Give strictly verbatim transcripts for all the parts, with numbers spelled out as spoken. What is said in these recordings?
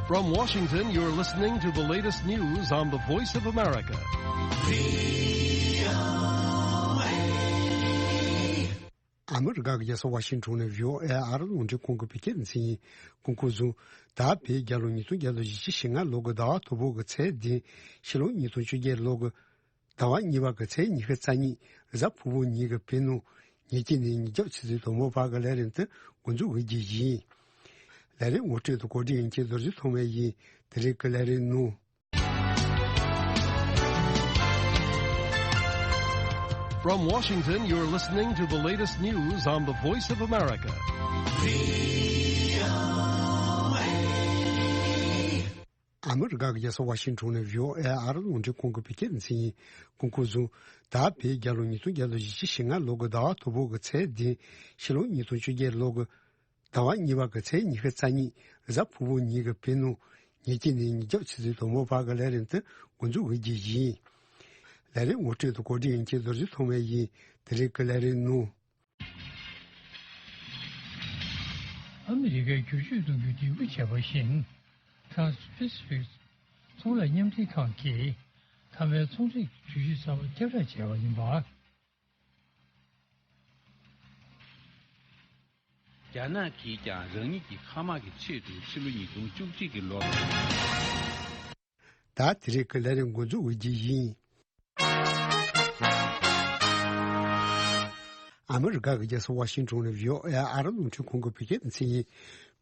From Washington, you're listening to the latest news on the Voice of America. ཨ་མི་རི་ཀ་གི་རྒྱལ་ས་ཝ་ཤིང་ཊོན་ནས་ཝི་ཨོ་ཨེ་ཨ་རི་རླུང་འཕྲིན་ཁང་གི་བོད་སྐད་སྡེ་ཚན་ཡིན། སྐུ་འཁོར་བཟུང་། ད་བོད་རྒྱལ་ལོ་ཉིས་སྟོང་བརྒྱ་དང་བཞི་བཅུ་ཞེ་ལྔ་ལོ་གི་ཟླ་བ་དང་པོ་གི་ཚེས་བདུན། ཕྱི་ལོ་ཉིས་སྟོང་བཅོ་བརྒྱད་ལོ་གི་ཟླ་བ་གཉིས་པ་གི་ཚེས་ཉི་ཤུ་རྩ་གཉིས། གཟའ་ཕུར་བུ་ཉིན་གྱི་བོད་ནང་ཉིན་གཅིག་ནས་ཉིན་རྒྱབ་ཆུ་ཚོད་དང་པོ་བར་གྱི་ལས་རིམ་དེ་འགོ་འཛུགས་འོས་རྒྱུ་ཡིན། ལས་རིམ་ངོ་སྤྲོད་དང་གོ་སྒྲིག་ཡིན་མཁན་རྡོ་རྗེ་ཐོགས་མེད་ཡིན། དེ་རིང་གི་ལས་རིམ་ནང་། From Washington, you're listening to the latest news on the Voice of America. ཨ་མི་རི་ཀ་གི་རྒྱལ་ས་ཝ་ཤིང་ཊོན་ནས་ཝི་ཨོ་ཨེ་ཨ་རི་རླུང་འཕྲིན་ཁང་གི་བོད་སྐད་སྡེ་ཚན་ཡིན། སྐུ་འཁོར་བཟུང་། ད་བོད་རྒྱལ་ལོ་ཉིས་སྟོང་བརྒྱ་དང་བཞི་བཅུ་ཞེ་ལྔ་ལོ་གི་ཟླ་བ་དང་པོ་གི་ཚེས་བདུན། ཕྱི་ལོ་ཉིས་སྟོང་བཅོ་བརྒྱད་ལོ་གི་ཟླ་བ་གཉིས་པ་གི་ཚེས་ཉི་ཤུ་རྩ་གཉིས། གཟའ་ཕུར་བུ་ཉིན་གྱི་བོད་ནང་ཉིན་གཅིག་ནས་ཉིན་རྒྱབ་ཆུ་ཚོད་དང་པོ་བར་གྱི་ལས་རིམ་དེ་འགོ་འཛུགས་འོས་རྒྱུ་ཡིན། ལས་རིམ་ངོ་སྤྲོད་དང་གོ་སྒྲིག་ཡིན་མཁན་རྡོ་རྗེ་ཐོགས་མེད་ཡིན། དེ་རིང་གི་ལས་རིམ་ནང་། ཨ་མི་རི་ཀའི་བསྒྱུར་བཅོས་གཏོང་རྒྱུ་འདེམས་བསྐོ་བྱས་པ་བཞིན། Trans-Pacific ཚོང་ལས་མཉམ་འབྲེལ་ཁང་གིས་མཐའ་མའི་ཚོང་ལས་ཀྱི་གྲུ་གཞི་གསར་པ་ཁྱབ་བསྒྲགས་བྱས་པ་ཡིན་པ། རྒྱ་ནག་གིས་ཀྱང་རང་ཉིད་ཀྱི་མཁའ་དམག་གི་ཆེད་དུ་ཕྱི་ལོ་ཉིས་སྟོང་བཅུ་གཅིག་གི་ལོར། ད་དེ་རིང་གི་ལས་རིམ་འགོ་འཛུགས་འོས་རྒྱུ་ཡིན། ཨ་མི་རི་ཀ་གི་རྒྱལ་ས་ཝ་ཤིང་ཊོན་ནས་ཝི་ཨོ་ཨེ་ཨ་རི་རླུང་འཕྲིན་ཁང་གི་བོད་སྐད་སྡེ་ཚན་ཡིན།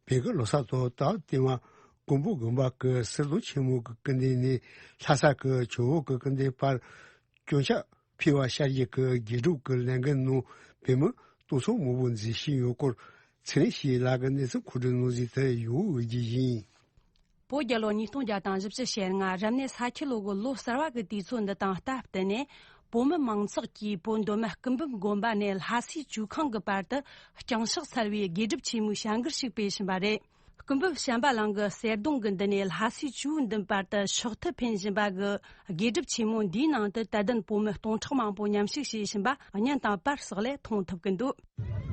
བོད་ཀྱི་ལོ་གསར་དང་སྟག་ལྟེ་བ་ཀོང་པོ་དགོན་པ་གི་གསེར་གདུང་ཆེན་མོ་གི་སྐུ་མདུན་ནས་ལྷ་ས་གི་ཇོ་བོ་གི་སྐུ་མདུན་བར་སྐྱོན་ཆ་ཕུད་པ་བསྐྱར་བཞེངས་ཀྱི་དགེ་སྒྲུབ་ཀྱི་ལས་འགུལ་ནང་བོད་མི་སྟོང་ཚོ་མང་པོ་འཛུལ་བཞིན་ཡོད་སྐོར། ཚེ་རིང་སྐྱིད་ལགས་ཀྱིས་གནས་ཚུལ་མཁོ་སྒྲུབ་གནང་གཟིགས་དེ་ཡོང་འོས་ཀྱི་ཡིན། བོད་རྒྱལ་ལོ་ཉིས་སྟོང་བརྒྱ་དང་བཞི་བཅུ་ཞེ་ལྔ་རབ་གནས་ས་ཁྱི་ལོ་གི་ལོ་གསར་བ་གི་དུས་ཚོད་འདི་དང་སྟབས་བསྟུན་ནས། བོད་མི་མང་ཚོགས་ཀྱིས་བོད་མདོ་སྨད་སྐུ་འབུམ་དགོན་པ་ནས་ལྷ་སའི་ཇོ་ཁང་གི་བར་དུ་ལྕང་ཕྱག་འཚལ་བའི་དགེ་སྒྲུབ་ཆེན་མོའི་བྱ་འགུལ་ཞིག་སྤེལ་བཞིན་པ་རེད། སྐུ་འབུམ་བྱམས་པ་གླིང་གི་གསེར་གདུང་གི་མདུན་ནས་ལྷ་སའི་ཇོ་བོའི་མདུན་བར་དུ་ཕྱག་མཐིལ་འཕེན་བཞིན་པ་གི་དགེ་སྒྲུབ་ཆེན་མོ་འདིའི་ནང་དུ་དད་ལྡན་བོད་མི་སྟོང་ཕྲག་མང་པོ་མཉམ་ཞུགས་བྱེད་བཞིན་པ་བརྙན་དང་པར་སོགས་ལས་མཐོང་ཐུབ་ཀྱི་འདུག།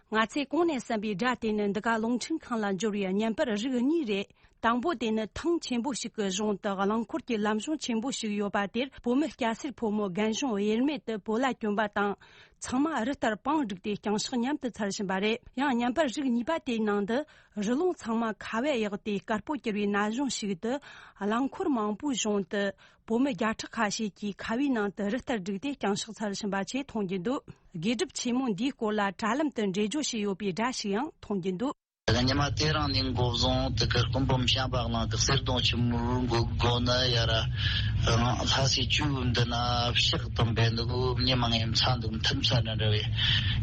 ང་ཚོས་གོང་ནས་གསན་པའི་སྒྲ་དེ་ནི་འདི་ག་རླུང་འཕྲིན་ཁང་ལ་འབྱོར་བའི་བརྙན་པར་རིགས་གཉིས་རེད། དང་པོ་དེ་ནི་ཐང་ཆེན་པོ་ཞིག་གི་གཞུང་དུ་རླངས་འཁོར་གྱི་ལམ་གཞུང་ཆེན་པོ་ཞིག་ཡོད་པ་དེར་བོད་མི་སྐྱ་སེར་ཕོ་མོ་རྒན་གཞོན་དབྱེར་མེད་དུ་བོད་ལྭ་གྱོན་པ་དང་། ཚང་མ་རི་ལྟར་པང་བསྒྲིགས་ཏེ་ལྕང་ཕྱག་མཉམ་དུ་འཚལ་བཞིན་པ་རེད། ཡང་བརྙན་པར་རིགས་གཉིས་པ་དེའི་ནང་དུ་རི་ལུང་ཚང་མ་ཁ་བས་གཡོགས་ཏེ་དཀར་པོ་གྱུར་བའི་ན་གཞོན་ཞིག་ཏུ། རླངས་འཁོར་མང་པོའི་གཞུང་དུ་བོད་མི་བརྒྱ་ཕྲག་ཁ་ཤས་ཀྱིས་ཁ་བའི་ནང་དུ་རི་ལྟར་བསྒྲིགས་ཏེ་ལྕང་ཕྱག་འཚལ་བཞིན་པ་ཆེས་མཐོང་རྒྱུ་འདུག། དགེ་སྒྲུབ་ཆེན་མོ་འདིའི་སྐོར་ལ་དྲ་ལམ་དུ་འགྲེལ་བརྗོད་བྱས་ཡོད་པའི་སྒྲ་ཞིག་ཡང་མཐོང་རྒྱུ་འདུག། ཉི་མ་དེ་རིང་ནས་འགོ་བཟུང་དེ་གར་སྐུ་འབུམ་བྱམས་པ་གླིང་གི་གསེར་གདུང་ཆེན་མོའི་སྒོ་ནས་ཡར་ལྷ་སའི་ཇོ་བོའི་མདུན་ན་ཕྱག་དང་འབེན་འདུག། མི་མང་ཡིན་ཚ་འདུག། མཐུན་ས་ན་འདྲ་བའི་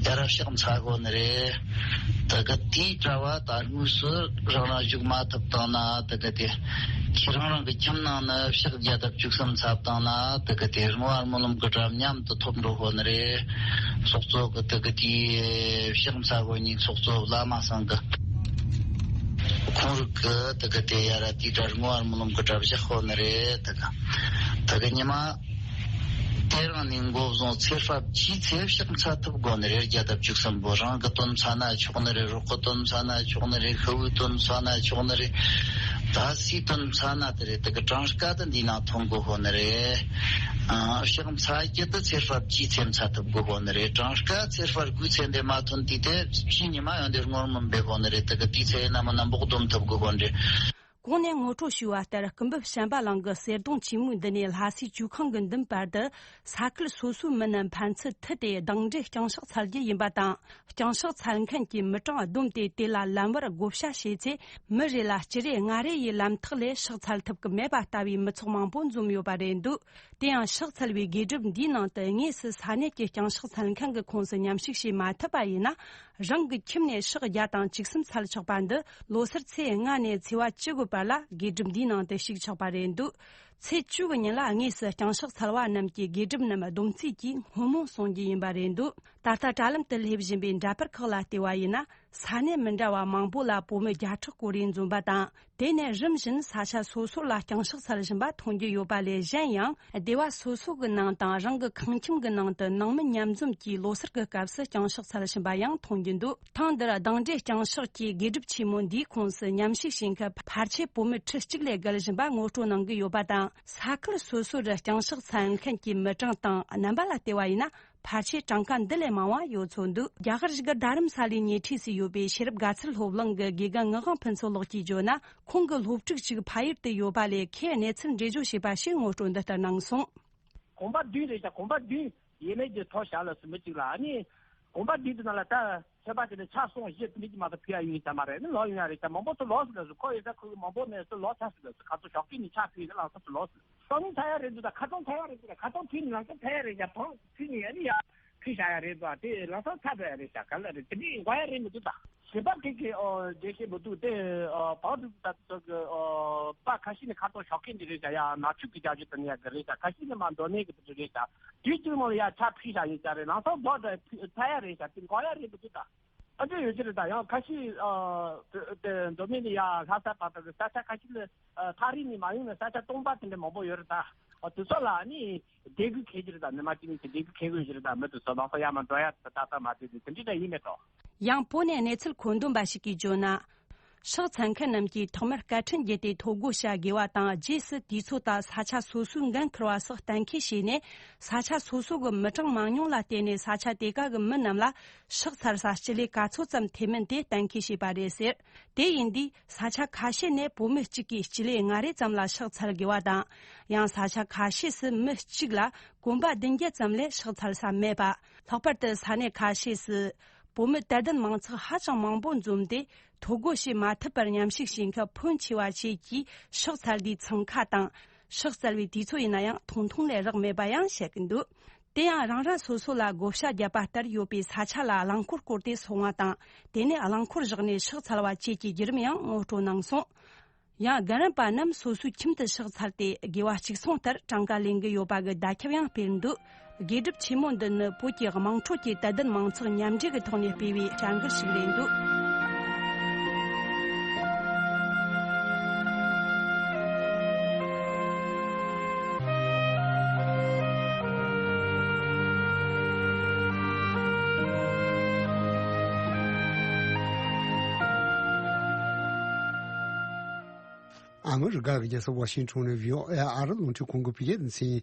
ཡར་ཕྱག་འཚལ་དགོས་ནི་རེད། དེ་ག་དེའི་གྲྭ་བ་ད་དངོས་སུ་རང་རང་བཞུགས་མ་ཐུབ་བཏང་ན་དེ་ག་དེ་ཁྱེད་རང་རང་གི་ཁྱིམ་ནང་ན་ཕྱག་བརྒྱ་དང་བཅུ་གསུམ་འཚལ་བཏང་ན་དེ་ག་དེ་བསྔོ་བ་སྨོན་ལམ་གྱི་སྒྲ་མཉམ་དུ་ཐོབ་འགྲོ་དགོས་ནི་རེད། ཚོགས་གཙོ་གི་དེ་ག་དེའི་ཕྱག་འཚལ་དགོས་ནི་ཚོགས་གཙོ་བླ་མ་ཚང་གི་ཁོང་རང་གི་དེ་ག་དེ་ཡར་དེའི་གྲྭ་བསྔོ་བ་སྨོན་ལམ་གྱི་སྒྲ་བཞག་དགོས་ནི་རེད། དེ་ག་དེ་ག་ཉི་མ། དེ་རིང་ནས་འགོ་བཟུང་ཚེ་དཔག་བཅུའི་ཚེ་ཕྱག་འཚལ་ཐུབ་དགོས་ནི་རེད། བརྒྱ་དང་བཅུ་གསུམ་པོ་རང་གི་དོན་འཚལ་ན་ཆོག་ནི་རེད། རོགས་གི་དོན་འཚལ་ན་ཆོག་ནི་རེད། ཤི་བོའི་དོན་འཚལ་ན་ཆོག་ནི་རེད། ད་སུའི་དོན་འཚལ་ན་དེ་རེད། དེ་གི་གྲངས་ཀ་དེ་འདིའི་ནང་ཐོན་དགོས་ཧོ་ནི་རེད། ཨ། ཕྱག་འཚལ་རྒྱུ་དེ་ཚེ་དཔག་བཅུའི་ཚེ་འཚལ་ཐུབ་དགོས་ཧོ་ནི་རེད། གྲངས་ཀ་ཚེ་དཔག་དགུའི་ཚེ་འདི་མ་ཐོན་དུས་དེ་ཕྱི་ཉི་མ་ཡང་དེ་སྔོན་མི་འབེབས་ཧོ་ནི་རེད། དེ་གི་དེའི་ཚེ་ཡིན་ན་མིན་ན་འབོག་སྡོམ་ཐུབ་དགོས་ཧོ་ནི་རེད། གོང་ནས་ངོ་སྤྲོད་ཞུས་པ་ལྟར། སྐུ་འབུམ་བྱམས་པ་གླིང་གི་གསེར་གདུང་ཆེན་མོའི་མདུན་ནས་ལྷ་སའི་ཇོ་ཁང་གི་མདུན་བར་དུ་ས་ཁུལ་སོ་སོའི་མི་རྣམས་ཕན་ཚུན་མཐུད་དེ་གདངས་འདྲེན་ལྕང་ཕྱག་འཚལ་རྒྱུ་ཡིན་པ་དང་། ལྕང་ཕྱག་འཚལ་མཁན་གྱི་མི་གྲངས་བསྡོམས་ཏེ་དེ་ལ་ལམ་བར་བགོ་བཤའ་བྱས་ཚེ། མི་རེ་ལ་སྤྱི་རེ་ལྔ་རེ་ཡི་ལམ་ཐག་ལས་ཕྱག་འཚལ་ཐུབ་ཀྱི་མེད་པ་ལྟ་བུའི་མི་ཚོགས་མང་པོ་འཛོམས་ཡོད་པ་རེད་འདུག། དེ་ཡང་ཕྱག་འཚལ་བའི་དགེ་སྒྲུབ་འདིའི་ནང་དུ་དངོས་སུ་ས་གནས་ཀྱི་ལྕང་ཕྱག་འཚལ་མཁན་གྱི་ཁོངས་སུ་མཉམ་ཞུགས་བྱེད་མ་ཐུབ་པ་ཡིན་ན། རང་གི་ཁྱིམ་ནས་ཕྱག་བརྒྱ་དང་བཅུ་གསུམ་འཚལ་ཆོག་པ་འདི་ལོ་སར་ཚེས་ལྔ་ནས་ཚེས་པ་བཅུ་དགུ་བར་ལ་དགེ་སྒྲུབ་འདིའི་ནང་དུ་ཞུགས་ཆོག་པ་རེད་འདུག། ཚེས་བཅུ་གི་ཉིན་ལ་དངོས་སུ་ལྕང་ཕྱག་འཚལ་བ་རྣམས་ཀྱིས་དགེ་སྒྲུབ་རྣམས་སྡོམ་རྩིས་ཀྱིས་སྔོན་མོ་གསུང་རྒྱུ་ཡིན་པ་རེད་འདུག་ད་ལྟ་དྲ་ལམ་དུ་སླེབས་བཞིན་པའི་འདྲ་པར་ཁག་ལ་བལྟས་པ་ཡིན་ན། ས་གནས་མི་འདྲ་བ་མང་པོ་ལ་བོད་མི་བརྒྱ་ཕྲག་སྐོར་རེ་འཛོམས་པ་དང་། དེ་ནས་རིམ་བཞིན་ས་ཆ་སོ་སོ་ལ་ལྕང་ཕྱག་འཚལ་བཞིན་པ་མཐོང་རྒྱུ་ཡོད་པ་ལས་གཞན་ཡང་། སྡེ་བ་སོ་སོ་གི་ནང་དང་རང་གི་ཁང་ཁྱིམ་གྱི་ནང་དུ་ནང་མི་མཉམ་འཛོམས་ཀྱིས་ལོ་གསར་གྱི་སྐབས་སུ་ལྕང་ཕྱག་འཚལ་བཞིན་པ་ཡང་མཐོང་རྒྱུ་འདུག་ཐེངས་འདིར་གདང་འདྲེ་ལྕང་ཕྱག་གི་དགེ་སྒྲུབ་ཆེན་མོ་འདིའི་ཁོངས་སུ་མཉམ་ཞུགས་བྱེད་མཁན་ཕལ་ཆེར་བོད་མི་ཁྲི་གཅིག་ལས་བརྒལ་བཞིན་པ་ངོ་སྤྲོད་གནང་གི་ཡོད་པ་དང་། ས་ཁུལ་སོ་སོར་ལྕང་ཕྱག་འཚལ་མཁན་གྱི་མི་གྲངས་དང་རྣམ་པ་ལ་བལྟས་པ་ཡིན་ན། ཕལ་ཆེར་གྲངས་ཀ་འདི་ལས་མང་བ་ཡོད་ཚོད་འདུག་རྒྱ་གར་གཞུག་གི་རྡ་རམ་ས་ལའི་ཉེ་འཁྲིས་སུ་ཡོད་པའི་ཤེས་རབ་དགའ་ཚལ་སློབ་གླིང་གི་དགེ་རྒན་ངག་དབང་ཕུན་ཚོགས་ལགས་ཀྱིས་བརྗོད་ན། ཁོང་གི་སློབ་ཕྲུག་ཅིག་ཕ་ཡུལ་དུ་ཡོད་པ་ལས་ཁོས་གནས་ཚུལ་འགྲེལ་བརྗོད་བྱས་པ་ཞིག་ངོ་སྤྲོད་འདི་ལྟར་གནང་སོང་། གོམ་པ་བདུན་རེད་ཤག་གོམ་པ་བདུན་ཡས་མས་ཀྱི་ཐོག་བཞག་ལ་སུ་མི་གཅིག་ལ་ཨ་ནི། གོམ་པ་བདུན་དེ་ནང་ལ་ད་ཚོད་དཔག་བྱས་ན་ཆ་སོང་བཞི་དེ་འདྲ་ཅིག་མ་གཏོགས་ཕུལ་ཡ་ཡོད་ས་མ་རེད། ནི་ལོག་ཡོང་ཡ་རེད་ཤག་མང་པོ་ཚོ་ལོག་སོང་ལ་སུ་ཁོ་ཡོད་ས་ཁོ་གི་མང་པོ་ནས་སུ་ལོག་ཚར་སོང་ལ་སུ་ག་ཚོད་ཞོགས་ཀས་ནས་ཆ་ཕུལ་ཡས་ནི་ལང་ཚོ་སུ་ལོག་སོང་། སང་ཉིན་ཚར་ཡ་རེད་འདུག་ད་ཁ་སང་ཚར་ཡ་རེད་འདུག་ད་ཁ་སང་ཕུལ་ནས་ལང་ཚོ་ཚར་ཡ་རེད་ཤག་བང་ཕུལ་ནས་ཡ་ནི་ཡ་ཕུལ་བཞག་ཡ་རེད་འདུག་དེ་ལང་ཚོ་ཚར་འགྲོ་ཡ་རེད་ཤག་ག་ལ་རེད་དེ་འདྲའི་འགོག་ཡ་རེད་མི་འདུག་ད་ཞེས་པ་གི་གི་ཨོ་འགྲེལ་བཤད་མི་འདུག་དེ་ཨོ་བང་འདུག་ད་ཚོ་གི་ཨོ་པ་ཁ་ཤས་ནི་ཁ་ཐོག་ཞོགས་ཀས་འདི་རེད་ཤག་ཡ་ནག་ཆུ་གི་རྒྱ་ཇུ་དང་ནི་ཡ་གི་རེད་ཤག་ཁ་ཤས་ནི་མ་མདོ་སྨད་གི་དེ་རེད་ཤག་དུས་གཅིག་མོ་ལ་ཡ་ཆ་ཕུལ་བཞག་ཡིན་ཤག་རེད། ལང་ཚོ་འགོག་འདྲ་ཚར་ཡ་རེད་ཤག་དེ་འགོག་ཡ་རེད་མི་འདུག་ད། ཨ་འདྲ་ཡོད་ཀྱི་རེད། ད་ཡང་ཁ་ཤས་ཨ་དེ་མདོ་སྨད་ནས་ཡར་ལྷ་ས་བར་དུ་གི་ས་ཆ་ཁ་ཤས་ལ་ཨ་ཐག་རིང་ནས་མ་ཡོང་ན་ས་ཆ་སྟོང་པ་དེ་འདྲ་མང་པོ་ཡོད་རེད། ད་ཨ་དེ་ཚོ་ལ་ནི་བདེ་སྐྱིད་འཁེལ་གྱི་རེད། ད་ཉི་མ་གཅིག་གཉིས་ཀྱི་བདེ་སྐྱིད་འཁེལ་དགོས་ཀྱི་རེད། ད་མི་དེ་ཚོ་ལང་ཚོ་ཡར་མར་འགྲོ་ཡ་ད་ད་ད་མ་བདེ་དེ་དེ་འདྲ་ད་ཡིན་མེད་དོ། ཡང་བོད་ནས་གནས་ཚུལ་མཁོ་འདོན་པ་ཞིག་གིས་བརྗོད་ན། ཕྱག་འཚལ་མཁན་རྣམས་ཀྱིས་ཐོག་མར་སྐད་འཕྲིན་བརྒྱུད་དེ་ཐོ་འགོད་བྱ་དགོས་པ་དང་། རྗེས་སུ་དུས་ཚོད་དང་ས་ཆ་སོ་སོའི་འགན་འཁུར་བ་སོགས་གཏན་འཁེལ་བྱས་ནས། ས་ཆ་སོ་སོ་གི་མི་གྲངས་མང་ཉུང་ལ་བལྟས་ནས་ས་ཆ་དེ་ག་གི་མི་རྣམས་ལ་ཕྱག་འཚལ་ས་སྤྱི་ལེ་ག་ཚོད་ཙམ་ཐེབས་མིན་དེ་གཏན་འཁེལ་བྱས་པ་རེད་ཟེར། དེ་ཡིན་དུས་ས་ཆ་ཁ་ཤས་ནས་བོད་མི་གཅིག་གིས་སྤྱི་ལེ་ལྔ་རེ་ཙམ་ལ་ཕྱག་འཚལ་དགོས་པ་དང་། ཡང་ས་ཆ་ཁ་ཤས་སུ་མི་གཅིག་ལ་གོམ་པ་བདུན་བརྒྱ་ཙམ་ལས་ཕྱག་འཚལ་ས་མེད་པ། ལྷག་པར་དུ་ས་གནས་ཁ་ཤས་སུ་བོད་མི་དད་ལྡན་མང་ཚོགས་ཧ་ཅང་མང་པོ་འཛོམས་ཏེ། ཐོ་འགོད་བྱེད་མ་ཐུབ་པར་མཉམ་ཞུགས་བྱེད་མཁན་ཕོན་ཆེ་བ་བཅས་ཀྱིས་ཕྱག་འཚལ་དུས་འཚང་ཁ་དང་། ཕྱག་འཚལ་བའི་དུས་ཚོད་ཡིན་ན་ཡང་ཐུང་ཐུང་ལས་རག་མེད་པ་ཡང་བཤད་ཀྱི་འདུག་དེ་ཡང་རང་རང་སོ་སོ་ལ་བགོ་བཤའ་བརྒྱབ་པ་ལྟར་ཡོད་པའི་ས་ཆ་ལ་རླངས་འཁོར་བསྐོར་ཏེ་སོང་བ་དང་། དེ་ནས་རླངས་འཁོར་བཞག་ནས་ཕྱག་འཚལ་བ་བཅས་ཀྱི་བརྒྱུད་རིམ་ཡང་ངོ་སྤྲོད་གནང་སོང་། ཡང་རྒན་རབས་པ་རྣམས་སོ་སོའི་ཁྱིམ་དུ་ཕྱག་འཚལ་ཏེ་དགེ་བ་གཅིག་མཚུངས་ལྟར་གྲངས་ཀ་ལེན་གྱི་ཡོད་པ་གི་བརྡ་ཁྱབ་ཡང་སྤེལ་འདུག་དགེ་སྒྲུབ་ཆེན་མོ་འདི་ནི་བོད་ཀྱི་དམངས་ཁྲོད་ཀྱི་དད་ལྡན་མང་ཚོགས་མཉམ་འབྲེལ་གྱི་ཐོག་ནས་སྤེལ་བའི་བྱ་འགུལ་ཞིག་རེད་འདུག་ཨ་མི་རི་ཀ་གི་རྒྱལ་ས་ཝ་ཤིང་ཊོན་ནས་བྷི་ཨོ་ཨེ་ཨ་རི་རླུང་འཕྲིན་ཁང་གི་བོད་སྐད་སྡེ་ཚན་ཡིན།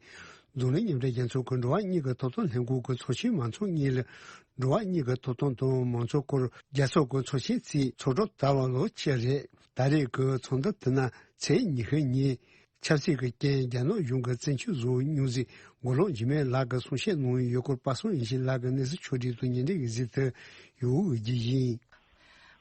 འཛམ་གླིང་མཉམ་འབྲེལ་རྒྱལ་ཚོགས་ཀྱི་འགྲོ་བ་མིའི་ཐོབ་ཐང་ལྷན་ཁང་གི་ཚོགས་ཆེན་མང་ཚོགས་གཉིས་ལ། འགྲོ་བ་མིའི་ཐོབ་ཐང་དང་མང་གཙོའི་སྐོར་རྒྱལ་ཚོགས་ཀྱི་ཚོགས་ཆེན་རྩིས་ཚོགས་གྲོལ་ད་བར་ལོ་གཅིག་རེད། ད་རེས་ཀྱི་ཚོགས་འདུ་དེ་ནང་ཚེས་ཉི་ཤུ་ཉིན་ཆབ་སྲིད་ཀྱི་རྐྱེན་རྒྱ་ནག་གཞུང་གིས་བཙན་བྱོལ་བཟོ་བའི་སྙུང་གཞི་མགོ་ལོག་འཇིགས་མེད་ལགས་ཀྱིས་གསུང་བཤད་གནང་ཡོད་སྐོར་པ་སངས་ཡེ་ཤེས་ལགས་ཀྱིས་གནས་ཚུལ་ཕྱོགས་སྒྲིག་དང་ཉེ་འབྲེལ་གྱི་གཟིགས་ཚུལ་ཡོད་རྒྱུ་ཡིན།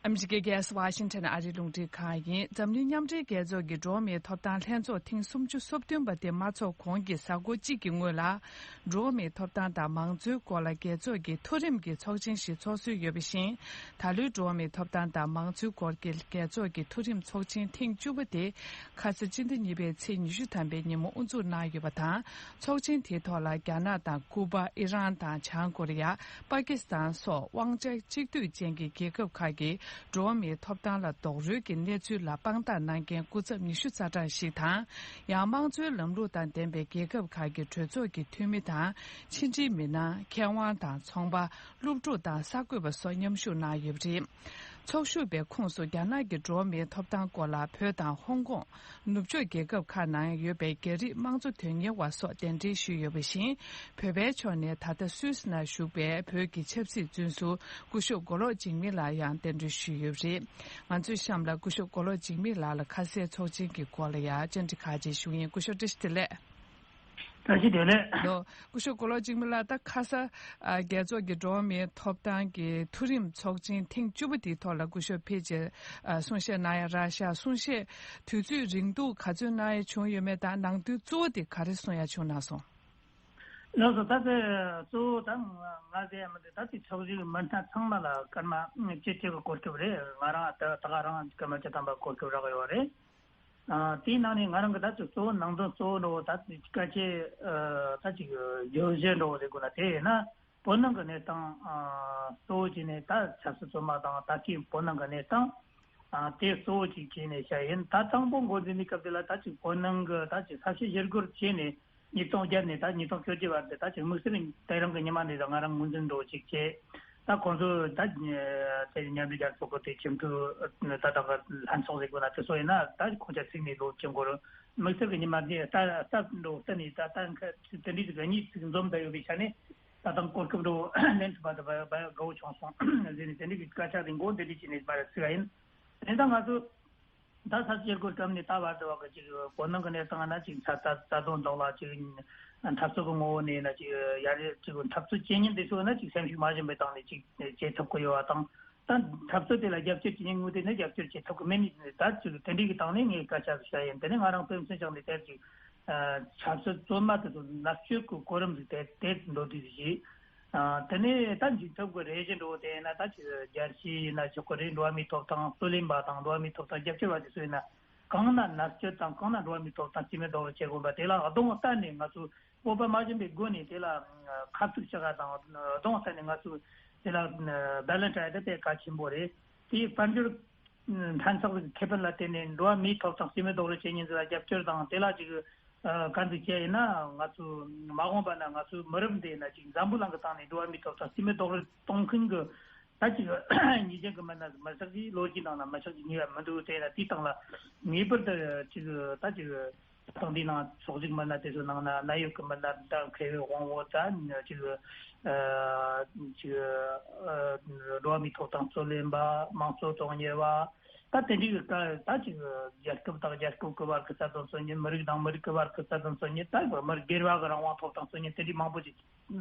ཨ་མི་རི་ཀའི་རྒྱལ་ས་ཝ་ཤིང་ཊོན་ཨ་རིའི་རླུང་འཕྲིན་ཁང་ཡིན། འཛམ་གླིང་མཉམ་འབྲེལ་རྒྱལ་ཚོགས་ཀྱི་འགྲོ་བ་མིའི་ཐོབ་ཐང་ལྷན་ཚོགས་ཐེངས་སུམ་ཅུ་སོ་བདུན་པ་དེ་མ་འཚོགས་གོང་གི་གཟའ་འཁོར་གཅིག་གི་སྔོན་ལ། འགྲོ་བ་མིའི་ཐོབ་ཐང་དང་མང་གཙོའི་སྐོར་ལ་རྒྱལ་ཚོགས་ཀྱི་མཐོ་རིམ་གྱི་ཚོགས་ཆེན་ཞིག་འཚོགས་སྲོལ་ཡོད་པ་བཞིན། ད་ལོའི་འགྲོ་བ་མིའི་ཐོབ་ཐང་དང་མང་གཙོའི་སྐོར་གྱི་རྒྱལ་ཚོགས་ཀྱི་མཐོ་རིམ་ཚོགས་ཆེན་ཐེངས་བཅུ་པ་དེ་ཁ་ས་སྤྱི་ཟླ་གཉིས་པའི་ཚེས་ཉི་ཤུ་ཐམ་པའི་ཉིན་མོ་དབུ་འཛུགས་གནང་ཡོད་པ་དང་། ཚོགས་ཆེན་དེའི་ཐོག་ལ་རྒྱ་ནག་དང་ཀུ་པ། ཨི་རན་དང་བྱང་ཀོ་རི་ཡ། པ་ཀི་སི་ཐན་སོགས་དབང་ཆ་གཅིག་སྡུད་ཅན་གྱི་རྒྱལ་ཁབ་ཁག་གིས་འགྲོ་བ་མིའི་ཐོབ་ཐང་ལ་རྡོག་རོལ་གྱི་གནས་ཚུལ་ལ་དཔང་རྟགས་གནང་མཁན་སྐུ་ཚབ་ཉི་ཤུ་རྩ་གྲངས་ཤིག་དང་། ཡང་དམངས་གཙོའི་ལམ་ལུགས་དང་ལྡན་པའི་རྒྱལ་ཁབ་ཁག་གི་གྲོས་ཚོགས་ཀྱི་འཐུས་མི་དང་། ཕྱི་འབྲེལ་མི་སྣ། མཁས་དབང་དང་ཚོང་པ། སློབ་ཕྲུག་དང་གསར་འགོད་པ་སོགས་མཉམ་ཞུགས་གནང་ཡོད་པ་རེད། ཚོགས་ཞུགས་པའི་ཁོངས་སུ་རྒྱ་ནག་གི་འགྲོ་བ་མིའི་ཐོབ་ཐང་སྐོར་ལ་བོད་དང་ཧོང་ཀོང་། ནུབ་ཕྱོགས་རྒྱལ་ཁབ་ཁག་ནང་ཡོད་པའི་རྒྱ་རིགས་དམངས་གཙོ་དོན་གཉེར་བ་སོགས་གདན་འདྲེན་ཞུས་ཡོད་པ་བཞིན། བོད་པའི་ཕྱོགས་ནས་ད་ལྟ་སུད་སི་ནང་བཞུགས་པའི་བོད་ཀྱི་ཆབ་སྲིད་བཙོན་ཟུར་སྐུ་ཞབས་མགོ་ལོག་འཇིགས་མེད་ལགས་ཡང་གདན་འདྲེན་ཞུས་ཡོད་པ་རེད། ང་ཚོའི་གཤམ་ལ་སྐུ་ཞབས་མགོ་ལོག་འཇིགས་མེད་ལགས་ལ་ཁ་གསལ་ཚོགས་ཆེན་གྱི་སྐོར་ལ་ཡང་བཅར་འདྲི་ཁག་ཅིག་ཞུ་ཡིན། སྐུ་ཞབས་བཀྲ་ཤིས་བདེ་ལེགས། བཀྲ་ཤིས་བདེ་ལེགས། ལོ། སྐུ་ཞབས་མགོ་ལོག་འཇིགས་མེད་ལགས། ད་ཁ་ས་ཨ་རྒྱལ་ཚོགས་ཀྱི་འགྲོ་བ་མིའི་ཐོབ་ཐང་གི་མཐོ་རིམ་ཚོགས་ཆེན་ཐེངས་བཅུ་པ་དེའི་ཐོག་ལ་སྐུ་ཞབས་ཕལ་ཆེར་ཨ་གསུང་བཤད་གནང་ཡ་རག་ཤག་གསུང་བཤད་དུས་ཚོད་རིང་ཐུང་ག་ཚོད་གནང་ཡ་བྱུང་ཡོད་མེད་དང་ནང་དོན་གཙོ་བོ་དེ་ག་རེ་གསུང་ཡ་བྱུང་གནང་སོང་། ལགས་སོ། ད་དེ་གཙོ་བོ་ད་ང་ང་དེ་མི་འདུག་ད་དེ་ཚོགས་ཞུགས་མི་སྣ་ཚང་མ་ལ་སྐར་མ་བཅུ་གཅིག་གི་གོ་སྐབས་རེད། ང་རང་ད་ད་ག་རང་སྐར་མ་བཅུ་ཐམ་པ་གོ་སྐབས་རག་ཡོད་རེད། ཨ་དེའི་ནང་ནས་ང་རང་གི་ད་ཅིག་གཙོ་བོ་ནང་དོན་གཙོ་བོ་འདྲ་བོ་ད་སྐད་ཆའི་ཨ་ད་ཅིག་བརྗོད་གཞི་འདྲ་བོ་ཟེར་དགོས་ན། དེ་ཡིན་ན་བོད་ནང་གི་གནས་སྟངས་ཨ་གཙོ་བོ་བྱས་ནས་ད་ཆབ་སྲིད་བཙོན་མ་དང་ད་ལྟའི་བོད་ནང་གི་གནས་སྟངས་ཨ་དེ་གཙོ་བོ་ཅིག་བྱས་ནས་བཤད་ཡིན། ད་དང་པོ་འགོ་འཛིན་པའི་སྐབས་དེ་ལ་ད་ཅིག་བོད་ནང་གི་ད་ཅིག་ས་བྱི་ཞི་རྒོལ་བྱས་ནས་ཉིས་སྟོང་བརྒྱད་ནས་ད་ཉིས་སྟོང་བཅོ་བརྒྱད་བར་དུ་ད་ཅིག་དམིགས་བསལ་དེ་རིང་གི་ཉི་མ་འདི་ད་ང་རང་ངོས་འཛིན་འདྲ་བོ་ཅིག་བྱས། ད་ཁོང་ཚོ་ད་དེ་མཉམ་འབྲེལ་རྒྱལ་ཚོགས་ཀྱི་དེ་ཁྱིམ་མཚེས་ད་ད་ག་ལྷན་ཚོགས་ཟེར་དགོས་ན་དེ་ཚོ་ཡིན་ན་ད་ཁོང་ཚོ་ཚིག་ནས་ལོ་ཅིག་འགོར། དམིགས་བསལ་གྱི་ཉི་མ་འདི་ལྟ་སྟབས་འགྲོ་བསྟན་ནས་ད་ལྟ་དེ་འདྲའི་ཅིག་གཉིས་ཅིག་འཛོམས་བསྡད་ཡོད་པའི་ཆ་ནས་ད་དང་གོ་སྐབས་འགྲོ་ལེན་ཐུབ་པ་དེ་བ་དགའ་བོ་བྱུང་སོང་ཟེར་ནས་དེ་འདྲའི་གི་སྐད་ཆ་དེ་འགོ་འདི་འདྲའི་བྱས་ནས་མར་ཚིག་ཡིན། དེ་ད་ང་ཚོ་ད་ས་བྱི་ཞི་རྒོལ་སྐབས་ནས་ད་བར་དུ་བ་གི་ཅིག་བོད་ནང་གི་གནས་སྟངས་ན་ཅིག་ཚ་ཚ་ཚ་དོན་ཐོག་ལ་ཅིག་འཐབ་རྩོད་ཀྱི་ངོ་བོ་ནས་ན་ཅིག་ཡ་རེ་ཅིག་འཐབ་རྩོད་བྱེད་མཁན་དེ་ཚོ་ན་ཅིག་སེམས་ཤུགས་མ་ཞན་པའི་སྟེང་ནས་ཅིག་བྱེད་ཐུབ་ཀྱི་ཡོད་པ་དང་། ད་འཐབ་རྩོད་དེ་ལ་རྒྱབ་སྐྱོར་བྱེད་མཁན་དངོས་དེ་ནས་རྒྱབ་སྐྱོར་བྱེད་ཐུབ་ཀྱི་མེད་ནི་ད་ཅིག་དེ་འདྲའི་གི་སྟེང་ནས་ངས་སྐད་ཆ་ཞིག་བཤད་ཡིན། དེ་ནས་ང་རང་དཔེ་མཚོན་བྱས་ནས་དེར་ཅིག་ཆབ་སྲིད་བཙོན་མ་དེ་ཚོ་མནར་གཅོད་ཀྱི་གོ་རིམ་ཟིག་དེ་དེ་འགྲོ་དུས་ཟིག་དེ་ནས་ད་འཇིགས་ཐབས་ཀྱི་རེ་ཞིག་འགྲོ་དེ་ན་ད་ཅིག་རྒྱལ་སྤྱི་ཡིན་ན་ཆོག་གི་རེད། འགྲོ་བ་མིའི་ཐོབ་ཐང་རྩོད་ལེན་པ་དང་འགྲོ་བ་མིའི་ཐོབ་ཐང་རྒྱབ་སྐྱོར་བ་དེ་ཚོ་ཡིན་ན་གང་ན་མནར་གཅོད་དང་གང་ན་འགྲོ་བ་མིའི་ཐོབ་ཐང་རྩིས་མེད་རྡོག་རོལ་བྱེད་དགོས་པ་དེ་ལ་གདོང་གཏད་ནས་ང་ཚོ་སྤོབས་པ་མ་ཞུམ་པའི་སྒོ་ནས་དེ་ལ་ཁ་ཐུག་བྱ་ག་དང་གདོང་གཏད་ནས་ང་ཚོ་དེ་ལ་བེ་ལན་ཊ་དེ་དཔེ་གལ་ཆེན་པོ་རེད། དེའི་དཔལ་འབྱོར་ཕན་ཚུན་གྱི་ཁེ་ཕན་ལ་བརྟེན་ནས་འགྲོ་བ་མིའི་ཐོབ་ཐང་རྩིས་མེད་རྡོག་རོལ་བྱེད་མཁན་ཚོ་ལ་རྒྱབ་སྐྱོར་དང་དེ་ལ་ཅིག་ཨ་ག་འདུག་བྱས་ཡིན་ན་ང་ཚོ་མ་འོངས་པ་ན་ང་ཚོའི་མི་རབས་འདི་ཡིན་ན་ཅིག་འཛམ་བུ་གླིང་གི་སྟེང་ནས་འགྲོ་བ་མིའི་ཐོབ་ཐང་རྩིས་མེད་རྡོག་རོལ་གཏོང་མཁན་གྱི་ད་ཅིག་ཉེས་ཅན་གྱི་མི་སྣ་མི་ཆགས་ཀྱི་ལོ་རྒྱུས་ནང་ན་མི་ཆགས་ཀྱི་ངེས་པ་མི་འདུག་དེ་ཡིན་ན་དེའི་སྟེང་ལ་ངེས་པར་དུ་ཅིག་ད་ཅིག་ད་ཐེངས་འདིའི་ནང་ཚོགས་ཞུགས་མི་སྣ་དེ་ཚོའི་ནང་ན་གནད་ཡོད་ཀྱི་མི་སྣ་ད་མཁས་པའི་དབང་བོ་ད་ཅིག་ཨ་ཅིག་ཨ་འགྲོ་བ་མིའི་ཐོབ་ཐང་རྩོད་ལེན་པ་དམངས་གཙོ་དོན་གཉེར་བ། ད་དེ་འདྲའི་གི་ད་ཅིག་རྒྱལ་ཁབ་དང་རྒྱལ་ཁབ་ཀྱི་བར་གྱི་རྩ་དོན་རྩོད་མཁན། མི་རིགས་དང་མི་རིགས་ཀྱི་བར་གྱི་རྩ་དོན་རྩོད་མཁན། ད་མི་རིགས་སྒེར་བ་གི་རང་དབང་ཐོབ་ཐང་རྩོད་མཁན་དེ་འདྲའི་མང་པོ་ཞིག་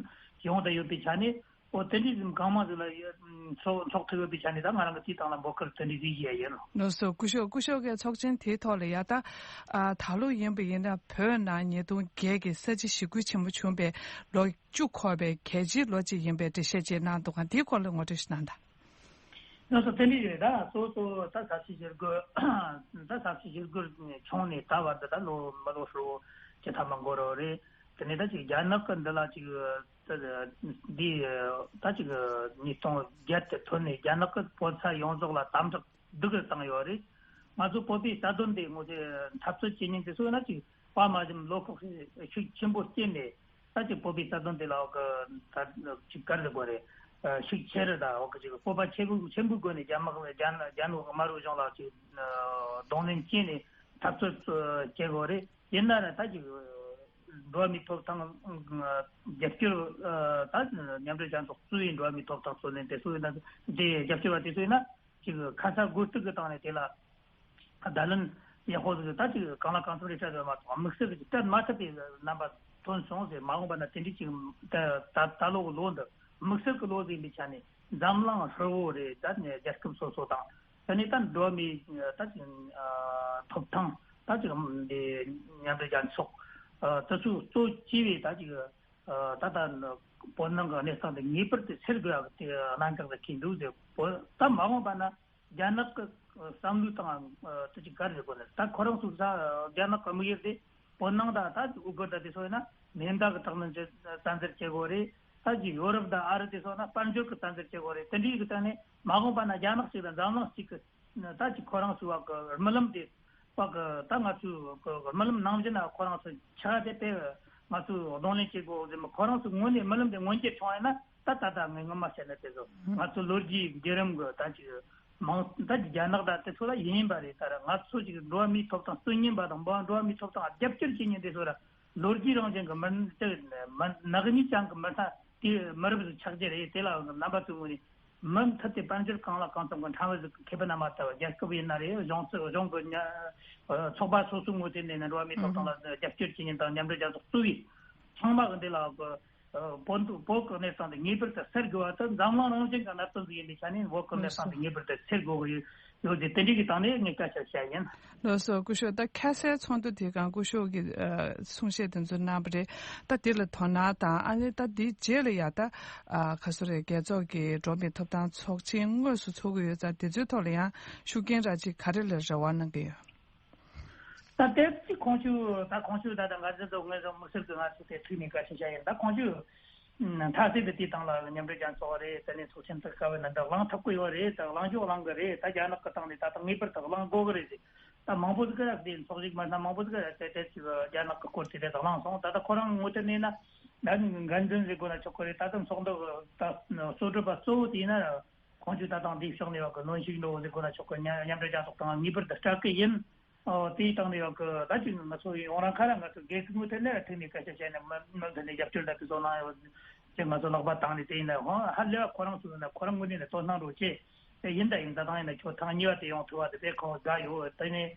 ཡོང་བསྡད་ཡོད་པའི་ཆ་ནས། ཨོ་དེ་འདྲའི་གང་མང་ཞིག་ལ་ཚོགས་ཚོགས་ཐུབ་ཡོད་པའི་ཆ་ནས་ད་ང་རང་གི་དེའི་སྟེང་ལ་འབོད་སྐུལ་དེ་འདྲའི་ཞིག་བྱས་ཡིན། ལགས་སོ། སྐུ་ཞབས་སྐུ་ཞབས་ཀྱིས་ཚོགས་ཆེན་དེའི་ཐོག་ལ་ཡ་ད་ཨ་ད་ལོ་ཡིན་པ་ཡིན་ན་བོད་ནང་ཉིས་སྟོང་བརྒྱད་ཀྱི་ས་བྱི་ཞི་རྒོལ་ཆེན་པོ་བྱུང་བའི་ལོ་བཅུ་འཁོར་བའི་གལ་ཆེའི་ལོ་གཅིག་ཡིན་པའི་འགྲེལ་བཤད་ཅིག་གནང་འདུག་ག་འདིའི་སྐོར་ལ་ངོ་སྤྲོད་ཞིག་གནང་དང་། ལགས་སོ། དེ་འདྲ་རེད། ད་སོ་སོ་ད་ས་བྱི་ཞི་རྒོལ་ད་ས་བྱི་ཞི་རྒོལ་བྱུང་ནས་ད་བར་དུ་ད་ལོ་མི་ལོ་ཧྲིལ་བོ་ཅི་ཐ་མ་འགོར་བ་རེད། དེ་ནས་ད་ཅིག་རྒྱ་ནག་གི་འདི་ལ་ཅིག་ད་འདི་ད་ཅིག་ཉིས་སྟོང་བརྒྱད་དེ་ཐོན་ནས་རྒྱ་ནག་གི་བོད་ས་ཡོངས་རྫོགས་ལ་དམ་དྲག་སྡུག་གི་བཏང་ཡོད་རེད། ང་ཚོ་བོད་པའི་རྩ་དོན་དེ་ངོ་ཚ་འཐབ་རྩོད་བྱེད་མཁན་དེ་ཚོ་ན་ཅིག་དཔའ་མ་ཞུམ་བློ་ཁོག་ཤུགས་ཆེན་པོ་བསྐྱེད་ནས། ད་ཅིག་བོད་པའི་རྩ་དོན་དེ་ལ་འོག་གི་ད་ཅིག་ག་རེ་ཟེར་དགོས་རེད། ཤུགས་ཆེ་རུ་དང་འོག་གི་ཅིག་སྤོབས་པ་ཆེ་པོ་ཆེན་པོའི་སྒོ་ནས་རྒྱ་དམག་རྒྱ་རྒྱ་ནག་དམར་པོ་གཞུང་ལ་ཅིག་གདོང་ལེན་བྱས་ནས་འཐབ་རྩོད་བྱེད་དགོས་རེད། ཡིན་ན་ད་ཅིག་འགྲོ་བ་མིའི་ཐོབ་ཐང་རྒྱབ་སྐྱོར་ད་མཉམ་འབྲེལ་རྒྱལ་ཚོགས་གཙོས་པའི་འགྲོ་བ་མིའི་ཐོབ་ཐང་རྩོད་ལེན་དེ་ཚོ་ཡིན་ན་དེ་རྒྱབ་སྐྱོར་བ་དེ་ཚོ་ཡིན་ན་ཅིག་ཁ་ཚ་དགོས་གཏུག་གི་སྟེང་ནས་དེ་ལ། བརྡ་ལན་ཡག་པོ་ཟིག་ད་ཅིག་གང་ལ་གང་འཚམ་རེ་སྤྲད་ཡོད་མ་གཏོགས་དམིགས་བསལ་གྱི་སྤྲད་མ་ཐུབ་པའི་རྣམ་པ་ཐོན་སོང་ཟེར། མ་འོངས་པ་ན་དེ་འདྲའི་ཅིག་ད་ད་ད་ལོ་གི་ལོ་འདི་དམིགས་བསལ་གྱི་ལོ་ཟིག་ཡིན་པའི་ཆ་ནས་འཛམ་གླིང་ཧྲིལ་བོ་རེད། ད་ནས་རྒྱལ་ཁབ་སོ་སོ་དང་དེ་ནས་ད་འགྲོ་བ་མིའི་ད་ཅིག་ཐོབ་ཐང་ད་ཅིག་འདི་མཉམ་འབྲེལ་རྒྱལ་ཚོགས་དེ་ཚོས་གཙོ་བྱས་པའི་ད་ཅིག་ད་ལྟ་བོད་ནང་གི་གནས་སྟངས་དེ་ངེས་པར་དུ་སེལ་དགོས་ཡག་གི་གནད་འགག་ལ་འཁེལ་འདུག་ཟེར། བོད་ད་མ་འོངས་པ་ན། རྒྱ་ནག་གི་བསམ་བློ་དང་དེ་ཅིག་ག་རེ་ཟེར་དགོས་ན། ད་ཁོ་རང་ཚོ་ས་རྒྱ་ནག་གི་དམིགས་ཡུལ་དེ་བོད་ནང་དང་ད་ཨུ་གུར་དང་དེ་ཚོ་ཡིན་ན་མེ་མདའ་གི་དྲག་གནོན་བྱེད་བཙན་འཛུལ་བྱེད་དགོས་རེད། ད་ཅིག་ཡོ་རོབ་དང་ཨ་རི་དེ་ཚོ་ཡིན་ན་དཔལ་འབྱོར་གི་བཙན་འཛུལ་བྱེད་དགོས་རེད། དེ་འདྲའི་གི་སྟེང་ནས་མ་འོངས་པ་ན་རྒྱ་ནག་གཅིག་དང་འཛམ་གླིང་གཅིག་གི་ད་ཅིག་ཁོ་རང་ཚོའི་བ་གི་རྨི་ལམ་དེ་བ་གི་ད་ང་ཚོའི་གི་རྨི་ལམ་ནང་བཞིན་ན་ཁོ་རང་ཚོ་ཆགས་དེ་དཔེ་ང་ཚོས་གདོང་ལེན་བྱེད་དགོས་ཟེར་མ། ཁོ་རང་ཚོ་དངོས་གནས་རྨི་ལམ་དེ་མངོན་འགྱུར་བྱུང་ཡིན་ན། ད་ད་ལྟ་ངས་སྔོན་མ་བཤད་ན་དེ་ཚོ་ང་ཚོ་ལོ་རྒྱུས་བརྒྱུད་རིམ་གྱི་ད་ཅིག་མང་ད་ཅིག་རྒྱ་ནག་དང་དེ་ཚོ་ལ་ཡིན་པ་རེད། ད་ར་ང་ཚོ་ཅིག་འགྲོ་བ་མིའི་ཐོབ་ཐང་རྩོད་མཁན་པ་དང་འགྲོ་བ་མིའི་ཐོབ་ཐང་རྒྱབ་སྐྱོར་བྱེད་མཁན་དེ་ཚོ་ར་ལོ་རྒྱུས་རང་བཞིན་གྱི་མི་ཅིག་མི་ནག་ཉེས་ཅན་གྱི་མི་སྣ་དེ་མི་རབས་ཟིག་ཆགས་རྒྱུ་རེད། དེ་ལ་རྣམ་པ་ཚོའི་ངོས་ནས་མུ་མཐུད་དེ་དཔལ་འབྱོར་གང་ལ་གང་འཚམ་གྱི་ཕྲན་བུ་ཟིག་ཁེ་ཕན་ན་མ་ལྟ་བར་རྒྱལ་ཁབ་ཡིན་ན་རེད། གཞུང་ཚབ་གཞུང་གི་ཚོགས་པ་སོ་སོའི་ངོས་དེ་ནས་འགྲོ་བ་མིའི་ཐོབ་ཐང་ལ་རྒྱབ་སྐྱོར་བྱེད་མཁན་དང་མཉམ་འབྲེལ་རྒྱལ་ཚོགས་གཙོས་པའི་ཚང་མ་གི་འདི་ལ་བོད་བོད་ཀྱི་གནས་སྟངས་དེ་ངེས་པར་དུ་སེལ་དགོས་པ་དེ་འཛམ་གླིང་རང་བཞིན་གྱི་གནད་དོན་ཞིག་ཡིན་པའི་ཆ་ནས་བོད་ཀྱི་གནས་སྟངས་དེ་ངེས་པར་དུ་སེལ་དགོས་ཀྱི་ཡོད་ཡོད་དེ་དེ་འདྲའི་གི་སྟེང་ནས་ངས་སྐད་ཆ་བཤད་ཡིན། ལགས་སོ། སྐུ་ཞབས། ད་ཁ་སའི་ཚོགས་འདུ་དེ་སྒང་སྐུ་ཞབས་ཀྱིས་ཨ་གསུང་བཤད་དེ་ཚོ་གནང་བ་རེད། ད་དེ་ལ་དོ་སྣང་དང་ཨ་ནི་ད་དེའི་རྗེས་ལ་ཡ་ད་ཨ་ག་ཚོད་རེད། རྒྱལ་ཚོགས་ཀྱི་འགྲོ་བ་མིའི་ཐོབ་ཐང་ཚོགས་ཆེན་དངོས་སུ་ཚོགས་ཀྱི་ཡོད་ཙང་དེ་ཚོའི་ཐོག་ལ་ཡང་ཤུགས་རྐྱེན་ར་ཅིག་ག་རེ་ལ་རེ་བ་གནང་གི་ཡོད། ད་ལྟའི་ཅིག་ཁོང་ཚོས་ད་ཁོང་ཚོས་ད་ད་ང་ཚོ་ཚོ་ངོས་ཟོ་དམིགས་བསལ་གྱི་ང་ཚོ་དེ་ཐུག་ནས་བཀའ་ཆ་བཞག་ཡིན། ད་ཁོང་ཚོས་མཐའ་གསལ་དུ་དེའི་སྟེང་ལ་མཉམ་འབྲེལ་རྒྱལ་ཚོགས་རེད། དེ་ནས་ཚོགས་ཆེན་དུ་དཀའ་བའི་ནང་དུ་གླེང་ཐུབ་ཀྱི་ཡོད་རེད། ད་གླེང་ཆོག་གླེང་གི་རེད། ད་རྒྱ་ནག་གི་སྟེང་ནས་ད་ད་ངེས་པར་དུ་གླེང་དགོས་ཀྱི་རེད་ཟེར། ད་མང་པོ་ཟིག་གིས་དེ་ཚོགས་ཞུགས་མི་སྣ་མང་པོ་ཟིག་གིས་དེ་དེ་ཅིག་རྒྱ་ནག་གི་སྐོར་དེ་རེད་ད་གླེང་སོང་། ད་ད་ཁོ་རང་ངོས་དེ་ནས་ན་ད་འགན་འཛིན་ཟེར་དགོས་ན་ཆོག་གི་རེད། ད་ད་ཚོགས་འདུ་ད་གཙོ་སྒྲུབ་པ་གཙོ་བོ་དེ་ཡིན་ན། ཁོང་ཚོས་ད་ཐེངས་འདིའི་ཕྱོགས་ནས་ཡོད་གི་གནོན་ཤུགས་འགྲོ་ཟེར་དགོས་ན་ཆོག་གི། མཉམ་མཉམ་འབྲེལ་རྒྱལ་ཚོགས་དང་ངེས་པར་དུ་སྤྲད་གི་ཡིན། ཨོ་དེའི་སྟེང་ནས་ཡོད་གི་ད་ཅིག་ང་ཚོ་ཡོང་རང་ཁ་རང་ང་ཚོ་སྒེར་གྱི་ངོས་ཐད་ནས་ཐེངས་ནས་སྐད་ཆ་བཤད་ནས་མི་མི་མཐུན་ནས་རྒྱབ་སྐྱོར་ལ་དུས་ཚོད་གནང་ཡོད་ཅེས་ང་ཚོ་ལག་པ་བཏང་ནས། དེ་ཡིན་ན་ཧོ་ཧ་ལས་པ་ཁོ་རང་ཚོ་ན་ཁོ་རང་ངོས་ནས་ནས་དོ་སྣང་རོགས་བྱེད། དེ་ཡིན་ད་ཡིན་ད་ཐེངས་ཡིན་ན་ཁྱོད་ཐེངས་གཉིས་པ་དེ་ཡོང་ཐུབ་པ་དེ་དཔེ་ཁོ་དགའ་ཡོད། དེ་ནས།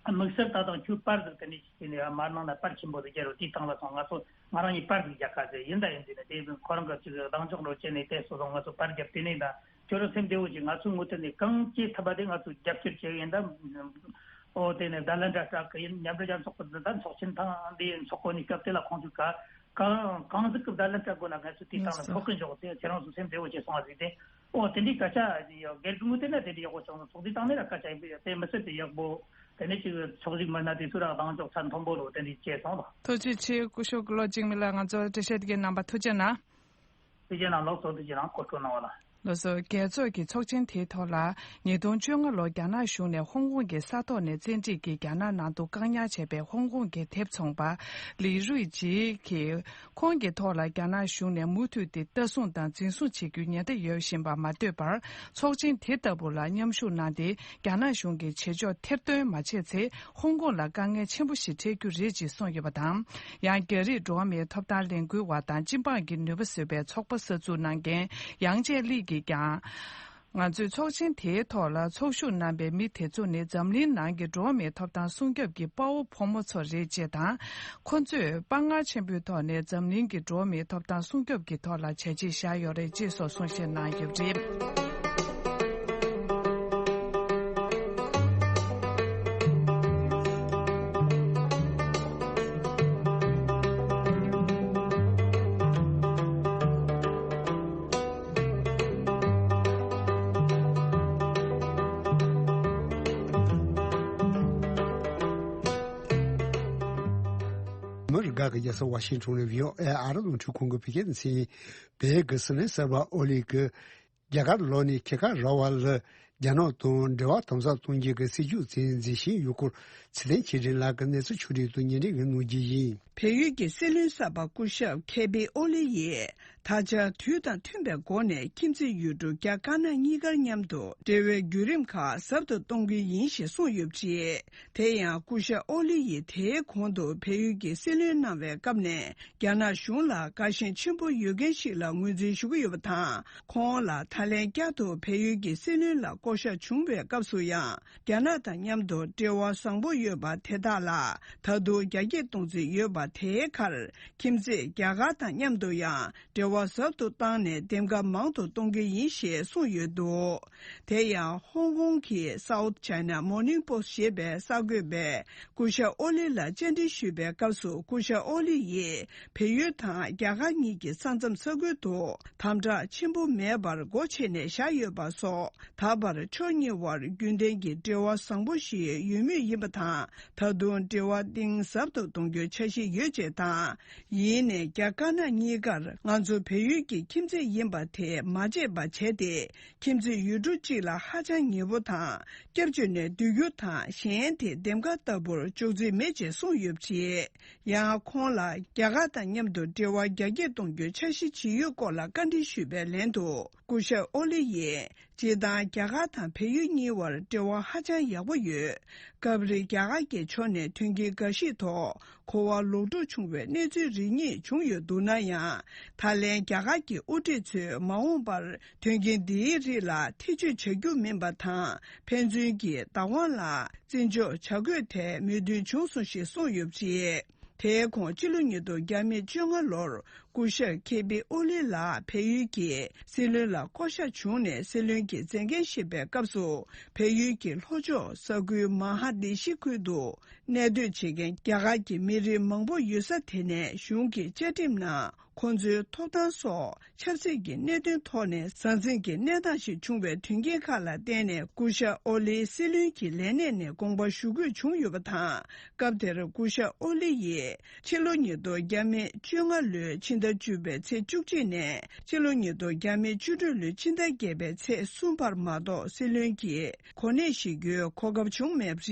དམིགས་བསལ་ད་ཐེངས་ཁྱོད་པར་ཟིག་དེ་ནས་ཅིག་བྱས་ནས་མར་ནང་ན་པར་ཆེན་པོ་ཟིག་རྒྱག་རོགས། དེའི་སྟེང་ལ་སོང་ང་ཚོ་ང་རང་གཉིས་པར་ཟིག་རྒྱག་ག་ཟེར། ཡིན་ད་ཡིན་ཟེར་ནས་དེ་ཁོ་རང་གི་ཅིག་གདེང་འཇོག་འགྲོ་བྱས་ནས་དེ་སོ་སོ་ང་ཚོ་པར་བརྒྱབ། དེ་ནས་ད་ཁྱོད་རང་སེམས་བདེ་བོ་ཅིག་ང་ཚོའི་ངོས་ཐད་ནས་གང་བྱེད་ཐུབ་པ་དེ་ང་ཚོ་རྒྱབ་སྐྱོར་བྱེད་ཡིན་ད། ཨོ་དེ་ནས་བརྡ་ལན་འདྲ་སྤྲད་གི་ཡིན། མཉམ་འབྲེལ་རྒྱལ་ཚོགས་ཀྱི་འདི་ད་ཚོགས་ཆེན་ཐེངས་འདིའི་འཚོགས་གོ་ནས་སྐབས་དེ་ལ་ཁོང་ཚོས་ག་གང་གང་ཟིག་གི་བརྡ་ལན་སྤྲད་དགོས་ན་ང་ཚོས་དེའི་སྟེང་ལ་ཐུགས་ཁུར་འཇོག་ཚེ་ཁྱེད་རང་ཚོ་སེམས་བདེ་བོ་བྱས་སོང་བ་ཟིག་དེ། ཨོ་དེ་འདྲའི་སྐད་ཆ་ཡོད། སྒེར་གྱི་ངོས་དེ་ན་དེ་འདྲའི་ཡག་པོ་བྱུང་སོང་། ཚོགས་སྡེ་སྟེང་ནས་ལ་སྐད་ཆ་ཡིན་པས་དེ་མི་སྲིད་དེ་ཡག་པོ། དེ་ནས་ཅིག་ཚོགས་ཞུགས་མི་སྣ་དེ་ཚོ་ར་གདེང་འཇོག་ཚད་མཐོན་པོ་ལོ་དེ་འདྲའི་བྱས་སོང་ལ། ཐུགས་རྗེ་ཆེ་སྐུ་ཞབས་ཀྱི་བློ་གཅིག་མི་ལ་ང་ཚོ་འགྲེལ་བཤད་དེ་གའི་རྣམ་པ་ཐུགས་རྗེ་གནང་། ཐུགས་རྗེ་གནང་། ལགས་སོ་ཐུགས་རྗེ་གནང་། གོ་སྐབས་གནང་བ་ལ། ལགས་སོ། རྒྱལ་ཚོགས་ཀྱི་ཚོགས་ཆེན་དེའི་ཐོག་ལ་ཉིས་སྟོང་བཅོ་ལྔ་ལོར་རྒྱ་ནག་གཞུང་ནས་ཧོང་ཀོང་གི་ས་ཐོག་ནས་བཙན་ཁྲིད་ཀྱིས་རྒྱ་ནག་ནང་དུ་བཀག་ཉར་བྱས་པའི་ཧོང་ཀོང་གི་དེབ་ཚོང་པ་ལི་རུའི་ཇི་གིས། ཁོང་གི་ཐོག་ལ་རྒྱ་ནག་གཞུང་ནས་མུ་མཐུད་དེ་ལྟ་སྲུང་དང་འཛིན་བཟུང་བྱེད་རྒྱུའི་ཉེན་བརྡ་ཡོད་བཞིན་པ་མ་ལྟོས་པར། ཚོགས་ཆེན་དེ་ལྟ་བུ་ལ་མཉམ་ཞུགས་གནང་སྟེ། རྒྱ་ནག་གཞུང་གིས་བྱེད་ཕྱོགས་ཐེར་འདོན་མ་བྱས་ཚེ། ཧོང་ཀོང་ལ་དཀའ་ངལ་ཆེན་པོ་ཞིག་འཕྲད་རྒྱུ་རེད་ཅེས་གསུངས་ཡོད་པ་དང་། ཡང་། རྒྱ་རིགས་འགྲོ་བ་མིའི་ཐོབ་ཐང་ལས་འགུལ་བ་དང་སྤྱི་འབངས་ཀྱི་ནུས་པ་བཟོ་བའི་ཚོགས་པ་གསར་འཛུགས་གནང་མཁན་ཡང་ཅེ་ལི་གིས་ཀྱང་། ང་ཚོས་ཚོགས་ཆེན་དེའི་ཐོག་ལ་ཚོགས་ཞུགས་གནང་པའི་མི་དེ་ཚོ་ནི་འཛམ་གླིང་ནང་གི་འགྲོ་བ་མིའི་ཐོབ་ཐང་སྲུང་སྐྱོབ་ཀྱི་དཔའ་བོ་ཕོ་མོ་ཚོ་རེད་ཅེས་དང་། ཁོ་ཚོས་དཔའ་ངར་ཆེན་པོའི་ཐོག་ནས་འཛམ་གླིང་གི་འགྲོ་བ་མིའི་ཐོབ་ཐང་སྲུང་སྐྱོབ་ཀྱི་ཐོག་ལ་བྱས་རྗེས་བཞག་ཡོད་རེད་ཅེས་སོགས་གསུང་བཤད་གནང་ཡོད་པ་རེད། མི་རིགས་ཁག་གི་རྒྱལ་ས་ཝ་ཤིང་ཊོན་ནས་བྷི་ཨོ་ཨེ་ཨ་རི་རླུང་འཕྲིན་ཁང་གི་བོད་སྐད་སྡེ་ཚན། བོད་ཀྱི་སྲིད་བློན་གསར་པ་ཨོ་ལི་ཀི་རྒྱ་གར་ལོག་ནས་འཁྱག་ཁ་ར་བ་ལ་རྒྱ་ནག་དང་འབྲེལ་བ་དམ་ཟབ་གཏོང་རྒྱུ་གི་སྲིད་ཇུས་མཚན་མཛད་བཞིན་ཡོད་སྐོར་ཚེ་བརྟན་ཆོས་སྒྲོན་ལགས་ཀྱིས་གནས་ཚུལ་ཕྱོགས་སྒྲིག་ཏུ་སྙན་སྒྲོན་གནང་རྒྱུ་ཡིན། བལ་ཡུལ་གྱི་སྲིད་བློན་གསར་པ་སྐུ་ཞབས་ཁེ་པི་ཨོ་ལི་ཡིས་ད་ཆ་དུས་དང་མཐུན་པའི་སྒོ་ནས་ཁྱིམ་མཚེས་ཡུལ་གྲུ་རྒྱ་དཀར་ནག་གཉིས་ཀར་མཉམ་དུ་འབྲེལ་བའི་བརྒྱུད་རིམ་ཁག་ཟབ་ཏུ་གཏོང་གི་ཡིན་ཞེས་གསུངས་ཡོད་པ་རེད། དེ་ཡང་སྐུ་ཞབས་ཨོ་ལི་ཡིས་དེའི་གོང་དུ་བལ་ཡུལ་གྱི་སྲིད་བློན་གནང་བའི་སྐབས་ནས་རྒྱ་ནག་གཞུང་ལ་དགའ་ཞེན་ཆེན་པོ་ཡོད་མཁན་ཞིག་ལ་ངོས་འཛིན་ཞུ་གི་ཡོད་པ་དང་། ཁོང་ལ་ད་ལན་བསྐྱར་དུ་བལ་ཡུལ་གྱི་སྲིད་བློན་ལ་བསྐོ་གཞག་བྱུང་བའི་སྐབས་སུ་ཡང་། རྒྱ་ནག་དང་མཉམ་དུ་འབྲེལ་བ་བཟང་པོ་ཡོད་པ་དེ་དག་ལ་ད་དུང་རྒྱ་སྐྱེད་གཏོང་རྩིས་ཡོད་པ་དེའི་ཁར། ཁྱིམ་མཚེས་རྒྱ་གར་དང་མཉམ་དུ་ཡང་འབྲེལ་བ་ཟབ་ཏུ་བཏང་ནས་འདེམས་ཀ་མང་དུ་གཏོང་གི་ཡིན་ཞེས་གསུངས་ཡོད་འདུག་དེ་ཡང་ཧོང་ཀོང་གི་South China Morning Post ཞེས་པའི་གསར་འགོད་པས་སྐུ་ཞབས་ཨོ་ལི་ལ་བཅར་འདྲི་ཞུས་པའི་སྐབས་སུ། སྐུ་ཞབས་ཨོ་ལི་ཡིས་བལ་ཡུལ་དང་རྒྱ་གར་གཉིས་ཀྱི་ས་མཚམས་ས་ཁུལ་དུ་དམ་དྲག་ཆེན་པོ་མེད་པར་སྒོ་ཕྱེ་ནས་བཞག་ཡོད་པ་སོགས། ད་བར་ཕྱོགས་གཉིས་དབར་རྒྱུན་ལྡན་གྱི་འབྲེལ་བ་བཟང་པོ་ཞིག་ཡོད་མུས་ཡིན་པ་དང་། ད་དུང་འབྲེལ་བ་གཏིང་ཟབ་ཏུ་གཏོང་རྒྱུའི་འཆར་གཞི་ཡོད་ཅེས་དང་། ཡིན་ནའི་རྒྱ་དཀར་ནག་གཉིས་ཀར་ང་ཚོ་བལ་ཡུལ་གྱི་ཁྱིམ་མཚེས་ཡིན་པ་དེ་མ་བརྗེད་པ་བྱས་ཏེ། ཁྱིམ་མཚེས་ཡུལ་གྲུ་གཅིག་ལ་ཧ་ཅང་ཉེ་བོ་དང་སྐྱབས་བཅོལ་ནས་སྡོད་རྒྱུ་དང་གཞན་དེ་འདེམས་ཀ་ལྟ་བུར་འཇོག་རྩིས་མེད་ཅེས་གསུངས་ཡོད་པ་རེད། ཡང་ཁོང་ལ་རྒྱ་གར་དང་མཉམ་དུ་འབྲེལ་བ་རྒྱ་སྐྱེད་གཏོང་རྒྱུའི་འཆར་གཞི་ཇི་ཡོད་སྐོར་ལ་བཀའ་འདྲི་ཞུས་པའི་ལན་དུ། སྐུ་ཞབས་ཨོ་ལི་ཡིས་སྤྱིར་བཏང་རྒྱ་གར་དང་བལ་ཡུལ་གཉིས་བར་འབྲེལ་བ་ཧ་ཅང་ཡག་པོ་ཡོད། སྐབས་རེ་རྒྱ་གར་གྱི་ཕྱོགས་ནས་དོན་རྐྱེན་འགའ་ཞིག་ཐོག་གོ་བ་ལོག་འགྲོ་བྱུང་བའི་གནས་ཚུལ་རེ་གཉིས་བྱུང་ཡོད་འདུག་ན་ཡང་། ད་ལན་རྒྱ་གར་གྱི་དབུ་ཁྲིད་ཚོས་མ་འོངས་པར་དོན་རྐྱེན་འདིའི་རིགས་ལ་ཐེ་བྱུས་བྱ་རྒྱུ་མིན་པ་དང་། ཕན་ཚུན་གྱི་བདག་དབང་ལ་བརྩི་འཇོག་བྱ་དགོས་ཐད་མོས་མཐུན་བྱུང་སོང་ཞེས་གསུངས་ཡོད་པ་རེད། དེའི་གོང་ཕྱི་ལོ་ཉིས་སྟོང་བརྒྱ་མེད་བཅོ་ལྔ་ལོར་ སྐུ་ཞབས་ཁེ་པི་ཨོ་ལི་ལགས་བལ་ཡུལ་གྱི་སྲིད་བློན་ལ་བསྐོ་གཞག་བྱུང་ནས་སྲིད་བློན་གྱི་མཛད་འགན་བཞེས་པའི་སྐབས་སུ། བལ་ཡུལ་གྱི་ལྷོ་ཕྱོགས་ས་ཁུལ་མ་ཧ་དེ་ཤི་ཁུལ་དུ་གནས་སྡོད་བྱེད་མཁན་རྒྱ་གར་གྱི་མི་རིགས་མང་པོ་ཡོད་ས་དེ་ནས་གཞུང་གི་བཅའ་ཁྲིམས་ནང་ཁོང་ཚོའི་ཐོབ་ཐང་སོགས་ཆབ་སྲིད་ཀྱི་གནད་དོན་ཐོག་ནས་ཟང་ཟིང་གི་གནས་སྟངས་ཤིག་བྱུང་བའི་དོན་རྐྱེན་ཁག་ལ་བརྟེན་ནས། སྐུ་ཞབས་ཨོ་ལི་སྲིད་བློན་གྱི་ལས་གནས་ནས་དགོངས་པ་ཞུ་དགོས་བྱུང་ཡོད་པ་དང་། སྐབས་དེར་སྐུ་ཞབས་ཨོ་ལི་ཡིས་ཕྱི་ལོ་ཉིས་སྟོང་བརྒྱ་མེད་བཅོ་ལྔ་ལོའི་ཕྱི་ཟླ་བཅུ་པའི་ཚེས་བཅུ་གཅིག་ནས་ཕྱི་ལོ་ཉིས་སྟོང་བརྒྱ་མེད་བཅུ་དྲུག་ལོའི་ཕྱི་ཟླ་བརྒྱད་པའི་ཚེས་གསུམ་བར་མ་གཏོགས་སྲིད་བློན་གྱི་གོ་གནས་བཞེས་རྒྱུའི་གོ་སྐབས་བྱུང་མེད་པ་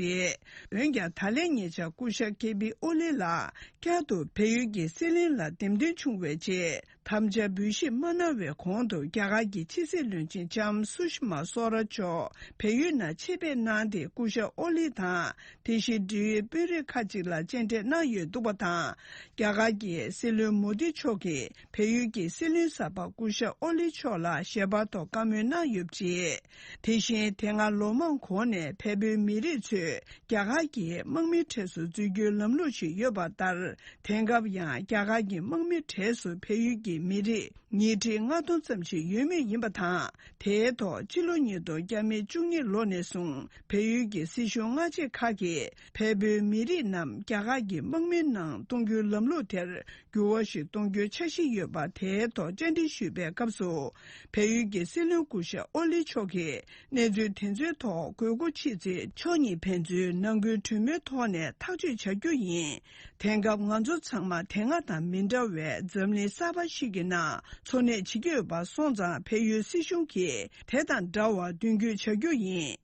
རེད། འོན་ཀྱང་། ད་ལན་ཉེ་ཆར་སྐུ་ཞབས་ཁེ་པི་ཨོ་ལི་ལགས་བསྐྱར་དུ་བལ་ཡུལ་གྱི་སྲིད་བློན་ལ་འདེམས་ཐོན་བྱུང་བའི་རྗེས། དམ་བཅའ་འབུལ་བཞེས་མ་གནང་བའི་གོང་དུ། རྒྱ་གར་གྱི་ཕྱི་སྲིད་བློན་ཆེན་ལྕམ་སུ་ཤི་མ་སོ་ར་མཆོག་བལ་ཡུལ་ནང་ཆེད་ཕེབས་གནང་སྟེ། སྐུ་ཞབས་ཨོ་ལི་དང་དེ་བཞིན་འབྲེལ་ཡོད་དཔོན་རིགས་ཁག་ཅིག་ལ་མཇལ་འཕྲད་གནང་ཡོད་འདུག་པ་དང་། རྒྱ་གར་གྱི་སྲིད་བློན་མོ་དི་མཆོག་གིས་བལ་ཡུལ་གྱི་སྲིད་བློན་གསར་པ་སྐུ་ཞབས་ཨོ་ལི་མཆོག་ལ་ཞལ་པར་ཐོག་བཀའ་མོལ་གནང་ཡོད་པ་རེད། དེ་བཞིན། དེ་སྔ་ལོ་མང་གོང་ནས་བལ་པོའི་མི་རིགས་ཚོས་རྒྱ་གར་གྱི་དམག་མིའི་གྲས་སུ་འཛུལ་རྒྱུའི་ལམ་ལུགས་ཤིག་ཡོད་པ་ལྟར། དེང་སྐབས་ཡང་རྒྱ་གར་གྱི་དམག་མིའི་གྲས་སུ་བལ་ཡུལ་གྱི་མི་རིགས་ཉིས་ཁྲི་ལྔ་སྟོང་ཙམ་ཞིག་ཡོད་མུས་ཡིན་པ་དང་། དེའི་ཐོག་ཕྱི་ལོ་ཉིས་སྟོང་བརྒྱ་མེད་བཅུ་གཉིས་ལོ་ནས་བཟུང་བལ་ཡུལ་གྱི་སྲིད་གཞུང་སྔ་རྗེས་ཁག་གིས་བལ་པོའི་མི་རིགས་རྣམས་རྒྱ་གར་གྱི་དམག་མིའི་ནང་གཏོང་རྒྱུའི་ལམ་ལུགས་དེར་འགྱུར་བ་ཞིག་གཏོང་རྒྱུའི་འཆར་གཞི་ཡོད་པ་དེའི་ཐོག་བཅར་འདྲི་ཞུས་པའི་སྐབས་སུ། བལ་ཡུལ་གྱི་སྲིད་བློན་སྐུ་ཞབས་ཨོ་ལི་མཆོག་གིས་གནས་ཚུལ་དེ་ཚོའི་ཐོག་དགོས་མཁོ་ཆེ་ཚེ་ཕྱོགས་གཉིས་ཕན་ཚུན་ནང་ཁུལ་གྲོས་མོལ་ཐོག་ནས་ཐག་གཅོད་བྱ་རྒྱུ་ཡིན། དེང་སྐབས་ང་ཚོ་ཚང་མ་དེ་སྔ་དང་མི་འདྲ་བའི་འཛམ་གླིང་གསར་པ་ཞིག་གི་ནང་འཚོ་གནས་བྱེད་ཀྱི་ཡོད་པ་སོང་ཙང་། བལ་ཡུལ་སྲིད་གཞུང་གིས་དེ་དང་འདྲ་བ་མདུན་སྐྱོད་བྱ་རྒྱུ་ཡིན།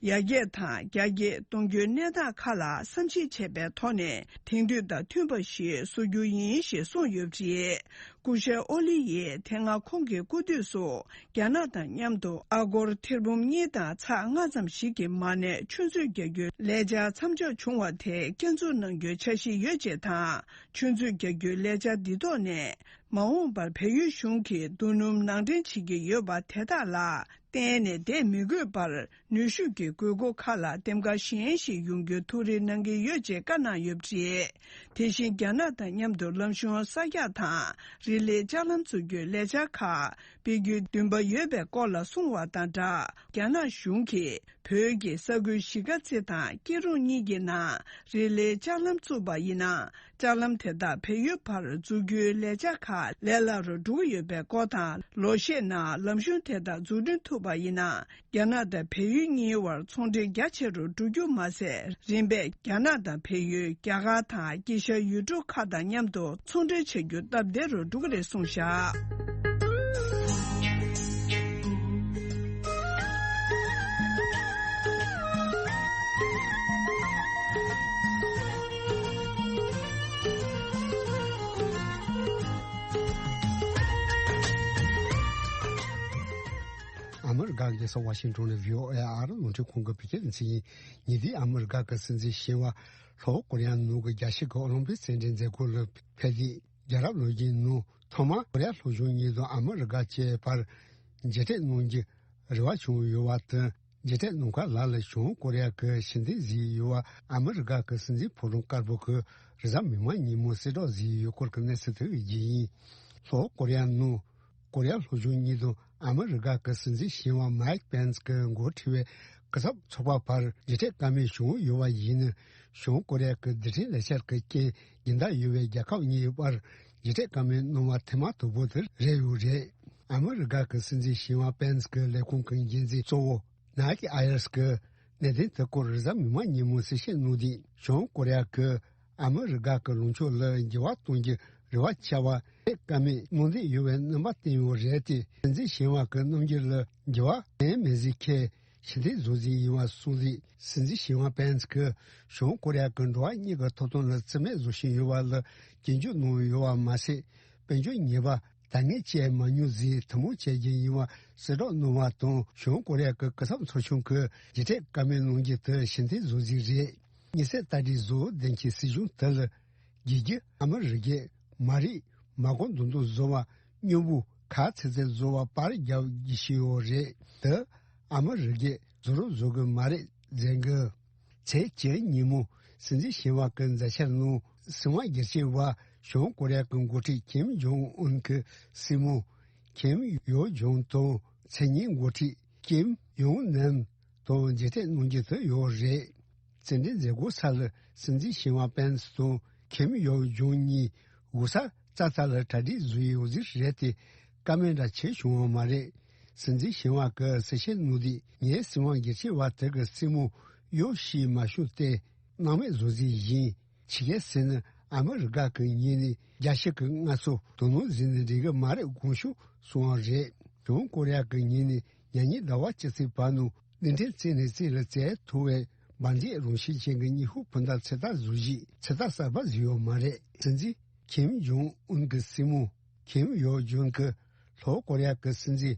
ཡར་རྒྱས་དང་རྒྱ་སྐྱེད་གཏོང་རྒྱུའི་གནས་སྟངས་ཁག་ལ་བསམ་གཞིག་བྱས་པའི་ཐོག་ནས་དེང་དུས་དང་མཐུན་པ་ཞིག་བཟོ་རྒྱུ་ཡིན་ཞེས་གསུངས་ཡོད་པ་རེད། སྐུ་ཞབས་ཨོ་ལི་ཡིས་དེ་སྔ་ཁོང་གི་སྐུ་དུས་སུ་རྒྱ་ནག་དང་མཉམ་དུ་ཨ་སྒོར་ཐེར་འབུམ་གཉིས་དང་ཚེག་ལྔ་ཙམ་ཞིག་གི་མ་གནས་ཆུ་མཛོད་རྒྱག་རྒྱུའི་ལས་འཆར་མཚམས་འཇོག་བྱུང་བ་དེ་བསྐྱར་འཛུགས་གནང་རྒྱུའི་འཆར་གཞི་ཡོད་ཅེས་དང་། ཆུ་མཛོད་རྒྱག་རྒྱུའི་ལས་འཆར་འདི་ཐོག་ནས་མ་འོངས་པར་བལ་ཡུལ་གཞུང་གིས་རྡོ་སྣུམ་ནང་འདྲེན་བྱེད་ཀྱི་ཡོད་པ་དེ་དག་ལ་བརྟེན་ནས་བསྡད་མི་དགོས་པར། ནུས་ཤུགས་ཀྱི་དགོས་མཁོ་ཁག་ལ་འདེམས་ཀ་གཞན་ཞིག་ཡོང་རྒྱུའི་ཐུགས་རེ་གནང་གི་ཡོད་ཅེས་བཀའ་གནང་ཡོད་པ་རེད། དེ་བཞིན། རྒྱ་ནག་དང་མཉམ་དུ་ལམ་གཞུང་གསར་རྒྱག་དང་རི་ལི་ལྕགས་ལམ་བཙུགས་རྒྱུའི་ལས་འཆར་ཁག་སྤེལ་རྒྱུའི་འདུན་པ་ཡོད་པའི་སྐོར་ལ་གསུངས་པ་དང་སྦྲགས། རྒྱ་ནག་གཞུང་གིས་བོད་ཀྱི་ས་ཁུལ་གཞིས་ཀ་རྩེ་དང་སྐྱིད་རོང་གཉིས་ཀྱི་ནང་རི་ལི་ལྕགས་ལམ་བཙུགས་པ་ཡིན་ན། ལྕགས་ལམ་དེ་དག་བལ་ཡུལ་བར་འཛུགས་རྒྱུའི་ལས་འཆར་ཁག་ལས་སླ་རུ་འགྲོ་གི་ཡོད་པའི་སྐོར་དང་། ལོ་ཤས་ནང་ལམ་གཞུང་དེ་དག་འཛུགས་སྐྲུན་ཐུབ་པ་ཡིན་ན། རྒྱ་ནག་དང་བལ་ཡུལ་གཉིས་བར་ཚོང་འབྲེལ་རྒྱ་ཆེ་རུ་འགྲོ་རྒྱུ་མ་ཟད། རིམ་པས་རྒྱ་ནག་དང་བལ་ཡུལ། རྒྱ་གར་དང་དཀྱིལ་ཤར་ཡུལ་གྲུ་ཁག་དང་མཉམ་དུ་ཚོང་འབྲེལ་བྱ་རྒྱུ་སྟབས་བདེ་རུ་འགྲོ་གི་རེད་གསུངས་བཞག། ཨ་མི་རི་ཀ་གི་རྒྱལ་ས་ཝ་ཤིང་ཊོན་ནས་བྷི་ཨོ་ཨེ་ཨ་རི་རླུང་འཕྲིན་ཁང་གི་བོད་སྐད་སྡེ་ཚན་ཡིན། ཉེ་དུས་ཨ་མི་རི་ཀ་གི་སྲིད་འཛིན་ཞི་ཝ་ལྷོ་ཀོ་རི་ཡ་ནང་གི་རྒྱལ་སྤྱི་གི་ཨོ་ལིམ་པིག་རྩེད་འགྲན་མཛད་སྒོ་ལ་ཕེབས་ཏེ། རྒྱལ་རབས་ལོ་རྒྱུས་ནང་ཐོག་མར་ཀོ་རི་ཡ་ལྷོ་ཕྱོགས་གཉིས་དང་ཨ་མི་རི་ཀ་བཅས་པར་མཇལ་འཕྲད་གནང་རྒྱུའི་རེ་བ་བྱུང་ཡོད་པ་དང་། མཇལ་འཕྲད་གནང་ཁག་ལ་ལ་བྱང་ཀོ་རི་ཡ་གི་ཕྱི་འཐེན་ཟིན་ཡོད་པ། ཨ་མི་རི་ཀ་གི་སྲིད་འཛིན་ཕོ་བྲང་དཀར་པོ་གི་རེས་གཟའ་མིག་དམར་ཉིན་མོ་གསལ་བསྒྲགས་ཟིན་ཡོད་སྐོར་གྱི་གནས་ཚུལ་དེ་བརྗོད་ཡིན། ལྷོ་ཀོ་རི་ཡ་ནང་ཀོ་རི་ཡ་ལྷོ་ཕྱོགས་གཉིས་དང་ཨ་མི་རི་ཀ་གི་སྲིད་འཛིན་ཞི་ཝ་མའིག་པེན་སི་གི་འགོ་ཁྲིད་པའི་སྐུ་ཚབ་ཚོགས་པ་བར་མཇལ་འཕྲད་བཀའ་མོལ་བྱུང་ཡོད་པ་ཡིན་ན། བྱང་ཀོ་རི་ཡ་གི་རྡུལ་ཕྲན་ལས་འཆར་གྱི་རྐྱེན་སྦྱིན་བདག་ཡོད་པའི་རྒྱལ་ཁབ་གཉིས་བར་མཇལ་འཕྲད་བཀའ་མོལ་གནང་བ་ཐེངས་མ་དང་པོ་དེ་རེད་ཡོད་རེད། ཨ་མི་རི་ཀ་གི་སྲིད་འཛིན་ཞི་ཝ་པེན་སི་གི་ལས་ཁུངས་ཀྱི་འགན་འཛིན་གཙོ་བོ་ནེཌ་ཨ་ཡར་སི་གིས་གནད་དོན་དེ་སྐོར་རེས་གཟའ་མིག་དམར་ཉིན་མོ་གསལ་བཤད་གནང་དུས། བྱང་ཀོ་རི་ཡ་གིས་ཨ་མི་རི་ཀ་གི་ལངས་ཕྱོགས་ལ་འགྱུར་བ་གཏོང་རྒྱུའི་རེ་བ་བྱ་བ་དེ་བཀའ་མོལ་གནང་འདོད་ཡོད་པའི་རྣམ་པ་བསྟན་ཡོད་རེད་དེ། སྲིད་འཛིན་ཞི་ཝ་གི་རྣམ་འགྱུར་ལ་འགྱུར་བ་གཏན་མེད་ཟེར་མཁན་ཞི་བདེ་བཟོ་རྩིས་ཡིན་པ་གསུངས་རྗེས། སྲིད་འཛིན་ཞི་ཝ་པེན་སི་གིས་བྱང་ཀོ་རི་ཡ་གི་འགྲོ་བ་མིའི་ཐོབ་ཐང་ལ་བརྩི་མེད་བཟོ་བཞིན་ཡོད་པ་ལ་སྐྱོན་བརྗོད་གནང་ཡོད་པ་མ་ཟད། དཔལ་འབྱོར་ཉེས་པ་དྲག་གནོན་བྱས་མ་མྱོང་ཟེར་ཐུན་མོང་བྱས་རྒྱུ་ཡིན་པ་གསལ་བསྒྲགས་གནང་བ་དང་། བྱང་ཀོ་རི་ཡ་གི་སྐུ་ཚབ་ཚོགས་ཆུང་གིས་མཇལ་འཕྲད་བཀའ་མོལ་གནང་རྒྱུ་དེ་ཞི་བདེ་བཟོ་རྩིས་རེད། མི་སེར་ལྟ་གྲུབ་བཟོ་བོ་ལྡན་གྱི་སྲིད་གཞུང་དེ་ལ་རྒྱལ་རྒྱུ་ཨ་མི་རི་ཀས་མ་རིག་མ་གོ་མདོག་མདོག་བཟོ་བ། སྨྱོ་འབུ་ཁ་ཚིག་ཚིག་བཟོ་བ་པར་རྒྱབ་རྒྱུ་ཞིག་ཡོད་རེད། དེ་ཨ་མི་རི་ཀས་བཟོ་རོགས་བཟོ་གི་མ་རེད་ཟེར་གི། ཚེས་བཅུ་ཉིན་མོ་སྲིད་འཛིན་ཞི་ཝ་གི་མཛད་འཆར་ནང་སྲིད་དབང་སྒེར་གཅོད་པ་ བྱང་ཀོ་རི་ཡ་གི་འགོ་ཁྲིད་ཀིམ་ཇོང་ཨུན་གྱི་སྲིང་མོ་ཀིམ་ཡོ་ཇོང་དང་མཚན་ཉིད་འགོ་ཁྲིད་ཀིམ་ཡོང་ནམ་དང་མཇལ་འཕྲད་གནང་རྒྱུ་དེ་ཡོད་རེད། རྩེད་འགྲན་མཛད་སྒོ་སར་སྲིད་འཛིན་ཞི་ཝང་པེན་སི་དང་ཁིམ་ཡོ་ཇོང་གཉིས་འོ་ས་རྩ་ཚ་ལ་གྲ་སྒྲིག་བཟོ་ཡི་ཡོད་ཟིག་རེད་དེ། བཀའ་མོལ་འདྲ་བྱས་བྱུང་བ་མ་རེད། སྲིད་འཛིན་ཞི་ཝང་གིས་གསལ་བཤད་གནང་དུས། ངའི་སྲིད་དབང་སྒེར་གཅོད་པ་དེ་གི་སྲིང་མོ་ཡོ་ཤི་མ་བྱུང་སྟེ། སྣང་མེད་བཟོ་རྩིས་ཡིན། ཕྱི་རྒྱལ་ཟེར་ན་ཨ་མི་རི་ཀ་གི་ངོས་ནས་རྒྱལ་སྤྱི་གི་ངལ་གསོ་དོ་སྣང་བཟོས་ནས་འགྲིག་གི་མ་རེད་དགོངས་ཞུ་སོང་བ་རེད། བྱང་ཀོ་རི་ཡ་གི་ངོས་ནས་ཉ་ཉིན་ཟླ་བ་གཅིག་ཙམ་བར་ནང་གླིང་ཕྲན་རྩེ་ནས་རྩེ་ལ་རྩེ་ཐུབ་པའི་འབར་མདེལ་རང་བཞིན་ཅན་གྱི་ཉི་ཧོང་འཕུར་མདའ་ཚོད་ལྟ་བཟོ་གཞིའི་ཚོད་ལྟ་གསར་པ་བཟོས་ཡོད་མ་རེད། སྲིད་འཛིན་ཁིམ་ཇོང་ཨུན་གྱི་སྲིང་མོ་ཁིམ་ཡོ་ཇོང་གིས་ལྷོ་ཀོ་རི་ཡ་གི་སྲིད་འཛིན་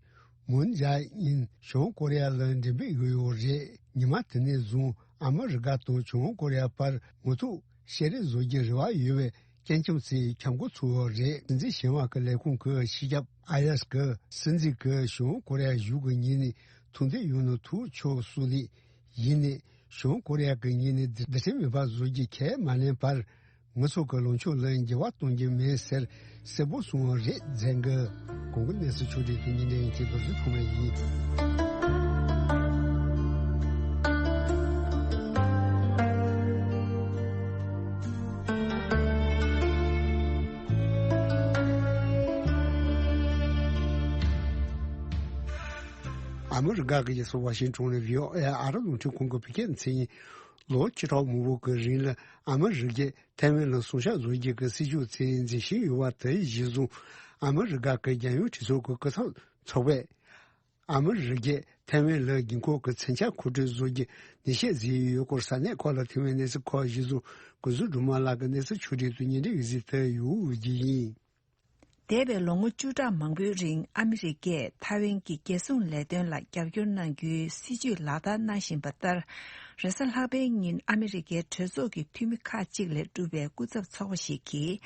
མུན་ཇཱ་ཨིན་བྱང་ཀོ་རི་ཡ་ལ་མགྲིན་པའི་གཡོ་ཡོད་རེད། ཉི་མ་དེ་ནས་བཟུང་ཨ་མི་རི་ཀ་དང་བྱང་ཀོ་རི་ཡ་བར་ངོ་ཐུག་བཤད་རེས་བཟོ་རྒྱུའི་རེ་བ་ཡོད་པའི་སྐྱེས་ཁམས་ཚོས་འཁྱམ་སྒོ་ཚུགས་ཡོད་རེད། སྲིད་འཛིན་ཞི་ཝང་གི་ལས་ཁུངས་ཀྱི་སྤྱི་ཁྱབ་ཨ་ཡས་ཀྱིས་སྲིད་འཛིན་གྱིས་བྱང་ཀོ་རི་ཡ་གཞུང་གི་ངོས་ནས་ཐུགས་འདོད་ཡོད་ན་ཐུག་ཆོག་གསུངས་ནས། ཡིན་ནའི་བྱང་ཀོ་རི་ཡ་གི་ངོས་ནས་རྡུལ་ཕྲན་མེད་པ་བཟོ་རྒྱུ་ཁས་མ་ལེན་བར། ང་ཚོ་གི་ལངས་ཕྱོགས་ལ་འགྱུར་བ་གཏོང་རྒྱུ་མེད་ཟེར་གསལ་པོ་གསུངས་པ་རེད། མཛད་འགུལ་གོང་གི་གནས་ཚུལ་ཕྱོགས་སྒྲིག་དེ་ཉིན་རེ་ཡིན་གྱི་རྡོ་རྗེ་ཐོག་མ་ཡིན། ཨ་མི་རི་ཀ་གི་རྒྱལ་ས་ཝ་ཤིང་ཊོན་ནས་བྷི་ཨོ་ཨེ་ཨ་རི་རླུང་འཕྲིན་ཁང་གི་བོད་སྐད་མཚན་ཉིད། ལོ་བཅུ་ཕྲག་མང་པོ་གི་རིང་ལ་ཨ་མི་རི་ཀས་ཐའེ་ཝན་ལ་སྲུང་སྐྱོབ་བཟོ་རྒྱུ་གི་སྲིད་ཇུས་དེ་འཛིན་བཞིན་ཡོད་པ་དེ་གཞིར་བཟུང་། ཨ་མི་རི་ཀ་གི་རྒྱལ་ཡོངས་གྲོས་ཚོགས་ཀྱི་སྐུ་ཚབ་ཚོགས་པས། ཨ་མི་རི་ཀས་ཐའེ་ཝན་ལ་རྒྱལ་ཁབ་ཀྱི་མཚོན་ཆ་མཁོ་སྤྲོད་བཟོ་རྒྱུ་ནན་བཤད་བཟོས་ཡོད་སྐོར་ས་གནས་ཁག་ལ་ཐོན་པའི་གནས་ཚུལ་ཁག་གཞིར་བཟུང་ཀུན་བཟང་སྒྲོལ་མ་ལགས་ཀྱི་གནས་ཚུལ་ཕྱོགས་སྒྲིག་ཏུ་སྙན་སྒྲོན་ཡོད་ཚུལ་དེ་ཡོད་རྒྱུ་ཡིན། འདས་པའི་ལོ་ངོ་བཅུ་ཕྲག་མང་པོའི་རིང་ཨ་མི་རི་ཀས་ཐའེ་ཝན་གྱི་རྒྱལ་སྲུང་ལས་དོན་ལ་རྒྱབ་སྐྱོར་གནང་རྒྱུའི་སྲིད་ཇུས་ལག་བསྟར་གནང་བཞིན་པ་ལྟར། རེས་གཟའ་ལྷག་པའི་ཉིན་ཨ་མི་རི་ཀའི་གྲོས་ཚོགས་ཀྱི་འཐུས་མི་ཁག་ཅིག་ལས་གྲུབ་པའི་སྐུ་ཚབ་ཚོགས་པ་ཞིག་གིས་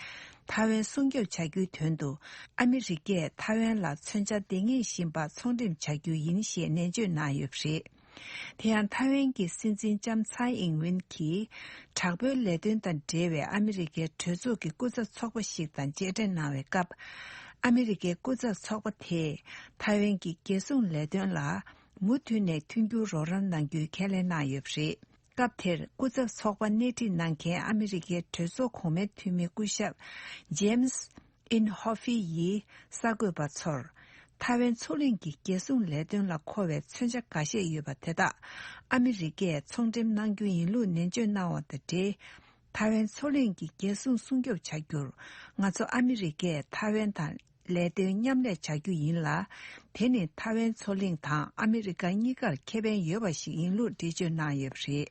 ཐའེ་ཝན་སྲུང་སྐྱོབ་བྱ་རྒྱུའི་དོན་དུ། ཨ་མི་རི་ཀས་ཐའེ་ཝན་ལ་མཚོན་ཆ་འདེད་ངེས་བཞིན་པ་ཚོང་འགྲེམས་བྱ་རྒྱུ་ཡིན་ཞེས་ནན་བརྗོད་གནང་ཡོད་པ་རེད། དེ་ཡང་ཐའེ་ཝན་གྱི་སྲིད་འཛིན་ལྕམ་ཚའེ་ཨིང་ཝེན་གྱིས་དྲག་པོའི་ལས་དོན་དང་འབྲེལ་བའི་ཨ་མི་རི་ཀའི་གྲོས་ཚོགས་ཀྱི་སྐུ་ཚབ་ཚོགས་པ་ཞིག་དང་མཇལ་འཕྲད་གནང་བའི་སྐབས། ཨ་མི་རི་ཀའི་སྐུ་ཚབ་ཚོགས་པ་དེས་ཐའེ་ཝན་གྱི་རྒྱལ་སྲུང་ལས་དོན་ལ་མུ་མཐུད་ནས་མཐུན་འགྱུར་རོགས་རམ་གནང་རྒྱུའི་ཁས་ལེན་གནང་ཡོད་པ་རེད། སྐབས་དེར་སྐུ་ཚབ་ཚོགས་པ་སྣེ་ཁྲིད་གནང་མཁན་ཨ་མི་རི་ཀའི་གྲོས་ཚོགས་གོང་མའི་འཐུས་མི་སྐུ་ཞབས་ཇེམ་སི་ཨིན་ཧོ་ཧྥི་ཡིས་གསར་འགོད་པ་ཚོར། ཐའེ་ཝན་མཚོ་གླིང་གི་རྒྱལ་སྲུང་ལས་དོན་ལ་མཁོ་བའི་མཚོན་ཆ་འགའ་ཤས་ཡོད་པ་དེ་དག་ཨ་མི་རི་ཀས་ཚོང་འགྲེམས་གནང་རྒྱུ་ཡིན་ལུགས་ནན་བརྗོད་གནང་བ་དང་འབྲེལ། ཐའེ་ཝན་མཚོ་གླིང་གི་རྒྱལ་སྲུང་སྲུང་སྐྱོབ་བྱ་རྒྱུར། ང་ཚོ་ཨ་མི་རི་ཀས་ཐའེ་ཝན་དང་ལས་དོན་མཉམ་ལས་བྱ་རྒྱུ་ཡིན་ལ། དེ་ནི་ཐའེ་ཝན་མཚོ་གླིང་དང་ཨ་མི་རི་ཀ་གཉིས་ཀར་ཁེ་ཕན་ཡོད་པ་ཞིག་ཡིན་ལུགས་འགྲེལ་བརྗོད་གནང་ཡོད་པ་རེད།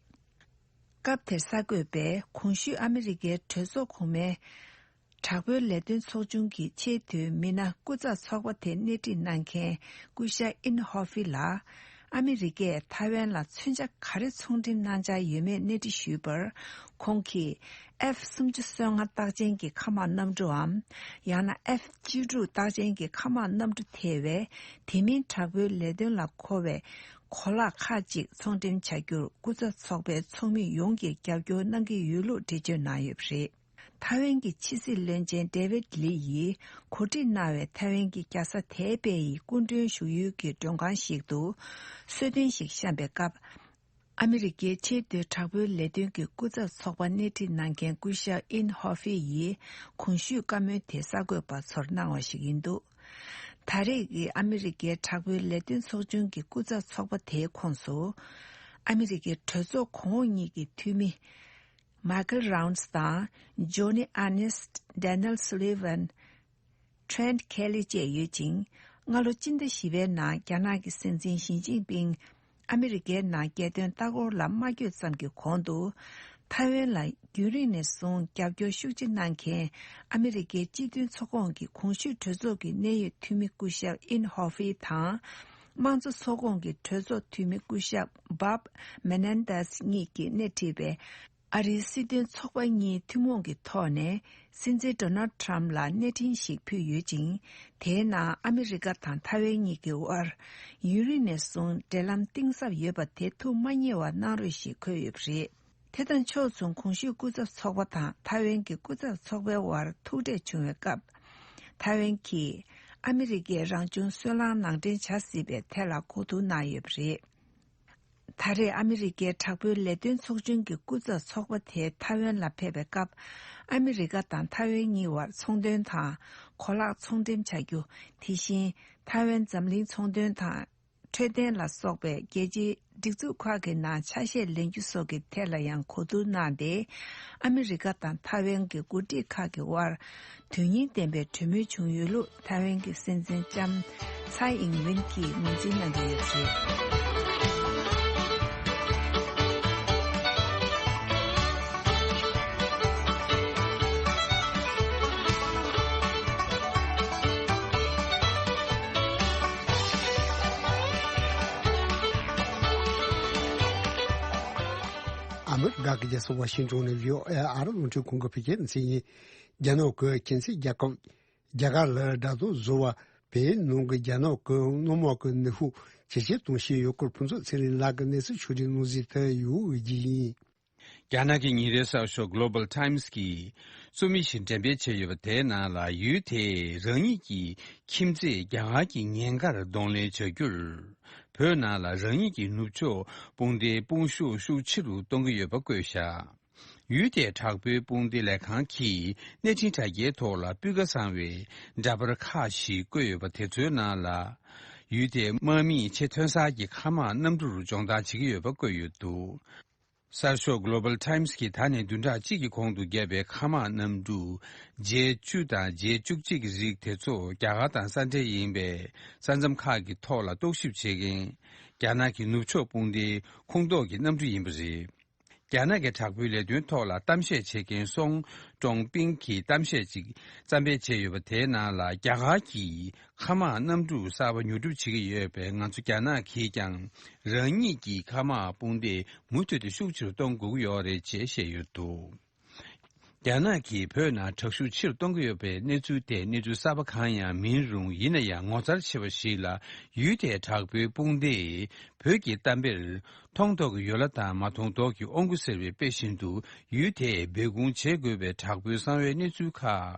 སྐབས་དེར་གསར་འགོད་པས་གོང་ཞུས་ཨ་མི་རི་ཀའི་གྲོས་ཚོགས་གོང་མའི་དྲག་པོའི་ལས་དོན་ཚོགས་ཆུང་གི་ཆེས་མཐོའི་མི་སྣ་སྐུ་ཚབ་ཚོགས་པ་དེ་སྣེ་ཁྲིད་གནང་མཁན་སྐུ་ཞབས་ཨིན་ཧོ་ཧྥི་ལ། ཨ་མི་རི་ཀས་ཐའེ་ཝན་ལ་མཚོན་ཆ་ག་རེ་ཚོང་འགྲེམས་གནང་འཆར་ཡོད་མེད་གནས་འདྲི་ཞུས་པར། ཁོང་གིས་ཨེཕ་སུམ་ཅུ་སོ་ལྔ་རྟགས་ཅན་གྱི་མཁའ་དམག་གནམ་གྲུའམ། ཡང་ན་ཨེཕ་བཅུ་དྲུག་རྟགས་ཅན་གྱི་མཁའ་དམག་གནམ་གྲུ་ཐེ་བའི་དེ་མིན་དྲག་པོའི་ལས་དོན་ལ་མཁོ་བའི་གོ་ལག་ཁག་ཅིག་ཚོང་འགྲེམས་བྱ་རྒྱུར་སྐུ་ཚབ་ཚོགས་པའི་ཚོགས་མི་ཡོངས་ཀྱིས་རྒྱབ་སྐྱོར་གནང་གི་ཡོད་ལུགས་འགྲེལ་བརྗོད་གནང་ཡོད་པ་རེད། ཐའེ་ཝན་གྱི་ཕྱི་སྲིད་བློན་ཆེན་ཌེ་ཝིད་ལི་ཡིས་གོ་སྒྲིག་གནང་བའི་ཐའེ་ཝན་གྱི་རྒྱལ་ས་ཐའེ་པེ་ཡི་སྐུ་མགྲོན་བཞུགས་ཡུལ་གྱི་མགྲོན་ཁང་ཞིག་ཏུ་གསོལ་སྟོན་ཞིག་བཤམས་པའི་སྐབས། ཨ་མི་རི་ཀའི་ཆེས་མཐོའི་དྲག་པོའི་ལས་དོན་གྱི་སྐུ་ཚབ་ཚོགས་པ་སྣེ་ཁྲིད་གནང་མཁན་སྐུ་ཞབས་ཨིན་ཧོ་ཧྥི་ཡིས་གོང་ཞུས་བཀའ་མོལ་དེ་གསར་འགོད་པ་ཚོར་གནང་བ་ཞིག་ཡིན་འདུག་ད་རེས་ཀྱི་ཨ་མི་རི་ཀའི་དྲག་པོའི་ལས་དོན་ཚོགས་ཆུང་གི་སྐུ་ཚབ་ཚོགས་པ་དེའི་ཁོངས་སུ། ཨ་མི་རི་ཀའི་གྲོས་ཚོགས་གོང་འོག་གཉིས་ཀྱི་འཐུས་མི། མའི་ཀལ་རའུན་སི་དང་། ཇོ་ནི་ཨ་ནེ་སི། ཌེ་ནེལ་སུ་ལི་ཝན། ཊྲེན་ཊི་ཁེ་ལི་བཅས་ཡོད་ཅིང་། སྔ་ལོ་སྤྱི་ཟླ་བཞི་པའི་ནང་རྒྱ་ནག་གི་སྲིད་འཛིན་ཞི་ཅིན་ཕིང་ཨ་མི་རི་ཀའི་ནང་རྒྱལ་དོན་ལྟ་སྐོར་ལ་མ་བསྐྱོད་ཙམ་གྱི་གོང་དུ། ཐའེ་ཝན་ལ་རྒྱུན་རིང་ནས་བཟུང་རྒྱབ་སྐྱོར་ཤུགས་ཆེ་གནང་མཁན་ཨ་མི་རི་ཀའི་སྤྱི་མཐུན་ཚོགས་ཁོངས་ཀྱི་གོང་ཞུས་གྲོས་ཚོགས་ཀྱི་གནད་ཡོད་འཐུས་མི་སྐུ་ཞབས་ཨིན་ཧོ་ཧྥི་དང་། དམངས་གཙོ་ཚོགས་ཁོངས་ཀྱི་གྲོས་ཚོགས་འཐུས་མི་སྐུ་ཞབས་བྷབ་མེ་ནན་དཱས་གཉིས་ཀྱིས་སྣེ་ཁྲིད་པའི་ཨ་རིའི་སྲིད་དོན་ཚོགས་པ་གཉིས་ཐུན་མོང་གི་ཐོག་ནས་སྲིད་འཛིན་ཌོ་ནལ་ཊྲམ་ལ་གནས་འཕྲིན་ཞིག་ཕུལ་ཡོད་ཅིང་། དེའི་ནང་ཨ་མི་རི་ཀ་དང་ཐའེ་ཝན་གཉིས་ཀྱི་དབར་ཡུན་རིང་ནས་བཟུང་འབྲེལ་ལམ་གཏིང་ཟབ་ཡོད་པ་དེ་ཐུགས་མ་མཉེས་པ་གནང་རོགས་ཞེས་འཁོད་ཡོད་པ་རེད། དེ་དང་ཕྱོགས་མཚུངས་གོང་ཞུས་སྐུ་ཚབ་ཚོགས་པ་དང་ཐའེ་ཝན་གྱི་སྐུ་ཚབ་ཚོགས་པའི་དབར་ཐུག་འཕྲད་བྱུང་བའི་སྐབས། ཐའེ་ཝན་གྱིས་ཨ་མི་རི་ཀས་རང་བྱུང་སོལ་རླངས་ནང་འདྲེན་བྱ་སྲིད་པའི་ཐད་ལ་གོ་བསྡུར་གནང་ཡོད་པ་རེད། ད་རེས་ཨ་མི་རི་ཀའི་དྲག་པོའི་ལས་དོན་ཚོགས་ཆུང་གི་སྐུ་ཚབ་ཚོགས་པ་དེ་ཐའེ་ཝན་ལ་ཕེབས་པའི་སྐབས། ཨ་མི་རི་ཀ་དང་ཐའེ་ཝན་གཉིས་བར་ཚོང་དོན་དང་གོ་ལག་ཚོང་འགྲེམས་བྱ་རྒྱུ། དེ་བཞིན་ཐའེ་ཝན་འཛམ་གླིང་ཚོང་དོན་དང་འཕྲོད་བསྟེན་ལ་སོགས་པའི་རྒྱལ་སྤྱིའི་སྒྲིག་འཛུགས་ཁག་གི་ནང་ཆ་ཤས་ལེན་རྒྱུ་སོགས་ཀྱི་ཐད་ལ་ཡང་གོ་བསྡུར་གནང་སྟེ། ཨ་མི་རི་ཀ་དང་ཐའེ་ཝན་གྱི་འགོ་ཁྲིད་ཁག་གི་དབར་དོན་སྙིང་ལྡན་པའི་གྲོས་མོལ་བྱུང་ཡོད་ལུགས་ཐའེ་ཝན་གྱི་སྲིད་འཛིན་ལྕམ་ཚའེ་ཨིང་ཝེན་གྱིས་ངོས་འཛིན་གནང་གི་ཡོད་པ་རེད། ཨ་མི་རི་ཀ་གི་རྒྱལ་ས་ཝ་ཤིང་ཊོན་ནས་བྷི་ཨོ་ཨེ་ཨ་རི་རླུང་འཕྲིན་ཁང་གི་བོད་སྐད་སྡེ་ཚན་ཡིན། རྒྱ་ནག་གི་ཁྱིམ་མཚེས་རྒྱལ་ཁབ་རྒྱ་གར་ལ་དགྲ་ཟླ་བཟོ་བ་བོད་ནང་གི་རྒྱ་ནག་གི་སྔོན་མ་གི་ནུས་ཤུགས་ཇེ་ཆེར་གཏོང་བཞིན་ཡོད་སྐོར་ཕུན་ཚོགས་ཚེ་རིང་ལགས་ཀྱིས་གནས་ཚུལ་ཕྱོགས་སྒྲིག་གནང་གཟིགས་དེ་ཡོད་ཀྱི་ཡིན། རྒྱ་ནག་གི་ཉིན་རེའི་གསར་ཤོག་Global Times་གིས་རྩོམ་ཡིག་ཞིག་འགྲེམས་སྤེལ་བྱས་ཡོད་པ་དེའི་ནང་ལ། ཡུལ་དེས་རང་ཉིད་ཀྱི་ཁྱིམ་མཚེས་རྒྱ་གར་གྱི་ཉེན་ཁར་གདོང་ལེན་བྱ་རྒྱུར། བོད་ནང་ལ་རང་ཉིད་ཀྱི་ནུབ་ཕྱོགས་དཔུང་སྡེའི་དཔུང་ཤུགས་ཤུགས་ཆེ་རུ་གཏོང་གི་ཡོད་པ་བཀོད་བཞག་ཡུལ་དེའི་དྲག་པོའི་དཔུང་སྡེ་ལས་ཁང་གིས་གནས་འཕྲིན་དྲ་རྒྱའི་ཐོག་ལ་སྤུས་ཀ་བཟང་བའི་འདྲ་པར་ཁག་ཞིག་བཀོད་ཡོད་པ་དེ་ཚོའི་ནང་ལ། ཡུལ་དེའི་དམག་མིས་ཆེས་ཐོན་གསར་གྱི་མཁའ་དམག་གནམ་གྲུར་སྦྱོང་བརྡར་བྱེད་ཀྱི་ཡོད་པ་བཀོད་ཡོད་འདུག་གསར་ཤོག་Global Times་གིས་ད་ནས་བདུན་ཕྲག་གཅིག་གི་གོང་དུ་བརྒྱབ་པའི་མཁའ་དམག་གནམ་གྲུ་ཇེ་བཅུ་དང་ཇེ་བཅུ་གཅིག་གི་རིགས་དེ་ཚོ་རྒྱ་གར་དང་ས་འབྲེལ་ཡིན་པའི་ས་མཚམས་ཁག་གི་ཐོག་ལ་རྟོག་ཞིབ་བྱེད་མཁན་རྒྱ་ནག་གི་ནུབ་ཕྱོགས་དཔུང་སྡེའི་ཁོངས་གཏོགས་ཀྱི་གནམ་གྲུ་ཡིན་པ་རེད། རྒྱ་ནག་གི་དྲག་པོའི་ལས་དོན་ཐོག་ལ་གཏམ་བཤད་བྱེད་མཁན་སོང་ཀྲོང་པིང་གིས་གཏམ་བཤད་ཅིག་བརྩམས་སྤེལ་བྱས་ཡོད་པ་དེའི་ནང་ལ། རྒྱ་གར་གྱིས་མཁའ་དམག་གནམ་གྲུ་གསར་པ་ཉོ་སྒྲུབ་བྱེད་ཀྱི་ཡོད་པས། ང་ཚོ་རྒྱ་ནག་གིས་ཀྱང་རང་ཉིད་ཀྱི་མཁའ་དམག་དཔུང་སྡེ་མུ་མཐུད་དུ་ཤུགས་ཆེ་རུ་གཏོང་དགོས་ཀྱི་ཡོད་རེད་ཅེས་བཤད་ཡོད་འདུག་རྒྱ་ནག་གིས་བོད་ནང་དྲག་ཤུགས་ཆེ་རུ་གཏོང་གི་ཡོད་པའི་གནས་ཚུལ་དེ་གནས་ཚུལ་གསར་པ་གང་ཡང་མིན་རུང་། ཡིན་ན་ཡང་ངོ་མཚར་ཆེ་བ་ཞིག་ལ། ཡུལ་དེའི་དྲག་པོའི་དཔུང་སྡེས་བོད་ཀྱི་གཏམ་དཔེར། མཐོང་ཐོས་ཀྱི་ཡོ་ལ་དང་མ་མཐོང་མདོག་གི་དབང་པོ་ཟེར་བའི་དཔེ་བཞིན་དུ། ཡུལ་དེས་སྦས་སྐུང་བྱེད་དགོས་པའི་དྲག་པོའི་གསང་བའི་གནས་ཚུལ་ཁག་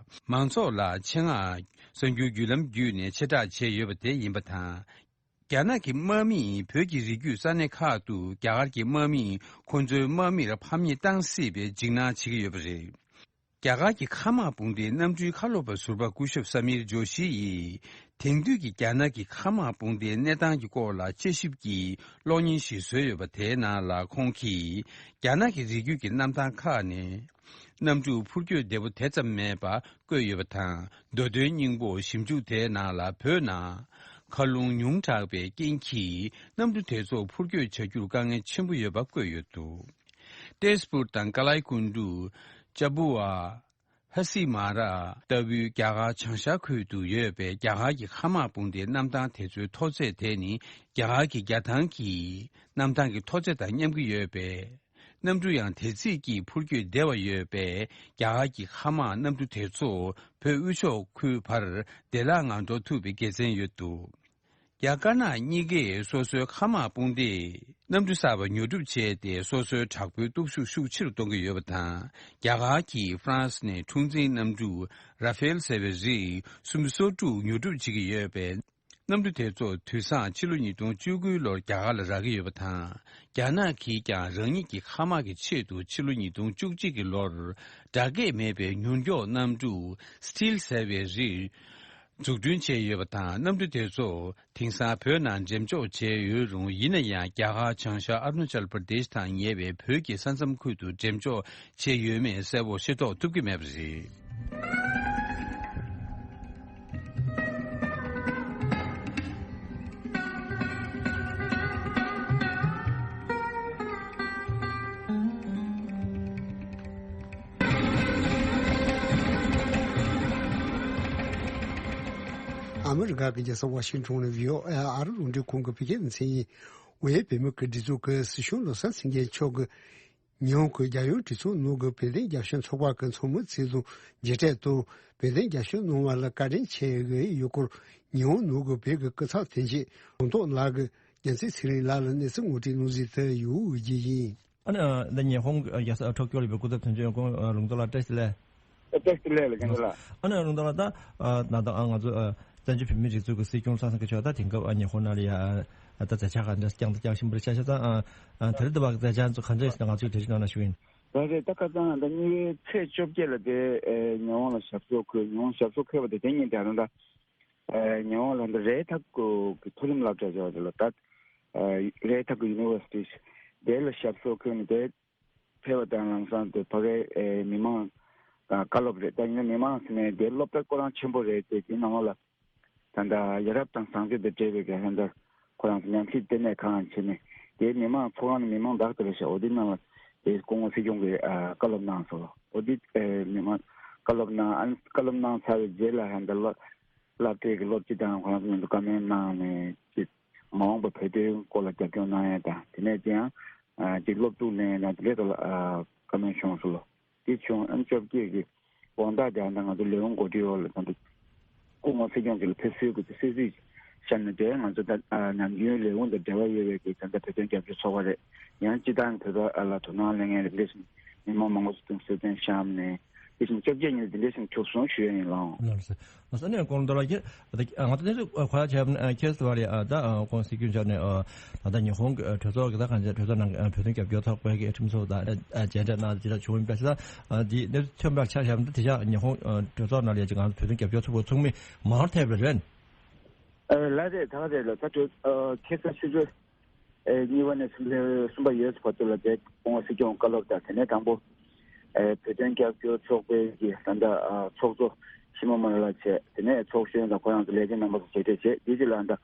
མང་ཚོགས་ལ་ཆེད་མངགས་གསར་འགྱུར་བརྒྱུད་ལམ་བརྒྱུད་ནས་ཕྱེ་བསྒྲགས་བྱས་ཡོད་པ་དེ་ཡིན་པ་དང་། རྒྱ་ནག་གི་དམག་མིས་བོད་ཀྱི་རི་རྒྱུད་ས་གནས་ཁག་ཏུ་རྒྱ་གར་གྱི་དམག་མིས་ཁོ་ཚོའི་དམག་མིར་ཕམ་ཉེས་བཏང་སྲིད་པའི་འཇིགས་སྣང་བྱེད་ཀྱི་ཡོད་པ་རེད། རྒྱ་གར་གྱི་མཁའ་དམག་དཔུང་སྡེའི་གནམ་གྲུའི་ཁ་ལོ་པ་ཟུར་པ་སྐུ་ཞབས་ས་མིར་ཇོ་ཤི་ཡིས། དེང་དུས་ཀྱི་རྒྱ་ནག་གི་མཁའ་དམག་དཔུང་སྡེའི་གནས་སྟངས་ཀྱི་སྐོར་ལ་དཔྱད་ཞིབ་ཀྱི་གློག་བརྙན་ཞིག་བཟོས་ཡོད་པ། དེའི་ནང་ལ་ཁོང་གིས། རྒྱ་ནག་གི་རི་རྒྱུད་ཀྱི་གནམ་ཐང་ཁག་ནས། གནམ་གྲུ་འཕུར་སྐྱོད་བདེ་པོ་དེ་ཙམ་མེད་པ་བཀོད་ཡོད་པ་དང་། མདོ་དོན་སྙིང་པོ་ཞིབ་འཇུག་དེའི་ནང་ལ། བོད་ནང་མཁའ་རླུང་ཉུང་དྲགས་པའི་རྐྱེན་གྱིས། གནམ་གྲུ་དེ་ཚོ་འཕུར་སྐྱོད་བྱ་རྒྱུར་དཀའ་ངལ་ཆེན་པོ་ཡོད་པ་བཀོད་ཡོད་འདུག་ཏེས་པུར་དང་ཀ་ལའི་ཀུན་ཏུ། ཅ་བུ་ཝ། ཧ་སི་མ་ར་ལྟ་བུའི་རྒྱ་གར་བྱང་ཤར་ཁུལ་དུ་ཡོད་པའི་རྒྱ་གར་གྱི་མཁའ་དམག་དཔུང་སྡེའི་གནམ་ཐང་དེ་ཚོའི་མཐོ་ཚད་དེ་ནི། རྒྱ་གར་གྱི་རྒྱ་ཐང་གི་གནམ་ཐང་གི་མཐོ་ཚད་དང་མཉམ་གྱི་ཡོད་པས། གནམ་གྲུ་ཡང་དེ་རྩིས་ཀྱིས་འཕུར་སྐྱོད་བདེ་བ་ཡོད་པས། རྒྱ་གར་གྱི་མཁའ་དམག་གནམ་གྲུ་དེ་ཚོ་བོད་དབུས་ཕྱོགས་ཁུལ་བར་བདེ་བླག་ངང་འགྲོ་ཐུབ་པའི་དགེ་མཚན་ཡོད་འདུག་རྒྱ་དཀར་ནག་གཉིས་ཀས་སོ་སོའི་མཁའ་དམག་དཔུང་སྡེས་གནམ་གྲུ་གསར་པ་ཉོ་སྒྲུབ་བྱས་ཏེ། སོ་སོའི་དྲག་པོའི་སྟོབས་ཤུགས་ཤུགས་ཆེ་རུ་གཏོང་གི་ཡོད་པ་དང་། རྒྱ་གར་གྱིས་ཧྥ་རན་སི་ནས་འཁྲུག་འཛིང་གནམ་གྲུ་ར་ཧྥེལ་ཟེར་བའི་རིགས་སུམ་ཅུ་སོ་དྲུག་ཉོ་སྒྲུབ་བྱེད་ཀྱི་ཡོད་པས། གནམ་གྲུ་དེ་ཚོ་དུས་སང་ཕྱི་ལོ་ཉིས་སྟོང་བཅུ་དགུའི་ལོར་རྒྱ་གར་ལ་རག་གི་ཡོད་པ་དང་། རྒྱ་ནག་གིས་ཀྱང་རང་ཉིད་ཀྱི་མཁའ་དམག་གི་ཆེད་དུ་ཕྱི་ལོ་ཉིས་སྟོང་བཅུ་གཅིག་གི་ལོར་བརྡ་སྐད་མེད་པའི་མྱུར་མགྱོགས་གནམ་གྲུ་སི་ཊིལ་ཟེར་བའི་རིགས། འཛུགས་སྐྲུན་བྱས་ཡོད་པ་དང་། གནམ་གྲུ་དེ་ཚོ་དེང་སང་བོད་ནང་འགྲེམས་འཇོག་བྱས་ཡོད་རུང་། ཡིན་ན་ཡང་རྒྱ་གར་བྱང་ཤར་ཨ་རུ་ན་ཅལ་པར་དེཤ་དང་ཉེ་བའི་བོད་ཀྱི་ས་མཚམས་ཁུལ་དུ་འགྲེམས་འཇོག་བྱས་ཡོད་མེད་གསལ་པོ་ཤེས་རྟོགས་ཐུབ་ཀྱི་མེད་པ་རེད། ཨ་མི་རི་ཀ་གི་རྒྱལ་ས་ཝ་ཤིང་ཊོན་ནས་བྷི་ཨོ་ཨེ་ཨ་རི་རླུང་འཕྲིན་ཁང་གི་བོད་སྐད་སྡེ་ཚན་ཡིན། ཝེ་བོད་མི་གི་སྒྲིག་འཛུགས་ཀྱི་སྲིད་སྐྱོང་བློ་བཟང་སེང་གེ་མཆོག་གིས། ཉི་ཧོང་གི་རྒྱལ་ཡོངས་གྲོས་ཚོགས་ནང་གི་བོད་དོན་རྒྱབ་སྐྱོར་ཚོགས་པ་གི་ཚོགས་མི་ཚོ་དང་མཇལ་འཕྲད་དང་། བོད་དོན་རྒྱབ་སྐྱོར་གནང་བ་ལ་བཀའ་དྲིན་ཆེ་ཞུ་གི་ཡོད་སྐོར། ཉི་ཧོང་ནང་གི་བོད་ཀྱི་སྐུ་ཚབ་དོན་གཅོད་དོན་ཐོག་ལགས་ཀྱིས་རྒྱལ་མཚན་ཚེ་རིང་ལགས་ལ་གནས་ཚུལ་ངོ་སྤྲོད་གནང་གཟིགས་དུ་ཡོད་ཀྱི་ཡིན། ཨ་ནི་ཨ་ད་ཉི་ཧོང་རྒྱལ་ས་ཊོ་ཀྱོ་ལ་ཡོད་པའི་སྐུ་ཚབ་དོན་གཅོད་ཡོང་ཁུངས་ཨ་ལུང་རྟོགས་ལགས་བཀྲ་ཤིས་བདེ་ལེགས། བཀྲ་ཤིས་བདེ་ལེགས་ལགས་རྒན་ལགས། ཨ་ནི་ལུང་རྟོགས་ལགས། ད་ཨ་ད་ལྟ་ཨ་ང་ཚོ་ཨ་བཙན་བྱོལ་བོད་མིའི་སྒྲིག་འཛུགས་ཀྱི་སྲིད་སྐྱོང་ལྷ་ས་གི་ཆོག་ད་དེང་སྐབས་ཨ་ཉི་ཧོང་ནང་ལ་ཡ་ཨ་ད་མཛད་འཆར་ག་འདྲ་བསྐྱངས་ད་བསྐྱངས་བཞིན་པ་རེད། ཤ་ཤ་ཚང་ཨ་ཨ་དེ་རིང་འདི་བར་གྱི་མཛད་འཆར་ཚོ་ག་འདྲ་ཞིག་ང་ཚོས་འགྲེལ་བརྗོད་གནང་ན་ཞུ་ཡིན། ལགས་རེད། ད་ཁ་སང་ད་གཉིས་པའི་ཚེས་བཅོ་བརྒྱད་ལ་དེ་ཨེ་ཉི་ཧོང་ལ་ཞབས་སོར་འཁོད། ཉི་ཧོང་ཞབས་སོར་འཁོད་པ་དེ་དེ་ཉིན་དེ་རང་ད་ཨེ་ཉི་ཧོང་ལ་ད་རེད་ཐག་གི་མཐོ་རིམ་སློབ་གྲྭ་ཆེ་བ་དེ་ལ་ད་ཨེ་རེད་ཐག་གི་ཡུ་ནི་ཝར་སི་ཊི་དེ་ལ་ཞབས་སོར་འཁོད་ནས་དེ་ཕེབས་པ་དང་ལམ་སང་དེ་ཕ་གའི་ཨེ་མི་མང་དང་བཀའ་སློབ་རེད། ད་ཡིན་ན་མི་མང་ཟེར་ནས་དེ་སློབ་གྲྭ་ཁོ་རང་ཆེན་པོ་རེད་དེ་དེའི་ནང་ལོགས་ལ། ད་ལྟ་ཡ་རབས་དང་བཟང་སྤྱོད་དང་འབྲེལ་བའི་གི་ཧན་ད་ཁོ་རང་ཚོ་ཉམས་ཞིབ་ལྟེ་གནས་ཁང་བྱས་ནས་དེའི་མི་མང་ཚོགས་ཁང་ནས་མི་མང་བདག་ཏུ་རེད་ཤག་འོ་དེ་ནང་ལ་དེ་སྐུ་ངོ་སྲིད་སྐྱོང་གིས་ཨ་བཀའ་སློབ་གནང་སོང་། འོ་དེ་ཨེ་མི་མང་བཀའ་སློབ་གནང་ཨ་ནི་བཀའ་སློབ་གནང་ཚར་བའི་རྗེས་ལ་ཧན་ད་སློབ་སློབ་གྲྭའི་གི་སློབ་སྤྱི་དང་ཁོ་རང་ཚོ་མཉམ་དུ་བཀའ་མོལ་གནང་ནས་ཅིག་མ་འོངས་པ་བོད་དོན་སྐོར་ལ་རྒྱབ་སྐྱོར་གནང་ཡ་དང་དེ་ནས་དེ་ཡང་ཨ་ཅིག་སློབ་ཕྲུག་ལེན་ཡ་དང་དེ་འདྲའི་ཐོག་ལ་ཨ་བཀའ་མོལ་བྱུང་སོང་ལོ། དེ་བྱུང་ཨ་ནི་བཅོ་བརྒྱད་ཀྱི་དགོང་དག་དེ་ཨ་ད་ང་ཚོ་ལས་ཁུངས་གོ་སྒྲིག་འོག་ལ་ད་ལྟ་སྐུ་ངོ་སྲིད་སྐྱོང་གཅིག་ལ་ཕེབས་བསུའི་སྐུ་ཚེ་གཟིགས་ཤར་ནས་དེ་ང་ཚོ་ད་ཨ་ནམ་རྒྱུན་ལས་ཁུངས་དང་འབྲེལ་བ་ཡོད་པའི་གི་ད་ལྟ་བོད་དོན་རྒྱབ་སྐྱོར་ཚོགས་པ་རེད། ཡང་སྤྱི་བཏང་བོད་པ་ཨ་ལ་དོ་སྣང་གླེང་མཁན་རེད། འདི་འདྲ་ཞིག་མི་མང་མང་པོ་ཞིག་དང་གསོལ་སྟོན་བཤམས་ནས་དེ་བཞིན་བཅོ་བརྒྱད་ཉིན་འདི་འདྲ་ཞིག་གྲུབ་སོང་ཞུ་ཡ་ཡིན་ལགས། ལགས་སོ། ལགས་སོ། ཨ་ནི་ཁོང་རྡོ་ལ་ཁྱེད་ང་ཚོ་གནས་ཚུལ་གོ་ཡ་བྱས་ཁྱེད་ཟེར་བ་རེད། ཨ་ད་ཁོང་སྲིད་སྐྱོང་མཆོག་ནས་ད་ལྟ་ཉི་ཧོང་གི་གྲོས་ཚོགས་ཀྱི་ད་གང་ཅི་གྲོས་ཚོགས་ནང་བོད་དོན་རྒྱབ་སྐྱོར་ཚོགས་པའི་གི་ཁྲིམས་ཚོགས་དང་མཇལ་འཕྲད་གནང་དེ་འདྲ་བྱུང་ཡིན་པས། ད་འདི་གནས་ཚུལ་ཐོན་པར་ཆ་བཞག་ན་ད་དེ་ཤག་ཉི་ཧོང་གྲོས་ཚོགས་ནང་ལ་ཡ་ཅིག་ང་ཚོ་བོད་དོན་རྒྱབ་སྐྱོར་ཚོགས་པའི་ཚོགས་མི་མང་རུ་ཐེབས་པ་རེད། ལགས་རེད། ད་ག་རེད་ལ་ད་གྲོས་ཁ་སང་ཆུ་ཚོད་ཨེ་གཉིས་པ་ནས་གསུམ་པའི་གསུམ་པ་ཡོལ་བར་དུ་ལ་དེ་སྐུ་ངོ་སྲིད་སྐྱོང་བཀའ་སློབ་དང་དེ་ནས་དང་པོ་ཨེ་བོད་དོན་རྒྱབ་སྐྱོར་ཚོགས་པའི་གི་ད་ལྟ་ཨ་ཚོགས་གཙོ་ཤི་མོ་མ་ལ་བྱས། དེ་ནས་ཚོགས་གཞོན་དང་ཁོ་རང་ཚོ་ལས་བྱེད་རྣམ་པ་ཚོ་མཇལ་འཕྲད་བྱས། དེ་རྗེས་ལ་ད་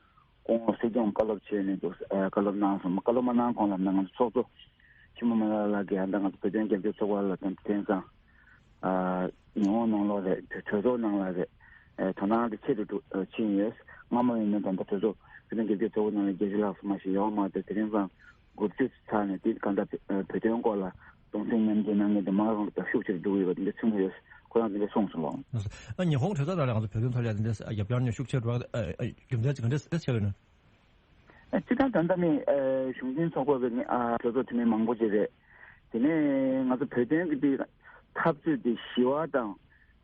སྐུ་ངོ་སྲིད་སྐྱོང་བཀའ་སློབ་བྱས་ནས་འདུག་ཨེ་བཀའ་སློབ་གནང་སོང་། བཀའ་སློབ་མ་གནང་གོང་ལ་ད་ང་ཚོ་ཚོགས་གཙོ་ཤི་མོ་མ་ལ་ལགས་ཀྱིས་ད་ང་ཚོ་བོད་དོན་རྒྱབ་སྐྱོར་ཚོགས་པ་ལ་དེང་སང་ཨ་ཉི་ཧོང་ནང་ལོགས་རེད། གྲོས་ཚོགས་ནང་ལ་རེད། ཨེ་དོ་སྣང་དེ་ཆེ་རུ་འགྲོ་ཨ་ཕྱིན་ཡོད། སྔ་མོ་ཡིན་ན་ད་ལྟ་གྲོས་ཚོགས་བོད་དོན་རྒྱབ་སྐྱོར་ཚོགས་པ་ནང་ལ་རྒྱལ་སྤྱི་ལྷག་བསམ་ཞིག་ཡོད་མ་རེད། དེ་རིང་ཙང་དགུ་བཅུ་ཚར་ནས་དེ་གང་ལྟར་ཨ་བོད་དོན་སྐོར་ལ་གདུང་སེམས་མཉམ་སྐྱེད་གནང་མཁན་དེ་མང་རུ་ཤུགས་ཆེ་རུ་འགྲོ་གི་ཡོད་པ་དེ་འདྲ་གསུངས་ཡོད། ཁོ་རང་དེ་འདྲ་གསུངས་སོང་ལགས། ཨ་ཉི་ཧོང་གྲོས་ཚོགས་ནང་ལ་ང་ཚོ་བོད་དོན་ཐོག་ལ་དེ་འདྲ་རྒྱབ་སྐྱོར་ནས་ཤུགས་ཆེ་རུ་འགྲོ་བ་རྒྱུ་མཚན་ཅིག་ག་འདྲ་ཆགས་ཡོད་ན། སྤྱིར་བཏང་ད་ལྟ་ནི་གཞུང་འཛིན་ཚོགས་པ་གི་ནི་གྲོས་ཚོགས་འཐུས་མི་མང་པོ་ཅིག་རེད། དེ་ནས་ང་ཚོ་བོད་དོན་གྱི་དེ་འཐབ་རྩོད་དེ་ཞི་བ་དང་།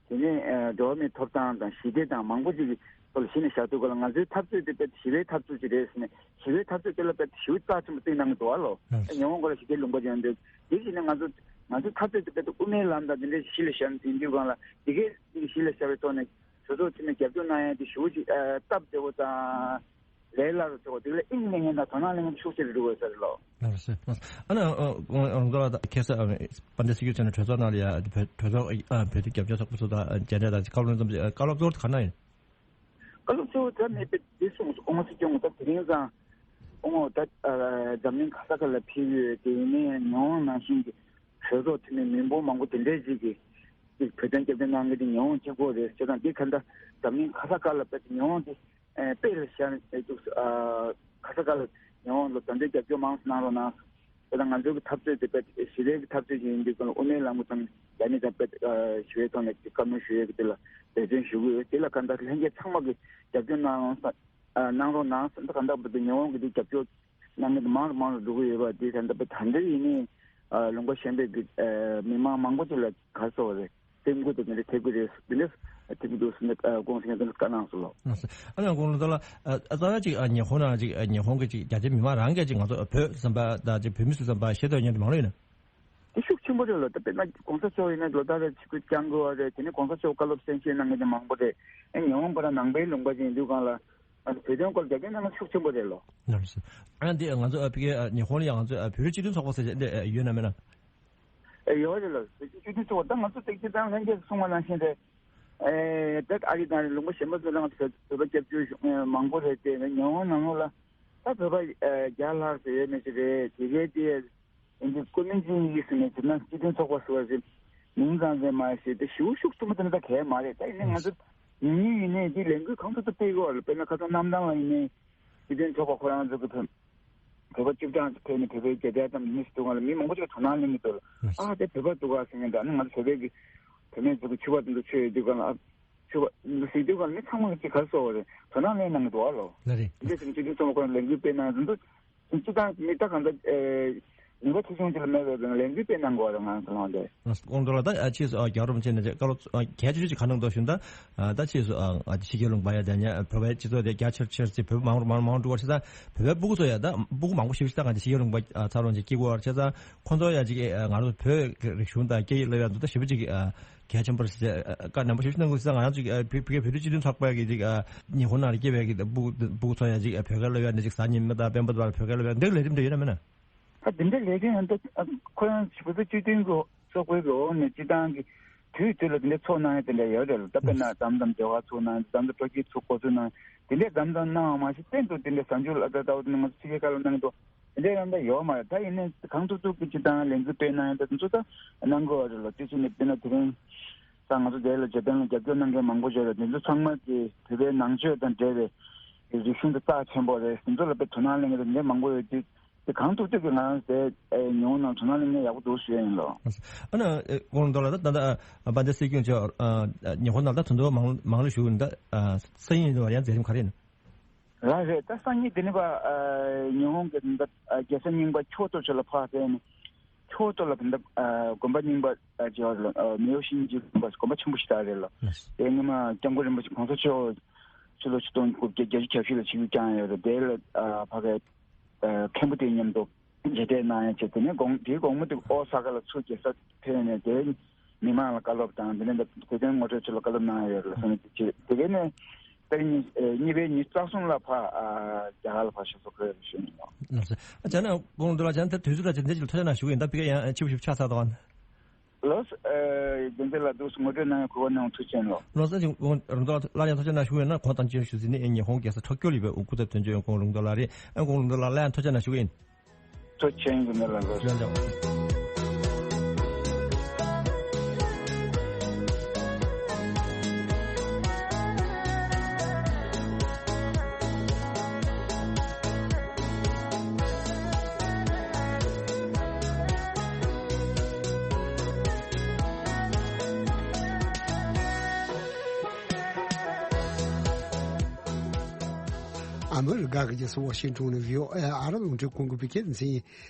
དེ་ནས་འགྲོ་བ་མིའི་ཐོབ་ཐང་དང་ཞི་བདེ་དང་མང་པོ་ཅིག་གི་ཐོག་ལ་གཞི་ནས་བཞག་དུས་སྐབས་ལ་ང་ཚོའི་འཐབ་རྩོད་དེ་དཔེ་ཞི་བའི་འཐབ་རྩོད་ཅིག་རེད་ཟེར་ནས་ཞི་བའི་འཐབ་རྩོད་དེ་ལ་དཔེ་ཞི་བའི་རྩ་ཆེན་པོ་བརྩི་གནང་གི་འདུག་བ་ལོ། ཉི་ཧོང་སྐོར་ལ་ཞི་བདེའི་ལུང་པ་ཅིག་ཡོང་དུས་དེ་བཞིན་ནས་ང་ཚོ་ང་ཚོའི་འཐབ་རྩོད་དེ་དཔེ་དབུ་མའི་ལམ་དང་དེ་འདྲའི་གཞི་ལ་བཞག་ནས་ཟིན་དུས་སྒང་ལ་དེ་གའི་གཞི་ལ་བཞག་པའི་ཐོག་ནས་གྲོས་ཚོགས་འཐུས་མི་རྒྱབ་སྐྱོར་གནང་ཡ་དེ་ཞེ་པོ་ཅིག་སྟབས་བདེ་བོ་དང་། ལས་སླ་རུ་བྱེད་དགོས། དེ་ལ་དབྱིངས་ལེན་མཁན་དང་དོ་སྣང་ལེན་མཁན་ཤུགས་ཆེ་རུ་འགྲོ་དགོས་ས་རེད་ལོ། ལགས་སོ། ཨ་ནི་ཨ་ཨ་རོང་ཚོ་ལ་ད་ཁ་སང་ཨ་དཔལ་ལྡན་སྲིད་སྐྱོང་མཆོག་ནས་གྲོས་ཚོགས་ནང་ལ་ཡ་བོད་གྲོས་ཚོགས་ཨ་བོད་དོན་རྒྱབ་སྐྱོར་ཚོགས་པ་ཚོ་དང་མཇལ་འཕྲད་དང་བཀའ་སློབ་གནང་ཙམ་ཞིག་བཀའ་སློབ་གཙོ་བོ་དེ་ག་རེ་གནང་ཡིན། བཀའ་སློབ་གཙོ་བོ་དེ་མེད་པའི་དེ་གསུངས་སོང་། སྐུ་ངོ་སྲིད་སྐྱོང་ད་དེ་རིང་ཙང་སྐུ་ངོ་ད་འཛམ་གླིང་ག་ས་ག་ལ་ཕེབས་ཡོད། དེ་ཡིན་ནའི་ཉི་ཧོང་ནང་བཞིན་གྱི་གྲོས་ཚོགས་འཐུས་མི་མི་འབོར་མང་པོ་དེ་འདྲའི་ཞིག་གིས་བོད་དོན་རྒྱབ་སྐྱོར་གནང་མཁན་དེ་ཉི་ཧོང་གཅིག་པོ་རེད་ཟེར་དང་། དེ་ག་འདྲ་འཛམ་གླིང་ག་ས་ག་ལ་ཕེབས་ཏེ་ཉི་ཧོང་དེ་ཨེ་དཔེ་ལ་བཞག་ནས་འདུག་ཨ་ག་ས་ག་ལ་ཉི་ཧོང་ལ་ད་འདྲའི་རྒྱབ་སྐྱོར་མང་ཙམ་གནང་རོགས་གནང་། དེ་དང་ང་ཚོའི་གི་འཐབ་རྩོད་དེ་དཔེ་ཞི་བའི་གི་འཐབ་རྩོད་ཅིག་ཡིན་དུས་ཙང་དབུ་མའི་ལམ་གྱི་ཐོག་ནས་རྒྱ་མི་དང་དཔེ་ཞི་བའི་ཐོག་ནས་བཀའ་མོལ་ཞུ་ཡས་ཀྱི་དེ་ལ་འབད་བརྩོན་ཞུ་གི་ཡོད། དེ་ལ་གང་ལྟར་ལྷན་རྒྱས་ཚང་མ་གི་རྒྱབ་སྐྱོར་གནང་རོགས་གནང་། ད་གང་ལྟར་བར་དུ་ཉི་ཧོང་གི་དེ་རྒྱབ་སྐྱོར་གནང་མཁན་དེ་མང་རུ་མང་རུ་འགྲོ་གི་ཡོད་པ་དེ་ད་ལྟ་བར་ད་འདྲ་ཡིན་ནའི་ལུང་པ་གཞན་པའི་གི་མི་མང་མང་པོ་ཅིག་ལ་ག་རེ་ཟེར་བ་རེད། སེམས་འགུལ་དང་དེ་འདྲ་ཐེབས་ཀྱི་རེད། འདི་འདྲ་ཐེབས་ཀྱི་འདུག་ཟེར་ནས་ཨ་ཁོང་ཚོས་ངས་འདི་འདྲ་བཀའ་གནང་སོང་ལོ། ཨ་ནི་ཁོང་ཚོ་ལ་ཨ་རྩ་བ་ཅིག་ཨ་ཉི་ཧོང་ནང་ཅིག་ཨ་ཉི་ཧོང་གི་ཅིག་རྒྱ་ཆེ་མི་མང་རང་གིས་ཅིག་ང་ཚོ་བོད་བསམ་པ་དང་ཅིག་བོད་མི་སུ་བསམ་པ་ཤེས་འདོད་མཁན་དེ་མང་ལོས་ཡིན་ན། དེ་ཤུགས་ཆེན་པོ་རེད་ལོ། ད་དཔེར་ན་གོང་ས་མཆོག་ཡིན་ན་ལོ་ལྟར་རེ་ཆིབས་བསྒྱུར་བསྐྱངས་དགོས་པ་རེད། དེ་ནས་གོང་ས་མཆོག་བཀའ་སློབ་གསན་བཞེས་གནང་མཁན་དེ་མང་པོ་རེད། ཨ་ཉི་ཧོང་པ་ར་ནང་པའི་ལུང་པ་ཅིག་ཡིན་དུས་སྒང་ལ་ཨ་བོད་དོན་སྐོར་རྒྱབ་སྐྱོར་གནང་མཁན་ཤུགས་ཆེན་པོ་རེད་ལོ། ལགས་སོ། ཨ་འདི་ང་ཚོ་ཨ་ཕ་གི་ཨ་ཉི་ཧོང་ལ་ཡང་ང་ཚོ་ཨ་བོད་རིགས་སྤྱི་མཐུན་ཚོགས་པ་ཟེར་ཅིག་འདི་ཨ་ཡོད་ན་མེད་ན། ཨེ་ཡོད་རེད་ལ། བོད་ཀྱི་སྤྱི་མཐུན་ཚོགས་པ་ད་ང་ཚོ་ཏིག་ཅི་དང་ལྷན་རྒྱས་ཀྱིས་གསུངས་པ་ནང་བཞིན་རེད། ཨེ་ད་ཨ་རི་དང་ལུང་པ་གཞན་པ་ཚོ་ལ་ང་ཚོ་བོད་པ་སྐྱབས་བཅོལ་བཞུགས་མཁན་མང་པོ་རེད་དེ། ཉི་ཧོང་ནང་ལོགས་ལ་ད་བོད་པ་ཨེ་བརྒྱ་ལྷག་ཙམ་ཡོད་མེད་ཅིག་རེད། དེ་གའི་དེ་ཡིན་དུས་ཀོ་མིན་ཅིན་ཡིག་ཟེར་ནས་དེ་ན་སྤྱི་མཐུན་ཚོགས་པ་ཟེར་བ་ཞིག་མིང་ཙམ་ཙམ་མ་ཞིག་དེ་ཞེ་པོ་ཤུགས་ཆེན་པོ་དེ་འདྲ་གང་ཡང་མ་རེད། ད་ཡིན་ནའི་ང་ཚོ་ཉུང་ཉུང་ཡིན་ནའི་དེ་ལས་འགུལ་གང་ཐུབ་ཐུབ་སྤེལ་དགོས་རེད། དཔེར་ན་ཁ་སང་གནམ་ཐང་ལ་ཡིན་ནའི་སྤྱི་མཐུན་ཚོགས་པ་ཁོ་རང་ཚོ་གི་ཕེབས། བོད་པ་བཅུ་གྲངས་ཕེབས་ནས་བོད་པའི་རྒྱལ་དར་བསྣམས་ནས་སུ་འདུག་ག་ལ་མི་མང་པོ་ཅིག་དོ་སྣང་གླེང་གི་འདུག་ལ། ཨ་དེ་བོད་པ་འདུག་ག་ཟེར་མཁན་འདྲ། ཨ་ནི་ང་ཚོ་བོད་པའི་གི་བུད་མེད་ཚོ་གི་ཕྱུ་པ་དེ་ཚོ་མཆོད་ཡོད་དུས་ག་ལ། ཨ་ཕྱུ་པ་འདུག་ཟེར་དུས་ག་ལ་མི་ཚང་མ་གི་ཅིག་ག་རེ་ཟེར་བ་རེད། དོ་སྣང་གླེང་གནང་གི་འདུག་ག་ལོ། ལགས་རེད། འདི་འདྲ་ཟེར་ནས་སྤྱི་མཐུན་ཚོགས་པ་ཁོ་རང་ལས་འགུལ་སྤེལ་གནང་དུས་འདུག་སྤྱི་བཏང་མི་ད་གང་ལྟར་ཨེ་ ཉེན་ཁ་ཆེ་ཆུང་དེ་ལ་མེད་པའི་ལས་འགུལ་སྤེལ་གནང་དགོས་རེད་ང་ཚོ་ལ་དེ། ཨ་ཀོང་རྡོ་ལགས། ད་ཨ་ཕྱིས་སུ་ཨ་རྒྱལ་བ་རིན་པོ་ཆེ་ནས་བཀའ་སློབ་ཨ་གལ་ཆེ་ཤོས་ཅིག་ག་གནང་འདུག་ཞུ་ན། ད་ཨ་ད་ཕྱིས་སུ་ཨ་ཨ་ཕྱི་རྒྱལ་ལུང་པ་ཡ་དེ་ཉ་བོད་པའི་སྤྱི་ཚོགས་དེ་རྒྱ་ཆེར་ཆེར་ཅིག་བོད་པ་མང་རུ་མང་རུ་མང་རུ་འགྲོ་བར་བྱས་ཙང་བོད་པའི་སྤུ་གུ་ཚོ་ཡ་ད་སྤུ་གུ་མང་པོ་ཞིག་ཞིག་ད་གང་ཅིག་ཕྱི་རྒྱལ་ལུང་པ་ཨ་ཚར་ལོངས་ཅིག་སྐྱེ་དགོས་བར་བྱས་ཙང་ཁོང་ཚོ་ཡ་ཅིག་ཨ་ང་རང་ཚོ་བོད་ཀྱི་རིག་གཞུང་དང་སྐད་ཡིག་སློབ་ཡ་འདུག་ད་ཞེ་པོ་ཅིག་ཨ་གལ་ཆེན་པོ་རེད་ཟེར་ཨ་བཀའ་ནན་པོ་ཞེ་པོ་ཅིག་གནང་འདུག་ཟེར། ང་རང་ཚོ་ཨ་བོད་བོད་ཀྱི་བོད་རིགས་སྤྱི་མཐུན་ཚོགས་པ་གི་ཅིག་ཨ་ཉི་ཧོང་ནང་ལ་སྐྱེས་པའི་གི་སྤུ་གུ་སྤུ་གུ་ཚོ་ཡ་ཅིག་ཨ་བོད་སྐད་སློབ་ཡ་འདི་ཅིག་གཟའ་ཉི་མ་དང་སྤེན་པ་དང་བོད་སྐད་སློབ་ཡ་འདི་ལས་རིམ་འདྲ་ཡོད་ན་མེད་ན། ཨ་དེ་འདྲའི་ལས་དོན་ཡང་ད་ཨ་ཁོ་རང་བོད་པའི་སྤྱི་མཐུན་གྱི་ཚོགས་པའི་གི་འོག་ནས་སྤྱི་བཏང་གི་དུས་དུས་ལ་དེ་འདྲའི་ཚོགས་གནང་ཡ་དེ་འདྲ་ཡོད་རེད་ལ། ད་དཔེར་ན་མཚམས་མཚམས་ལྗོ་ག་ཚོགས་གནང་མཚམས་མཚམས་སྤྲོ་སྐྱིད་ཚོགས་འགོ་ཚུགས་གནང་དེ་འདྲའི་མཚམས་མཚམས་གནང་བ་མ་ཟད་གཏན་དུ་དེ་འདྲའི་གཟའ་མཇུག་ལ་ཨ་ད་ལྟ་བ་དེ་ནས་ང་ཚོ་ཕྱི་རྒྱལ་ཁག་ལ་གནང་གི་འདུག་དེ་འདྲའི་ཡང་ད་ཡོད་མ་རེད། ད་ཡིན་ནའི་གང་ཐུབ་ཐུབ་ཀྱི་སྤྱི་བཏང་ལས་འགུལ་སྤེལ་གནང་ཡ་ད་དེ་ཚོ་ད་གནང་དགོས་པ་རེད་ལ། དེ་བཞིན་ནས་དཔེར་ན་དེ་རིང་ད་ང་ཚོ་དེ་ལ་རྒྱལ་དོན་ལ་རྒྱབ་སྐྱོར་གནང་མཁན་མང་པོ་ཡོད་རེད། དེ་ཚོ་ཚང་མ་དེ་བོད་པའི་ནང་ཆོས་དང་འབྲེལ་བའི་རིག་གཞུང་དེ་རྩ་ཆེན་པོ་རེད། དེ་ཚོ་ལ་དཔེ་དོ་སྣང་གླེང་མཁན་དེ་འདྲའི་མང་པོ་ཡོད་དུས། དེ་གང་ཐུབ་ཐུབ་ཀྱིས་ང་རང་ཚོའི་ཨེ་ཉི་ཧོང་ནང་དོ་སྣང་གླེང་མཁན་ཡག་པོ་འདུག་ཞུ་ཡ་ཡིན་ལོ། ཨ་ནི་ཨེ་ཀོང་རྡོ་ལགས། ད་ད་ལྟ་ཨ་དཔལ་ལྡན་སྲིད་སྐྱོང་མཆོག་ཨ་ཉི་ཧོང་ནང་ད་དོན་དུ་མང་མང་ལ་བཞུགས་ཡོད། ད་ཨ་སང་ཉིན་ཡིན་དུས་ཡང་མཛད་རིམ་ག་རེ་ཡིན། ལགས་རེད། ད་སང་ཉིན་དེ་ནི་པ་ཨ་ཉི་ཧོང་གི་ད་ཨ་རྒྱལ་ས་རྙིང་པ་ཁྱོ་ཏོ་ཆུ་ལ་ཕར་ཕེབས་ནས་ཁྱོ་ཏོ་ལ་ད་ཨ་དགོན་པ་རྙིང་པ་ཨ་ཅེ་ཧོ་ལ་ཨ་མེའོ་ཤིན་ཇི་དགོན་པ་དགོན་པ་ཆེན་པོ་ཞིག་ད་རེད་ལ། དེ་སྔོན་མ་སྐྱབས་མགོན་རིན་པོ་ཆེ་གོང་ས་མཆོག་ཕྱི་ལོ་ཆིག་སྟོང་དགུ་བརྒྱ་བརྒྱད་ཅུ་གྱ་བཞི་ལ་ཆིབས་བསྒྱུར་བསྐྱངས་ཡོད་རེད། དེ་ལ་ཨ་ཕ་གི་ཨ་མཁན་པོ་དེ་མཉམ་དུ་མཇལ་འཕྲད་གནང་ཡ་བྱས། དེ་ནས་དགོང་དེའི་དགོང་མོ་དེ་ཨོ་ས་ཀ་ལ་ཚུར་རྒྱལ་ས་ཕེབས་ནས་དེ་མི་མང་ལ་བཀའ་སློབ་དང་དེ་ནས་བོད་དོན་ངོ་སྤྲོད་ཚུལ་ལ་བཀའ་སློབ་གནང་ཡ་ཡོད་རེད་ལ། སོང་ནས་དེ་བྱས་དེ་གས་ནས་ད་རིང་ཉི་ཨ་གཉིས་པའི་ཉི་ཤུ་རྩ་གསུམ་ལ་ཕ་ཨ་རྒྱ་གར་ལ་ཕ་ཞབས་སོར་འཁོད་ཡོད་རེད་ཞུ་ཡིན་ལ། ཨ་ཅག་ན་དགོང་དུ་ལ་ཅང་ད་དུས་ཚོད་ལ་ཅང་འདི་ཅིག་ལ་ཐུགས་རྗེ་གནང་ཞུ་གི་ཡིན། ད་ཕ་གི་ཡང་ཆིབས་ཞིབ་ཆགས་ཚར་དང་། ལོས། ཨ་རྒྱལ་མཚན་ལགས་འདུག་སེ་ངོ་སྤྲོད་གནང་ཡ་གོ་སྐབས་གནང་ཐུགས་རྗེ་ཆེ་ལོ། ལོ་སར་ཅིག་རུང་ཏོ་སླར་ཡང་ཐུགས་རྗེ་གནང་ཞུ་ཡིན་ན། གོང་དང་ཅི་ཞུ་ཟིན་ནི་ཨེ་ཉི་ཧོང་རྒྱལ་ས་ཐོ་ཀྱོ་ལི་བའི་འུ་ཀུ་ད་དོན་གཅོད་ཡོང་ཁོང་རུང་ཏོ་ལགས་རེད། ཨེ་ཁོང་རུང་ཏོ་ལགས་སླར་ཡང་ཐུགས་རྗེ་གནང་ཞུ་གི་ཡིན། ཐུགས་རྗེ་ཆེ་ཡིན་ལ་ལོ། ཡོན་ལགས། ཨ་མི་རི་ཀ་གི་རྒྱལ་ས་ཝ་ཤིང་ཏོན་ནས་བྷི་ཨོ་ཨེ་ཨ་རི་རླུང་འཕྲིན་ཁང་གི་བོད་སྐད་སྡེ་ཚན་ཡིན།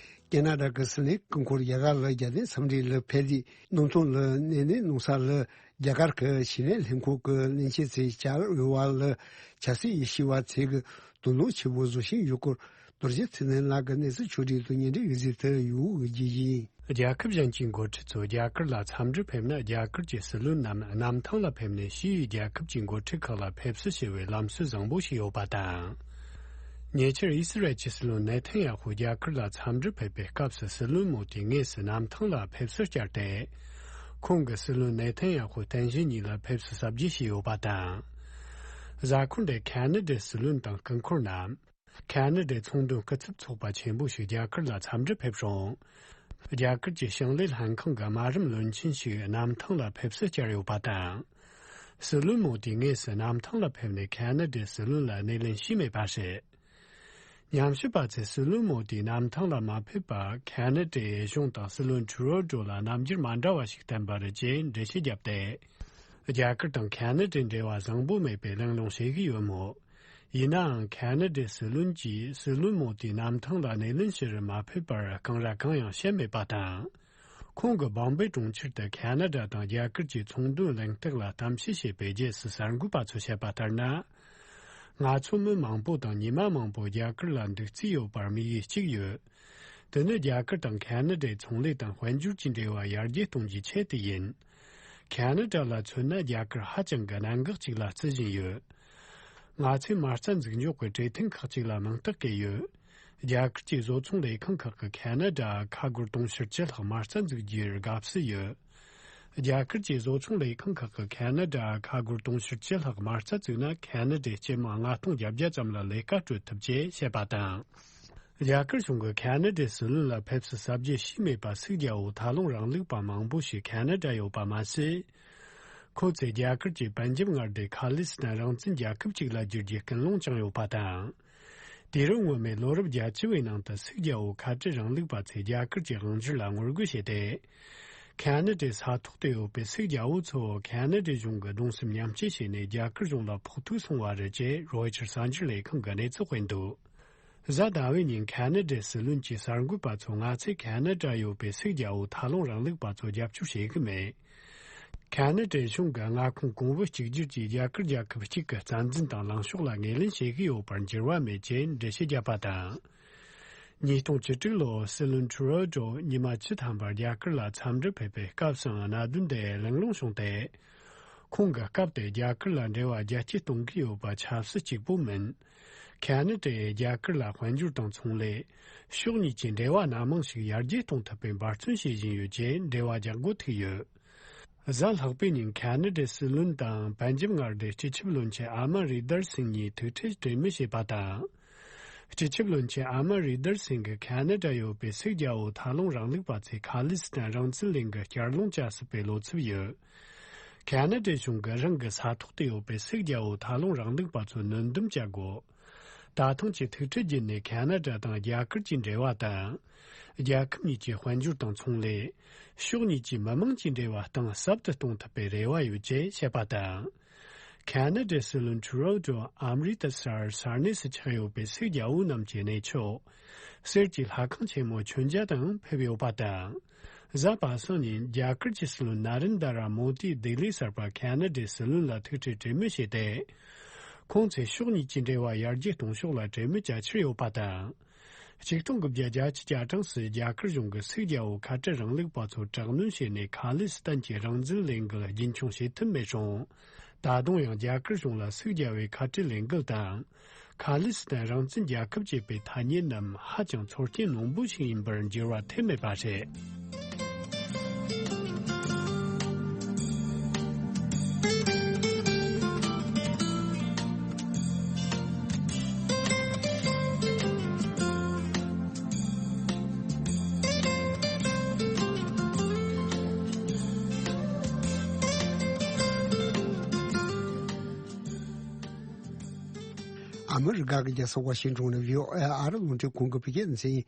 ཁེ་ན་ཌ་གི་སྲིད་བློན་སྐུ་འཁོར་རྒྱ་གར་ལ་རྒྱལ་བསྟན་འཚམས་འདྲི་ལ་ཕེབས་དུས་གནམ་ཐང་ལ་གནས་ནས་གནང་ས་ལ་རྒྱ་གར་གྱི་ཕྱི་སྲིད་ལྷན་ཁང་གི་བློན་ཆེན་ཚོས་བྱ་འོས་པ་ལ་ཆབ་སྲིད་ཡེ་ཤེས་པ་ཚོས་ཀྱི་དོ་སྣང་ཆེན་པོ་བཟོ་བཞིན་ཡོད་སྐོར། རྡོ་རྗེ་ཚེ་བརྟན་ལགས་ཀྱིས་གནས་ཚུལ་ཕྱོགས་བསྒྲིགས་དང་སྙན་སྒྲོན་ཡོད་ཚུལ་དུ་ཡོང་བའི་རྒྱུ་ཡིན། རྒྱལ་ཁབ་གཞན་གྱི་འགོ་ཁྲིད་ཚོ་རྒྱ་གར་ལ་འཚམས་འདྲིར་ཕེབས་ན། རྒྱ་གར་གྱི་སྲིད་བློན་རྣམས་གནམ་ཐང་ལ་ཕེབས་ནས་ཕྱིའི་རྒྱལ་ཁབ་ཀྱི་འགོ་ཁྲིད་ཁག་ལ་ཕེབས་བསུ་བྱེད་པའི་ལམ་སྲོལ་བཟང་པོ་ཞིག་ཡོད་པ་དང་། ཉེ་ཆར་ཨི་སི་རལ་གྱི་སྲིད་བློན་ནེ་ཐན་ཡ་ཧུ་རྒྱ་གར་ལ་འཚམས་འདྲིར་ཕེབས་པའི་སྐབས་སུ་སྲིད་བློན་མོ་དྷིས་དངོས་སུ་གནམ་ཐང་ལ་ཕེབས་བསུ་བསྐྱལ་ཏེ། ཁོང་གིས་སྲིད་བློན་ནེ་ཐན་ཡ་ཧུ་རྟེན་གཞི་གཉིས་ལ་ཕེབས་བསུ་གཟབ་རྒྱས་བྱས་ཡོད་པ་དང་། གཟའ་འཁོར་འདིར་ཁེ་ན་ཌའི་སྲིད་བློན་དང་སྐུ་འཁོར་རྣམས། ཁེ་ན་ཌའི་ཚོང་དོན་སྐུ་ཚབ་ཚོགས་པ་ཆེན་པོ་ཞིག་རྒྱ་གར་ལ་འཚམས་འདྲིར་ཕེབས་རུང་། རྒྱ་གར་གྱི་ཞིང་ལས་ལྷན་ཁང་གི་དམའ་རིམ་བློན་ཆེན་ཞིག་གནམ་ཐང་ལ་ཕེབས་བསུ་བསྐྱལ་ཡོད་པ་དང་། སྲིད་བློན་མོ་དྷིས་དངོས་སུ་གནམ་ཐང་ལ་ཕེབས་ནས་ཁེ་ན་ཌའི་སྲིད་བློན་ལ་སྣེ་ལེན་བྱས་མེད་པ་རེད། ཉམས་ཞིབ་པ་ཚོས་སྲིད་བློན་མོ་དྷི་གནམ་ཐང་ལ་མ་ཕེབས་པར་ཁེ་ན་ཌའི་གཞུང་དང་སྲིད་བློན་ཊུ་རོ་ཌོ་ལ་རྣམ་འགྱུར་མ་འདྲ་བ་ཞིག་བསྟན་པ་རེད་ཅེས་འགྲེལ་བཤད་བརྒྱབ་སྟེ། རྒྱ་གར་དང་ཁེ་ན་ཌའི་འབྲེལ་བ་བཟང་པོ་མེད་པའི་གླེང་སློང་བྱེད་ཀྱི་ཡོད་མོད། ཡིན་ནའང་ཁེ་ན་ཌའི་སྲིད་བློན་གྱིས་སྲིད་བློན་མོ་དྷི་གནམ་ཐང་ལ་སྣེ་ལེན་ཞུ་རུ་མ་ཕེབས་པར་གང་ར་གང་ཡང་བཤད་མེད་པ་དང་། ཁོང་གིས་བོམ་བེ་གྲོང་ཁྱེར་དུ་ཁེ་ན་ཌ་དང་རྒྱ་གར་གྱི་ཚོང་དོན་གླེང་སྟེགས་ལ་གཏམ་བཤད་བྱས་པའི་རྗེས་སུ་གསར་འགོད་པ་ཚོས་བཤད་པ་ལྟར་ན། ང་ཚོ་མི་མང་པོ་དང་ཉི་མ་མང་པོ་རྒྱ་གར་ལ་འདུག་རྩིས་ཡོད་པར་དམིགས་ཡུལ་གཅིག་ཡོད། དེ་ནི་རྒྱ་གར་དང་ཁེ་ན་ཌའི་ཚོང་ལས་དང་དཔལ་འབྱོར་གྱི་འབྲེལ་བ་ཡར་རྒྱས་གཏོང་རྒྱུའི་ཆེད་དུ་ཡིན། ཁེ་ན་ཌ་ལ་མཚོན་ན་རྒྱ་གར་ཧ་ཅང་གི་གནད་འགག་ཅིག་ལ་བརྩི་བཞིན་ཡོད། ང་ཚོས་མ་རྩ་འཛུགས་འཇོག་གི་གྲོས་མཐུན་ཁག་ཅིག་ལ་མིང་རྟགས་བཀོད་ཡོད། རྒྱ་གར་གྱི་བཟོ་ཚོང་ལས་ཁང་ཁག་གིས་ཁེ་ན་ཌ་ཁ་སྒོར་དུང་ཕྱུར་བཅུ་ལྷག་མ་རྩ་འཛུགས་རྒྱུར་དགའ་བསུ་ཡོད། རྒྱ་གར་གྱི་བཟོ་ཚོང་ལས་ཁང་ཁག་གིས་ཁེ་ན་ཌ་ཁ་སྒོར་དུང་ཕྱུར་བཅུ་ལྷག་མ་རྩ་བཙུགས་ན། ཁེ་ན་ཌའི་སྤྱི་དམངས་ལྔ་སྟོང་བརྒྱད་བརྒྱ་ཙམ་ལ་ལས་ཀ་སྤྲོད་ཐུབ་ཅེས་བཤད་པ་དང་། རྒྱ་གར་གཞུང་གིས་ཁེ་ན་ཌའི་སྲིད་བློན་ལ་ཕེབས་བསུ་གཟབ་རྒྱས་བྱས་མེད་པར་སིག་རྒྱལ་པོ་ཐ་ལུང་རིང་ལུགས་པ་མང་པོ་ཞིག་ཁེ་ན་ཌ་ཡོད་པ་མ་ཟད། ཁོ་ཚོས་རྒྱ་གར་གྱི་པན་ཇབ་མངའ་སྡེ་ཁ་ལི་སི་ཐན་རང་བཙན་རྒྱལ་ཁབ་ཅིག་ལ་བསྒྱུར་རྒྱུའི་ཀུན་སློང་བཅངས་ཡོད་པ་དང་། དུས་རབས་སྔོན་མའི་ལོ་རབས་བརྒྱད་ཅུ་བའི་ནང་དུ་སིག་རྒྱལ་པོ་ཁ་བྲལ་རིང་ལུགས་པ་ཚོས་རྒྱ་གར་གྱི་དབང་སྒྱུར་ལ་ངོ་རྒོལ་བྱས་ཏེ། ཁེ་ན་ཌའི་ས་ཐོག་ཏུ་ཡོད་པའི་སིག་རྒྱལ་པོ་ཚོ་ཁེ་ན་ཌའི་གཞུང་གིས་གདུང་སེམས་མཉམ་སྐྱེད་བྱས་ནས་རྒྱ་གར་གཞུང་ལ་ཕོག་ཐུག་སོང་བ་རེད་ཅེས་རོའི་ཊར་གསར་འགྱུར་ལས་ཁང་གིས་གནས་ཚུལ་སྤེལ་འདུག། གཟའ་ཟླ་བའི་ཉིན་ཁ་ན་ཌའི་སྲིད་བློན་གྱིས་གསར་འགོད་པ་ཚོ་སྔ་ཚེ་ཁ་ན་ཌར་ཡོད་པའི་སུད་རྒྱ་བོད་མཐའ་ལྷུང་རིང་ལུགས་པ་ཚོ་རྒྱབ་སྐྱོར་བྱེད་ཀྱི་མེད། ཁ་ན་ཌའི་གཞུང་གི་མངའ་ཁོངས་གོང་བུ་གཅིག་གྱུར་གྱིས་རྒྱ་གར་རྒྱལ་ཁབ་གཅིག་གི་རྩ་འཛིན་དང་ལངས་ཕྱོགས་ལ་ངོས་ལེན་བྱེད་ཀྱི་ཡོད་པར་འགྱུར་བ་མེད་ཅེས་འགྲེལ་བཤད་བརྒྱབ་པ་དང་། ཉིས་སྟོང་བཅུ་དྲུག་ལོར་སྲིད་བློན་ཁྲུ་རོ་ཏྲོ་ཉི་མ་བཅུ་ཐམ་པར་རྒྱ་གར་ལ་འཚམས་འདྲིར་ཕེབས་པའི་སྐབས་སུའང་གནད་དོན་དེ་གླེང་སློང་བྱུང་སྟེ། ཁོང་གི་སྐབས་དེར་རྒྱ་གར་ལ་འབྲེལ་བ་རྒྱ་སྐྱེད་གཏོང་གི་ཡོད་པ་ཆབ་སྲིད་གཅིག་པུ་མིན། ཁ་ན་ཌས་རྒྱ་གར་ལ་དཔལ་འབྱོར་དང་ཚོང་ལས། ཕྱོགས་གཉིས་ཀྱི་འབྲེལ་བ་སྣ་མང་ཞིག་ཡར་རྒྱས་གཏོང་ཐུབ་པའི་འབད་བརྩོན་བྱེད་བཞིན་ཡོད་ཅེས་འབྲེལ་བ་རྒྱག་འགོ་ཚུགས་ཡོད། གཟའ་ལྷག་པའི་ཉིན་ཁ་ན་ཌའི་སྲིད་བློན་དང་པན་ཇབ་མངའ་སྡེའི་སྤྱི་ཁྱབ་བློན་ཆེན་ཨ་མ་རི་དར་སིང་གཉིས་ཐུག་འཕྲད་གྲོས་མོལ་བྱས་པ་དང་། སྤྱི་ཁྱབ་བློན་ཆེན་ཨ་མ་རི་དར་སིང་གིས་ཁ་ན་ཌར་ཡོད་པའི་སུད་རྒྱ་བོད་མཐའ་ལྷུང་རིང་ལུགས་པ་ཚོས་ཁ་ལི་སི་ཐན་རང་བཙན་ལས་འགུལ་བསྐྱར་ལོངས་བྱ་སྲིད་པའི་བློ་འཚབ་ཡོད། ཁ་ན་ཌའི་གཞུང་གིས་རང་གི་ས་ཐོག་ཏུ་ཡོད་པའི་སུད་རྒྱ་བོད་མཐའ་ལྷུང་རིང་ལུགས་པ་ཚོར་གནོན་སྡོམ་བྱ་དགོས། ད་ཐེངས་ཀྱི་ཐུག་འཕྲད་བརྒྱུད་ནས་ཁ་ན་ཌ་དང་རྒྱ་གར་གྱི་འབྲེལ་བ་དང་། རྒྱལ་ཁབ་གཉིས་ཀྱི་དཔལ་འབྱོར་དང་ཚོང་ལས། ཕྱོགས་གཉིས་ཀྱི་མི་དམངས་ཀྱི་འབྲེལ་བ་གཏིང་ཟབ་ཏུ་གཏོང་ཐུབ་པའི་རེ་བ་ཡོད་ཅེས་བཤད་པ་དང་། ཁ་ན་ཌའི་སྲིད་བློན་ཁྲུ་རོ་ཏྲོ་ཨ་མ་རི་ཏ་སར་ས་གནས་སུ་ཆགས་ཡོད་པའི་སུད་རྒྱ་བོད་རྣམས་ཀྱི་གནས་མཆོག་གསེར་གྱི་ལྷ་ཁང་ཆེན་མོ་མཆོད་མཇལ་དུའང་ཕེབས་ཡོད་པ་དང་། གཟའ་པ་སངས་ཉིན་རྒྱ་གར་གྱི་སྲིད་བློན་ན་རེན་དྲ་མོ་དིས་ལྡི་ལི་གསར་པར་ཁ་ན་ཌའི་སྲིད་བློན་ལ་ཐུག་འཕྲད་གྲོས་མོལ་བྱས་ཏེ། ཁོང་ཚོས་ཕྱོགས་གཉིས་ཀྱི་འབྲེལ་བ་ཡར་རྒྱས་གཏོང་ཕྱོགས་ལ་གྲོས་མོལ་བྱ་འཆར་ཡོད་པ་དང་། ཆིག་སྟོང་དགུ་བརྒྱ་གྱ་གྲངས་སུ་རྒྱ་གར་གཞུང་གིས་སུད་རྒྱ་བོད་ཁ་བྲལ་རིང་ལུགས་པ་ཚོར་དྲག་གནོན་བྱས་ནས་ཁ་ལི་སི་ཐན་གྱི་རང་བཙན་ལས་འགུལ་རྒྱུན་འཁྱོངས་བྱེད་ཐུབ་མེད་རུང་། ད་དུང་ཡང་རྒྱ་གར་གཞུང་ལ་སུད་རྒྱ་བོད་ཁ་བྲལ་ལས་འགུལ་དང་། ཁ་ལི་སི་ཐན་རང་བཙན་རྒྱལ་ཁབ་ཅེས་པའི་ཐ་སྙད་རྣམས་ཧ་ཅང་ཚོར་སྐྱེན་རྣོན་པོ་ཞིག་ཡིན་པར་འགྱུར་བ་ཐེབས་མེད་པ་རེད། ཨ་མི་རི་ཀ་གི་རྒྱལ་ས་ཝ་ཤིང་ཏོན་ནས་བྷི་ཨོ་ཨེ་ཨ་རི་རླུང་འཕྲིན་ཁང་གི་བོད་སྐད་སྡེ་ཚན་ཡིན།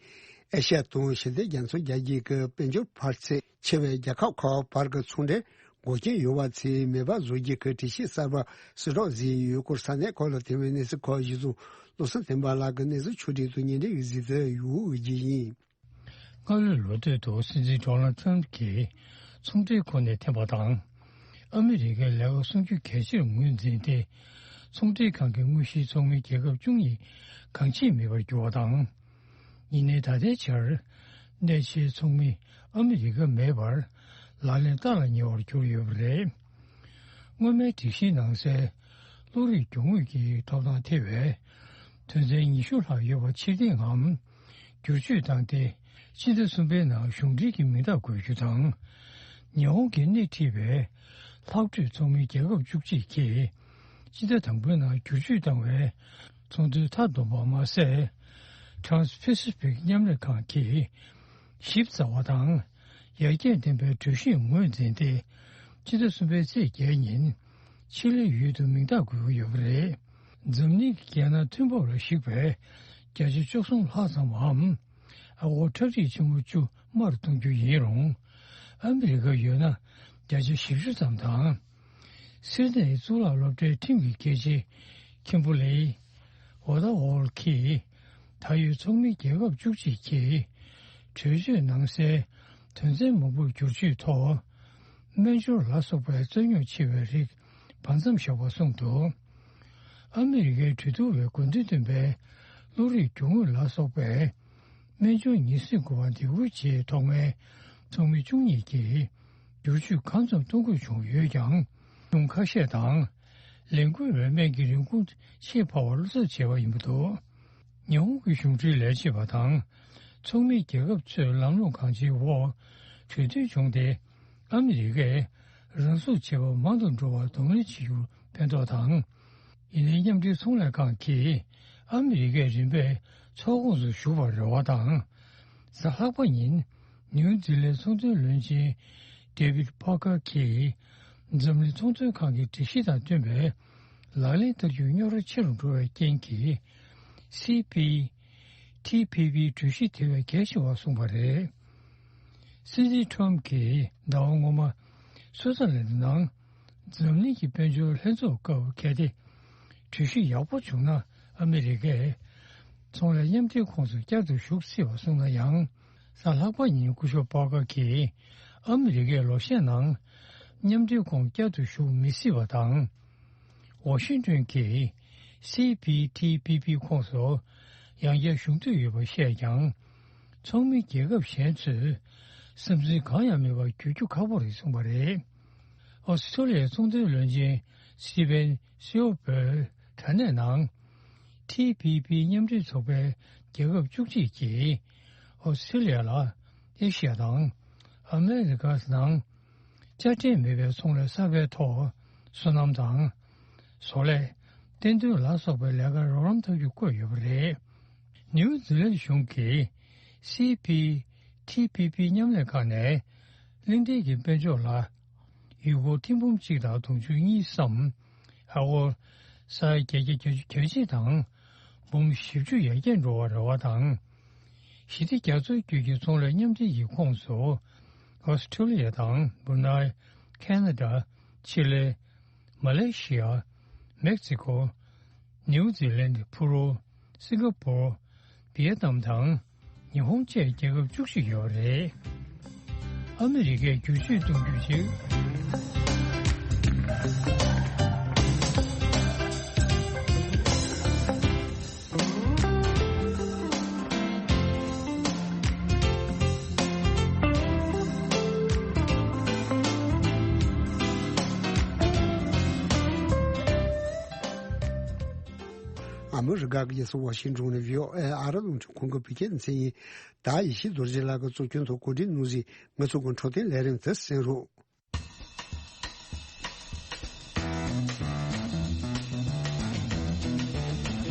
ཨེ་ཤ་ཡ་དང་ཞི་བདེ་རྒྱ་མཚོ་རྒྱ་སྐྱེད་ཀྱི་དཔལ་འབྱོར་འཕར་ཚད་ཆེ་བའི་རྒྱལ་ཁབ་ཁག་བར་གྱི་ཚོང་འབྲེལ་འགོག་རྐྱེན་ཡོད་པ་ཚོའི་མེད་པ་བཟོ་རྒྱུ་གི་སྒྲིག་གཞི་གསར་པ་གསལ་བསྒྲགས་བཟོས་ཡོད་སྐོར་ས་གནས་ཁག་ལ་ཐོན་པའི་གནས་ཚུལ་ཁག་གཞི་བཟུང་བློ་བཟང་བསྟན་པ་ལགས་ཀྱིས་གནས་ཚུལ་ཕྱོགས་སྒྲིག་ཏུ་སྙན་སྒྲོན་ཞུ་གཟིགས་ཏེ་ཡོད་རྒྱུ་ཡིན། སྔ་ལོའི་ལོ་སྟོད་དུ་སྲིད་འཛིན་ཌོ་ནལ་ཊམ་གྱིས་ཚོང་འབྲེལ་ཁོ་ནས་འཐེན་པ་དང་། ཨ་མི་རི་ཀའི་ལས་ཀ་སྲུང་སྐྱོབ་གལ་ཆེར་ངོས་འཛིན་ཏེ། ཚོང་འབྲེལ་ཁང་གི་དངོས་གཞིའི་ཚོགས་མི་རྒྱལ་ཁབ་བཅུ་གཉིས་གང་ཆད་མེད་པར་གྱུར་བ་དང་། ཡིན་ནའི་ད་ལྟའི་ཆར། གནད་ཆེའི་ཚོགས་མི་ཨ་མི་རི་ཀ་མེད་པར་ལག་ལེན་བསྟར་ལ་ཉེ་བར་གྱུར་ཡོད་པ་རེད། སྔོན་མའི་སྒྲིག་གཞིའི་ནང་གསལ། བློ་རིག་སྒྱུ་དངོས་ཀྱི་ཐོབ་ཐང་ཐེ་བའི་དོན་ཚན་ཉི་ཤུ་ལྷག་ཡོད་པ་ཕྱིར་འཐེན་ངམ། བསྒྱུར་བཅོས་བཏང་སྟེ། སྤྱི་ཟླ་གསུམ་པའི་ནང་གཞུང་འབྲེལ་གྱི་མིང་རྟགས་འགོད་རྒྱུ་དང་། ཉི་ཧོང་གིས་སྣེ་ཁྲིད་པའི་ལྷག་འཕྲོས་ཚོགས་མི་རྒྱལ་ཁབ་བཅུ་གཅིག་གིས་སྤྱི་ཟླ་དང་པོའི་ནང་བསྒྱུར་བཅོས་བཏང་བའི་ཚོང་དོན་མཐའ་བསྡོམས་པ་མ་ཟད། Trans-Pacific མཉམ་ལས་ཁང་གི་ཞིབ་ཚགས་པ་དང་ཡར་རྒྱས་ལྡན་པའི་གྲོས་གཞིར་ངོས་འཛིན་ཏེ། ཕྱི་ཟླ་གསུམ་པའི་ཚེས་བརྒྱད་ཉིན་ཆི་ལི་ཡུལ་དུ་མིང་རྟགས་འགོད་ཀྱི་ཡོད་པ་རེད། འཛམ་གླིང་གི་རྒྱལ་ནང་ཐོན་འབབ་ལ་གཞིགས་པའི་བརྒྱ་ཆ་བཅུ་གསུམ་ལྷག་ཙམ་འམ། ཨ་སྒོར་ཁྲག་ཁྲིག་ཆེན་མོ་བཅུ་མར་གཏོང་རྒྱུ་ཡིན་རུང་། ཨ་མི་རི་ཀ་ཡོད་ན་བརྒྱ་ཆ་བཞི་བཅུ་ཙམ་དང་། སིད་ནེའི་གཙུག་ལག་སློབ་གྲྭའི་ཁྲིམས་ཀྱི་དགེ་ཆེ་ཁིམ་བུ་ལེ་ཝ་ཏཱ་ཝོལ་གྱིས་ད་ཡོད་ཚོགས་མི་རྒྱལ་ཁབ་བཅུ་གཅིག་གིས་གྲོས་ཆོད་ནང་གསལ་དོན་ཚན་མང་པོར་བསྒྱུར་བཅོས་ཐོག་སྨན་སྦྱོར་ལ་སོགས་པའི་རྩོད་རྙོག་ཆེ་བའི་རིགས་བར་མཚམས་བཞག་པ་གསུངས་འདུག་ཨ་མི་རི་ཀའི་གྲོས་བསྡུར་བའི་དགོས་འདུན་བཏོན་པའི་བློ་རིག་སྒྱུ་དངོས་ལ་སོགས་པའི་སྨན་སྦྱོར་ཉིན་སྲིབ་དགུ་པ་འདེགས་འབུལ་བྱས་ཐོག་མའི་ཚོགས་མི་བཅུ་གཉིས་ཀྱིས་བསྒྱུར་བཅོས་གང་ཙམ་གཏོང་དགོས་བྱུང་ཡོད་ཀྱང་། ཉུང་ཁ་ཤས་དང་ལས་འགུལ་བའི་སྨན་གྱི་རིན་གོང་ཆེས་འཕར་བར་བློ་འཚབ་བྱས་པ་ཡིན་པ་འདུག་ཉི་ཧོང་གི་གཞུང་འབྲེལ་ལས་བྱེད་པ་དང་ཚོགས་མི་རྒྱལ་ཁབ་ཚོས་ལམ་ལྷོང་གང་ཆེའི་འོག་གྲོས་མཐུན་བྱུང་སྟེ། ཨ་མི་རི་ཀས་རང་སྲུང་བྱེད་པ་མང་དུ་འགྲོ་བར་གདོང་ལེན་བྱེད་རྒྱུར་ཕན་ཐོགས་དང་། ཡིན་ནའི་མཉམ་འབྲེལ་ཚོང་ལས་ཁང་གིས་ཨ་མི་རི་ཀའི་རིམ་པས་ཚོགས་ཁོངས་སུ་ཞུགས་པར་རེ་བ་དང་། གཟའ་ལྷག་པ་ཉིན་ནིའུ་ཛི་ལན་ཚོང་དོན་བློན་ཆེན་ཌེ་བིད་ཕོ་ཁར་གྱིས་འཛམ་གླིང་ཚོང་དོན་ཁང་གི་སྒྲིག་གཞི་དང་མཐུན་པའི་ལག་ལེན་བསྟར་རྒྱུར་རྙོག་དྲ་ཆེ་རུ་འགྲོ་བའི་རྐྱེན་གྱིས། སི་པི་ཐི་པི་པི་གྲོས་གཞི་དེ་བས་གལ་ཆེ་བར་གསུངས་པ་རེད། སྲིད་འཛིན་ཊམ་གྱིས་ཟླ་བ་སྔོན་མ་སུའུ་ཙར་ལན་ནང་འཛམ་གླིང་གི་དཔལ་འབྱོར་ལྷན་ཚོགས་སྐབས་གལ་ཏེ་གྲོས་གཞི་ཡག་པོ་བྱུང་ན་ཨ་མི་རི་ཀས་ ཚོང་ལས་མཉམ་འབྲེལ་ཁོངས་སུ་བསྐྱར་དུ་ཞུགས་སྲིད་པ་སོང་ན་ཡང་། གཟའ་ལྷག་པ་ཉིན་སྐུ་ཞབས་པོ་ཀ་གིས་ཨ་མི་རི་ཀས་ལོ་ཤས་ནང་མཉམ་འབྲེལ་ཁོངས་བསྐྱར་དུ་ཞུགས་མི་སྲིད་པ་དང་། ཝ་ཤིང་ཏོན་གྱིས་སི་པི་ཐི་པི་པི་ཁོངས་སུ་ཡང་བསྐྱར་ཞུགས་འདོད་ཡོད་པ་བཤད་ཀྱང་། ཚོགས་མི་རྒྱལ་ཁབ་གཞན་ཚོས་བསམ་ཚུལ་གང་ཡང་མེད་པར་འགྱུར་རྒྱུ་ཁག་པོ་རེད་གསུངས་པ་རེད། ཨོ་སི་ཁྲུ་ལི་ཡའི་ཚོང་དོན་བློན་ཆེན་སི་ཝེན་སིའོ་པོས་དྲ་གནས་ནང་། ཐི་པི་པི་མཉམ་འབྲེལ་ཚོགས་པའི་རྒྱལ་ཁབ་བཅུ་གཅིག་གིས་ཨོ་སི་ཁྲུ་ལི་ཡ་ལ་ཨེ་ཤི་ཡ་དང་ཨ་མེ་རི་ཀ་ནང་དཔྱ་ཁྲལ་མེད་པའི་ཚོང་ལས་གསར་པའི་ཐོག་སོ་ནམ་དང་། བཟོ་ལས། གཏན་དོན་ལ་སོགས་པའི་ལས་ཀར་རོགས་རམ་ཐབས་ཇུས་བཀོད་ཡོད་པ་རེད། ནིའུ་ཛི་ལན་གཞུང་གིས་སི་པི་ཐི་པི་པི་མཉམ་ལས་ཁང་ནས་གླིང་ཕྲན་གྱི་དཔལ་འབྱོར་ལ་ཡུལ་སྒོར་ཐེར་འབུམ་གཅིག་དང་དུང་ཕྱུར་གཉིས་སམ། ཨ་སྒོར་ས་ཡ་བརྒྱད་བརྒྱ་གྱ་གཅིག་དང་འབུམ་བཞི་བཅུ་ཡར་རྒྱས་འགྲོ་བར་རེ་བ་དང་། ཞི་བདེ་རྒྱ་མཚོ་རྒྱུད་ཀྱི་ཚོང་ལས་མཉམ་འབྲེལ་གྱི་ཁོངས་སུ་ཨོ་སི་ཁྲུ་ལི་ཡ་དང་སྦུ་ནའི། ཁེ་ན་ཌ། ཆི་ལི། མ་ལེ་ཤི་ཡ། མེག་སི་ཀོ། ནིའུ་ཛི་ལན། ཕུ་རུ། སིང་ག་པུར། ཝི་ཡེ་ནམ་དང་ཉི་ཧོང་བཅས་རྒྱལ་ཁབ་བཅུ་གཅིག་ཡོད་རེད། ཨ་མི་རི་ཀས་བསྒྱུར་བཅོས་གཏོང་རྒྱུ་ཞིག་ཨ་མི་རི་ཀ་གི་རྒྱལ་ས་ཝ་ཤིང་ཏོན་ནས་བྷི་ཨོ་ཨེ་ཨ་རབ་རླུང་འཕྲིན་ཁང་གི་བོད་སྐད་སྡེ་ཚན་ཡིན། ད་ཡེ་ཤེས་རྡོ་རྗེ་ལགས་ཀྱི་གཙོ་སྐྱོང་ཐོག་གོ་སྒྲིག་གནང་ཟིན་ང་ཚོ་གི་འཕྲོད་བསྟེན་ལས་རིམ་དེ་གསན་རོགས།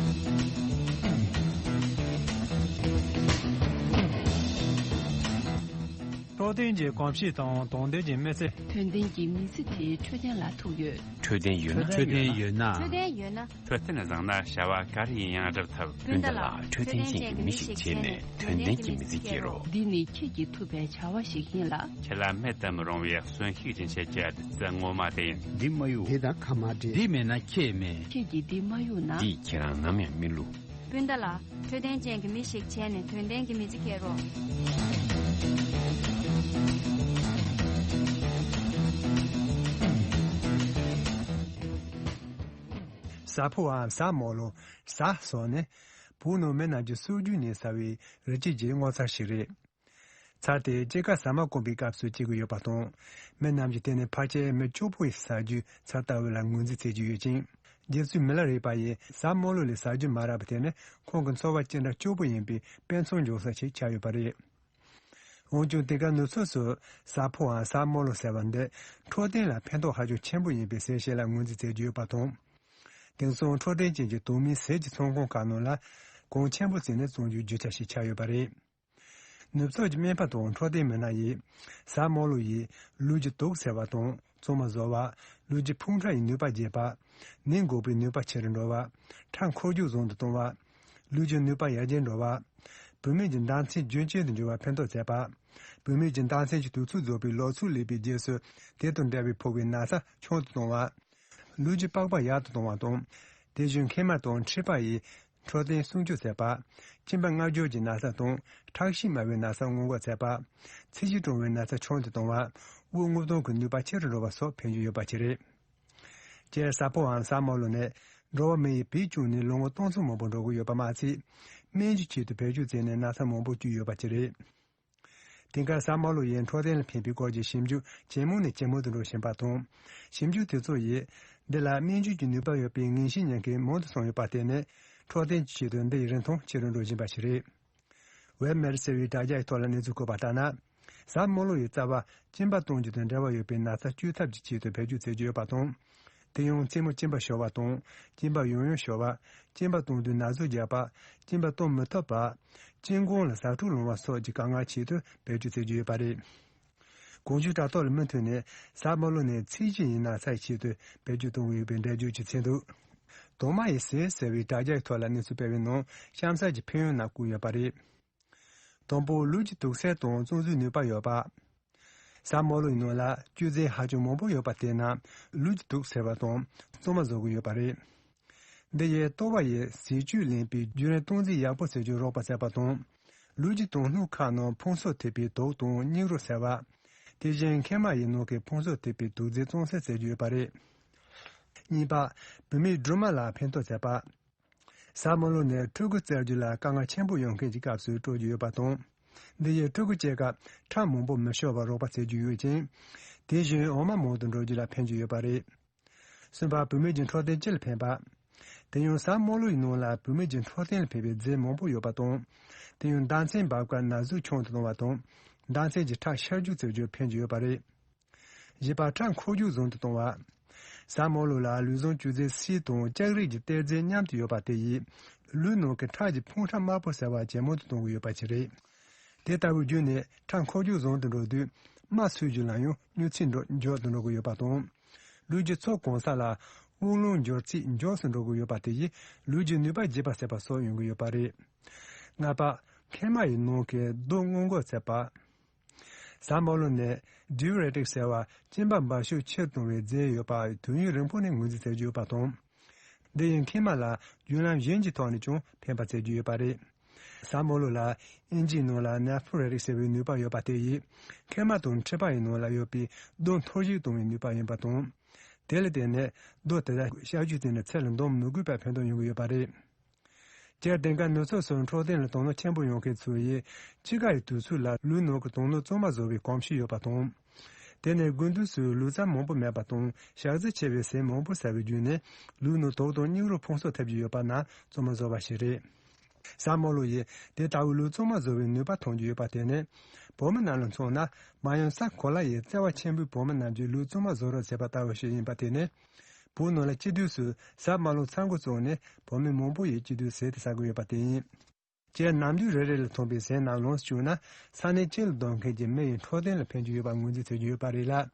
འཕྲོད་བསྟེན་གྱི་གོམས་གཤིས་དང་དོན་ལྡན་གྱི་མི་ཚེ། དོན་ལྡན་གྱི་མི་ཚེ་དེ་འཕྲོད་བསྟེན་ལ་ཐུག་ཡོད། འཕྲོད་བསྟེན་ཡོད་ན། འཕྲོད་བསྟེན་ཡོད་ན། འཕྲོད་བསྟེན་ཡོད་ན། འཕྲོད་བསྟེན་བཟང་ན་བྱ་བ་ག་རེ་ཡིན་ཡང་འགྲུབ་ཐུབ། སྤུན་ཟླ་ལགས། འཕྲོད་བསྟེན་ཅན་གྱི་མི་ཞིག་བྱས་ནས་དོན་ལྡན་གྱི་མི་ཚེ་སྐྱེལ་རོགས། འདི་ནི་ཁྱེད་ཀྱིས་ཐུབ་པའི་བྱ་བ་ཞིག་ཡིན་ལ། ཁྱེད་ལ་མེད་དུ་མི་རུང་བའི་གསོན་ཤུགས་ཀྱི་ཆེད་ཀྱི་བདུད་རྩི་ངོ་མ་དེ་ཡིན། འདི་མ་གཡུག་འདི་དང་ཁ་མ་འདྲེས། འདི་མེད་ན་ཁྱེད་མེད། ཁྱེད་ཀྱིས་འདི་མ་གཡུག་ན། འདིས་ཁྱེད་རང་ནམ་ཡང་མི་བསླུ། སྤུན་ཟླ་ལགས། འཕྲོད་བསྟེན་ཅན་གྱི་མི་ཞིག་བྱས་ནས་དོན་ལྡན་གྱི་མི་ཚེ་སྐྱེལ་རོགས། ཟ་ཕོའམ་ཟ་རྨོ་ལོ། ཟ་སོགས་ནི་བོད་ནང་མི་རྣམས་ཀྱི་སྲོལ་རྒྱུན་ནས་ཟ་བའི་རི་སྐྱེས་ཀྱི་སྔོ་ཚལ་ཞིག་རེད། ཚལ་དེ་དཔྱིད་ཀ་ཟ་མ་སྐོམ་པའི་སྐབས་སུ་སྐྱེ་གི་ཡོད་པ་དང་། མི་རྣམས་ཀྱིས་དེ་ནི་ཕལ་ཆེར་མི་སྐྱོ་པོ་ཡི་ཟ་རྒྱུའི་ཚལ་ལྟ་བུ་ལ་ངོས་འཛིན་བྱེད་ཀྱི་ཡོད་ཅིང་། རྗེ་བཙུན་མི་ལ་རས་པ་ཡིས་ཟ་རྨོ་ལོ་ལས་ཟ་རྒྱུ་མ་རག་པ་དེ་ནི་ཁོང་གི་འཚོ་བ་ཅི་འདྲ་སྐྱོ་པོ་ཡིན་པའི་དཔེ་མཚོན་འཇོག་ས་ཞིག་ཆགས་ཡོད་པ་རེད། འོན་ཀྱང་དེ་ག་ནུབ་ཕྱོགས་སུ་ཟ་ཕོའམ་ཟ་རྨོ་ལོ་ཟེར་བ་འདི་འཕྲོད་བསྟེན་ལ་ཕན་ཐོགས་ཧ་ཅང་ཆེན་པོ་ཡིན་པའི་ཟས་བཅད་ལ་ངོས་འཛིན་མཛད་ཀྱི་ཡོད་པ་དང་། དེང་སང་འཕྲོད་བསྟེན་ཅན་གྱི་དོན་མིན་ཟས་ཀྱི་ཚོང་ཁང་ཁག་ནང་ལ་གོང་ཆེན་པོ་བརྩིས་ནས་བཙོང་རྒྱུའི་རྒྱུ་ཆ་ཞིག་ཆགས་ཡོད་པ་རེད། ནུབ་ཕྱོགས་ཀྱི་སྨན་པ་དང་འཕྲོད་བསྟེན་མི་སྣ་ཡིས་ཟ་རྨོ་ལོ་ཡིས་ལུས་ཀྱི་དུག་སེལ་བ་དང་གཙང་མ་བཟོ་བ། ལུས་ཀྱི་ཕུང་ཁྲག་ཡི་ནུས་པ་རྒྱས་པ། ནད་འགོག་པའི་ནུས་པ་ཆེ་རུ་འགྲོ་བ། ཁྲག་འཁོར་རྒྱུག་བཟང་དུ་གཏོང་བ། ལུས་ཀྱི་ནུས་པ་ཡར་རྒྱས་འགྲོ་བ། བུད་མེད་ཀྱི་ཟླ་མཚན་རྒྱུན་ཆད་དུ་འགྱུར་བར་ཕན་ཐོགས་བྱེད་པ། བུད་མེད་ཀྱི་ཟླ་མཚན་གྱི་དུས་ཚོད་རྫོགས་པའི་ལོ་ཚོད་སླེབས་པའི་རྗེས་སུ་དེ་དང་འབྲེལ་བའི་ཕོ་བའི་ན་ཚ་ཆུང་དུ་གཏོང་བ། ལུས་ཀྱི་པགས་པ་ཡག་ཏུ་གཏོང་བ་དང་། དེ་བཞིན་མཁལ་མ་དང་མཁྲིས་པ་ཡི་འཕྲོད་བསྟེན་སྲུང་སྐྱོབ་བྱེད་པ། གཅིན་པ་མངར་སྦྱོར་གྱི་ན་ཚ་དང་ཁྲག་ཤེད་དམའ་བའི་ན་ཚ་སྔོན་འགོག་བྱེད་པ། ཚིལ་གྱིས་གྲང་བའི་ན་ཚ་ཆུང་དུ་གཏོང་བ། དབུགས་རྔུབ་གཏོང་གི་ནུས་པ་ཆེ་རུ་འགྲོ་བ་སོགས་ཕན་རྒྱུ་ཡོད་པ་ཅིག་རེད། སྤྱིར་ཟ་ཕོའམ་ཟ་རྨོ་ལོ་ནི་འགྲོ་བ་མི་ཡི་བུད་བསྐྱངས་ནས་ལོ་ངོ་སྟོང་ཚོ་མང་པོ་འགྲོ་གི་ཡོད་པ་མ་ཚད། སྨན་གྱི་ཆེད་དུ་བེད་སྤྱོད་བྱས་ནས་ན་ཚ་མང་པོ་བཅོས་ཡོད་པ་ཅིག་རེད། དེང་སྐབས་ཟ་རྨོ་ལོ་ཡིས་འཕྲོད་བསྟེན་ལ་ཕན་པའི་སྐོར་གྱི་ཞིབ་འཇུག་ཇེ་མང་ནས་ཇེ་མང་དུ་འགྲོ་བཞིན་པ་དང་། ཞིབ་འཇུག་དེ་ཚོ་ཡིས་འདི་ལ་སྨན་བཅོས་ཀྱི་ནུས་པ་ཡོད་པའི་ངེས་ཤེས་ཉེན་ཁ་མང་དུ་སོང་ཡོད་པར་བརྟེན་ནས། འཕྲོད་བསྟེན་གྱི་ཆེད་དུ་འདི་ཡི་རིན་ཐང་ཆེ་རུ་འགྲོ་བཞིན་པ་ཞིག་རེད། ཝེབ་མེར་ཟེར་བའི་དྲ་རྒྱ་ཡི་ཐོག་ལ་གནས་ཚུལ་བཀོད་པ་ལྟར་ན། ཟ་རྨོ་ལོ་ཡི་རྩ་བ་གཅིན་པ་གཏོང་རྒྱུ་དང་འབྲེལ་བ་ཡོད་པའི་ན་ཚ་བཅོས་ཐབས་ཀྱི་ཆེད་དུ་བེད་སྤྱོད་བྱེད་ཀྱི་ཡོད་པ་དང་། དེ་ཡང་རྩེད་མོ་གཅིན་པ་ཤོར་བ་དང་། གཅིན་པ་ཡང་ཡང་ཤོར་བ། གཅིན་པ་གཏོང་དུས་ན་ཟུག་རྒྱག་པ། གཅིན་པ་གཏོང་མི་ཐུབ་པ། གཅིན་གོང་ལ་ཟ་འཕྲུག་ལངས་པ་སོགས་ཀྱི་དཀའ་ངལ་ཆེད་དུ་བེད་སྤྱོད་བྱེད་ཀྱི་ཡོད་པ་རེད། གོང་ཞུས་དྲ་ཐོག་ལ་མུ་མཐུད་ནས་ཟ་རྨོ་ལོ་ནི་ཚིལ་གྱི་ཡི་ན་ཚ་ཡི་ཆེད་དུ་བེད་སྤྱོད་གཏོང་གི་ཡོད་པའི་འགྲེལ་བརྗོད་ཅིག་མཚོན་འདུག་དོག་མ་ཡི་ཟས་ཟེར་བའི་དྲ་རྒྱའི་ཐོག་ལ་གནས་ཚུལ་སྤེལ་བའི་ནང་གཤམ་གསལ་གྱི་ཕན་ཡོན་རྣམས་བཀོད་ཡོད་པ་རེད། དང་པོ། ལུས་ཀྱི་དུག་སེལ་དང་གཙང་བཟོའི་ནུས་པ་ཡོད་པ། ཟ་རྨོ་ལོ་ཡི་ནང་ལ་བཅུད་རྫས་ཧ་ཅང་མང་པོ་ཡོད་པ་དེ་རྣམས་ལུས་ཀྱི་དུག་སེལ་བ་དང་གཙང་མ་བཟོ་གི་ཡོད་པ་རེད། འདི་ཡིས་ལྟོ་བ་ཡི་ཟས་བཅུད་ལེན་པའི་བརྒྱུད་རིམ་སྟངས་འཛིན་ཡག་པོ་བྱེད་རྒྱུར་རོགས་པ་བྱེད་པ་དང་། ལུས་ཀྱི་དོན་སྣོད་ཁག་ནང་ཕུང་གསོག་ཐེབས་པའི་དུག་དང་སྙིགས་རོ་སེལ་བ། དེ་བཞིན་མཁལ་མ་ཡི་ནང་གི་ཕུང་གསོག་ཐེབས་པའི་དུག་རྫས་གཙང་སེལ་བྱེད་རྒྱུ་ཡོད་པ་རེད། གཉིས་པ། བུད་མེད་སྦྲུམ་མ་ལ་ཕན་ཐོགས་བྱེད་པ། ཟལ་མོ་ལོ་ནི་ཕྲུ་གུ་བཙའ་རྒྱུ་ལ་དཀའ་ངལ་ཆེན་པོ་ཡོང་མཁན་གྱི་སྐབས་སུ་སྤྲོད་རྒྱུ་ཡོད་པ་དང་། འདི་ཡིས་ཕྲུ་གུ་སྐྱེ་སྐབས་ཁྲག་མང་པོ་མི་ཤོར་བར་རོགས་པ་བྱེད་རྒྱུ་ཡོད་ཅིང་། དེ་བཞིན་འོ་མ་མང་དུ་འགྲོ་རྒྱུ་ལ་ཕན་རྒྱུ་ཡོད་པ་རེད། གསུམ་པ། བུད་མེད་ཀྱི་འཕྲོད་བསྟེན་སྤྱི་ལ་ཕན་པ། དེ་ཡང་ཟལ་མོ་ལོ་ཡི་ནང་ལ་བུད་མེད་ཀྱི་འཕྲོད་བསྟེན་ལ་ཕན་པའི་རྫས་མང་པོ་ཡོད་པ་དང་། དེ་ཡང་ཟླ་མཚན་འབབ་སྐབས་ན་ཟུག་ཆུང་དུ་གཏོང་བ་དང་། ཟླ་མཚན་གྱི་ཁྲག་ཤར་རྒྱུག་བྱེད་རྒྱུར་ཕན་གྱི་ཡོད་པ་རེད། བཞི་པ། ཁྲག་འཁོར་རྒྱུག་བཟང་དུ་གཏོང་བ། ཟལ་མོ་ལོ་ལ་ལུས་ཟུངས་བཅུད་རྫས་སི་དང་ལྕགས་རིགས་ཀྱི་གཏེར་རྫས་མཉམ་དུ་ཡོད་པ་དེ་ཡིས་ལུས་ནང་གི་ཁྲག་གི་ཕུང་ཁྲག་དམར་པོ་སེལ་བ་ཇེ་མང་དུ་གཏོང་གི་ཡོད་པ་ཞིག་རེད། དེ་ལྟ་བུའི་བརྒྱུད་ནས་ཁྲག་འཁོར་རྒྱུག་བཟང་དུ་འགྲོ་དུས། རྨ་ཚོས་རྒྱུ་ལ་ཡང་མྱུར་ཚད་འགྲོ་མགྱོགས་དུ་འགྲོ་གི་ཡོད་པ་དང་། ལུས་ཀྱི་ཚོགས་གང་ས་ལ་དབུགས་རླུང་འགྱུར་ཚད་མགྱོགས་སུ་འགྲོ་གི་ཡོད་པ་དེ་ཡིས་ལུས་ཀྱི་ནུས་པ་རྒྱས་པ་སེལ་བ་སོགས་ཡོང་གི་ཡོད་པ་རེད། ལྔ་པ། མཁལ་མ་ཡི་ནང་གི་རྡོ་སྔོན་འགོག་བྱེད་པ། ཟལ་མོ་ལོ་ནི་ཌིའུ་རེ་ཊིག་ཟེར་བ་གཅིན་པ་འབར་ཤོག་ཆེར་གཏོང་བའི་རྫས་ཡོད་པ་དུས་ཡུན་རིང་པོ་ནས་ངོས་འཛིན་བྱེད་ཀྱི་ཡོད་པ་དང་། འདི་ཡིས་མཁལ་མ་ལ་བརྒྱུད་ལམ་གཞན་གྱི་ཐོག་ནས་ཀྱང་ཕན་པ་བྱེད་ཀྱི་ཡོད་པ་རེད། ཟལ་མོ་ལོ་ལ་ཨིན་ཇིའི་ནང་ལ་ནེ་ཕུ་རེ་ཊིག་ཟེར་བའི་ནུས་པ་ཡོད་པ་དེ་ཡིས་མཁལ་མ་དང་མཁྲིས་པ་ཡི་ནང་ལ་ཡོད་པའི་རྡོ་འཐོར་ཞིག་གཏོང་བའི་ནུས་པ་ཡིན་པ་དང་། དེ་ལ་བརྟེན་ནས་རྡོ་དེ་དག་གཤག་བཅོས་བྱས་ནས་ཚེ་ལ་འདང་མི་དགོས་པར་ཕན་ཐོགས་ཡོང་གི་ཡོད་པ་རེད། སྤྱིར་དེང་སྐབས་ནུབ་ཕྱོགས་སུ་འཕྲོད་བསྟེན་ལ་དོ་སྣང་ཆེན་པོ་ཡོང་མཁན་ཚོ་ཡིས་དཔྱིད་ཀ་ཡི་དུས་ཚོད་ལ་ལུས་ནང་གི་དོན་སྣོད་གཙང་མ་བཟོ་བའི་གོམས་གཤིས་ཡོད་པ་དང་། དེ་ནས་དགུན་དུས་སུ་ལུས་རྩལ་མང་པོ་མེད་པ་དང་ཞག་རྩི་ཆེ་བའི་ཟས་མང་པོ་ཟ་བའི་བརྒྱུད་ནས་ལུས་ནང་དུག་དང་སྙིགས་རོ་ཕུང་གསོག་ཐེབས་ཀྱི་ཡོད་པ་ན་གཙང་མ་བཟོ་བ་ཞིག་རེད། ཟལ་མོ་ལོ་ཡིས་དེ་ལྟ་བུའི་ལུས་གཙང་མ་བཟོ་བའི་ནུས་པ་ཐོན་གྱི་ཡོད་པ་དེ་ནི། བོད་མི་རྣམས་ལ་མཚོན་ན་མ་ཡང་ས་གོ་ལ་ཡི་བརྩེ་བ་ཆེན་པོས་བོད་མི་རྣམས་ཀྱི་ལུས་གཙང་མ་བཟོ་རོགས་བྱས་པ་ལྟ་བུ་ཞིག་ཡིན་པ་དེ་ནི། བོད་ནང་ལ་སྐྱེ་དུས་སུ་ཟལ་མོ་ལོ་ཚ་འགུ་བཙོངས་ནས་བོད་མི་མང་པོ་ཡིས་སྐྱེ་དུས་ཟས་དེ་ཟ་གི་ཡོད་པ་དེ་ཡིན། སྤྱིར་ནམ་དུས་རེ་རེ་ལ་ཐོན་པའི་ཟས་རྣམས་ལོངས་སུ་སྤྱོད་ན་ས་གནས་སྤྱི་ལ་སྡོད་མཁན་གྱི་མི་ཡི་འཕྲོད་བསྟེན་ལ་ཕན་གྱི་ཡོད་པ་ངོས་འཛིན་བྱེད་ཀྱི་ཡོད་པ་རེད་ལ།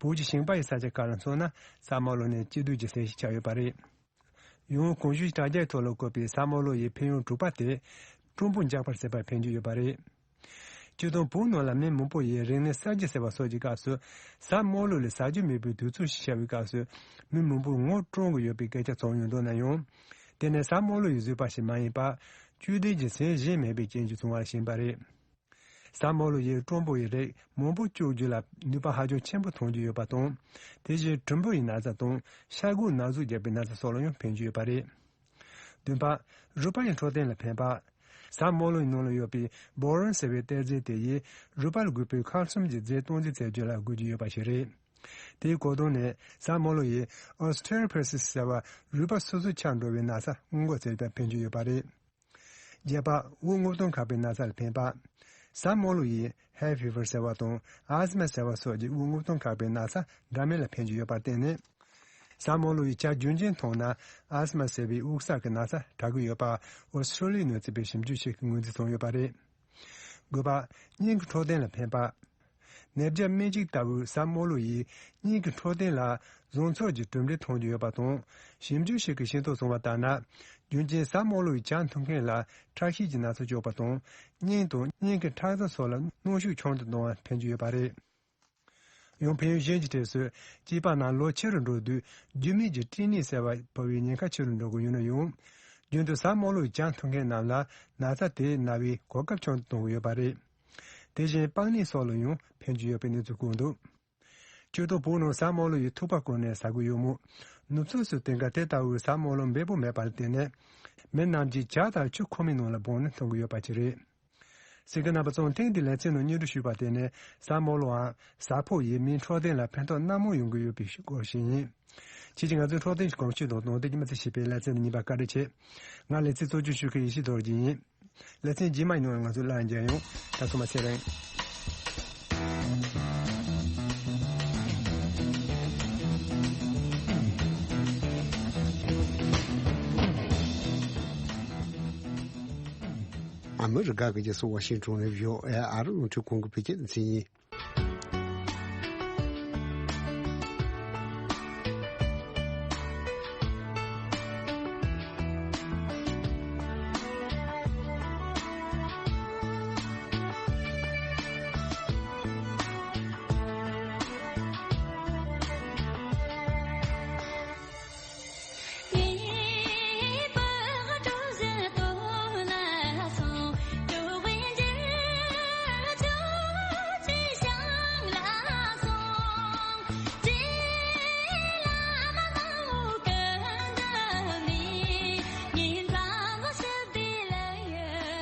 བོད་ཀྱི་ཞིང་པ་ཡི་ས་ཆ་ཁག་ལ་མཚོན་ན་ཟལ་མོ་ལོ་ནི་སྐྱེ་དུས་ཀྱི་ཟས་ཤིག་ཆགས་ཡོད་པ་རེད། ཡང་གོང་ཞུས་ཀྱི་དྲ་རྒྱའི་ཐོག་ལ་བཀོད་པའི་ཟལ་མོ་ལོ་ཡི་ཕན་ཡོན་དྲུག་པ་དེ་གྲུམ་བུ་འཇགས་པར་བྱེད་པར་ཕན་གྱི་ཡོད་པ་རེད། སྤྱིར་བཏང་བོད་ནང་ལ་མི་མང་པོ་ཡིས་རིག་གནས་གསར་བརྗེ་ཟེར་བ་སོགས་ཀྱི་སྐབས་སུ་ཟལ་མོ་ལོ་ལ་ཟ་རྒྱུ་མེད་པའི་དུས་ཚོད་ཞིག་ཤར་བའི་སྐབས་སུ་མི་མང་པོས་ངོ་སྤྲོད་ཀྱི་ཡོད་པའི་སྐད་ཆ་ཚོར་ཡོང་འདུག་ན་ཡང་། དེ་ནི་ཟལ་མོ་ལོ་ཡི་བཟོས་པ་ཞིག་མ་ཡིན་པར་སྤྱོད་བདེ་གྱི་ཟས་གཞན་མེད་པའི་རྐྱེན་གྱིས་བྱུང་བ་ཞིག་ཡིན་པ་རེད། ཟལ་མོ་ལོ་ཡིས་གྲུམ་བུ་ཡི་རིགས་མང་པོ་བཅོས་རྒྱུ་ལ་ནུས་པ་ཧ་ཅང་ཆེན་པོ་ཐོན་གྱི་ཡོད་པ་དང་། དེ་བཞིན་གྲུམ་བུ་ཡི་ན་ཚ་དང་ཤ་དགུ་ན་ཟུག་རྒྱག་པའི་ན་ཚ་སོགས་ལ་ཡང་ཕན་གྱི་ཡོད་པ་རེད། བདུན་པ། རུས་པ་ཡི་འཕྲོད་བསྟེན་ལ་ཕན་པ། ཟལ་མོ་ལོ་ཡི་ནང་ལ་ཡོད་པའི་བོ་རོན་ཟེར་བའི་གཏེར་རྫས་དེ་ཡིས་རུས་པ་ལ་དགོས་པའི་ཁལ་སིམ་གྱི་རྫས་སྟངས་འཛིན་བྱེད་རྒྱུ་ལ་དགོས་ཀྱི་ཡོད་པ་ཞིག་རེད། དེའི་གོ་དོན་ནི་ཟལ་མོ་ལོ་ཡིས་ཨོ་སི་ཊི་ཡོ་པོ་རོ་སིས་ཟེར་བ་རུས་པ་སོ་སོ་ཆག་འགྲོ་བའི་ན་ཚ་སྔོན་འགོག་བྱེད་པར་ཕན་གྱི་ཡོད་པ་རེད། བརྒྱད་པ། དབུགས་རྔུབ་སྟངས་འཁག་པའི་ན་ཚ་ལ་ཕན་པ། ཟལ་མོ་ལོ་ཡིས་ཧའེ་ཕི་བར་ཟེར་བ་དང་ཨ་སི་མ་ཟེར་བ་སོགས་ཀྱི་དབུགས་རྔུབ་སྟངས་འཁག་པའི་ན་ཚ་འདྲ་མིན་ལ་ཕན་གྱི་ཡོད་པར་བརྟེན་ནས། ཟལ་མོ་ལོ་ཡི་ཇ་རྒྱུན་ཅན་འཐུང་ན་ཨ་སི་མ་ཟེར་བའི་དབུགས་བསགས་ཀྱི་ན་ཚ་དྲག་གི་ཡོད་པ་ཨོ་སི་ཁྲུ་ལི་ཡའི་ནང་བཙུགས་པའི་ཞིབ་འཇུག་ཞིག་གིས་ངོས་འཛིན་བྱུང་ཡོད་པ་རེད། དགུ་པ། སྙིང་གི་འཕྲོད་བསྟེན་ལ་ཕན་པ། ནད་བརྒྱ་སྨན་གཅིག་ལྟ་བུའི་ཟལ་མོ་ལོ་ཡིས་སྙིང་གི་འཕྲོད་བསྟེན་ལ་བཟང་ཚོར་གྱི་གྲུབ་འབྲས་ཐོན་གྱི་ཡོད་པ་དང་། ཞིབ་འཇུག་ཞིག་གིས་ཤེས་རྟོགས་བྱུང་བ་ལྟར་ན། རྒྱུན་གྱི་ཟལ་མོ་ལོ་ཡི་ཇ་འཐུང་མཁན་ལ་ཁྲག་ཤེད་ཀྱི་ན་ཚ་གཅོག་པ་དང་། སྙིང་དང་སྙིང་གི་ཁྲག་རྩ་སོགས་ལ་གནོན་ཤུགས་ཆུང་དུ་གཏོང་བར་ཕན་གྱི་ཡོད་པ་རེད། ཡང་ཕན་ཡོན་གཞན་གྱི་གྲས་སུ་སྐྱེས་པ་རྣམས་ལོ་ཆེ་རུ་འགྲོ་དུས་རྒྱུ་མིག་གི་སྐྲན་ནད་ཟེར་བ་འཕོ་བའི་ཉེན་ཁ་ཆེ་རུ་འགྲོ་གི་ཡོད་ན་ཡང་། རྒྱུན་དུ་ཟལ་མོ་ལོ་ཡི་ཇ་འཐུང་མཁན་རྣམས་ལ་ན་ཚ་དེ་ན་བའི་གོ་སྐབས་ཆུང་དུ་གཏོང་གི་ཡོད་པ་རེད། དེ་བཞིན་པགས་ནད་སོགས་ལ་ཡང་ཕན་གྱི་ཡོད་པའི་གནས་ཚུལ་བཀོད་འདུག་སྤྱིར་བཏང་བོད་ནང་ཟལ་མོ་ལོ་ཡི་ཐུག་པ་བསྐོལ་ནས་ཟ་གི་ཡོད་མོད། ནུབ་ཕྱོགས་སུ་དེང་སྐབས་དེ་ལྟ་བུའི་ཟལ་མོ་ལོ་འབེལ་པོ་མེད་པར་བརྟེན་ནས། མི་རྣམས་ཀྱིས་ཇ་དང་ཆུ་ཁོལ་མའི་ནང་ལ་སྦངས་ནས་འཐུང་གི་ཡོད་པ་ཅིག་རེད། གསན་མཁན་རྣམ་པ་ཚོ་ཐེངས་འདིའི་ལེ་ཚན་ནང་སྙན་སྒྲོན་ཞུས་པ་དེ་ནི་ཟལ་མོ་ལོའམ་ཟལ་ཕོག་ཡིས་མིའི་འཕྲོད་བསྟེན་ལ་ཕན་ཐོགས་སྣ་མང་ཡོང་གི་ཡོད་པའི་སྐོར་ཞིག་ཡིན། ཁྱེད་ཀྱིས་ང་ཚོའི་འཕྲོད་བསྟེན་གྱི་གོམས་གཤིས་དང་དོན་དག་གི་མི་ཚེ་ཞེས་པའི་ལེ་ཚན་འདི་གཉིས་པ་བཀའ་འདྲི་བྱེད། ང་ལེ་ཚན་གཙོ་སྐྱོང་ཞུ་མཁན་ཡེ་ཤེས་རྡོ་རྗེ་ཡིན། ལེ་ཚན་རྗེས་མའི་ནང་ང་ཚོ་སླར་མཇལ་ཡོང་། ད་ཚང་མ་ཚེ་རིང་། ཨ་མི་རི་ཀ་གི་རྒྱལ་ས་ཝ་ཤིང་ཊོན་ནས་བྷི་ཨོ་ཨེ་ཨ་རི་རླུང་འཕྲིན་ཁང་གི་བོད་སྐད་སྡེ་ཚན་ཡིན།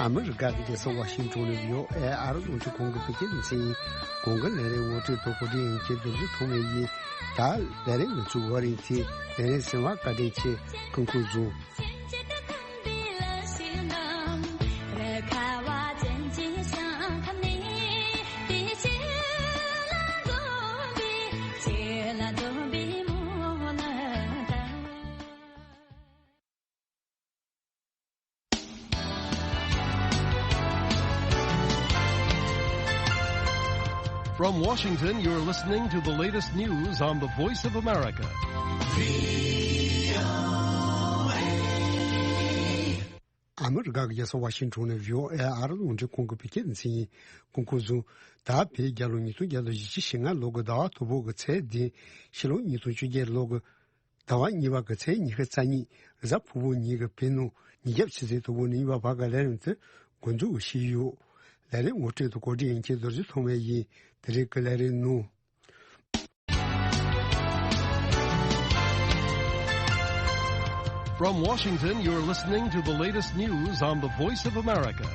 ཨ་མི་རི་ཀ་གི་རྒྱལ་ས་ཝ་ཤིང་ཊོན་ནས་བྷི་ཨོ་ཨེ་ཨ་རི་རླུང་འཕྲིན་ཁང་གི་བོད་སྐད་སྡེ་ཚན་ཡིན། གོང་གི་ལས་རིམ་ངོ་སྤྲོད་དང་གོ་སྒྲིག་ཡིན་གྱི་རྡོ་རྗེ་ཐོགས་མེད་ཡིན། ད་ལས་རིམ་ང་ཚོའི་བར་རིང་ཚེ་ལས་རིམ་ཟིན་པ་བཀའ་དྲིན་ཆེ། སྐུ་ཁམས་བཟང་། From Washington, you're listening to the latest news on the Voice of America. ཨ་མི་རི་ཀ་གི་རྒྱལ་ས་ཝ་ཤིང་ཊོན་ནས་བྷི་ཨོ་ཨེ་ཨ་རི་རླུང་འཕྲིན་ཁང་གི་བོད་སྐད་སྡེ་ཚན་ཡིན། སྐུ་ཁམས་བཟང་། ད་བོད་རྒྱལ་ལོ་ཉིས་སྟོང་བརྒྱ་དང་བཞི་བཅུ་ཞེ་ལྔ་ལོ་གི་ཟླ་བ་དང་པོ་གི་ཚེས་བདུན། ཕྱི་ལོ་ཉིས་སྟོང་བཅོ་བརྒྱད་ལོ་གི་ཟླ་བ་གཉིས་པ་གི་ཚེས་ཉི་ཤུ་རྩ་གཉིས། གཟའ་ཕུར་བུ་ཉིན་གྱི་བོད་ནང་ཉིན་རྒྱབ་ཆུ་ཚོད་དང་པོ་ནས་གཉིས་པ་བར་གྱི་ལས་རིམ་དེ་འགོ་འཛུགས་ཞུས་ཡོད། ལས་རིམ་ངོ་སྤྲོད་དང་གོ་སྒྲིག་ཡིན་གྱི་རྡོ་རྗེ་ཐོགས་མེད་ཡིན། དེ་རིང་གི་ལས་རིམ་ནང་། From Washington, you're listening to the latest news on the Voice of America.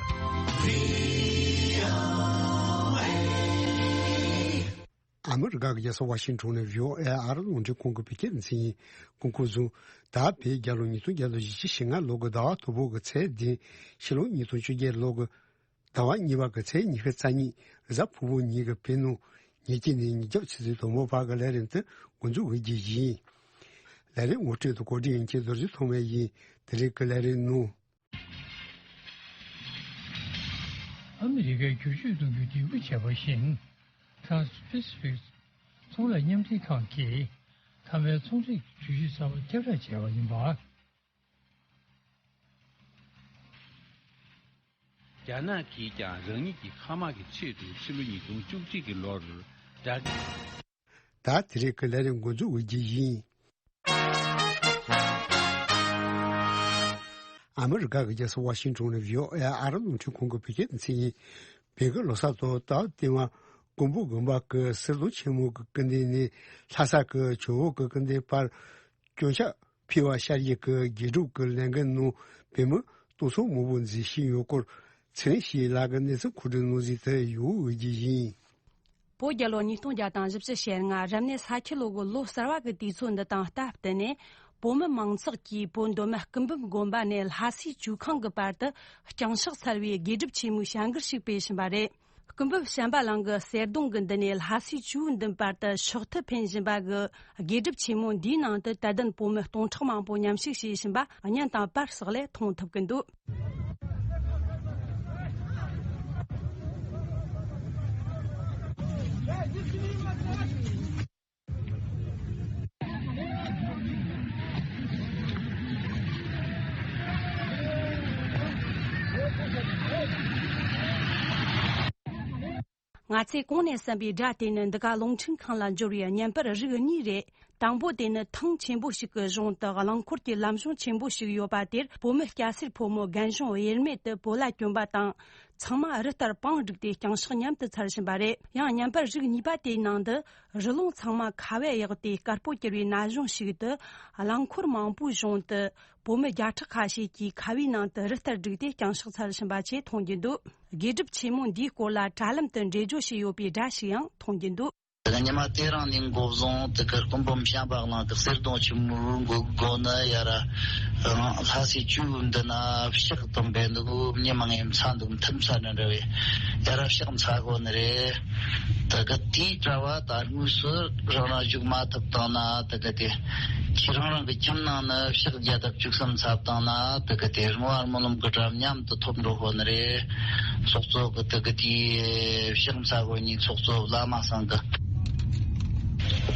ཨ་མི་རི་ཀ་གི་རྒྱལ་ས་ཝ་ཤིང་ཊོན་ནས་བྷི་ཨོ་ཨེ་ཨ་རི་རླུང་འཕྲིན་ཁང་གི་བོད་སྐད་སྡེ་ཚན་ཡིན། སྐུ་ཁམས་བཟང་། ད་བོད་རྒྱལ་ལོ་ཉིས་སྟོང་བརྒྱ་དང་བཞི་བཅུ་ཞེ་ལྔ་ལོ་གི་ཟླ་བ་དང་པོ་གི་ཚེས་བདུན། ཕྱི་ལོ་ཉིས་སྟོང་བཅོ་བརྒྱད་ལོ་གི་ཟླ་བ་གཉིས་པ་གི་ཚེས་ཉི་ཤུ་རྩ་གཉིས། གཟའ་ཕུར་བུ་ཉིན་གྱི་བོད་ནང་ཉིན་གཅིག་ནས་ཉིན་རྒྱབ་ཆུ་ཚོད་དང་པོ་བར་གྱི་ལས་རིམ་དེ་འགོ་འཛུགས་འོས་རྒྱུ་ཡིན། ལས་རིམ་ངོ་སྤྲོད་དང་གོ་སྒྲིག་ཡིན་གྱི་རྡོ་རྗེ་ཐོགས་མེད་ཡིན། དེ་རིང་གི་ལས་རིམ་ནང་། ཨ་མི་རི་ཀའི་བསྒྱུར་བཅོས་གཏོང་རྒྱུའི་འདེམས་ཁུར་བྱས་པ་བཞིན། Trans-Pacific ཚོང་ལས་མཉམ་འབྲེལ་ཁང་གིས་མཐའ་མའི་ཚོང་འབྲེལ་གྱི་གྲོས་གཞི་གསར་པ་ཁྱབ་བསྒྲགས་བྱས་པ་ཡིན་པ། རྒྱ་ནག་གིས་ཀྱང་རང་ཉིད་ཀྱི་མཁའ་དམག་གི་ཆེད་དུ་ཕྱི་ལོ་ཉིས་སྟོང་བཅུ་གཅིག་གི་ལོར་དྲ། ད་དེ་རིང་གི་ལས་རིམ་འགོ་འཛུགས་འོས་རྒྱུ་ཡིན། ཨ་མི་རི་ཀ་གི་རྒྱལ་ས་ཝ་ཤིང་ཊོན་ནས་བྷི་ཨོ་ཨེ་ཨ་རི་རླུང་འཕྲིན་ཁང་གི་བོད་སྐད་སྡེ་ཚན་ཡིན། བོད་ཀྱི་ལོ་གསར་དང་ད་ལྟའི་བར་ཀོང་པོ་དགོན་པ་གི་གསེར་གདུང་ཆེན་མོ་གི་སྐུ་མདུན་ནས་ལྷ་ས་གི་ཇོ་བོ་གི་སྐུ་མདུན་བར་སྐྱོན་ཆག་འཕེལ་བ་བཤལ་རྒྱུ་གི་དགེ་སྒྲུབ་ཀྱི་ལས་འགུལ་ནང་བོད་མི་སྟོང་ཚོ་མང་པོ་འཛུལ་ཞུགས་ཡོད་སྐོར་ཚེ་རིང་སྐྱིད་ལགས་ཀྱིས་གནས་ཚུལ་མཁོ་སྒྲུབ་གནང་གཟིགས་དེ་ཡོད་འོས་རྒྱུ་ཡིན། བོད་རྒྱལ་ལོ་ཉིས་སྟོང་བརྒྱ་དང་བཞི་བཅུ་ཞེ་ལྔ་རབ་གནས་ས་ཁྱི་ལོ་གི་ལོ་གསར་བ་གི་དུས་ཚོད་འདི་དང་སྟབས་བསྟུན་ནས། བོད་མི་མང་ཚོགས་ཀྱིས་བོད་མདོ་སྨད་སྐུ་འབུམ་དགོན་པ་ནས་ལྷ་སའི་ཇོ་ཁང་གི་བར་དུ་ལྕང་ཕྱག་འཚལ་བའི་དགེ་སྒྲུབ་ཆེན་མོའི་བྱ་འགུལ་ཞིག་སྤེལ་བཞིན་པ་རེད། སྐུ་འབུམ་བྱམས་པ་གླིང་གི་གསེར་གདུང་གི་མདུན་ནས་ལྷ་སའི་ཇོ་བོའི་མདུན་བར་དུ་ཕྱག་མཐིལ་འཕེན་བཞིན་པ་གི་དགེ་སྒྲུབ་ཆེན་མོ་འདིའི་ནང་དུ་དད་ལྡན་བོད་མི་སྟོང་ཕྲག་མང་པོ་མཉམ་ཞུགས་བྱེད་བཞིན་པ་བརྙན་དང་པར་སོགས་ལས་མཐོང་ཐུབ་ཀྱི་འདུག་ང་ཚོས་གོང་ནས་གསན་པའི་སྒྲ་དེ་ནི་འདི་ག་རླུང་འཕྲིན་ཁང་ལ་འབྱོར་བའི་བརྙན་པར་རིགས་གཉིས་རེད། དང་པོ་དེ་ནི་ཐང་ཆེན་པོ་ཞིག་གི་གཞུང་དུ་རླངས་འཁོར་གྱི་ལམ་གཞུང་ཆེན་པོ་ཞིག་ཡོད་པ་དེར་བོད་མི་སྐྱ་སེར་ཕོ་མོ་རྒན་གཞོན་དབྱེར་མེད་དུ་བོད་ལྭ་གྱོན་པ་དང་། ཚང་མ་རི་ལྟར་པང་བསྒྲིགས་ཏེ་ལྕང་ཕྱག་མཉམ་དུ་འཚལ་བཞིན་པ་རེད། ཡང་བརྙན་པར་རིགས་གཉིས་པ་དེའི་ནང་དུ་རི་ལུང་ཚང་མ་ཁ་བས་གཡོགས་ཏེ་དཀར་པོ་གྱུར་བའི་ན་གཞོན་ཞིག་ཏུ་རླངས་འཁོར་མང་པོའི་གཞུང་དུ་བོད་མི་བརྒྱ་ཕྲག་ཁ་ཤས་ཀྱིས་ཁ་བའི་ནང་དུ་རི་ལྟར་བསྒྲིགས་ཏེ་ལྕང་ཕྱག་འཚལ་བཞིན་པ་ཆེས་མཐོང་རྒྱུ་འདུག་དགེ་སྒྲུབ་ཆེན་མོ་འདིའི་སྐོར་ལ་དྲ་ལམ་དུ་འགྲེལ་བརྗོད་བྱས་ཡོད་པའི་སྒྲ་ཞིག་ཡང་མཐོང་རྒྱུ་འདུག་དེ་ག་ཉི་མ་དེ་རིང་ནས་འགོ་བཟུང་དེ་གར་སྐུ་འབུམ་བྱམས་པ་གླིང་གི་གསེར་གདུང་ཆེན་མོའི་སྒོ་སྒོ་ནས་ཡར་ལྷ་སའི་ཇོ་བོའི་མདུན་ན་ཕྱག་དང་འབེལ་འདུག་མི་མང་ཡང་འཚལ་འདུག་མཐུན་འཚལ་ནི་འདྲ་བས་ཡར་ཕྱག་འཚལ་དགོས་ནི་རེད། དེ་ག་དེའི་གྲྭ་བ་ད་དངོས་སུ་རང་རང་བཞུགས་མ་ཐུབ་བཏང་ན་དེ་ག་དེ་ཁྱེད་རང་རང་གི་ཁྱིམ་ནང་ན་ཕྱག་བརྒྱ་དང་བཅུ་གསུམ་འཚལ་བཏང་ན་དེ་ག་དེ་བསྔོ་བ་སྨོན་ལམ་གྱི་སྒྲ་མཉམ་དུ་ཐོབ་འགྲོ་དགོས་ནི་རེད། ཚོགས་གཙོ་གི་དེ་གི་དེའི་ཕྱག་འཚལ་དགོས་ནི་ཚོགས་གཙོ་བླ་མ་ཚང་གི་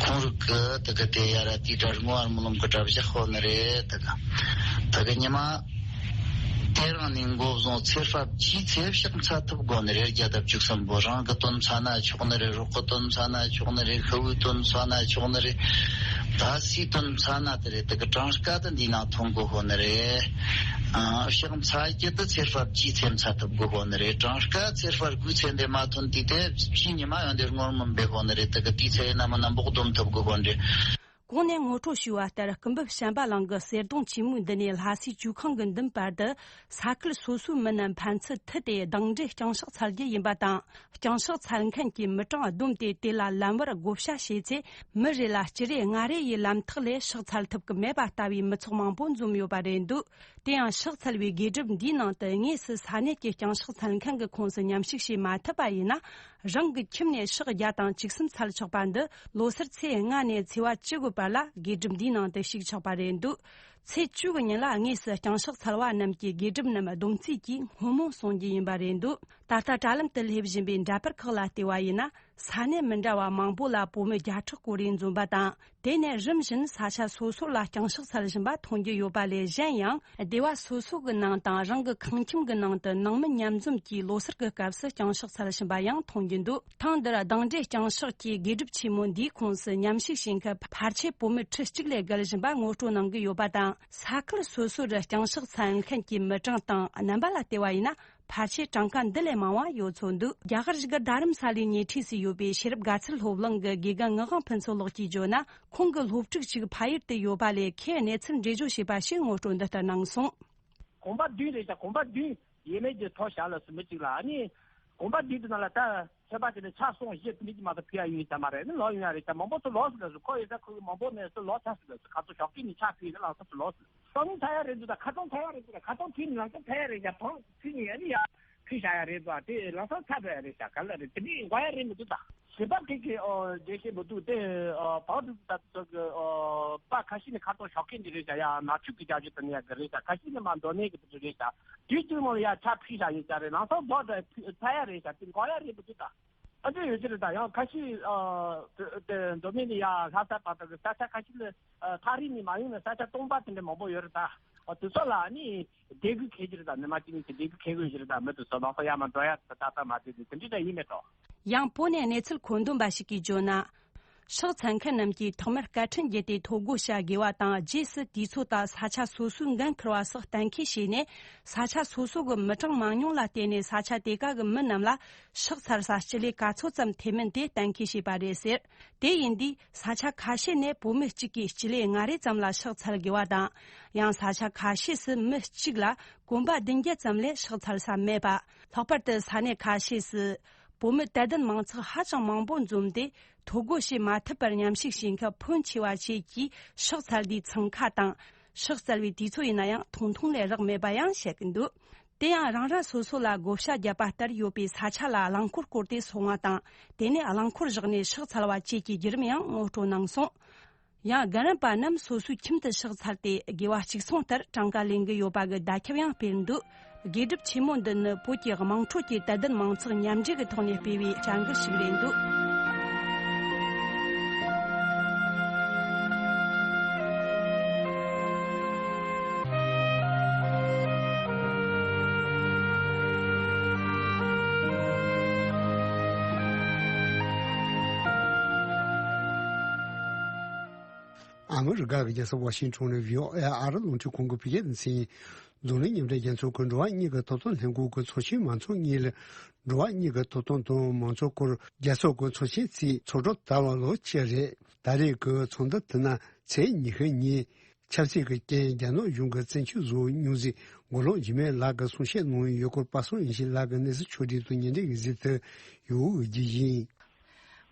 ཁོང་རང་གི་དེ་གི་དེ་ཡར་དེའི་གྲྭ་བསྔོ་བ་སྨོན་ལམ་གྱི་སྒྲ་བཞག་དགོས་ནི་རེད། དེ་གི་དེ་གི་ཉི་མ་དེ་རིང་ནས་འགོ་བཟུང་ཚེས་པ་བཅུའི་ཚེ་ཕྱག་འཚལ་ཐུབ་དགོས་ནི་རེད། བརྒྱ་དང་བཅུ་གསུམ་པོ་རང་གི་དོན་འཚལ་ན་ཆོག་ནི་རེད། རོགས་གི་དོན་འཚལ་ན་ཆོག་ནི་རེད། ཤི་བོའི་དོན་འཚལ་ན་ཆོག་ནི་རེད། ད་སུའི་དོན་འཚལ་ན་དེ་རེད། དེ་གི་གྲངས་ཀ་དེ་འདི་ནང་ཐོན་དགོས་ནི་རེད། ཨ། ཕྱག་འཚལ་རྒྱུ་དེ་ཚེས་པ་བཅུའི་ཚེ་འཚལ་ཐུབ་དགོས་ནི་རེད། གྲངས་ཀ་ཚེས་པ་དགུའི་ཚེ་འདི་མ་ཐོན་དུས་དེ་ཕྱི་ཉི་མ་ཡང་འདིར་སྔོན་མི་འབེབས་དགོས་ནི་རེད། དེ་གི་དེའི་ཚེ་ཡིན་ན་མིན་ན་འབོག་སྡོམ་ཐུབ་དགོས་ནི་རེད། གོང་ནས་ངོ་སྤྲོད་ཞུས་པ་ལྟར། སྐུ་འབུམ་བྱམས་པ་གླིང་གི་གསེར་སྡོང་ཆེན་མོའི་མདུན་ནས་ལྷ་སའི་ཇོ་ཁང་གི་མདུན་བར་དུ། ས་ཁུལ་སོ་སོའི་མི་རྣམས་ཕན་ཚུན་མཐུད་དེ་གདང་འདྲེན་རྐྱང་ཕྱག་འཚལ་རྒྱུ་ཡིན་པ་དང་། རྐྱང་ཕྱག་འཚལ་མཁན་གྱི་མི་གྲངས་བསྡོམས་ཏེ། དེ་ལ་ལམ་བར་བགོ་བཤའ་བྱས་ཚེ། མི་རེ་ལ་སྤྱི་རེ་ལྔ་རེ་ཡི་ལམ་ཐག་ལས་ཕྱག་འཚལ་ཐུབ་ཀྱི་མེད་པ་ལྟ་བུའི་མི་ཚོགས་མང་པོ་འཛོམས་ཡོད་པ་རེད་འདུག། དེ་ཡང་ཕྱག་འཚལ་བའི་དགེ་སྒྲུབ་འདིའི་ནང་དུ། དངོས་སུ་ས་གནས་ཀྱི་རྐྱང་ཕྱག་འཚལ་མཁན་གྱི་ཁོངས་སུ་མཉམ་ཞུགས་བྱེད་མ་ཐུབ་པ་ཡིན་ན། རང་གི་ཁྱིམ་ནས་ཕྱག་བརྒྱ་དང་བཅུ་གསུམ་འཚལ་ཆོག་པ་འདི། ལོ་སར་ཚེས་ལྔ་ནས་ཚེས་པ་བཅུ་དགུ་བར་ལ་དགེ་སྒྲུབ་འདིའི་ནང་དུ་ཞུགས་ཆོག་པ་རེད་འདུག། ཚེས་བཅུ་དགུ་ཉིན་ལ་དངོས་སུ་རྐྱང་ཕྱག་འཚལ་བ་རྣམས་ཀྱི་དགེ་སྒྲུབ་རྣམས་བསྡོམས་རྩིས་ཀྱིས་སྔོན་མོ་སོང་རྒྱུ་ཡིན་པ་རེད་འདུག། ད་ལྟ་དྲ་ལམ་དུ་སླེབས་བཞིན་པའི་འདྲ་པར་ཁག་ལ་བལྟས་པ་ཡིན་ན། ས་གནས་མི་འདྲ་བ་མང་པོ་ལ་བོད་མི་བརྒྱ་ཕྲག་སྐོར་རེ་འཛོམས་པ་དང་། དེ་ནས་རིམ་བཞིན་ས་ཆ་སོ་སོ་ལ་རྐྱང་ཕྱག་འཚལ་བཞིན་པ་མཐོང་རྒྱུ་ཡོད་པ་ལས། གཞན་ཡང་སྡེ་བ་སོ་སོ་གི་ནང་དང་། རང་གི་ཁང་ཁྱིམ་གི་ནང་དུ་ནང་མི་མཉམ་འཛོམས་ཀྱིས་ལོ་སར་གྱི་སྐབས་སུ་རྐྱང་ཕྱག་འཚལ་བཞིན་པ་ཡང་མཐོང་རྒྱུ་འདུག། ཐེངས་འདིར་གདང་འདྲེན་རྐྱང་ཕྱག་གི་དགེ་སྒྲུབ་ཆེན་མོ་འདིའི་ཁོངས་སུ་མཉམ་ཞུགས་བྱེད་མཁན་ཕལ་ཆེར་བོད་མི་ཁྲི་གཅིག་ལས་བརྒལ་བཞིན་པ་ངོ་སྤྲོད་གནང་གི་ཡོད་པ་དང་། ས་ཁུལ་སོ་སོར་རྐྱང་ཕྱག་འཚལ་མཁན་གྱི་མི་གྲངས་དང་རྣམ་པ་ལ་བལྟས་པ་ཡིན་ན། ཕལ་ཆེར་གྲངས་ཀ་འདི་ལས་མང་བ་ཡོད་ཚོད་འདུག། རྒྱ་གར་བཞུགས་སྒར་རྡ་རམ་ས་ལའི་ཉེ་འཁྲིས་སུ་ཡོད་པའི་ཤེས་རབ་དགའ་ཚལ་སློབ་གླིང་གི་དགེ་རྒན་ངག་དབང་ཕུན་ཚོགས་ལགས་ཀྱིས་བརྗོད་ན། ཁོང་གི་སློབ་ཕྲུག་ཅིག་ཕ་ཡུལ་དུ་ཡོད་པ་ལས། ཁོས་གནས་ཚུལ་འགྲེལ་བརྗོད་བྱས་པ་ཞིག་ངོ་སྤྲོད་འདི་ལྟར་གནང་སོང་། གོམ་པ་བདུན་རེད་ཤག། གོམ་པ་བདུན་ཡས་མས་ཀྱི་ཐོག་བཞག་ལ་སུ་མི་གཅིག་ལ། ཨ་ནི་གོམ་པ་བདུན་དེ་ནང་ལ་ད་ཚོད་དཔག་བྱས་ནས་ཆ་སོང་བཞི་དེ་འདྲ་ཅིག་མ་གཏོགས་ཕུལ་ཡ་ཡོད་ས་མ་རེད། ནི་ལོག་ཡོང་ཡ་རེད། ད་མང་པོ་ཚོ་ལོག་སོང་ལ་སུ། ཁོ་ཡོད་ས་ཁོ་གི་མང་པོ་ནས་སུ་ལོག་ཚར་སོང་ལ་སུ། ཁ་ཚོ་ཞོགས་ཀས་ནས་ཆ་ཕུལ་ནས་ལང་ཚོ་སུ་ལོག་སོང་། སང་ཉིན་ཚར་ཡ་རེད་འདུག། ད་ཁ་སང་ཚར་ཡ་རེད་འདུག། ད་ཁ་སང་ཕུལ་ནས་ལང་ཚོ་ཚར་ཡ་རེད། ཡ་བང་ཕུལ་ནས་ཡ་ནི་ཡ་ཕུལ་བཞག་ཡ་རེད་འདུག། དེ་ལང་ཚོ་ཚར་བ་ཡ་རེད་ཤག། ག་ལ་རེད། དེ་འདྲའི་འགོ་ཡ་རེད་མི་འདུག། ད་ཞིབ་པ་གི་གི་ཨོ་འགྲེལ་བཤད་མི་འདུག། དེ་ཨོ་བང་འདུག། ད་ཚོ་གི་ཨོ་པ་ཁ་ཤས་ནི་ཁ་ཐོག་ཞོགས་ཀས་འདི་རེད་ཤག། ཡ་ནག་ཆུ་གི་རྒྱ་ཇུ་དང་ནི་ཡ་གི་རེད་ཤག། ཁ་ཤས་ནི་མ་མདོ་སྨད་གི་དེ་ཚོ་རེད་ཤག། དུས་ཐུང་མོ་ཡ་ཆ་ཕུལ་བཞག་ཡོད་ཤག་རེད། ལང་ཚོ་རྫོགས་ད་ཚར་ཡ་རེད་ཤག། དེ་འགོ་ཡ་རེད་མི་འདུག། ད། ཨ་ཙི་ཡོད་ཀྱི་རེད། ད་ཡང་ཁ་ཤས་ཨ་དེ་མདོ་སྨད་ནས་ཡར་ལྷ་ས་བར་དུ་གི་ས་ཆ་ཁ་ཤས་ལ་ཨ་ཐག་རིང་ནས་མ་ཡོང་ན་ས་ཆ་སྟོང་པ་དེ་འདྲ་མང་པོ་ཡོད་རེད། ད་ཨ་དེ་ཚོ་ལ་ཨ་ནི་བདེ་སྐྱིད་འཁེལ་གྱི་རེད། ད་ནི་མ་གཅིག་ནས་ཀྱི་བདེ་སྐྱིད་འཁེལ་དགོས་ཀྱི་རེད། ད་མི་དེ་ཚོ་ལག་པ་ཡར་མར་འགྲོ་ཡ་ད་ཏག་ཏག་མ་བྱེད་དུས་དེ་འདྲ་ད་ཡིན་མེད་དོ། ཡང་བོད་ནས་གནས་ཚུལ་མཁོ་འདོན་པ་ཞིག་གིས་བརྗོད་ན། ཕྱག་འཚལ་མཁན་རྣམས་ཀྱིས་ཐོག་མར་སྐད་འཕྲིན་བརྒྱུད་དེ་ཐོ་འགོད་བྱ་དགོས་པ་དང་། རྗེས་སུ་དུས་ཚོད་དང་ས་ཆ་སོ་སོའི་འགན་འཁུར་བ་སོགས་གཏན་འཁེལ་བྱས་ནས། ས་ཆ་སོ་སོ་གི་མི་གྲངས་མང་ཉུང་ལ་བལྟས་ནས་ས་ཆ་དེ་ག་གི་མི་རྣམས་ལ་ཕྱག་འཚལ་ས་སྤྱི་ལེ་ག་ཚོད་ཙམ་ཐེབས་མིན་དེ་གཏན་འཁེལ་བྱས་པ་རེད་ཟེར། དེ་ཡིན་དུས་ས་ཆ་ཁ་ཤས་ནས་བོད་མི་གཅིག་གིས་སྤྱི་ལེ་ལྔ་རེ་ཙམ་ལ་ཕྱག་འཚལ་དགོས་པ་དང་། ཡང་ས་ཆ་ཁ་ཤས་སུ་མི་གཅིག་ལ་གོམ་པ་བདུན་བརྒྱ་ཙམ་ལས་ཕྱག་འཚལ་ས་མེད་པ། ལྷག་པར་དུ་ས་གནས་ཁ་ཤས་སུ། བོད་མི་དད་ལྡན་མང་ཚོགས་ཧ་ཅང་མང་པོ་འཛོམས་ཏེ། ཐོ་འགོད་བྱེད་མ་ཐུབ་པར་མཉམ་ཞུགས་བྱེད་མཁན་ཕོན་ཆེ་བ་བཅས་ཀྱིས་ཕྱག་འཚལ་དུས་འཚང་ཁ་དང་། ཕྱག་འཚལ་བའི་དུས་ཚོད་ཡིན་ན་ཡང་ཐུང་ཐུང་ལས་རག་མེད་པ་ཡང་བཤད་ཀྱི་འདུག། དེ་ཡང་རང་རང་སོ་སོ་ལ་བགོ་བཤའ་བརྒྱབ་པ་ལྟར་ཡོད་པའི་ས་ཆ་ལ་རླངས་འཁོར་བསྐོར་ཏེ་སོང་བ་དང་། དེ་ནས་རླངས་འཁོར་བཞག་ནས་ཕྱག་འཚལ་བ་བཅས་ཀྱི་བརྒྱུད་རིམ་ཡང་ངོ་སྤྲོད་གནང་སོང་། ཡང་རྒན་རབས་པ་རྣམས་སོ་སོའི་ཁྱིམ་དུ་ཕྱག་འཚལ་ཏེ། དགེ་བ་གཅིག་མཚུངས་ལྟར་གྲངས་ཀ་ལེན་གྱི་ཡོད་པ་གི་བརྡ་ཁྱབ་ཡང་སྤེལ་འདུག། དགེ་སྒྲུབ་ཆེན་མོ་འདི་ནི་བོད་ཀྱི་དམངས་ཁྲོད་ཀྱི་དད་ལྡན་མང་ཚོགས་མཉམ་འབྲེལ་གྱི་ཐོག་ནས་སྤེལ་བའི་བྱ་འགུལ་ཞིག་རེད་འདུག། ཨ་མི་རི་ཀ་གི་རྒྱལ་ས་ཝ་ཤིང་ཊོན་ནས་བྷི་ཨོ་ཨེ་ཨ་རི་རླུང་འཕྲིན་ཁང་གི་བོད་སྐད་སྡེ་ཚན། འཛམ་གླིང་མཉམ་འབྲེལ་རྒྱལ་ཚོགས་ཀྱི་འགྲོ་བ་མིའི་ཐོབ་ཐང་ལྷན་ཁང་གི་ཚོགས་ཆེན་མང་ཚོགས་གཉིས་ལ། འགྲོ་བ་མིའི་ཐོབ་ཐང་དང་མང་གཙོའི་སྐོར་རྒྱལ་ཚོགས་ཀྱི་ཚོགས་ཆེན་རྩིས་ཚོགས་གྲོལ་དར་བ་ལོ་གཅིག་རེད། ད་རེས་ཀྱི་ཚོགས་འདུ་དེ་ནི་ཚེས་ཉི་ཤུ་ཉིན་ཆབ་སྲིད་ཀྱི་རྐྱེན་རྒྱ་ནག་གཞུང་གིས་བཙན་ཤེད་བཟོ་བའི་རྙོག་འཛིང་མགོ་ལོག་རྒྱུ་མེད་ལགས་ཀྱིས་གསུང་བཤད་གནང་ཡོད་སྐོར་པ་སངས་དབྱངས་ཅན་ལགས་ཀྱིས་གནས་ཚུལ་ཕྱོགས་སྒྲིག་དང་ཉན་འདོད་ཀྱི་གཟིགས་ཏེ་ཡོད་ཀྱི་ཡིན།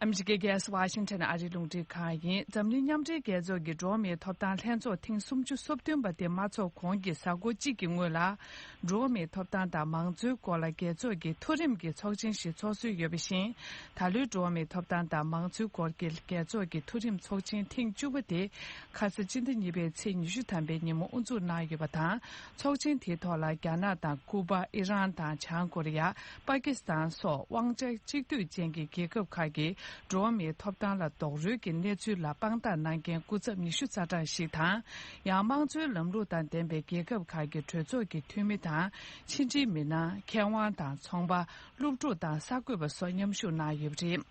ཨ་མི་རི་ཀའི་རྒྱལ་ས་ཝ་ཤིང་ཊོན་ཨ་རིའི་རླུང་འཕྲིན་ཁང་ཡིན། འཛམ་གླིང་མཉམ་འབྲེལ་རྒྱལ་ཚོགས་ཀྱི་འགྲོ་བ་མིའི་ཐོབ་ཐང་ལྷན་ཚོགས་ཐེངས་སུམ་ཅུ་སོ་བདུན་པ་དེ་མ་འཚོགས་གོང་གི་གཟའ་འཁོར་གཅིག་གི་སྔོན་ལ། འགྲོ་བ་མིའི་ཐོབ་ཐང་དང་མང་གཙོའི་སྐོར་ལ་རྒྱལ་ཚོགས་ཀྱི་མཐོ་རིམ་གྱི་ཚོགས་ཆེན་ཞིག་ཚོགས་སྲོལ་ཡོད་པ་བཞིན། ད་ལོའི་འགྲོ་བ་མིའི་ཐོབ་ཐང་དང་མང་གཙོའི་སྐོར་གྱི་རྒྱལ་ཚོགས་ཀྱི་མཐོ་རིམ་ཚོགས་ཆེན་ཐེངས་བཅུ་པ་དེ་ཁ་ས་སྤྱི་ཟླ་གཉིས་པའི་ཚེས་ཉི་ཤུ་ཐམ་པའི་ཉིན་མོ་དབུ་འཛུགས་གནང་ཡོད་པ་དང་། ཚོགས་ཆེན་དེའི་ཐོག་ལ་རྒྱ་ནག་དང་ཀུ་པ། ཨི་རན་དང་བྱང་ཀོ་རི་ཡ། པ་ཀི་སི་ཐན་སོགས་དབང་ཆ་གཅིག་སྡུད་ཅན་གྱི་རྒྱལ་ཁབ་ཁག་གིས་འགྲོ་བ་མིའི་ཐོབ་ཐང་ལ་རྡོག་རོལ་གྱི་གནས་ཚུལ་ལ་དཔང་རྟགས་གནང་མཁན་སྐུ་ཚབ་ཉི་ཤུ་རྩ་གྲངས་ཤིག་དང་། ཡང་དམངས་གཙོའི་ལམ་ལུགས་དང་ལྡན་པའི་རྒྱལ་ཁབ་ཁག་གི་གྲོས་ཚོགས་ཀྱི་འཐུས་མི་དང་། ཕྱི་འབྲེལ་མི་སྣ། མཁས་དབང་དང་ཚོང་པ། སློབ་ཕྲུག་དང་གསར་འགོད་པ་སོགས་མཉམ་ཞུགས་གནང་ཡོད་པ་རེད།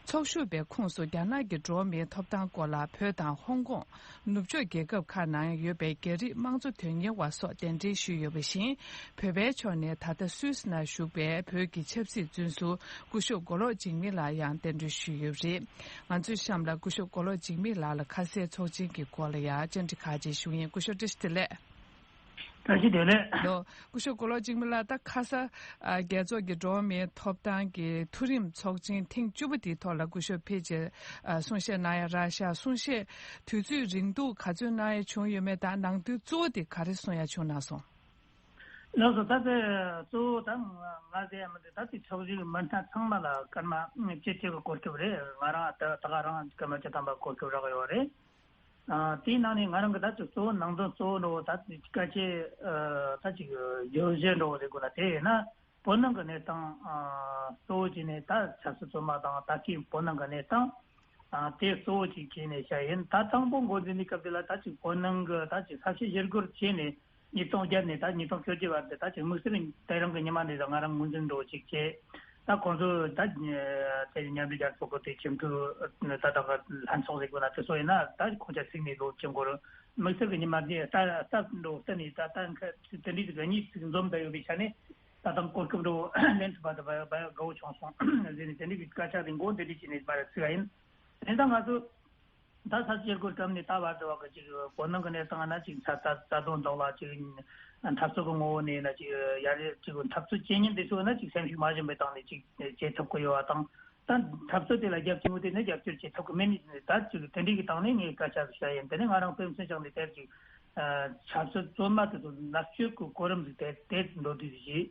ཚོགས་ཞུགས་པའི་ཁོངས་སུ་རྒྱ་ནག་གི་འགྲོ་བ་མིའི་ཐོབ་ཐང་སྐོར་ལ་བོད་དང་ཧོང་ཀོང་། ནུབ་ཕྱོགས་རྒྱལ་ཁབ་ཁག་ནང་ཡོད་པའི་རྒྱ་རིགས་དམངས་གཙོ་དོན་གཉེར་བ་སོགས་གདན་འདྲེན་ཞུས་ཡོད་པ་བཞིན། བོད་པའི་ཕྱོགས་ནས་ད་ལྟ་སུད་སི་ནང་བཞུགས་པའི་བོད་ཀྱི་ཆབ་སྲིད་བཙོན་ཟུར་སྐུ་ཞབས་མགོ་ལོག་འཇིགས་མེད་ལགས་ཡང་གདན་འདྲེན་ཞུས་ཡོད་པ་རེད། ང་ཚོའི་གཤམ་ལ་སྐུ་ཞབས་མགོ་ལོག་འཇིགས་མེད་ལགས་ལ་ཁ་གསལ་ཚོགས་ཆེན་གྱི་སྐོར་ལ་ཡང་བཅར་འདྲི་ཁག་ཅིག་ཞུ་ཡིན། སྐུ་ཞབས་བཀྲ་ཤིས་བདེ་ལེགས། བཀྲ་ཤིས་བདེ་ལེགས། ལོ། སྐུ་ཞབས་མགོ་ལོག་འཇིགས་མེད་ལགས། ད་ཁ་ས་ཨ་རྒྱལ་ཚོགས་ཀྱི་འགྲོ་བ་མིའི་ཐོབ་ཐང་གི་མཐོ་རིམ་ཚོགས་ཆེན་ཐེངས་བཅུ་པ་དེའི་ཐོག་ལ་སྐུ་ཞབས་ཕལ་ཆེར་ཨ་གསུང་བཤད་གནང་ཡ་རག་ཤག་གསུང་བཤད་དུས་ཚོད་རིང་འདུག་ག་ཚོད་གནང་ཡ་བྱུང་ཡོད་མེད་དང་ནང་དོན་གཙོ་བོ་དེ་ག་རེ་གསུང་ཡ་བྱུང་གནང་སོང་། ལགས་སོ། ད་ལྟ་གཙོ་བོ་ད་ང་ང་ཟེར་ཡ་མི་འདུག་ད་ལྟའི་ཚོགས་ཞུགས་མི་སྣ་ཚང་མ་ལ་སྐར་མ་བཅུ་གཅིག་གི་གོ་སྐབས་རེད། ང་རང་ད་ད་ག་རང་སྐར་མ་བཅུ་ཐམ་པ་གོ་སྐབས་རག་ཡོད་རེད། ཨ་དེའི་ནང་ནས་ང་རང་གི་ད་ཅིག་གཙོ་བོ་ནང་དོན་གཙོ་བོ་འགྲོ་བོ་ད་ཅིག་སྐད་ཆའི་ཨ་ད་ཅིག་བརྗོད་གཞི་འགྲོ་བོ་ཟེར་དགོས་ན་དེ་ཡིན་ན་བོད་ནང་གི་གནས་སྟངས་ཨ་གཙོ་བོ་བྱས་ནས་ད་ཆབ་སྲིད་བཙོན་མ་དང་ད་གིན་བོད་ནང་གི་གནས་སྟངས་ཨ་དེ་གཙོ་བོ་ཅིག་བྱས་ནས་བཤད་ཡིན། ད་དང་པོ་འགོ་འཛིན་དུས་སྐབས་དེ་ལ་ད་ཅིག་བོད་ནང་གི་ད་ཅིག་ས་བྱི་ཞི་རྒོལ་བྱས་ནས་ཉིས་སྟོང་བརྒྱད་ནས་ད་ཉིས་སྟོང་བཅོ་བརྒྱད་བར་དུ་ད་ཅིག་དམིགས་བསལ་དེ་རིང་གི་ཉི་མ་འདི་ད་ང་རང་ངོས་འཛིན་འགྲོ་བོ་ཅིག་བྱས། ད་ཁོང་ཚོ་ད་དེ་མཉམ་འབྲེལ་རྒྱལ་ཚོགས་ཀྱི་དེ་ཁྱིམ་མཚེས་ད་ལྟ་གི་ལྷན་ཚོགས་ཟེར་དགོས་ན་དེ་ཚོ་ཡིན་ན་ད་ཁོང་ཅག་ཚིག་ནས་ལོ་ཆེན་འགོར་དམིགས་བསལ་གྱི་ཉི་མ་དེ་ལྟ་ལྟ་འགྲོ་བསྟན་ནས་ད་ལྟ་དེ་འདྲའི་གི་གཉིས་ཚིག་འཛོམས་བསྡད་ཡོད་པའི་ཆ་ནས་ད་དང་གོ་སྐབས་འགྲོ་ལེན་ཐུབ་པ་དེ་དགའ་བོ་བྱུང་སོང་ཟེར་ནས་དེ་འདྲའི་གི་སྐད་ཆ་དེ་མགོ་འདི་འདྲའི་བྱས་ནས་མར་ཚིག་ཡིན། དེ་ད་ང་ཚོ། ད་ས་བྱི་ཞི་རྒོལ་སྐབས་ནས་ད་བར་དུ་བ་གི་ཅིག་བོད་ནང་གི་གནས་སྟངས་ན་ཅིག་ཚ་ཚ་ཚ་གདུང་མདོག་ལ་ཅིག་འཐབ་རྩོད་ཀྱི་ངོ་བོ་ནས་ན་ཅིག་ཡ་རེ་ཅིག་འཐབ་རྩོད་བྱེད་མཁན་དེ་ཚོ་ན་ཅིག་སེམས་ཤུགས་མ་ཞན་པའི་སྟེང་ནས་ཅིག་བྱེད་ཐུབ་ཀྱི་ཡོད་པ་དང་། ད་འཐབ་རྩོད་དེ་ལ་རྒྱབ་སྐྱོར་དེ་ནི་རྒྱབ་སྐྱོར་བྱེད་ཐུབ་ཀྱི་མེད་ནི་ད་ཅིག་དེ་འདྲའི་གི་སྟེང་ནས་ངས་སྐད་ཆ་བཤད་ཡིན། དེ་ནས་ང་རང་དཔེ་མཚོན་བྱས་ནས་དེར་ཅིག་ཆབ་སྲིད་བཙོན་མ་དེ་ཚོ་མནར་གཅོད་ཀྱི་གོ་རིམ་ཟིག་དེ་དེ་འགྲོ་དུས་ཟིག་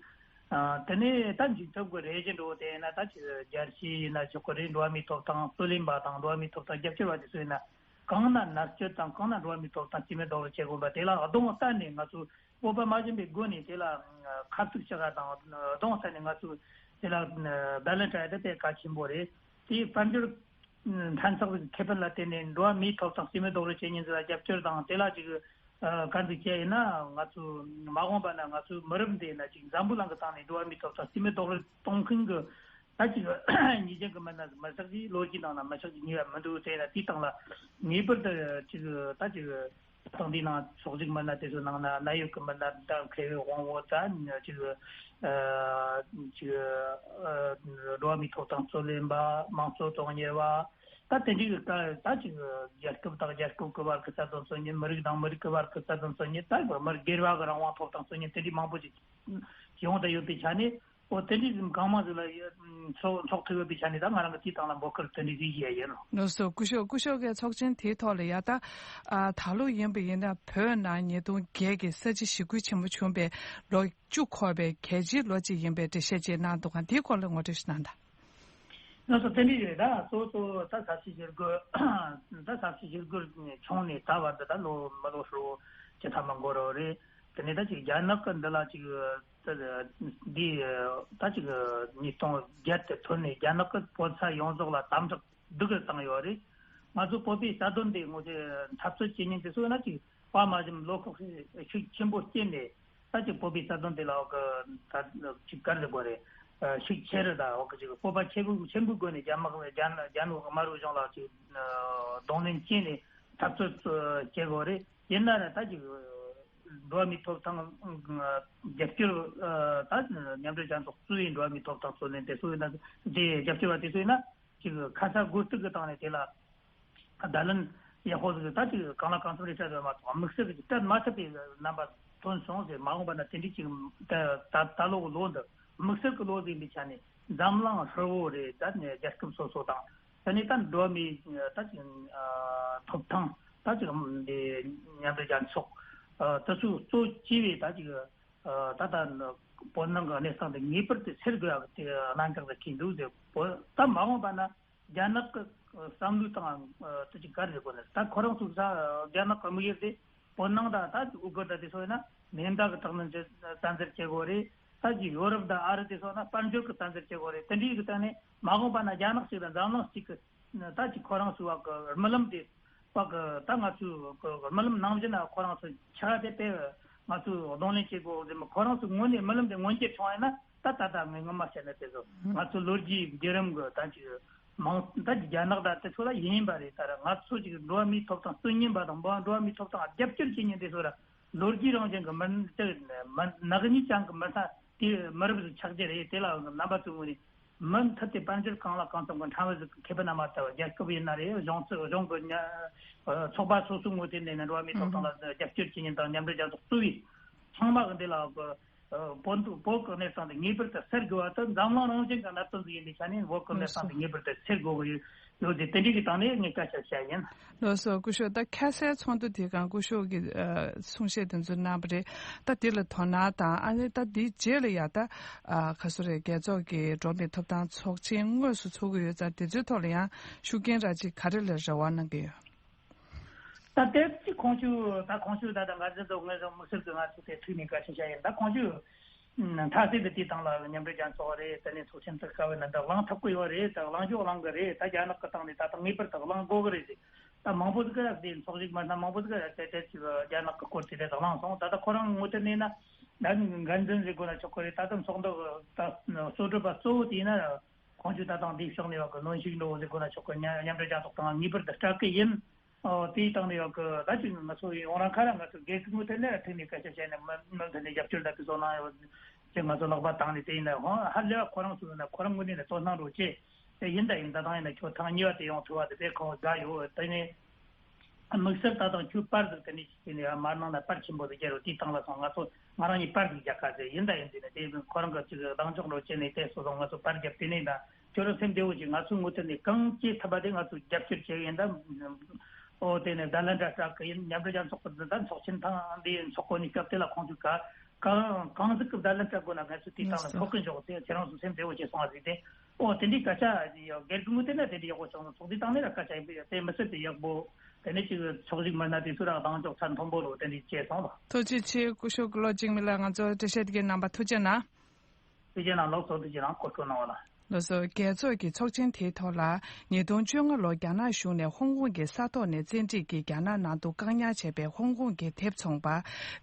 ཨ་དེ་ནས་ད་འཇིགས་ཐབས་ཀྱི་རེ་ཞིག་འགྲོ་དེ་ན་ད་ཅིག་རྒྱལ་སྤྱི་ཡིན་ན་ཆོག་གི་རེད། འགྲོ་བ་མིའི་ཐོབ་ཐང་རྩོད་ལེན་པ་དང་འགྲོ་བ་མིའི་ཐོབ་ཐང་རྒྱབ་སྐྱོར་བ་དེ་ཚོ་ཡིན་ན་གང་ན་མནར་གཅོད་དང་གང་ན་འགྲོ་བ་མིའི་ཐོབ་ཐང་རྩིས་མེད་རྡོག་རོལ་བྱེད་དགོས་པ་དེ་ལ་གདོང་གཏད་ནས་ང་ཚོ་སྤོབས་པ་མ་ཞུམ་པའི་སྒོ་ནས་དེ་ལ་ཁ་ཐུག་བྱ་ག་དང་གདོང་གཏད་ནས་ང་ཚོ་དེ་ལ་བེ་ལན་ཊ་ཡ་དེ་དཔེ་གལ་ཆེན་པོ་རེད། དེའི་དཔལ་འབྱོར་མཐའ་ཚོགས་ཀྱི་ཁེ་ཕན་ལ་བརྟེན་ནས་འགྲོ་བ་མིའི་ཐོབ་ཐང་རྩིས་མེད་རྡོག་རོལ་བྱེད་མཁན་ཚོ་ལ་རྒྱབ་སྐྱོར་དང་དེ་ལ་ཅིག་ག་འདི་བྱས་ཡིན་ན་ང་ཚོ་མ་འོངས་པ་ན་ང་ཚོའི་མི་རབས་འདི་ཡིན་ན་ཅིག་འཛམ་བུ་གླིང་གི་སྟེང་ནས་འགྲོ་བ་མིའི་ཐོབ་ཐང་རྩིས་མེད་རྡོག་རོལ་གཏོང་མཁན་གྱི་ད་ཅིག་ཉེས་ཅན་གྱི་མི་སྣ་མི་ཆགས་ཀྱི་ལོ་རྒྱུས་ནང་ན་མི་ཆགས་ཀྱི་ཉེས་པ་མི་འདུག་དེ་ཡིན་ན་དེའི་སྟེང་ལ་ངེས་པར་དུ་ཅིག་ད་ཅིག་ཐོག་འདིའི་ནང་ཕྱོགས་གཅིག་མི་སྣ་དེ་ཚོའི་ནང་ན་གནད་ཡོད་ཀྱི་མི་སྣ་ད་མཁས་པའི་དབང་བོ་ད་ཅིག་ཅིག་འགྲོ་བ་མིའི་ཐོབ་ཐང་རྩོད་ལེན་པ་དམངས་གཙོ་དོན་གཉེར་བ། ད་དེ་འདྲའི་གི་ད་ཅིག་རྒྱལ་ཁབ་དང་རྒྱལ་ཁབ་ཀྱི་བར་གྱི་རྩ་དོན་རྩོད་མཁན། མི་རིགས་དང་མི་རིགས་ཀྱི་བར་གྱི་རྩ་དོན་རྩོད་མཁན། ད་མི་སྒེར་བ་གི་རང་དབང་ཐོབ་ཐང་རྩོད་མཁན་དེ་འདྲའི་མང་པོ་ཞིག་ཡོང་བསྡད་ཡོད་པའི་ཆ་ནས། འོ་དེ་འདྲའི་གང་མང་ཞིག་ལ་ཚོགས་ཚོགས་ཐུབ་ཡོད་པའི་ཆ་ནས་ད་ང་རང་གི་དེའི་སྟེང་ལ་འབོད་སྐུལ་དེ་འདྲའི་ཞིག་བྱས་ཡོད། ལགས་སོ། སྐུ་ཞབས་སྐུ་ཞབས་ཀྱིས་ཚོགས་ཆེན་དེའི་ཐོག་ལ་ཡ་ད་ཨ་ད་ལོ་ཡིན་པ་ཡིན་ན་བོད་ནང་ཉིས་སྟོང་བརྒྱད་ཀྱི་ས་བྱི་ཞི་རྒོལ་ཆེན་པོ་བྱུང་བའི་ལོ་བཅུ་འཁོར་བའི་གལ་ཆེའི་ལོ་གཅིག་ཡིན་པའི་འགྲེལ་བཤད་ཅིག་གནང་འདུག་ག་འདིའི་སྐོར་ལ་ངོ་སྤྲོད་ཞིག་གནང་དང་། ལགས་སོ། དེ་འདྲ་རེད། ད་གཙོ་བོ་གཙོ་བོ་ད་ས་བྱི་ཞི་རྒོལ་ད་ས་བྱི་ཞི་རྒོལ་བྱུང་ནས་ད་བར་དུ་ད་ལོ་མི་ལོ་ཧྲིལ་བོ་ཅི་ཐ་མ་འགོར་རོ་རེད། དེ་ནས་ད་ཅིག་རྒྱ་ནག་གི་འདི་ལ་ཅིག་ད་འདི་ད་ཅིག་ཉིས་སྟོང་བརྒྱད་དེ་ཐོན་ནས་རྒྱ་ནག་གི་བོད་ས་ཡོངས་རྫོགས་ལ་དམ་དྲག་སྡུག་གི་བཏང་ཡོད་རེད། ང་ཚོ་བོད་པའི་རྩ་དོན་དེ་ངོ་ཚ་འཐབ་རྩོད་བྱེད་མཁན་དེ་ཚོ་ཡིན་ན་ཅིག་དཔའ་མ་ཞུམ་བློ་ཁོག་ཤུགས་ཆེན་པོ་བསྐྱེད་ནས། ད་ཅིག་བོད་པའི་རྩ་དོན་དེ་ལ་འོག་གི་ད་ཅིག་ག་རེ་ཟེར་དགོས་རེད། ཤུགས་ཆེ་རུ་དང་འོག་གི་ཅིག་སྤོབས་པ་ཆེན་པོ་ཆེན་པོའི་སྒོ་ནས་རྒྱ་དམག་རྒྱ་རྒྱ་ནག་དམར་པོའི་གཞུང་ལ་ཅིག་གདོང་ལེན་བྱས་ནས་འཐབ་རྩོད་བྱེད་དགོས་རེད། ཡིན་ན་ར་ད་ཅིག་འགྲོ་བ་མིའི་ཐོབ་ཐང་རྒྱབ་སྐྱོར་ད་མཉམ་འབྲེལ་རྒྱལ་ཚོགས་གཙོས་པའི་འགྲོ་བ་མིའི་ཐོབ་ཐང་རྩོད་ལེན་དེ་ཚོ་ཡིན་ན་དེ་རྒྱབ་སྐྱོར་བ་དེ་ཚོ་ཡིན་ན། ཅིག་ཁ་ཚ་དགོས་གཏུག་གི་སྟེང་ནས་དེ་ལ་བརྡ་ལན་ཡག་པོ་ཟིག་ད་ཅིག་གང་ལ་གང་འཚམ་རེ་སྤྲད་ཡོད་མ་གཏོགས་དམིགས་བསལ་གྱི་སྤྲད་མ་ཐུབ་པའི་རྣམ་པ་ཐོན་སོང་ཟེར། མ་འོངས་པ་ན་དེ་འདྲའི་ཅིག་ད་ད་ད་ལོ་གི་ལོ་འདི་དམིགས་བསལ་གྱི་ལོ་ཟིག་ཡིན་པའི་ཆ་ནས་འཛམ་གླིང་ཧྲིལ་བོ་རེད། ད་ནས་རྒྱལ་ཁབ་སོ་སོ་དང་དེ་ནས་ད་འགྲོ་བ་མིའི་ད་ཅིག་ཐོབ་ཐང་ད་ཅིག་འདི་མཉམ་འབྲེལ་རྒྱལ་ཚོགས་དེ་ཚོས་གཙོ་བྱས་པའི་ད་ཅིག་ད་ལྟ་བོད་ནང་གི་གནས་སྟངས་དེ་ངེས་པར་དུ་སེལ་དགོས་ཡག་དེ་གནད་འགག་ཏུ་འཁེལ་འདུག་ཟེར། བོད་ད་མ་འོངས་པ་ན་རྒྱ་ནག་གི་བསམ་བློ་དང་དེ་ཅིག་ག་རེ་ཟེར་དགོས་ན། ད་ཁོ་རང་ཚོ་ས་རྒྱ་ནག་གི་དམིགས་ཡུལ་དེ་བོད་ནང་དང་ད་ཨུ་གུར་དང་དེ་ཚོ་ཡིན་ན་མེ་མདའ་གི་དྲག་གནོན་བྱེད་བཙན་འཛུལ་བྱེད་དགོས་རེད། ད་ཅིག་ཡོ་རོབ་དང་ཨ་རི་དེ་ཚོ་ན་དཔལ་འབྱོར་གི་བཙན་འཛུལ་བྱེད་དགོས་རེད། དེ་འདྲའི་གི་སྟེང་ནས་མ་འོངས་པ་ན་རྒྱ་ནག་ཅིག་དང་འཛམ་གླིང་གཅིག་གི་ད་ཅིག་ཁོ་རང་ཚོའི་བར་གི་རྨི་ལམ་དེ་བར་གི་ད་ང་ཚོའི་རྨི་ལམ་ནང་བཞིན་ན་ཁོ་རང་ཚོ་ཆགས་དེ་དཔེ་ང་ཚོས་གདོང་ལེན་བྱེད་དགོས་ཟེར་མ། ཁོ་རང་ཚོའི་ངོས་ནས་རྨི་ལམ་དེ་མངོན་འགྱུར་བྱུང་བ་ཡིན་ན་ད་ད་ལྟ་ངས་སྔོན་མ་བཤད་ན་དེ་ཚོ་ང་ཚོའི་ལོ་རྒྱུས་བརྒྱུད་རིམ་གི་ད་ཅིག་ མང་ད་རྒྱ་ནག་དང་དེ་ཚོ་ལ་ཡིན་པ་རེད། ད་ར་ང་ཚོ་ཅིག་འགྲོ་བ་མིའི་ཐོབ་ཐང་རྩོད་མཁན་པ་དང་འགྲོ་བ་མིའི་ཐོབ་ཐང་རྒྱབ་སྐྱོར་བྱེད་མཁན་དེ་ཚོ་ལ་ལོ་རྒྱུས་རང་བཞིན་གྱི་མི་དེ་མི་ནག་ཉེས་ཅན་གྱི་མི་སྣ་དེ་མི་རབས་ཟིག་ཆགས་རྒྱུ་རེད། དེ་ལ་རྣམ་པ་ཚོའི་ངོས་ནས་མུ་མཐུད་དེ་དཔལ་འབྱོར་གང་ལ་གང་འཚམ་གྱི་ཕྲན་བུ་ཟིག་གི་ཁེ་ཕན་མ་ལྟ་བུ་རྒྱལ་ཁབ་ཡིན་ན་རེད། གཞུང་ཚོགས་གཞུང་གི་ཉ་ཚོགས་པ་སོ་སོའི་ངོས་དེ་ནས་ནས་འགྲོ་བ་མིའི་ཐོབ་ཐང་ལ་རྒྱབ་སྐྱོར་བྱེད་མཁན་དང་མཉམ་འབྲེལ་རྒྱལ་ཚོགས་གཙོས་པའི་ཚང་མ་གི་འདི་ལ་གི་བོད་བོད་གི་གནས་སྟངས་དེ་ངེས་པར་དུ་སེལ་དགོས་པ་དེ་འཛམ་གླིང་རང་བཞིན་གྱི་གནད་དོན་ཟིག་ཡིན་པའི་ཆ་ནས་བོད་གི་གནས་སྟངས་དེ་ངེས་པར་དུ་སེལ་དགོས་གི་ཡོད་ཡོད་དེ་དེ་འདྲའི་གི་སྟེང་ནས་ངས་སྐད་ཆ་བཤད་ཡིན། ལགས་སོ། སྐུ་ཞབས། ད་ཁ་སའི་ཚོགས་འདུ་དེ་སྒང་སྐུ་ཞབས་ཀྱིས་ཨ་གསུང་བཤད་དེ་ཚོ་གནང་བ་རེད། ད་དེ་ལ་དོ་སྣང་དང་ཨ་ནི་ད་དེའི་རྗེས་ལ་ཡ་ད་ཨ་ག་སོ་རེད། རྒྱལ་ཚོགས་ཀྱི་འགྲོ་བ་མིའི་ཐོབ་ཐང་ཚོགས་ཆེན་དངོས་སུ་ཚོགས་ཀྱི་ཡོད་ཙང་དེ་ཚོའི་ཐོག་ལ་ཡང་ཤུགས་རྐྱེན་རག་ཅིག་ག་རེ་ལ་རེ་བ་གནང་གི་ཡོད། ད་ལྟའི་ཅིག་ཁོང་ཚོས་ད་ཁོང་ཚོས་ད་ལྟ་ང་ཚོ་ཚོ་ངོས་ཟིན་དམིགས་བསལ་གྱི་ང་ཚོ་དེ་ཐུག་ནས་བཀའ་ཆོས་བཤད་ཡིན། ད་ཁོང་ཚོས་མཐའ་གསལ་དུ་དེའི་སྟེང་ལ་མཉམ་འབྲེལ་རྒྱལ་ཚོགས་རེད། དེ་ནས་ཚོགས་ཆེན་དུ་དཀའ་བའི་ནང་དུ་གླེང་ཐུབ་ཀྱི་ཡོད་རེད། ད་གླེང་ཆོག་གླེང་གི་རེད། ད་རྒྱ་ནག་གི་སྟེང་ནས་ད་ལྟ་ངེས་པར་དུ་གླེང་དགོས་ཀྱི་རེད་ཟེར། ད་མང་པོ་ཟིག་ག་དེ་ཚོགས་ཞུགས་མི་སྣ་མང་པོ་ཟིག་ག་དེ་དེ་ཅིག་རྒྱ་ནག་གི་སྐོར་དེ་དེ་གླེང་སོང་། ད་ལྟ་ཁོ་རང་ངོས་དེ་ནས་ན་ད་འགན་འཛིན་ཟེར་དགོས་ན་ཆོག་གི་རེད། ད་ལྟ་ཚོགས་འདུ་ད་གཙོ་སྒྲུབ་པ་གཙོ་བོ་དེ་ཡིན་ན། ཁོང་ཚོས་ད་ཐེངས་འདིའི་ཕྱོགས་ནས་ཡོད་གི་གནོན་ཤུགས་འགྲོ་ཟེར་དགོས་ན་ཆོག་གི། མཉམ་མཉམ་འབྲེལ་རྒྱལ་ཚོགས་དང་ངེས་པར་དུ་སྤྲད་གི་ཡིན། ཨོ་དེའི་སྟེང་ནས་ཡོད་གི་ད་ཅིག་ང་ཚོ་ཡོང་རང་ཁ་རང་ང་ཚོ་སྒེར་གྱི་ངོས་དེ་ནས་ཐུག་ནས་སྐད་ཆ་བཤད་ནས་མུ་མུ་མཐུད་ནས་རྒྱབ་སྐྱོར་ད་དེ་ཚོ་གནང་ཡོད་ཅེས་ང་ཚོ་ལག་པ་བཏང་ནས། དེ་ཡིན་ན་ཧོ་ཧ་ལས་པ་ཁོ་རང་ཚོ་ཡིན་ན་ཁོ་རང་ངོས་ནས་ནས་དོ་སྣང་རོགས་བྱེད། དེ་ཡིན་ད་ཡིན་ད་ཐེངས་ཡིན་ན་ཁྱོད་ཐེངས་གཉིས་པ་དེ་ཡོང་ཐུབ་པ་དེ་དཔེ་ཁོ་དགའ་ཡོད། དེ་ནས། དམིགས་བསལ་ད་ཐེངས་ཁྱོད་པར་ཟིག་དེ་ནས་ཞིག་དེ་ནས་མར་ནང་ལ་པར་ཆེན་པོ་ཟིག་རྒྱག་རོགས། དེའི་སྟེང་ལ་སོང་ང་ཚོ་ང་རང་གཉིས་པར་ཟིག་རྒྱག་ག་ཟེར། ཡིན་ད་ཡིན་དེ་ནས་དེ་ཁོ་རང་གི་ཅིག་གདེང་འཇོག་འགྲོ་བྱས་ནས་དེ་སོ་སོ་ང་ཚོ་པར་རྒྱབ། དེ་ནས་ད་ཁྱོད་རང་སེམས་བདེ་བོ་ཅིག་ང་ཚོའི་ངོས་དེ་ནས་གང་བྱེད་ཐུབ་པ་དེ་ང་ཚོ་རྒྱབ་སྐྱོར་བྱེད་ཡིན་ད། ཨོ་དེ་ནས་བརྡ་ལན་འདྲ་སྤྲད་གི་ཡིན། མཉམ་འབྲེལ་རྒྱལ་ཚོགས་ཀྱི་ད་ཚོགས་ཆེན་ཐེངས་འདི་ཚོགས་གོ་ནས་སྐབས་དེ་ལ་ཁོང་ཚོས་ག་གང་གང་ཟིག་གི་བརྡ་ལན་སྤྲད་དགོས་ན་ང་ཚོས་དེའི་སྟེང་ལ་ཐུག་གི་འཇོག་ཚེ་ཁྱེད་རང་ཚོ་སེམས་བདེ་བོ་བྱས་སོང་བ་ཟིག་དེ། ཨོ་དེ་འདྲའི་སྐད་ཆ་ཡོད། སྒེར་གྱི་ངོས་དེ་ན་དེ་འདྲའི་ཡག་པོ་བྱུང་སོང་། ཚོགས་སྡེ་སྟེང་ནས་ལ་སྐད་ཆ་ཡིན་པས་དེ་མི་སྲིད་དེ་ཡག་པོ། དེ་ནས་ཅིག་ཚོགས་ཞུགས་མི་སྣ་དེ་ཚོ་རང་གདེང་འཇོག་ཚད་མཐོན་པོ་རུ་དེ་འདྲའི་བྱས་སོང་ལ། ཐུགས་རྗེ་ཆེ། སྐུ་ཞབས་ཀྱི་ལོ་གཅིག་མི་ལ་ང་ཚོ་འགྲེལ་བཤད་དེ་གའི་རྣམ་པ་ཐུགས་རྗེ་གནང་། ཐུགས་རྗེ་གནང་། ལོག་སོང་། ཐུགས་རྗེ་གནང་། སྐུ་ཁྲོ་གནང་བ་ལ། ལགས་སོ། རྒྱལ་ཚོགས་ཀྱི་ཚོགས་ཆེན་དེའི་ཐོག་ལ་ཉིས་སྟོང་བཅོ་ལྔ་ལོར་རྒྱ་ནག་གཞུང་ནས་ཧོང་ཀོང་གི་ས་ཐོག་ནས་བཙན་ཁྲིད་ཀྱིས་རྒྱ་ནག་ནང་དུ་བཀག་ཉར་བྱས་པའི་ཧོང་ཀོང་གི་དེབ་ཚོང་པ་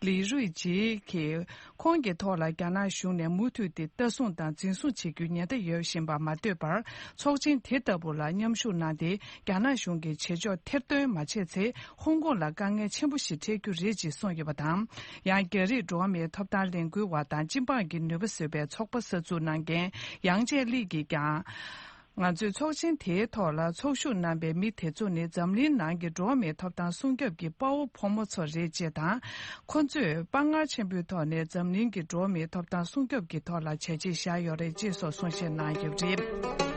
ལི་རུའི་ཇི་གིས། ཁོང་གི་ཐོག་ལ་རྒྱ་ནག་གཞུང་ནས་མུ་མཐུད་དེ་ལྟ་སྲུང་དང་འཛིན་བཟུང་བྱེད་རྒྱུའི་ཉེན་བརྡ་ཡོད་བཞིན་པ་མ་ལྟོས་པར། ཚོགས་ཆེན་དེ་ལྟ་བུ་ལ་མཉམ་ཞུགས་གནང་སྟེ། རྒྱ་ནག་གཞུང་གི་བྱེད་ཕྱོགས་ཐེར་འདོན་མ་བྱས་ཚེ། ཧོང་ཀོང་ལ་དཀའ་ངལ་ཆེན་པོ་ཞིག་འཕྲད་རྒྱུ་རེད་ཅེས་གསུངས་ཡོད་པ་དང་། ཡང་། རྒྱ་རིགས་འགྲོ་བ་མིའི་ཐོབ་ཐང་ལས་འགུལ་བ་དང་སྤྱི་འབངས་ཀྱི་ནུས་པ་བཟོ་བའི་ཚོགས་པ་གསར་འཛུགས་གནང་མཁན་ཡང་ཅེ་ལི་གིས་ཀྱང་། ང་ཚོའི་ཚོགས་ཆེན་དེའི་ཐོག་ལ་ཚོགས་ཞུགས་གནང་པའི་མི་དེ་ཚོ་ནི་འཛམ་གླིང་ནང་གི་འགྲོ་བ་མིའི་ཐོབ་ཐང་སྲུང་སྐྱོབ་ཀྱི་དཔའ་བོ་ཕོ་མོ་ཚོ་རེད་ཅེས་དང་། ཁོ་ཚོས་དཔའ་ངར་ཆེན་པོའི་ཐོག་ནས་འཛམ་གླིང་གི་འགྲོ་བ་མིའི་ཐོབ་ཐང་སྲུང་སྐྱོབ་ཀྱི་ཐོག་ལ་བྱས་རྗེས་བཞག་ཡོད་རེད་ཅེས་སོགས་གསུང་བཤད་གནང་ཡོད་པ་རེད།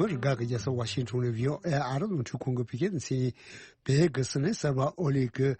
མི་རིགས་ག་གི་རྒྱལ་ས་ཝ་ཤིང་ཊོན་ནས་བྷི་ཨོ་ཨེ་ཨ་རི་རླུང་འཕྲིན་ཁང་གི་བོད་སྐད་སྡེ་ཚན། བལ་ཡུལ་གྱི་སྲིད་བློན་གསར་པ་ཨོ་ལི་གིས་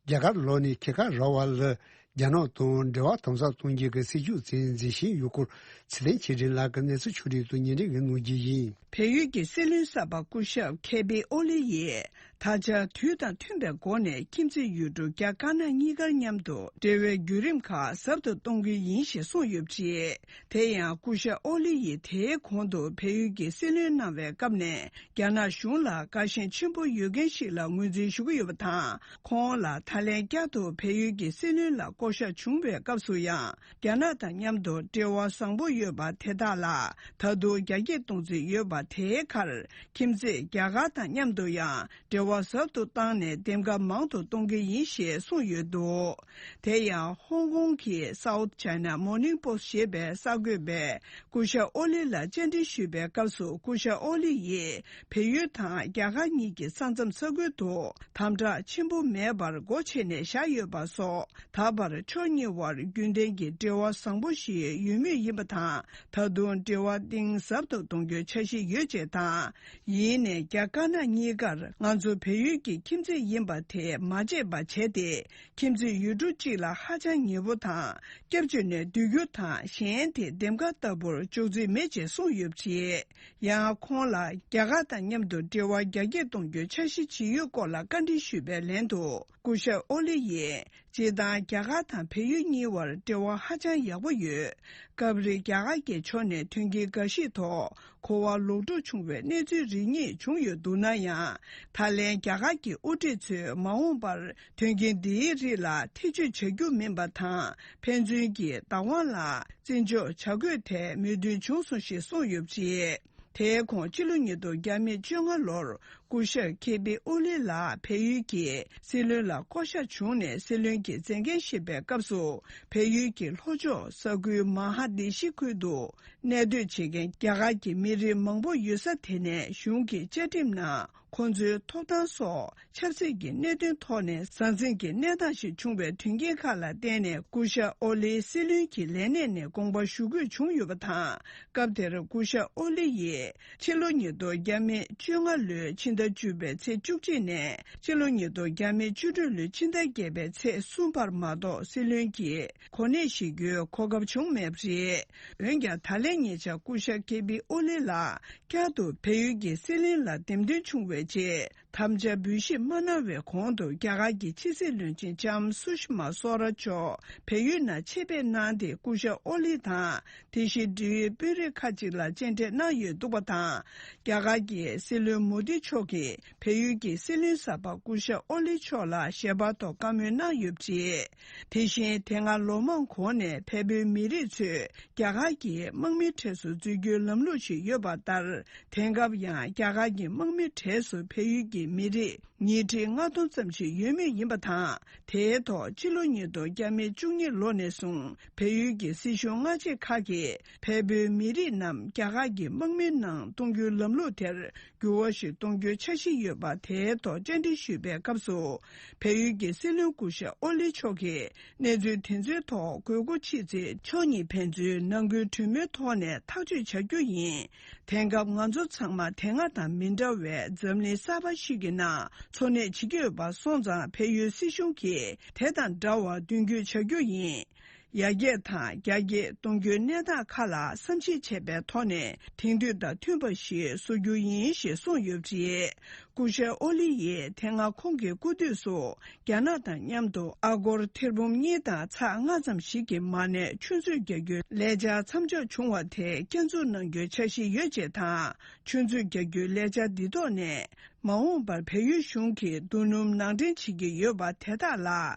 རྒྱ་གར་ལོག་ནས་ཁེ་ཁ་ར་བ་ལ་རྒྱ་ནག་དང་འབྲེལ་བ་དམ་ཟབ་གཏོང་རྒྱུ་གི་སྲིད་ཇུས་མཛད་བཞིན་ཡོད་སྐོར་ཚེ་བརྟན་ཆོས་སྒྲོན་ལགས་ཀྱིས་གནས་ཚུལ་ཕྱོགས་སྒྲིག་ཏུ་སྙན་སྒྲོན་གནང་རྒྱུ་ཡིན། བལ་ཡུལ་གྱི་སྲིད་བློན་གསར་པ་སྐུ་ཞབས་ཁེ་པི་ཨོ་ལི་ཡིས། ད་ཆ་དུས་དང་མཐུན་པའི་སྒོ་ནས་ཁྱིམ་མཚེས་ཡུལ་གྲུ་རྒྱ་དཀར་ནག་གཉིས་ཀར་མཉམ་དུ་འབྲེལ་བའི་བརྒྱུད་རིམ་ཁག་ཟབ་ཏུ་གཏོང་གི་ཡིན་ཞེས་གསུངས་ཡོད་པ་རེད། དེ་ཡང་སྐུ་ཞབས་ཨོ་ལི་ཡིས་དེའི་གོང་དུ་བལ་ཡུལ་གྱི་སྲིད་བློན་གནང་བའི་སྐབས་ནས་རྒྱ་ནག་གཞུང་ལ་དགའ་ཞེན་ཆེན་པོ་ཡོད་མཁན་ཞིག་ལ་ངོས་འཛིན་ཞུ་གི་ཡོད་པ་དང་། ཁོང་ལ་ད་ལན་བསྐྱར་དུ་བལ་ཡུལ་གྱི་སྲིད་བློན་ལ་བསྐོ་གཞག་བྱུང་བའི་སྐབས་སུ་ཡང་། རྒྱ་ནག་དང་མཉམ་དུ་འབྲེལ་བ་བཟང་པོ་ཡོད་པ་དེ་དག་ལ་ད་དུང་རྒྱ་སྐྱེད་གཏོང་རྩིས་ཡོད་པ་དེའི་ཁར། ཁྱིམ་མཚེས་རྒྱ་གར་དང་མཉམ་དུ་ཡང་འབྲེལ་བ་ཟབ་ཏུ་བཏང་ནས་འདེམས་ཀ་མང་དུ་གཏོང་གི་ཡིན་ཞེས་གསུངས་ཡོད་འདུག་དེ་ཡང་ཧོང་ཀོང་གི་South China Morning Post་ཞེས་པའི་གསར་འགོད་པས་སྐུ་ཞབས་ཨོ་ལི་ལ་བཅར་འདྲི་ཞུས་པའི་སྐབས་སུ། སྐུ་ཞབས་ཨོ་ལི་ཡིས་བལ་ཡུལ་དང་རྒྱ་གར་གཉིས་ཀྱི་ས་མཚམས་ས་ཁུལ་དུ་དམ་དྲག་ཆེན་པོ་མེད་པར་སྒོ་ཕྱེ་ནས་བཞག་ཡོད་པ་སོགས། ད་བར་ཕྱོགས་གཉིས་དབར་རྒྱུན་ལྡན་གྱི་འབྲེལ་བ་བཟང་པོ་ཞིག་ཡོད་མུས་ཡིན་པ་དང་། ད་དུང་འབྲེལ་བ་གཏིང་ཟབ་ཏུ་གཏོང་རྒྱུའི་འཆར་གཞི་ཡོད་ཅེས་དང་། ཡིན་ནའི་རྒྱ་དཀར་ནག་གཉིས་ཀར་ང་ཚོ། བལ་ཡུལ་གྱི་ཁྱིམ་མཚེས་ཡིན་པ་དེ་མ་བརྗེད་པ་བྱས་ཏེ། ཁྱིམ་མཚེས་ཡུལ་གྲུ་གཅིག་ལ་ཧ་ཅང་ཉེ་པོ་དང་། སྐྱབས་བཅོལ་ནས་སྡོད་རྒྱུ་དང་གཞན་དེ་འདེམས་ཀ་ལྟ་བུར་འཇོག་རྩིས་མེད་ཅེས་གསུངས་ཡོད་པ་རེད། ཡང་ཁོང་ལ་རྒྱ་གར་དང་མཉམ་དུ་འབྲེལ་བ་རྒྱ་སྐྱེད་གཏོང་རྒྱུའི་འཆར་གཞི་ཇི་ཡོད་སྐོར་ལ་བཀའ་འདྲི་ཞུས་པའི་ལན་དུ། སྐུ་ཞབས་ཨོ་ལི་ཡིས། སྤྱིར་བཏང་རྒྱ་གར་དང་བལ་ཡུལ་གཉིས་བར་འབྲེལ་བ་ཧ་ཅང་ཡག་པོ་ཡོད། སྐབས་རེ་རྒྱ་གར་གྱི་ཕྱོགས་ནས་དོན་རྐྱེན་འགའ་ཞིག་ཐོག་གོ་བ་ལོག་འགྲོ་བྱུང་བའི་གནས་ཚུལ་རེ་གཉིས་བྱུང་ཡོད་འདུག་ན་ཡང་། ད་ལན་རྒྱ་གར་གྱི་དབུ་ཁྲིད་ཚོས་མ་འོངས་པར་དོན་རྐྱེན་འདིའི་རིགས་ལ་ཐེ་བྱུས་བྱ་རྒྱུ་མིན་པ་དང་། ཕན་ཚུན་གྱི་བདག་དབང་ལ་བརྩི་འཇོག་བྱ་དགོས་ཐད་མོས་མཐུན་བྱུང་སོང་ཞེས་གསུངས་ཡོད་པ་རེད། དེའི་གོང་ཕྱི་ལོ་ཉིས་སྟོང་བརྒྱ་མེད་བཅོ་ལྔ་ལོར་སྐུ་ཞབས་ཁེ་པི་ཨོ་ལི་ལགས་བལ་ཡུལ་གྱི་སྲིད་བློན་ལ་བསྐོ་གཞག་བྱུང་ནས་སྲིད་བློན་གྱི་མཛད་འགན་བཞེས་པའི་སྐབས་སུ། བལ་ཡུལ་གྱི་ལྷོ་ཕྱོགས་ས་ཁུལ་མ་ཧ་དེ་ཤི་ཁུལ་དུ་གནས་སྡོད་བྱེད་མཁན་རྒྱ་གར་གྱི་མི་རིགས་མང་པོ་ཡོད་ས་དེ་ནས་གཞུང་གི་བཅའ་ཁྲིམས་ནང་ཁོང་ཚོའི་ཐོབ་ཐང་སོགས། ཆབ་སྲིད་ཀྱི་གནད་དོན་ཐོག་ནས་ཟང་ཟིང་གི་གནས་སྟངས་ཤིག་བྱུང་བའི་དོན་རྐྱེན་ཁག་ལ་བརྟེན་ནས། སྐུ་ཞབས་ཨོ་ལིའི་སྲིད་བློན་གྱི་ལས་གནས་ནས་དགོངས་པ་ཞུ་དགོས་བྱུང་ཡོད་པ་དང་། སྐབས་དེར་སྐུ་ཞབས་ཨོ་ལི་ཡིས་ཕྱི་ལོ་ཉིས་སྟོང་བརྒྱ་མེད་བཅོ་ལྔ་ལོའི་ཕྱི་ཟླ་བཅུ་པའི་ཚེས་བཅུ་གཅིག་ནས་ཕྱི་ལོ་ཉིས་སྟོང་བརྒྱ་མེད་བཅུ་དྲུག་ལོའི་ཕྱི་ཟླ་བརྒྱད་པའི་ཚེས་གསུམ་བར་མ་གཏོགས་སྲིད་བློན་གྱི་གོ་གནས་བཞེས་རྒྱུའི་གོ་སྐབས་བྱུང་མེད་པ་རེད། འོན་ཀྱང་། ད་ལན་ཉེ་ཆར་སྐུ་ཞབས་ཁེ་པི་ཨོ་ལི་ལགས་བསྐྱར་དུ་བལ་ཡུལ་གྱི་སྲིད་བློན་ལ་འདེམས་ཐོན་བྱུང་བའི་རྗེས། དམ་བཅའ་འབུལ་བཞེས་མ་གནང་བའི་གོང་དུ། རྒྱ་གར་གྱི་ཕྱི་སྲིད་བློན་ཆེན་ལྕམ་སུ་ཤི་མ་སོ་ར་མཆོག་བལ་ཡུལ་ནང་ཆེད་ཕེབས་གནང་སྟེ། སྐུ་ཞབས་ཨོ་ལི་དང་དེ་བཞིན་འབྲེལ་ཡོད་དཔོན་རིགས་ཁག་ཅིག་ལ་མཇལ་འཕྲད་གནང་ཡོད་འདུག་པ་དང་། རྒྱ་གར་གྱི་སྲིད་བློན་མོ་དི་མཆོག་གིས་བལ་ཡུལ་གྱི་སྲིད་བློན་གསར་པ་སྐུ་ཞབས་ཨོ་ལི་མཆོག་ལ་ཞལ་པར་ཐོག་བཀའ་མོལ་གནང་ཡོད་པ་རེད། དེ་བཞིན། དེ་སྔ་ལོ་མང་གོང་ནས་བལ་པོའི་མི་རིགས་ཚོས་རྒྱ་གར་གྱི་དམག་མིའི་གྲས་སུ་འཛུལ་རྒྱུའི་ལམ་ལུགས་ཤིག་ཡོད་པ་ལྟར། དེང་སྐབས་ཡང་རྒྱ་གར་གྱི་དམག་མིའི་གྲས་སུ་བལ་ཡུལ་གྱི་མི་རིགས་ཉིས་ཁྲི་ལྔ་སྟོང་ཙམ་ཞིག་ཡོད་མུས་ཡིན་པ་དང་། དེའི་ཐོག་ཕྱི་ལོ་ཉིས་སྟོང་བརྒྱ་མེད་བཅུ་གཉིས་ལོ་ནས་བཟུང་བལ་ཡུལ་གྱི་སྲིད་གཞུང་སྔ་རྗེས་ཁག་གིས་བལ་པོའི་མི་རིགས་རྣམས་རྒྱ་གར་གྱི་དམག་མིའི་ནང་གཏོང་རྒྱུའི་ལམ་ལུགས་དེར་འགྱུར་བ་ཞིག་གཏོང་རྒྱུའི་འཆར་གཞི་ཡོད་པ། དེའི་ཐོག་བཅར་འདྲི་ཞུས་པའི་སྐབས་སུ། བལ་ཡུལ་གྱི་སྲིད་བློན་སྐུ་ཞབས་ཨོ་ལི་མཆོག་གིས། གནས་ཚུལ་དེ་ཚོའི་ཐོག་དགོས་མཁོ་མཆིས་ཚེ། ཕྱོགས་གཉིས་ཕན་ཚུན་ནང་ཁུལ་གྲོས་མོལ་ཐོག་ནས་ཐག་གཅོད་བྱ་རྒྱུ་ཡིན། དེང་སྐབས་ང་ཚོ་ཚང་མ་དེ་སྔ་དང་མི་འདྲ་བའི་འཛམ་གླིང་གསར་པ་ཞིག་གི་ནང་འཚོ་གནས་བྱེད་ཀྱི་ཡོད་པ་སོང་ཙང་། བལ་ཡུལ་སྲིད་གཞུང་གིས་དེ་དང་འདྲ་བར་མདུན་སྐྱོད་བྱ་རྒྱུ་ཡིན། ཡར་རྒྱས་དང་རྒྱ་སྐྱེད་གཏོང་རྒྱུའི་གནས་སྟངས་ཁག་ལ་བསམ་གཞིག་བྱས་པའི་ཐོག་ནས་དེང་དུས་དང་མཐུན་པ་ཞིག་བཟོ་རྒྱུ་ཡིན་ཞེས་གསུངས་ཡོད་པ་རེད། སྐུ་ཞབས་ཨོ་ལི་ཡིས་དེ་སྔ་ཁོང་གི་སྐུ་དུས་སུ་རྒྱ་ནག་དང་མཉམ་དུ་ཨ་སྒོར་ཐེར་འབུམ་གཉིས་དང་ཚེག་ལྔ་ཙམ་ཞིག་གི་མ་གནས་ཆུ་མཛོད་རྒྱག་རྒྱུའི་ལས་འཆར་མཚམས་འཇོག་བྱུང་བ་དེ་བསྐྱར་འཛུགས་གནང་རྒྱུའི་འཆར་གཞི་ཡོད་ཅེས་དང་། ཆུ་མཛོད་རྒྱག་རྒྱུའི་ལས་འཆར་འདི་ཐོག་ནས་མ་འོངས་པར་བལ་ཡུལ་གཞུང་གིས་རྡོ་སྣུམ་ནང་འདྲེན་བྱེད་ཀྱི་ཡོད་པ་དེ་དག་ལ་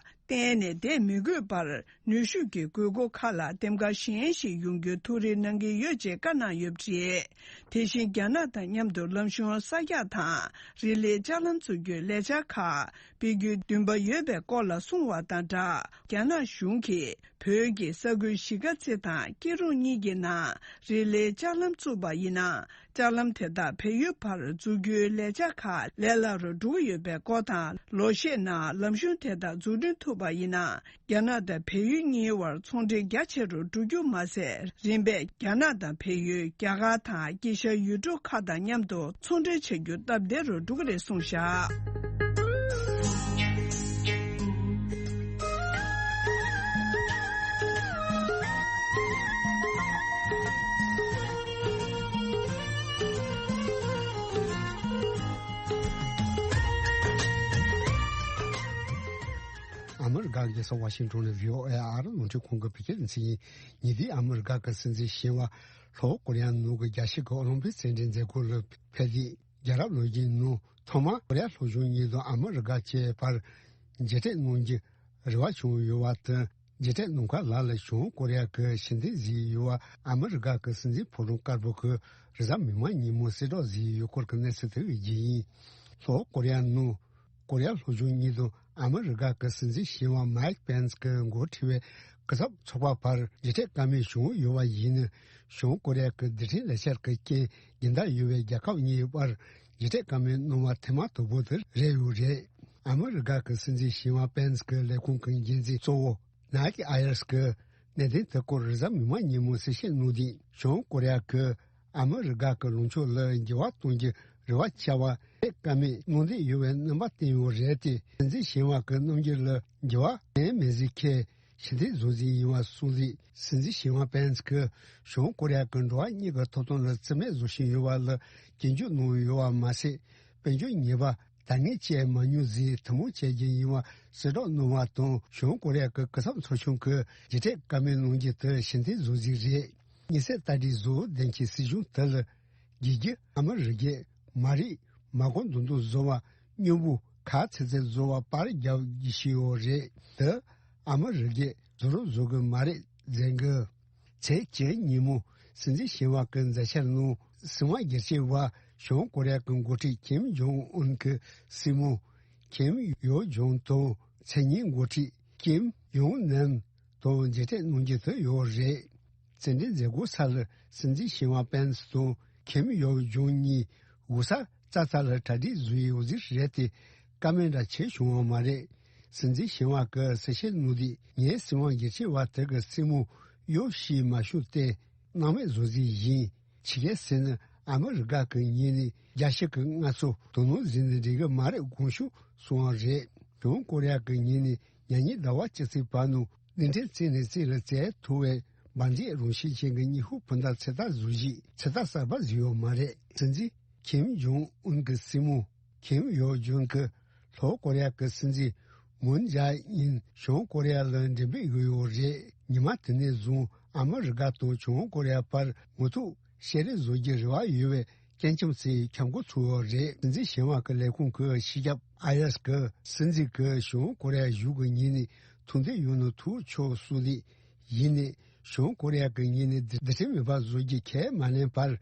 གཏན་ནས་བསྡད་མི་དགོས་པར། ནུས་ཤུགས་ཀྱི་དགོས་མཁོ་ཁག་ལ་འདེམས་ཀ་གཞན་ཞིག་ཡོང་རྒྱུའི་ཐུགས་རེ་གནང་གི་ཡོད་ཅེས་བཀའ་གནང་ཡོད་པ་རེད། དེ་བཞིན། རྒྱ་ནག་དང་མཉམ་དུ་ལམ་གཞུང་གསར་རྒྱག་དང་རི་ལི་ལྕགས་ལམ་བཙུགས་རྒྱུའི་ལས་འཆར་ཁག་སྤེལ་རྒྱུའི་འདུན་པ་ཡོད་པའི་སྐོར་ལ་གསུངས་བ་དང་སྦྲགས། རྒྱ་ནག་གཞུང་གིས་བོད་ཀྱི་ས་ཁུལ་གཞིས་ཀ་རྩེ་དང་སྐྱིད་རོང་གཉིས་ཀྱི་ནང་རི་ལི་ལྕགས་ལམ་བཙུགས་པ་ཡིན་ན། ལྕགས་ལམ་དེ་དག་བལ་ཡུལ་བར་འཛུགས་རྒྱུའི་ལས་འཆར་ཁག་ལས་སླ་རུ་འགྲོ་གི་ཡོད་པའི་སྐོར་དང་། ལོ་ཤས་ནང་ལམ་གཞུང་དེ་དག་འཛུགས་སྐྲུན་ཐུབ་པ་ཡིན་ན། རྒྱ་ནག་དང་བལ་ཡུལ་གཉིས་བར་ཚོང་འབྲེལ་རྒྱ་ཆེ་རུ་འགྲོ་རྒྱུ་མ་ཟད། རིམ་པས་རྒྱ་ནག་དང་བལ་ཡུལ། རྒྱ་གར་དང་དཀྱིལ་ཤར་ཡུལ་གྲུ་ཁག་དང་མཉམ་དུ་ཚོང་འབྲེལ་བྱ་རྒྱུ་སྟབས་བདེ་རུ་འགྲོ་གི་རེད་གསུངས་བཞག། ཨ་མི་རི་ཀ་གི་རྒྱལ་ས་ཝ་ཤིང་ཏོན་ནས་བྷི་ཨོ་ཨེ་ཨ་རི་རླུང་འཕྲིན་ཁང་གི་བོད་སྐད་སྡེ་ཚན་ཡིན། ཉེ་དུས་ཨ་མི་རི་ཀ་གི་སྲིད་འཛིན་གཞོན་པ་ལྷོ་ཀོ་རི་ཡ་ནང་གི་རྒྱལ་སྤྱི་གི་ཨོ་ལིམ་པིག་རྩེད་འགྲན་མཛད་སྒོ་ལ་ཕེབས་ཏེ། རྒྱལ་རབས་ལོ་རྒྱུས་ནང་ཐོག་མར་ཀོ་རི་ཡ་ལྷོ་ཕྱོགས་གཉིས་དང་ཨ་མི་རི་ཀ་བཅས་བར་མཇལ་འཕྲད་གནང་རྒྱུའི་རེ་བ་བྱུང་ཡོད་པ་དང་། མཇལ་འཕྲད་གནང་ཁག་ལ་ལ་བྱང་ཀོ་རི་ཡ་གི་ཕྱི་འཐེན་བཟོས་ཡོད་པ། ཨ་མི་རི་ཀ་གི་སྲིད་འཛིན་ཕོ་བྲང་དཀར་པོ་གི་རེས་གཟའ་མིག་དམར་ཉིན་མོ་གསལ་བསྒྲགས་བཟོས་ཡོད་སྐོར་གྱི་གནས་ཚུལ་དེ་བརྒྱུད་ཡིན། ལྷོ་ཀོ་རི་ཡ་ནང་ཀོ་རི་ཡ་ལྷོ་ཕྱོགས་གཉིས་དང་ཨ་མི་རི་ཀ་གི་སྲིད་འཛིན་གཞོན་པ་མའིག་པེན་སི་གི་འགོ་ཁྲིད་པའི་སྐུ་ཚབ་ཚོགས་པ་བར་མཇལ་འཕྲད་བཀའ་མོལ་བྱུང་ཡོད་པ་ཡིན་ན། བྱང་ཀོ་རི་ཡ་གི་རྡུལ་ཕྲན་ལས་འཆར་གྱི་རྐྱེན་སྦྱིན་བདག་ཡོད་པའི་རྒྱལ་ཁབ་གཉིས་བར་མཇལ་འཕྲད་བཀའ་མོལ་གནང་བ་ཐེངས་མ་དང་པོ་དེ་རེད་ཡོད་རེད། ཨ་མི་རི་ཀ་གི་སྲིད་འཛིན་གཞོན་པ་པེན་སི་གི་ལས་ཁུངས་ཀྱི་འགན་འཛིན་གཙོ་བོ་ནེག་ཨ་ཡར་སི་གིས་གནད་དོན་དེ་སྐོར་རེས་གཟའ་མིག་དམར་ཉིན་མོ་གསལ་བཤད་གནང་དུས། བྱང་ཀོ་རི་ཡ་གིས་ཨ་མི་རི་ཀ་གི་ལངས་ཕྱོགས་ལ་འགྱུར་བ་གཏོང་རྒྱུའི་ རེ་བ་བཅའ་བ་རེད། བཀའ་མོལ་གནང་འདོད་ཡོད་པའི་རྣམ་པ་བསྟན་ཡོད་རེད་དེ། སྲིད་འཛིན་ཞི་ཝང་གི་རྣམ་འགྱུར་ལ་འགྱུར་བ་གཏན་མེད་ཟིག་ཁེལ། ཞི་བདེ་བཟོ་རྩིས་ཡིན་པ་སོང་ཟིག་སྲིད་འཛིན་ཞི་ཝང་ཕེན་སི་གིས་བྱང་ཀོ་རི་ཡ་གི་འགྲོ་བ་མིའི་ཐོབ་ཐང་ལ་བརྩི་མེད་བཟོ་བཞིན་ཡོད་པ་ལ་སྐྱོན་བརྗོད་གནང་ཡོད་པ་མ་ཟད། དཔལ་འབྱོར་ཉེས་པ་ད་སྔོན་བྱས་མ་མྱོང་ཟིག་ཐུན་མོང་བྱས་རྒྱུ་ཡིན་པ་གསལ་བསྒྲགས་གནང་བ་དང་། བྱང་ཀོ་རི་ཡ་གི་སྐུ་ཚབ་ཚོགས་ཆུང་གིས་མཇལ་འཕྲད་བཀའ་མོལ་གནང་རྒྱུ་དེ་ཞི་བདེ་བཟོ་རྩིས་རེད། དམིགས་བསལ་རྟ་དྲེལ་བཟོ་ལྡན་གྱི་སྲིད་གཞུང་དེ་ལ་རྒྱལ་རྒྱུ་ཨ་མི་རི་ཀས་མ་རིག་མ་གོ་མདོག་མདོག་བཟོ་བ། སྨྱོ་འབུ་ཁ་ཚིག་ཚིག་བཟོ་བ་པར་རྒྱག་རྒྱུ་ཞིག་ཡོད་རེད། དེ་ཨ་མི་རི་ཀས་བཟོ་རོགས་བཟོ་གི་མ་རེད་ཟེར་གི། ཚེས་བཅུ་ཉིན་མོ་སྲིད་འཛིན་ཞི་ཝང་གི་མཛད་འཆར་ནང་སྲིད་དབང་སྒེར་གཅོད་པ་བྱང་ཀོ་རི་ཡ་གི་འགོ་ཁྲིད་ཀིམ་ཇོང་ཨུན་གྱི་སྲིང་མོ་ཀིམ་ཡོ་ཇོང་དང་མཚན་ཉིད་འགོ་ཁྲིད་ཀིམ་ཡོང་ནམ་དང་མཇལ་འཕྲད་གནང་རྒྱུ་དེ་ཡོད་རེད། རྩེད་འགྲན་མཛད་སྒོ་སར་སྲིད་འཛིན་ཞི་ཝང་ཕེན་སི་དང་ཀིམ་ཡོ་ཇོང་གཉིས་འུ་ས་རྩ་རྩ་ལ་གྲ་སྒྲིག་བཟོས་ཡོད་ཟིག་རེད་དེ། བཀའ་མོལ་འདྲ་བྱས་བྱུང་བ་མ་རེད། སྲིད་འཛིན་ཞི་ཝང་གིས་གསལ་བཤད་གནང་དུས། ངའི་སྲིད་དབང་སྒེར་གཅོད་པ་དེ་གི་སྲིང་མོ་གཡོག་ཞིག་མ་བྱུང་སྟེ། སྣང་མེད་བཟོ་རྩིས་ཡིན། ཕྱི་རྒྱལ་ཟེར་ན་ཨ་མི་རི་ཀ་གི་ངོས་ནས་རྒྱལ་སྤྱི་གི་སྔར་སྲོལ་དོ་སྣང་བྱས་ནས་འགྲིག་གི་མ་རེད་དགོངས་ཞུ་གསུངས་པ་རེད། བྱང་ཀོ་རི་ཡ་གི་ངོས་ནས་ཉེ་ཆར་ཟླ་བ་གཅིག་ཙམ་བར་ནང་གླིང་ཕྲན་རྩེ་ནས་རྩེ་ལ་བཙལ་ཐུབ་པའི་འབར་མདེལ་རང་བཞིན་ཅན་གྱི་ཉི་ཧོང་འཕུར་མདའ་ཚོད་ལྟ་བཟོ་གཞི་ཚོད་ལྟ་གསར་པ་བཟོས་ཡོད་མ་རེད། སྲིད་འཛིན་ཀིམ་ཇོང་ཨུན་གྱི་སྲིང་མོ་ཀིམ་ཡོ་ཇོང་གིས་ལྷོ་ཀོ་རི་ཡ་གི་སྲིད་འཛིན་མུན་ཇེ་ཨིན་བྱང་ཀོ་རི་ཡ་ལ་མགྲིན་པའི་ཡོད་ཡོད་རེད། ཉི་མ་དེ་ནས་བཟུང་ཨ་མི་རི་ཀ་དང་བྱང་ཀོ་རི་ཡ་བར་ངོ་ཐུག་བཤད་རེས་བཟོ་རྒྱུའི་རེ་བ་ཡོད་པའི་སྐད་འཆམ་ཞིག་འཁྱམ་འགོ་ཚུགས་ཡོད་རེད། སྲིད་འཛིན་ཞི་ཝང་གི་ལས་ཁུངས་ཀྱི་སྤྱི་ཁྱབ་ཨ་ཡེས་ཀྱིས་སྲིད་འཛིན་གྱིས་བྱང་ཀོ་རི་ཡ་གཞུང་གི་ངོས་ནས་ཐུགས་འདོད་ཡོད་ན་ཐུག་ཆོག་གསུངས་ཏེ། ཡིན་ནའི་བྱང་ཀོ་རི་ཡ་གི་ངོས་ནས་རྡུལ་ཕྲན་མེད་པ་བཟོ་རྒྱུ་ཁས་མ་ལེན་བར།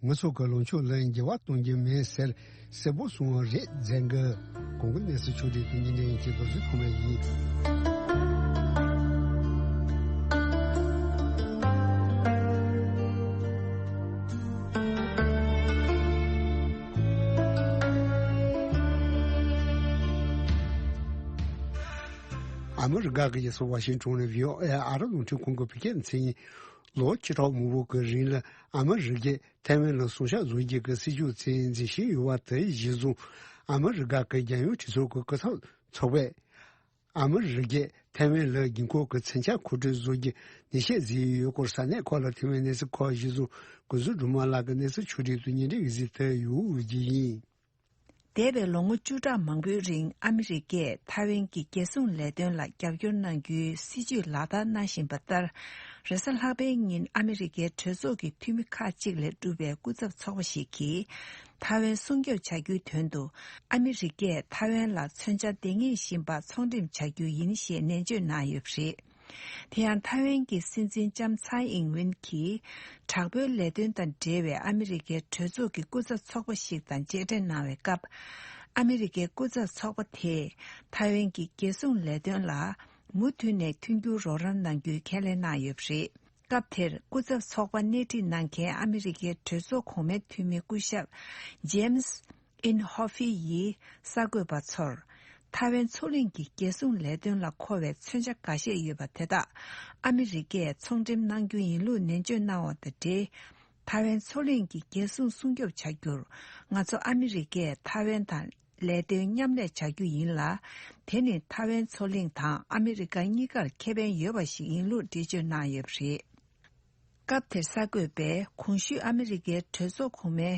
ང་ཚོ་གི་ལངས་ཕྱོགས་ལ་འགྱུར་བ་གཏོང་རྒྱུ་མེད་ཟེར་གསལ་པོ་གསུངས་པ་རེད་ཟེར་གི། གོང་གི་གནས་ཚུལ་ཕྱོགས་སྒྲིག་དེ་ཉིན་ནས་ཡིན་གྱི་རྡོ་རྗེ་ཐོགས་མེད་ཡིན། ཨ་མི་རི་ཀ་གི་རྒྱལ་ས་ཝ་ཤིང་ཊོན་ནས་བྷི་ཨོ་ཨེ་ཨ་རི་རླུང་འཕྲིན་ཁང་གི་བོད་སྐད་སྡེ་ཚན་ཡིན། ལོ་བཅུ་ཕྲག་མང་པོ་གི་རིང་ལ་ཨ་མི་རི་ཀས་ཐའེ་ཝན་ལ་སྲུང་སྐྱོབ་བཟོ་རྒྱུ་གི་སྲིད་ཇུས་ཚད་འཛིན་བཞིན་ཡོད་པ་དེ་གཞིར་བཟུང་། ཨ་མི་རི་ཀ་གི་རྒྱལ་ཡོངས་གྲོས་ཚོགས་ཀྱི་སྐུ་ཚབ་ཚོགས་པས། ཨ་མི་རི་ཀས་ཐའེ་ཝན་ལ་རྒྱལ་ཁབ་ཀྱི་མཚོན་ཆ་མཁོ་སྤྲོད་བཟོ་རྒྱུ་ནན་བཤད་བཟོས་ཡོད་སྐོར་ས་གནས་ཁག་ལ་ཐོན་པའི་གནས་ཚུལ་ཁག་གཞིར་བཟུང་། ཀུན་བཟང་སྒྲོལ་མ་ལགས་ཀྱི་གནས་ཚུལ་ཕྱོགས་སྒྲིག་ཏུ་སྙན་སྒྲོན་ཡིག་གཟིགས་དེ་ཡོང་བའི་རྒྱུ་ཡིན། འདས་པའི་ལོ་ངོ་བཅུ་ཕྲག་མང་པོའི་རིང་ཨ་མི་རི་ཀས་ཐའེ་ཝན་གྱི་རྒྱལ་སྲུང་ལས་དོན་ལ་རྒྱབ་སྐྱོར་གནང་རྒྱུའི་སྲིད་ཇུས་ལག་བསྟར་གནང་བཞིན་པ་ལྟར། རེས་གཟའ་ལྷག་པའི་ཉིན་ཨ་མི་རི་ཀའི་གྲོས་ཚོགས་ཀྱི་འཐུས་མི་ཁག་ཅིག་ལས་གྲུབ་པའི་སྐུ་ཚབ་ཚོགས་པ་ཞིག་གིས། ཐའེ་ཝན་སྲུང་སྐྱོབ་བྱ་རྒྱུའི་དོན་དུ་ཨ་མི་རི་ཀས་ཐའེ་ཝན་ལ་མཚོན་ཆ་འདེད་ངེས་བཞིན་པ་ཚོང་འགྲེམས་བྱ་རྒྱུ་ཡིན་ཞེས་ནན་བརྗོད་གནང་ཡོད་པ་རེད། དེ་ཡང་ཐའེ་ཝན་གྱི་སྲིད་འཛིན་ལྕམ་ཚའེ་ཨིང་ཝེན་གྱིས་དྲག་པོའི་ལས་དོན་དང་འབྲེལ་བའི་ཨ་མི་རི་ཀའི་གྲོས་ཚོགས་ཀྱི་སྐུ་ཚབ་ཚོགས་པ་ཞིག་དང་མཇལ་འཕྲད་གནང་བའི་སྐབས། ཨ་མི་རི་ཀའི་སྐུ་ཚབ་ཚོགས་པ་དེས་ཐའེ་ཝན་གྱི་རྒྱལ་སྲུང་ལས་དོན་ལ་མུ་མཐུད་ནས་མཐུན་འགྱུར་རོགས་རམ་གནང་རྒྱུའི་ཁས་ལེན་གནང་ཡོད་པ་རེད། སྐབས་དེར་སྐུ་ཚབ་ཚོགས་པ་སྣེ་ཁྲིད་གནང་མཁན་ཨ་མི་རི་ཀའི་གྲོས་ཚོགས་གོང་མའི་འཐུས་མི་སྐུ་ཞབས་ཇེམ་སི་ཨིན་ཧོ་ཧྥི་ཡིས་གསར་འགོད་པ་ཚོར། ཐའེ་ཝན་མཚོ་གླིང་གི་རྒྱལ་སྲུང་ལས་དོན་ལ་མཁོ་བའི་མཚོན་ཆ་འགའ་ཤས་ཡོད་པ་དེ་དག་ཨ་མི་རི་ཀས་ཚོང་འགྲེམས་གནང་རྒྱུ་ཡིན་ལུགས་ནན་བརྗོད་གནང་བ་དང་འབྲེལ། ཐའེ་ཝན་མཚོ་གླིང་གི་རྒྱལ་སྲུང་སྲུང་སྐྱོབ་བྱ་རྒྱུར་ང་ཚོ་ཨ་མི་རི་ཀས་ཐའེ་ཝན་དང་ལས་དོན་མཉམ་ལས་བྱ་རྒྱུ་ཡིན་ལ། དེ་ནི་ཐའེ་ཝན་མཚོ་གླིང་དང་ཨ་མི་རི་ཀ་གཉིས་ཀར་ཁེ་ཕན་ཡོད་པ་ཞིག་ཡིན་ལུགས་འགྲེལ་བརྗོད་གནང་ཡོད་པ་རེད། སྐབས་དེར་གསར་འགོད་པས་གོང་ཞུས་ཨ་མི་རི་ཀའི་གྲོས་ཚོགས་གོང་མའི་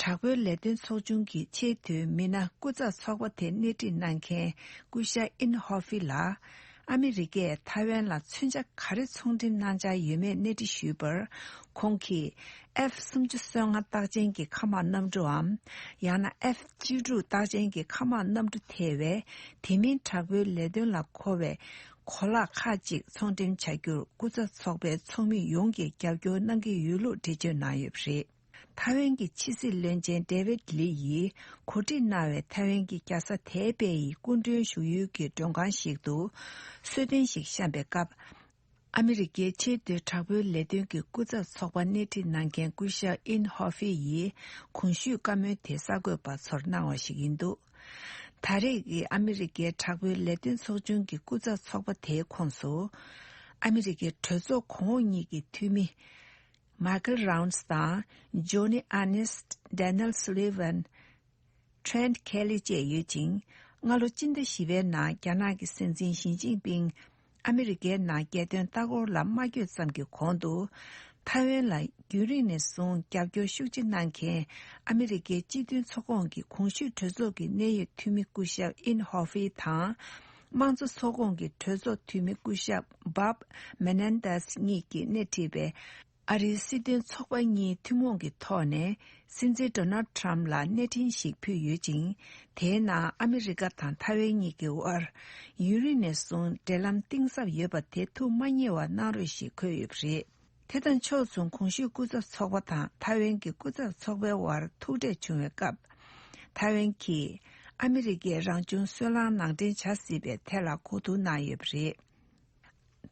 དྲག་པོའི་ལས་དོན་ཚོགས་ཆུང་གི་ཆེས་མཐོའི་མི་སྣ་སྐུ་ཚབ་ཚོགས་པ་དེ་སྣེ་ཁྲིད་གནང་མཁན་སྐུ་ཞབས་ཨིན་ཧོ་ཧྥི་ལ། ཨ་མི་རི་ཀས་ཐའེ་ཝན་ལ་མཚོན་ཆ་ག་རེ་ཚོང་འགྲེམས་གནང་འཆར་ཡོད་མེད་གནས་འདྲི་ཞུས་པར། ཁོང་གིས་ཨེཕ་སུམ་ཅུ་སོ་ལྔ་རྟགས་ཅན་གྱི་མཁའ་དམག་གནམ་གྲུའམ། ཡང་ན་ཨེཕ་བཅུ་དྲུག་རྟགས་ཅན་གྱི་མཁའ་དམག་གནམ་གྲུ་ཐེ་བའི་དེ་མིན་དྲག་པོའི་ལས་དོན་ལ་མཁོ་བའི་གོ་ལག་ཁག་ཅིག་ཚོང་འགྲེམས་བྱ་རྒྱུར་སྐུ་ཚབ་ཚོགས་པའི་ཚོགས་མི་ཡོངས་ཀྱིས་རྒྱབ་སྐྱོར་གནང་གི་ཡོད་ལུགས་འགྲེལ་བརྗོད་གནང་ཡོད་པ་རེད། ཐའེ་ཝན་གྱི་ཕྱི་སྲིད་བློན་ཆེན་ཌེ་ཝིད་ལི་ཡིས་གོ་སྒྲིག་གནང་བའི་ཐའེ་ཝན་གྱི་རྒྱལ་ས་ཐའེ་པེ་ཡི་སྐུ་མགྲོན་བཞུགས་ཡུལ་གྱི་མགྲོན་ཁང་ཞིག་ཏུ་གསོལ་སྟོན་ཞིག་བཤམས་པའི་སྐབས། ཨ་མི་རི་ཀའི་ཆེས་མཐོའི་དྲག་པོའི་ལས་དོན་གྱི་སྐུ་ཚབ་ཚོགས་པ་སྣེ་ཁྲིད་གནང་མཁན་སྐུ་ཞབས་ཨིན་ཧོ་ཧྥི་ཡིས་གོང་ཞུས་བཀའ་མོལ་དེ་གསར་འགོད་པ་ཚོར་གནང་བ་ཞིག་ཡིན་འདུག་ད་རེས་ཀྱི་ཨ་མི་རི་ཀའི་དྲག་པོའི་ལས་དོན་ཚོགས་ཆུང་གི་སྐུ་ཚབ་ཚོགས་པ་དེའི་ཁོངས་སུ། ཨ་མི་རི་ཀའི་གྲོས་ཚོགས་གོང་འོག་གཉིས་ཀྱི་འཐུས་མི། Michael Rounds དང་Johnny Ernest། Daniel Sullivan། Trent Kelly བཅས་ཡོད་ཅིང་། སྔ་ལོ་སྤྱི་ཟླ་བཞི་པའི་ནང་རྒྱ་ནག་གི་སྲིད་འཛིན་ཞི་ཅིན་ཕིང་ཨ་མི་རི་ཀའི་ནང་རྒྱལ་དོན་ལྟ་སྐོར་ལ་མ་བསྐྱོད་ཙམ་གྱི་གོང་དུ། ཐའེ་ཝན་ལ་རྒྱུན་རིང་ནས་བཟུང་རྒྱབ་སྐྱོར་ཤུགས་ཆེ་གནང་མཁན་ཨ་མི་རི་ཀའི་སྤྱི་མཐུན་ཚོགས་ཁོངས་ཀྱི་གོང་ཞུས་གྲོས་ཚོགས་ཀྱི་གནད་ཡོད་འཐུས་མི་སྐུ་ཞབས་ཨིན་ཧོ་ཧྥེ་དང་། དམངས་གཙོ་ཚོགས་ཁོངས་ཀྱི་གྲོས་ཚོགས་འཐུས་མི་སྐུ་ཞབས་Bob Menendez གཉིས་ཀྱིས་སྣེ་ཁྲིད་པའི་ཨ་རིའི་སྲིད་དོན་ཚོགས་པ་གཉིས་ཐུན་མོང་གི་ཐོག་ནས་སྲིད་འཛིན་Donald Trump ལ་གནས་འཕྲིན་ཞིག་ཕུལ་ཡོད་ཅིང་། དེའི་ནང་ཨ་མི་རི་ཀ་དང་ཐའེ་ཝན་གཉིས་ཀྱི་དབར་ཡུན་རིང་ནས་བཟུང་འབྲེལ་ལམ་གཏིང་ཟབ་ཡོད་པ་དེ་ཐུགས་མ་མཉེས་པ་གནང་རོགས་ཞེས་འཁོད་ཡོད་པ་རེད། དེ་དང་ཕྱོགས་མཚུངས་གོང་ཞུས་སྐུ་ཚབ་ཚོགས་པ་དང་ཐའེ་ཝན་གྱི་སྐུ་ཚབ་ཚོགས་པའི་དབར་ཐུག་འཕྲད་བྱུང་བའི་སྐབས། ཐའེ་ཝན་གྱིས་ཨ་མི་རི་ཀས་རང་བྱུང་སོལ་རླངས་ནང་འདྲེན་བྱ་སྲིད་པའི་ཐད་ལ་གོ་བསྡུར་གནང་ཡོད་པ་རེད།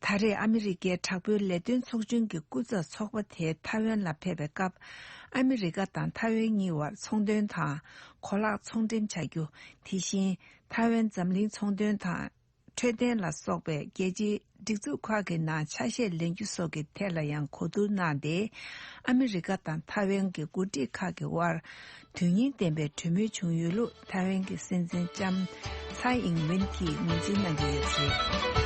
ད་རེས་ཨ་མི་རི་ཀའི་དྲག་པོའི་ལས་དོན་ཚོགས་ཆུང་གི་སྐུ་ཚབ་ཚོགས་པ་དེ་ཐའེ་ཝན་ལ་ཕེབས་པའི་སྐབས། ཨ་མི་རི་ཀ་དང་ཐའེ་ཝན་གཉིས་བར་ཚོང་དོན་དང་གོ་ལག་ཚོང་འགྲེམས་བྱ་རྒྱུ། དེ་བཞིན་ཐའེ་ཝན་འཛམ་གླིང་ཚོང་དོན་དང་འཕྲོད་བསྟེན་ལ་སོགས་པའི་རྒྱལ་སྤྱིའི་སྒྲིག་འཛུགས་ཁག་གི་ནང་ཆ་ཤས་ལེན་རྒྱུ་སོགས་ཀྱི་ཐད་ལ་ཡང་གོ་བསྡུར་གནང་སྟེ། ཨ་མི་རི་ཀ་དང་ཐའེ་ཝན་གྱི་འགོ་ཁྲིད་ཁག་གི་དབར་དོན་སྙིང་ལྡན་པའི་གྲོས་མོལ་བྱུང་ཡོད་ལུགས་ཐའེ་ཝན་གྱི་སྲིད་འཛིན་ལྕམ་ཚའེ་ཨིང་ཝེན་གྱིས་ངོས་འཛིན་གནང་གི་ཡོད་པ་རེད།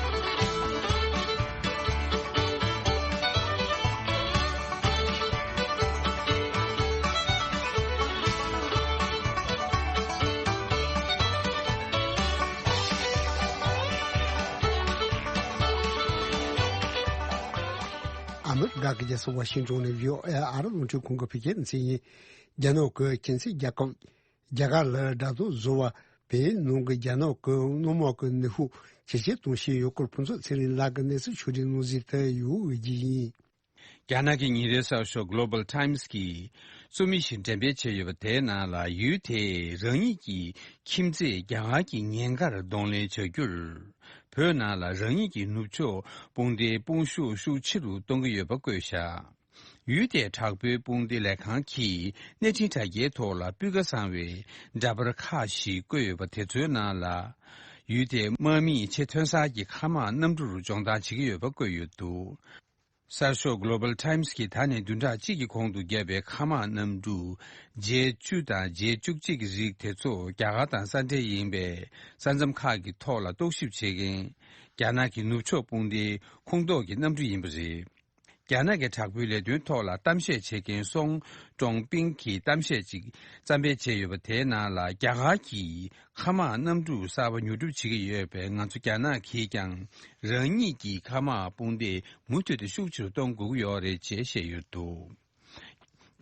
ཨ་མི་རི་ཀ་གི་རྒྱལ་ས་ཝ་ཤིང་ཏོན་ནས་བྷི་ཨོ་ཨེ་ཨ་རི་རླུང་འཕྲིན་ཁང་གི་བོད་སྐད་སྡེ་ཚན་ཡིན། རྒྱ་ནག་གི་ཁྱིམ་མཚེས་རྒྱལ་ཁབ་རྒྱ་གར་ལ་དགྲ་དོག་བཟོ་བ་བོད་ནང་གི་རྒྱ་ནག་གི་སྔོན་མ་གི་ནུས་ཤུགས་ཇེ་ཆེར་གཏོང་བཞིན་ཡོད་སྐོར་ཕུན་ཚོགས་ཚེ་རིང་ལགས་ཀྱི་གནས་ཚུལ་ཕྱོགས་སྒྲིག་གནང་གཟིགས་དེ་ཡོད་ཀྱི་ཡིན། རྒྱ་ནག་གི་ཉིན་རེའི་གསར་ཤོག་Global Times གིས་རྩོམ་ཡིག་ཞིག་འགྲེམས་སྤེལ་བྱས་ཡོད་པ་དེའི་ནང་ལ། ཡུལ་དེས་རང་ཉིད་ཀྱི་ཁྱིམ་མཚེས་རྒྱ་གར་གྱི་ཉེན་ཁར་གདོང་ལེན་བྱ་རྒྱུར། བོད་ནང་ལ་རང་ཉིད་ཀྱི་ནུབ་ཕྱོགས་དཔུང་སྡེའི་དཔུང་ཤུགས་ཤུགས་ཆེ་རུ་གཏོང་གི་ཡོད་པ་བཀོད་བཞག་ཡུལ་དེའི་དྲག་པོའི་དཔུང་སྡེ་ལས་ཁང་གིས་གནས་འཕྲིན་དྲ་རྒྱའི་ཐོག་ལ་སྤུས་ཀ་བཟང་བའི་འདྲ་པར་ཁག་ཞིག་བཀོད་ཡོད་པ་དེ་ཚོའི་ནང་ལ། ཡུལ་དེའི་དམག་མིས་ཆེས་ཐོན་གསར་གྱི་མཁའ་དམག་གནམ་གྲུར་སྦྱོང་བརྡར་བྱེད་ཀྱི་ཡོད་པ་བཀོད་ཡོད་འདུག་གསར་ཤོག་Global Times གིས་ད་ནས་བདུན་ཕྲག་གཅིག་གི་གོང་དུ་བརྒྱབ་པའི་མཁའ་དམག་གནམ་གྲུ་ཇེ་བཅུ་དང་ཇེ་བཅུ་གཅིག་གི་རིགས་དེ་ཚོ་རྒྱ་གར་དང་ས་འབྲེལ་ཡིན་པའི་ས་མཚམས་ཁག་གི་ཐོག་ལ་རྟོག་ཞིབ་བྱེད་མཁན་རྒྱ་ནག་གི་ནུབ་ཕྱོགས་དཔུང་སྡེའི་ཁོངས་གཏོགས་ཀྱི་གནམ་གྲུ་ཡིན་པ་རེད། རྒྱ་ནག་གི་དྲག་པོའི་ལས་དོན་ཐོག་ལ་གཏམ་བཤད་བྱེད་མཁན་སོང་ཀྲོང་པིང་གིས་གཏམ་བཤད་ཅིག་བརྩམས་སྤེལ་བྱས་ཡོད་པ་དེའི་ནང་ལ། རྒྱ་གར་གྱིས་མཁའ་དམག་གནམ་གྲུ་གསར་པ་ཉོ་སྒྲུབ་བྱེད་ཀྱི་ཡོད་པས། ང་ཚོ་རྒྱ་ནག་གིས་ཀྱང་རང་ཉིད་ཀྱི་མཁའ་དམག་དཔུང་སྡེ་མུ་མཐུད་དུ་ཤུགས་ཆེ་རུ་གཏོང་དགོས་ཀྱི་ཡོད་རེད་ཅེས་བཤད་ཡོད་འདུག་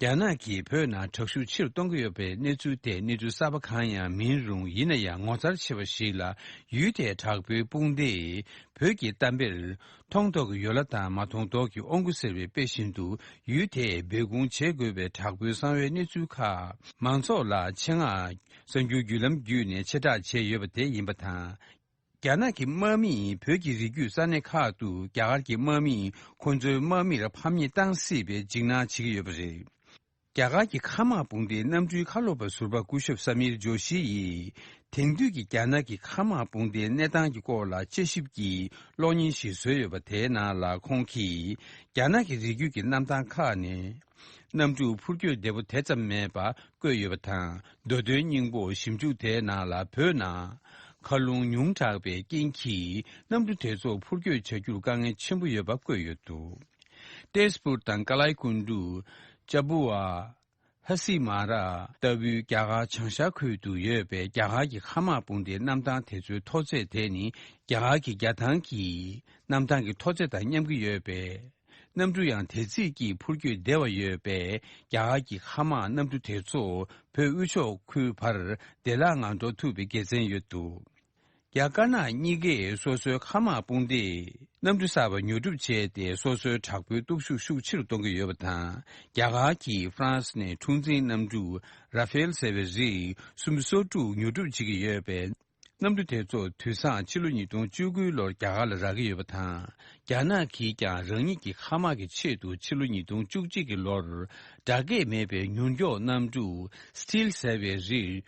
རྒྱ་ནག་གིས་བོད་ནང་དྲག་ཤུགས་ཆེ་རུ་གཏོང་གི་ཡོད་པའི་གནས་ཚུལ་དེ་གནས་ཚུལ་གསར་པ་གང་ཡང་མིན་རུང་། ཡིན་ན་ཡང་ངོ་མཚར་ཆེ་བ་ཞིག་ལ། ཡུལ་དེའི་དྲག་པོའི་དཔུང་སྡེས་བོད་ཀྱི་གཏམ་དཔེར། མཐོང་ཐོག་གི་ཡོ་ལ་དང་མ་མཐོང་ཐོག་གི་དབང་པོ་ཟེར་བའི་དཔེ་བཞིན་དུ། ཡུལ་དེས་སྦས་སྐུང་བྱེད་དགོས་པའི་དྲག་པོའི་གསང་བའི་གནས་ཚུལ་ཁག་མང་ཚོགས་ལ་ཆེད་མངགས་གསར་འགྱུར་བརྒྱུད་ལམ་བརྒྱུད་ནས་ཕྱིར་བསྒྲགས་བྱས་ཡོད་པ་དེ་ཡིན་པ་དང་། རྒྱ་ནག་གི་དམག་མིས་བོད་ཀྱི་རི་རྒྱུད་ས་གནས་ཁག་ཏུ་རྒྱ་གར་གྱི་དམག་མིས་ཁོ་ཚོའི་དམག་མིར་ཕམ་ཉེས་བཏང་སྲིད་པའི་འཇིགས་སྣང་བྱེད་ཀྱི་ཡོད་པ་རེད། རྒྱ་གར་གྱི་མཁའ་དམག་དཔུང་སྡེའི་གནམ་གྲུའི་མཁའ་སློབ་པ་ཟུར་པ་སྐུ་ཞབས་ས་མིར་ཇོ་ཤི་ཡིས། དེང་དུས་ཀྱི་རྒྱ་ནག་གི་མཁའ་དམག་དཔུང་སྡེའི་གནས་སྟངས་ཀྱི་སྐོར་ལ་དཔྱད་ཞིབ་ཀྱི་གློག་བརྙན་ཞིག་བཟོས་ཡོད་པ། དེའི་ནང་ལ་ཁོང་གིས། རྒྱ་ནག་གི་རི་རྒྱུད་ཀྱི་གནམ་ཐང་ཁག་ནས། གནམ་གྲུ་འཕུར་སྐྱོད་བདེ་པོ་དེ་ཙམ་མེད་པ་བཀོད་ཡོད་པ་དང་། མདོ་དོན་སྙིང་པོ་ཞིབ་འཇུག་དེའི་ནང་ལ། བོད་ནང་མཁའ་རླུང་ཉུང་དྲགས་པའི་རྐྱེན་གྱིས། གནམ་གྲུ་དེ་ཚོ་འཕུར་སྐྱོད་བྱ་རྒྱུར་དཀའ་ངལ་ཆེན་པོ་ཡོད་པ་བཀོད་ཡོད་འདུག་ཏེས་པུར་དང་ཀ་ལའི་ཀུན་ཏུ། ཅ་བུ་ཨ། ཧ་སི་མ་ར་ལྟ་བུའི་རྒྱ་གར་བྱང་ཤར་ཁུལ་དུ་ཡོད་པའི་རྒྱ་གར་གྱི་མཁའ་དམག་དཔུང་སྡེའི་གནམ་ཐང་དེ་ཚོའི་མཐོ་ཚད་དེ་ནི། རྒྱ་གར་གྱི་རྒྱ་ཐང་གི་གནམ་ཐང་གི་མཐོ་ཚད་དང་མཉམ་གྱི་ཡོད་པས། གནམ་གྲུ་ཡང་དེ་རྩིས་ཀྱིས་འཕུར་སྐྱོད་བདེ་བ་ཡོད་པས། རྒྱ་གར་གྱི་མཁའ་དམག་གནམ་གྲུ་དེ་ཚོ་བོད་དབུས་ཕྱོགས་ཁུལ་བར་བདེ་བླག་ངང་འགྲོ་ཐུབ་པའི་དགེ་མཚན་ཡོད་འདུག་རྒྱ་དཀར་ནག་གཉིས་ཀས་སོ་སོའི་མཁའ་དམག་དཔུང་སྡེས་གནམ་གྲུ་གསར་པ་ཉོ་སྒྲུབ་བྱས་ཏེ། སོ་སོའི་དྲག་པོའི་སྟོབས་ཤུགས་ཤུགས་ཆེ་རུ་གཏོང་གི་ཡོད་པ་དང་། རྒྱ་གར་གྱིས་ཧྥ་རན་སི་ནས་འཁྲུག་འཛིང་གནམ་གྲུ་ར་ཧྥེལ་ཟེར་བའི་རིགས་སུམ་ཅུ་སོ་དྲུག་ཉོ་སྒྲུབ་བྱེད་ཀྱི་ཡོད་པས། གནམ་གྲུ་དེ་ཚོ་དུས་སང་ཕྱི་ལོ་ཉིས་སྟོང་བཅུ་དགུའི་ལོར་རྒྱ་གར་ལ་རག་གི་ཡོད་པ་དང་། རྒྱ་ནག་གིས་ཀྱང་རང་ཉིད་ཀྱི་མཁའ་དམག་གི་ཆེད་དུ་ཕྱི་ལོ་ཉིས་སྟོང་བཅུ་གཅིག་གི་ལོར་སྒྲ་སྐད་མེད་པའི་མྱུར་མགྱོགས་གནམ་གྲུ་སི་ཊིལ་ཟེར་བའི་རིགས་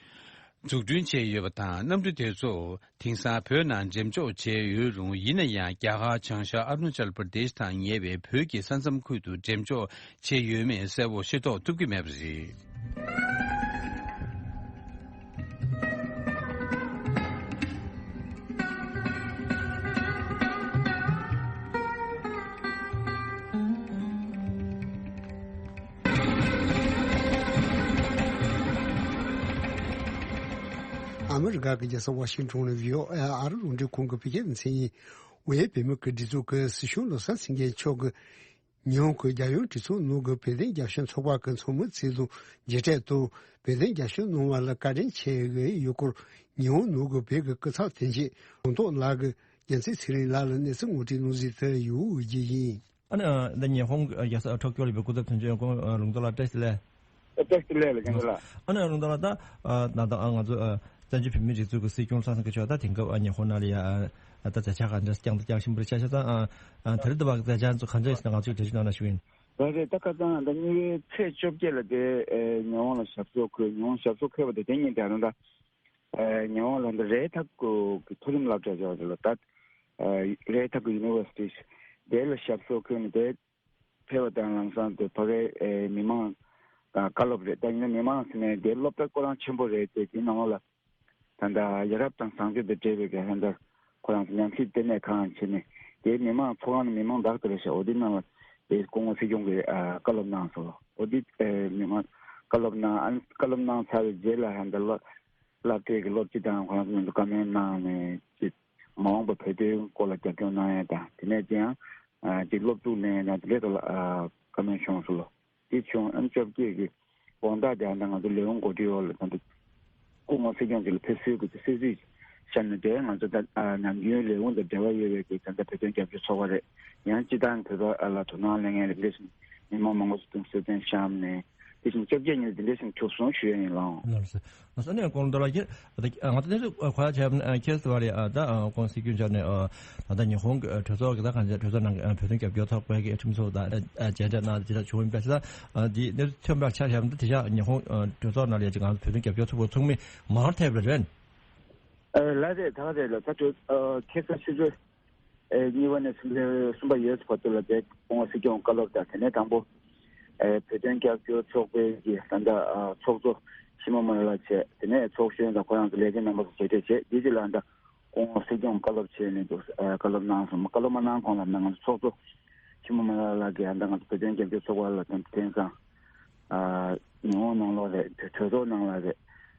འཛུགས་སྐྲུན་བྱས་ཡོད་པ་དང་། གནམ་གྲུ་དེ་ཚོ་དེང་སང་བོད་ནང་འགྲེམས་འཇོག་བྱས་ཡོད་རུང་། ཡིན་ན་ཡང་རྒྱ་གར་བྱང་ཤར་ཨ་རུ་ན་ཅལ་པར་དེཤ་དང་ཉེ་བའི་བོད་ཀྱི་ས་མཚམས་ཁུལ་དུ་འགྲེམས་འཇོག་བྱས་ཡོད་མེད་གསལ་བོ་ཤེས་རྟོགས་ཐུབ་ཀྱི་མེད་པ་རེད། ཨ་མི་རི་ཀ་གི་རྒྱལ་ས་ཝ་ཤིང་ཊོན་ནས་བྷི་ཨོ་ཨེ་ཨ་རི་རླུང་འཕྲིན་ཁང་གི་བོད་སྐད་སྡེ་ཚན་ཡིན། ཝེ་བོད་མི་གི་སྒྲིག་འཛུགས་ཀྱི་སྲིད་སྐྱོང་བློ་བཟང་སེང་གེ་མཆོག་གིས་ཉི་ཧོང་གི་རྒྱལ་ཡོངས་གྲོས་ཚོགས་ནང་གི་བོད་དོན་རྒྱབ་སྐྱོར་ཚོགས་པ་གི་ཚོགས་མི་ཚོ་དང་མཇལ་འཕྲད་དང་། བོད་དོན་རྒྱབ་སྐྱོར་གནང་བ་ལ་བཀའ་དྲིན་ཆེ་བའི་ཡུལ་སྐོར་ཉི་ཧོང་ནང་གི་བོད་ཀྱི་སྐུ་ཚབ་དོན་གཅོད་གོང་ཐོག་ལགས་ཀྱིས་རྒྱལ་མཚན་ཚེ་རིང་ལགས་ལ་གནས་ཚུལ་ངོ་སྤྲོད་གནང་གཟིགས་དུ་ཡོད་རྒྱུ་ཡིན། ཨ་ནི་འདི་ཉི་ཧོང་རྒྱལ་ས་ཊོ་ཀྱོ་ལ་ཡོད་པའི་སྐུ་ཚབ་དོན་གཅོད་ཀུང་ལུང་རྟོགས་ལགས་བཀྲ་ཤིས་བདེ་ལེགས། བཀྲ་ཤིས་བདེ་ལེགས་ལགས་རྒན་ལགས། ཨ་ནི་ལུང་རྟོགས་ལགས་ད་ད་ལྟ་ང་ཚོ་བཙན་བྱོལ་བོད་མིའི་སྒྲིག་འཛུགས་ཀྱི་སྲིད་སྐྱོང་བློ་བཟང་སེང་གེ་མཆོག་ད་དེང་སྐབས་ཉི་ཧོང་ནང་ལ་ཡ་ད་མཛད་འཆར་ག་འདྲ་བསྐྱངས་བསྐྱངས་བཞིན་པ་རེད་ཤག་ཤག་ད་དེ་རིང་འདི་བར་མཛད་འཆར་ཚོ་ག་འདྲ་ཞིག་ང་ཚོས་འགྲེལ་བརྗོད་གནང་ན་ཞུ་ཡིན། རེད་རེད། ད་ཁ་སང་ད་གཉིས་པའི་ཚེས་བཅོ་བརྒྱད་ལ་དེ་ཉི་ཧོང་ལ་ཞབས་སོར་འཁོད། ཉི་ཧོང་ཞབས་སོར་འཁོད་པ་དེ་དེ་ཉིན་དེ་རང་ད། ཨ་ཉི་ཧོང་ལ་འདི་རེད་ཐག་གི་མཐོ་རིམ་སློབ་གྲྭ་ཆགས་ཡོད་ལ། ད་ཨ་རེད་ཐག་གི་ཡུ་ནི་ཝར་སི་ཊི་དེ་ལ་ཞབས་སོར་འཁོད་ནས་དེ་ཕེབས་པ་དང་། ལམ་སང་དེ་ཕ་གའི་ཨེ་མི་མང་དང་བཀའ་སློབ་རེད། ད་ཡིན་ན་མི་མང་ཟེར་ནས་དེ་སློབ་གྲྭ་ཁོ་རང་ཆེན་པོ་རེད་དེ། དེའི་ནང་ལ་ད་ལྟ་ཡ་རབས་དང་བཟང་སྤྱོད་དང་འབྲེལ་བའི་གི་ཧན་ད་ཁོ་རང་ཚོ་ཉམས་ཞིབ་ལྟེ་གནས་ཁང་བྱས་ནས་དེའི་མི་མང་ཚོགས་ཁང་ནས་མི་མང་དག་དེ་རེད་ཤག་འོ་དེའི་ནང་ལ་དེ་སྐུ་ངོ་སྲིད་སྐྱོང་གིས་ཨ་བཀའ་སློབ་གནང་སོང་ལོ། འོ་དེ་ཨེ་མི་མང་བཀའ་སློབ་གནང་། ཨ་བཀའ་སློབ་གནང་ཚར་བའི་རྗེས་ལ་ཧན་ད་ལོ། སློབ་གྲྭའི་གི་སློབ་སྤྱི་དང་ཁོ་རང་ཚོ་མཉམ་དུ་བཀའ་མོལ་གནང་ནས་ཅིག་མ་འོངས་པ་བོད་དོན་སྐོར་ལ་རྒྱབ་སྐྱོར་གནང་ཡ་དང་། དེ་ནས་ཅིག་ཡང་ཨ་ཅིག་སློབ་ཕྲུག་ལེན་ཡ་དང་དེ་འདྲའི་ཐོག་ལ་ཨ་བཀའ་མོལ་བྱུང་སོང་ལོ། དེ་བྱུང་ཨ་ནི་བཅོ་བརྒྱད་ཀྱི་དགོང་དག་དེ་ཨ་ད་ང་ཚོ་ལས་ཁུངས་འགོ་ཁྲིད་འོག་ལ་ད་འདི་སྐུ་ངོ་སྲིད་སྐྱོང་ཅིག་ལ་ཕེབས་བསུའི་གི་གསོལ་ཚིགས་བཞག་ནས། དེ་ང་ཚོ་ད་ཨ་ནམ་རྒྱུན་ལས་ཁུངས་དང་འབྲེལ་བ་ཡོད་པའི་གི་ད་ལྟ་བོད་དོན་རྒྱབ་སྐྱོར་ཚོགས་པ་རེད། ཡང་སྤྱི་བཏང་བོད་པ་ལ་དོ་སྣང་གླེང་མཁན་རེད། དེ་འདྲ་ཞིག་མི་མང་མང་པོ་ཞིག་དུ་གསོལ་སྟོན་བཤམས་ནས། དེ་བཞིན་བཅོ་བརྒྱད་ཉིན་དེ་འདྲ་ཞིག་གྲུབ་སོང་ཞུ་ཡ་ཡིན་ལགས། ལགས་སོ། ལགས་སོ། ཨ་ནི་ཀོང་རྡོ་ལགས་ཀྱིས་ད་ང་ཚོ་གནས་ཚུལ་གོ་ཡ་བྱས་པ་ནི་ཁྱེད་ཚོ་བ་རེད། ད་ཀོང་སྲིད་སྐྱོང་མཆོག་ནས་ད་ལྟ་ཉི་ཧོང་གི་གྲོས་ཚོགས་ཀྱི་ད་གང་ཅི་གྲོས་ཚོགས་ནང་གི་བོད་དོན་རྒྱབ་སྐྱོར་ཚོགས་པའི་གི་ཁྲིམས་ཚོགས་དང་མཇལ་འཕྲད་གནང་དེ་འདྲ་བྱུང་ཡིན་པས། ད་འདི་གནས་ཚུལ་ཐོན་པར་ཆ་བཞག་ན་དེ་ཤག་ཉི་ཧོང་གྲོས་ཚོགས་ནང་ལ་ཡ་ཅིག་ང་ཚོ་བོད་དོན་རྒྱབ་སྐྱོར་ཚོགས་པ་ཚོགས་མི་མང་རུ་ཐེབས་པ་རེད། ཨ་ལགས་རེད། ད་ག་རེད་ལ་ད་གྲོས་ཨ་ཁ་སང་ཆུ་ཚོད་ཨེ་གཉིས་པ་ནས་གསུམ་པའི་གསུམ་པ་ཡོལ་བར་དུ་ལ་དེ་སྐུ་ངོ་སྲིད་སྐྱོང་བཀའ་སློབ་དང་། དེ་ནས་དང་པོ་ཨེ་བོད་དོན་རྒྱབ་སྐྱོར་ཚོགས་པའི་གི་ད་ལྟ་ཨ་ཚོགས་གཙོ་ཤི་མོ་མོ་ལ་བྱས། དེ་ནས་ཚོགས་གཞོན་དང་ཁོ་རང་ཚོ་ལས་བྱེད་རྣམ་པ་ཚོ་མཇལ་འཕྲད་བྱས། དེ་རྗེས་ལ་ད་སྐུ་ངོ་སྲིད་སྐྱོང་བཀའ་སློབ་བྱས་ནས་འདུག་ཨ་བཀའ་སློབ་གནང་སོང་། བཀའ་སློབ་མ་གནང་གོང་ལ་ད་ང་ཚོ་ཚོགས་གཙོ་ཤི་མོ་མོ་ལ་ལགས་ཀྱིས་ད་ང་ཚོ་བོད་དོན་རྒྱབ་སྐྱོར་ཚོགས་པ་ལ་དེང་དེང་སང་ཨ་ཉི་ཧོང་ནང་ལོགས་རེད། གྲོས་ཚོགས་ནང་ལ་རེད།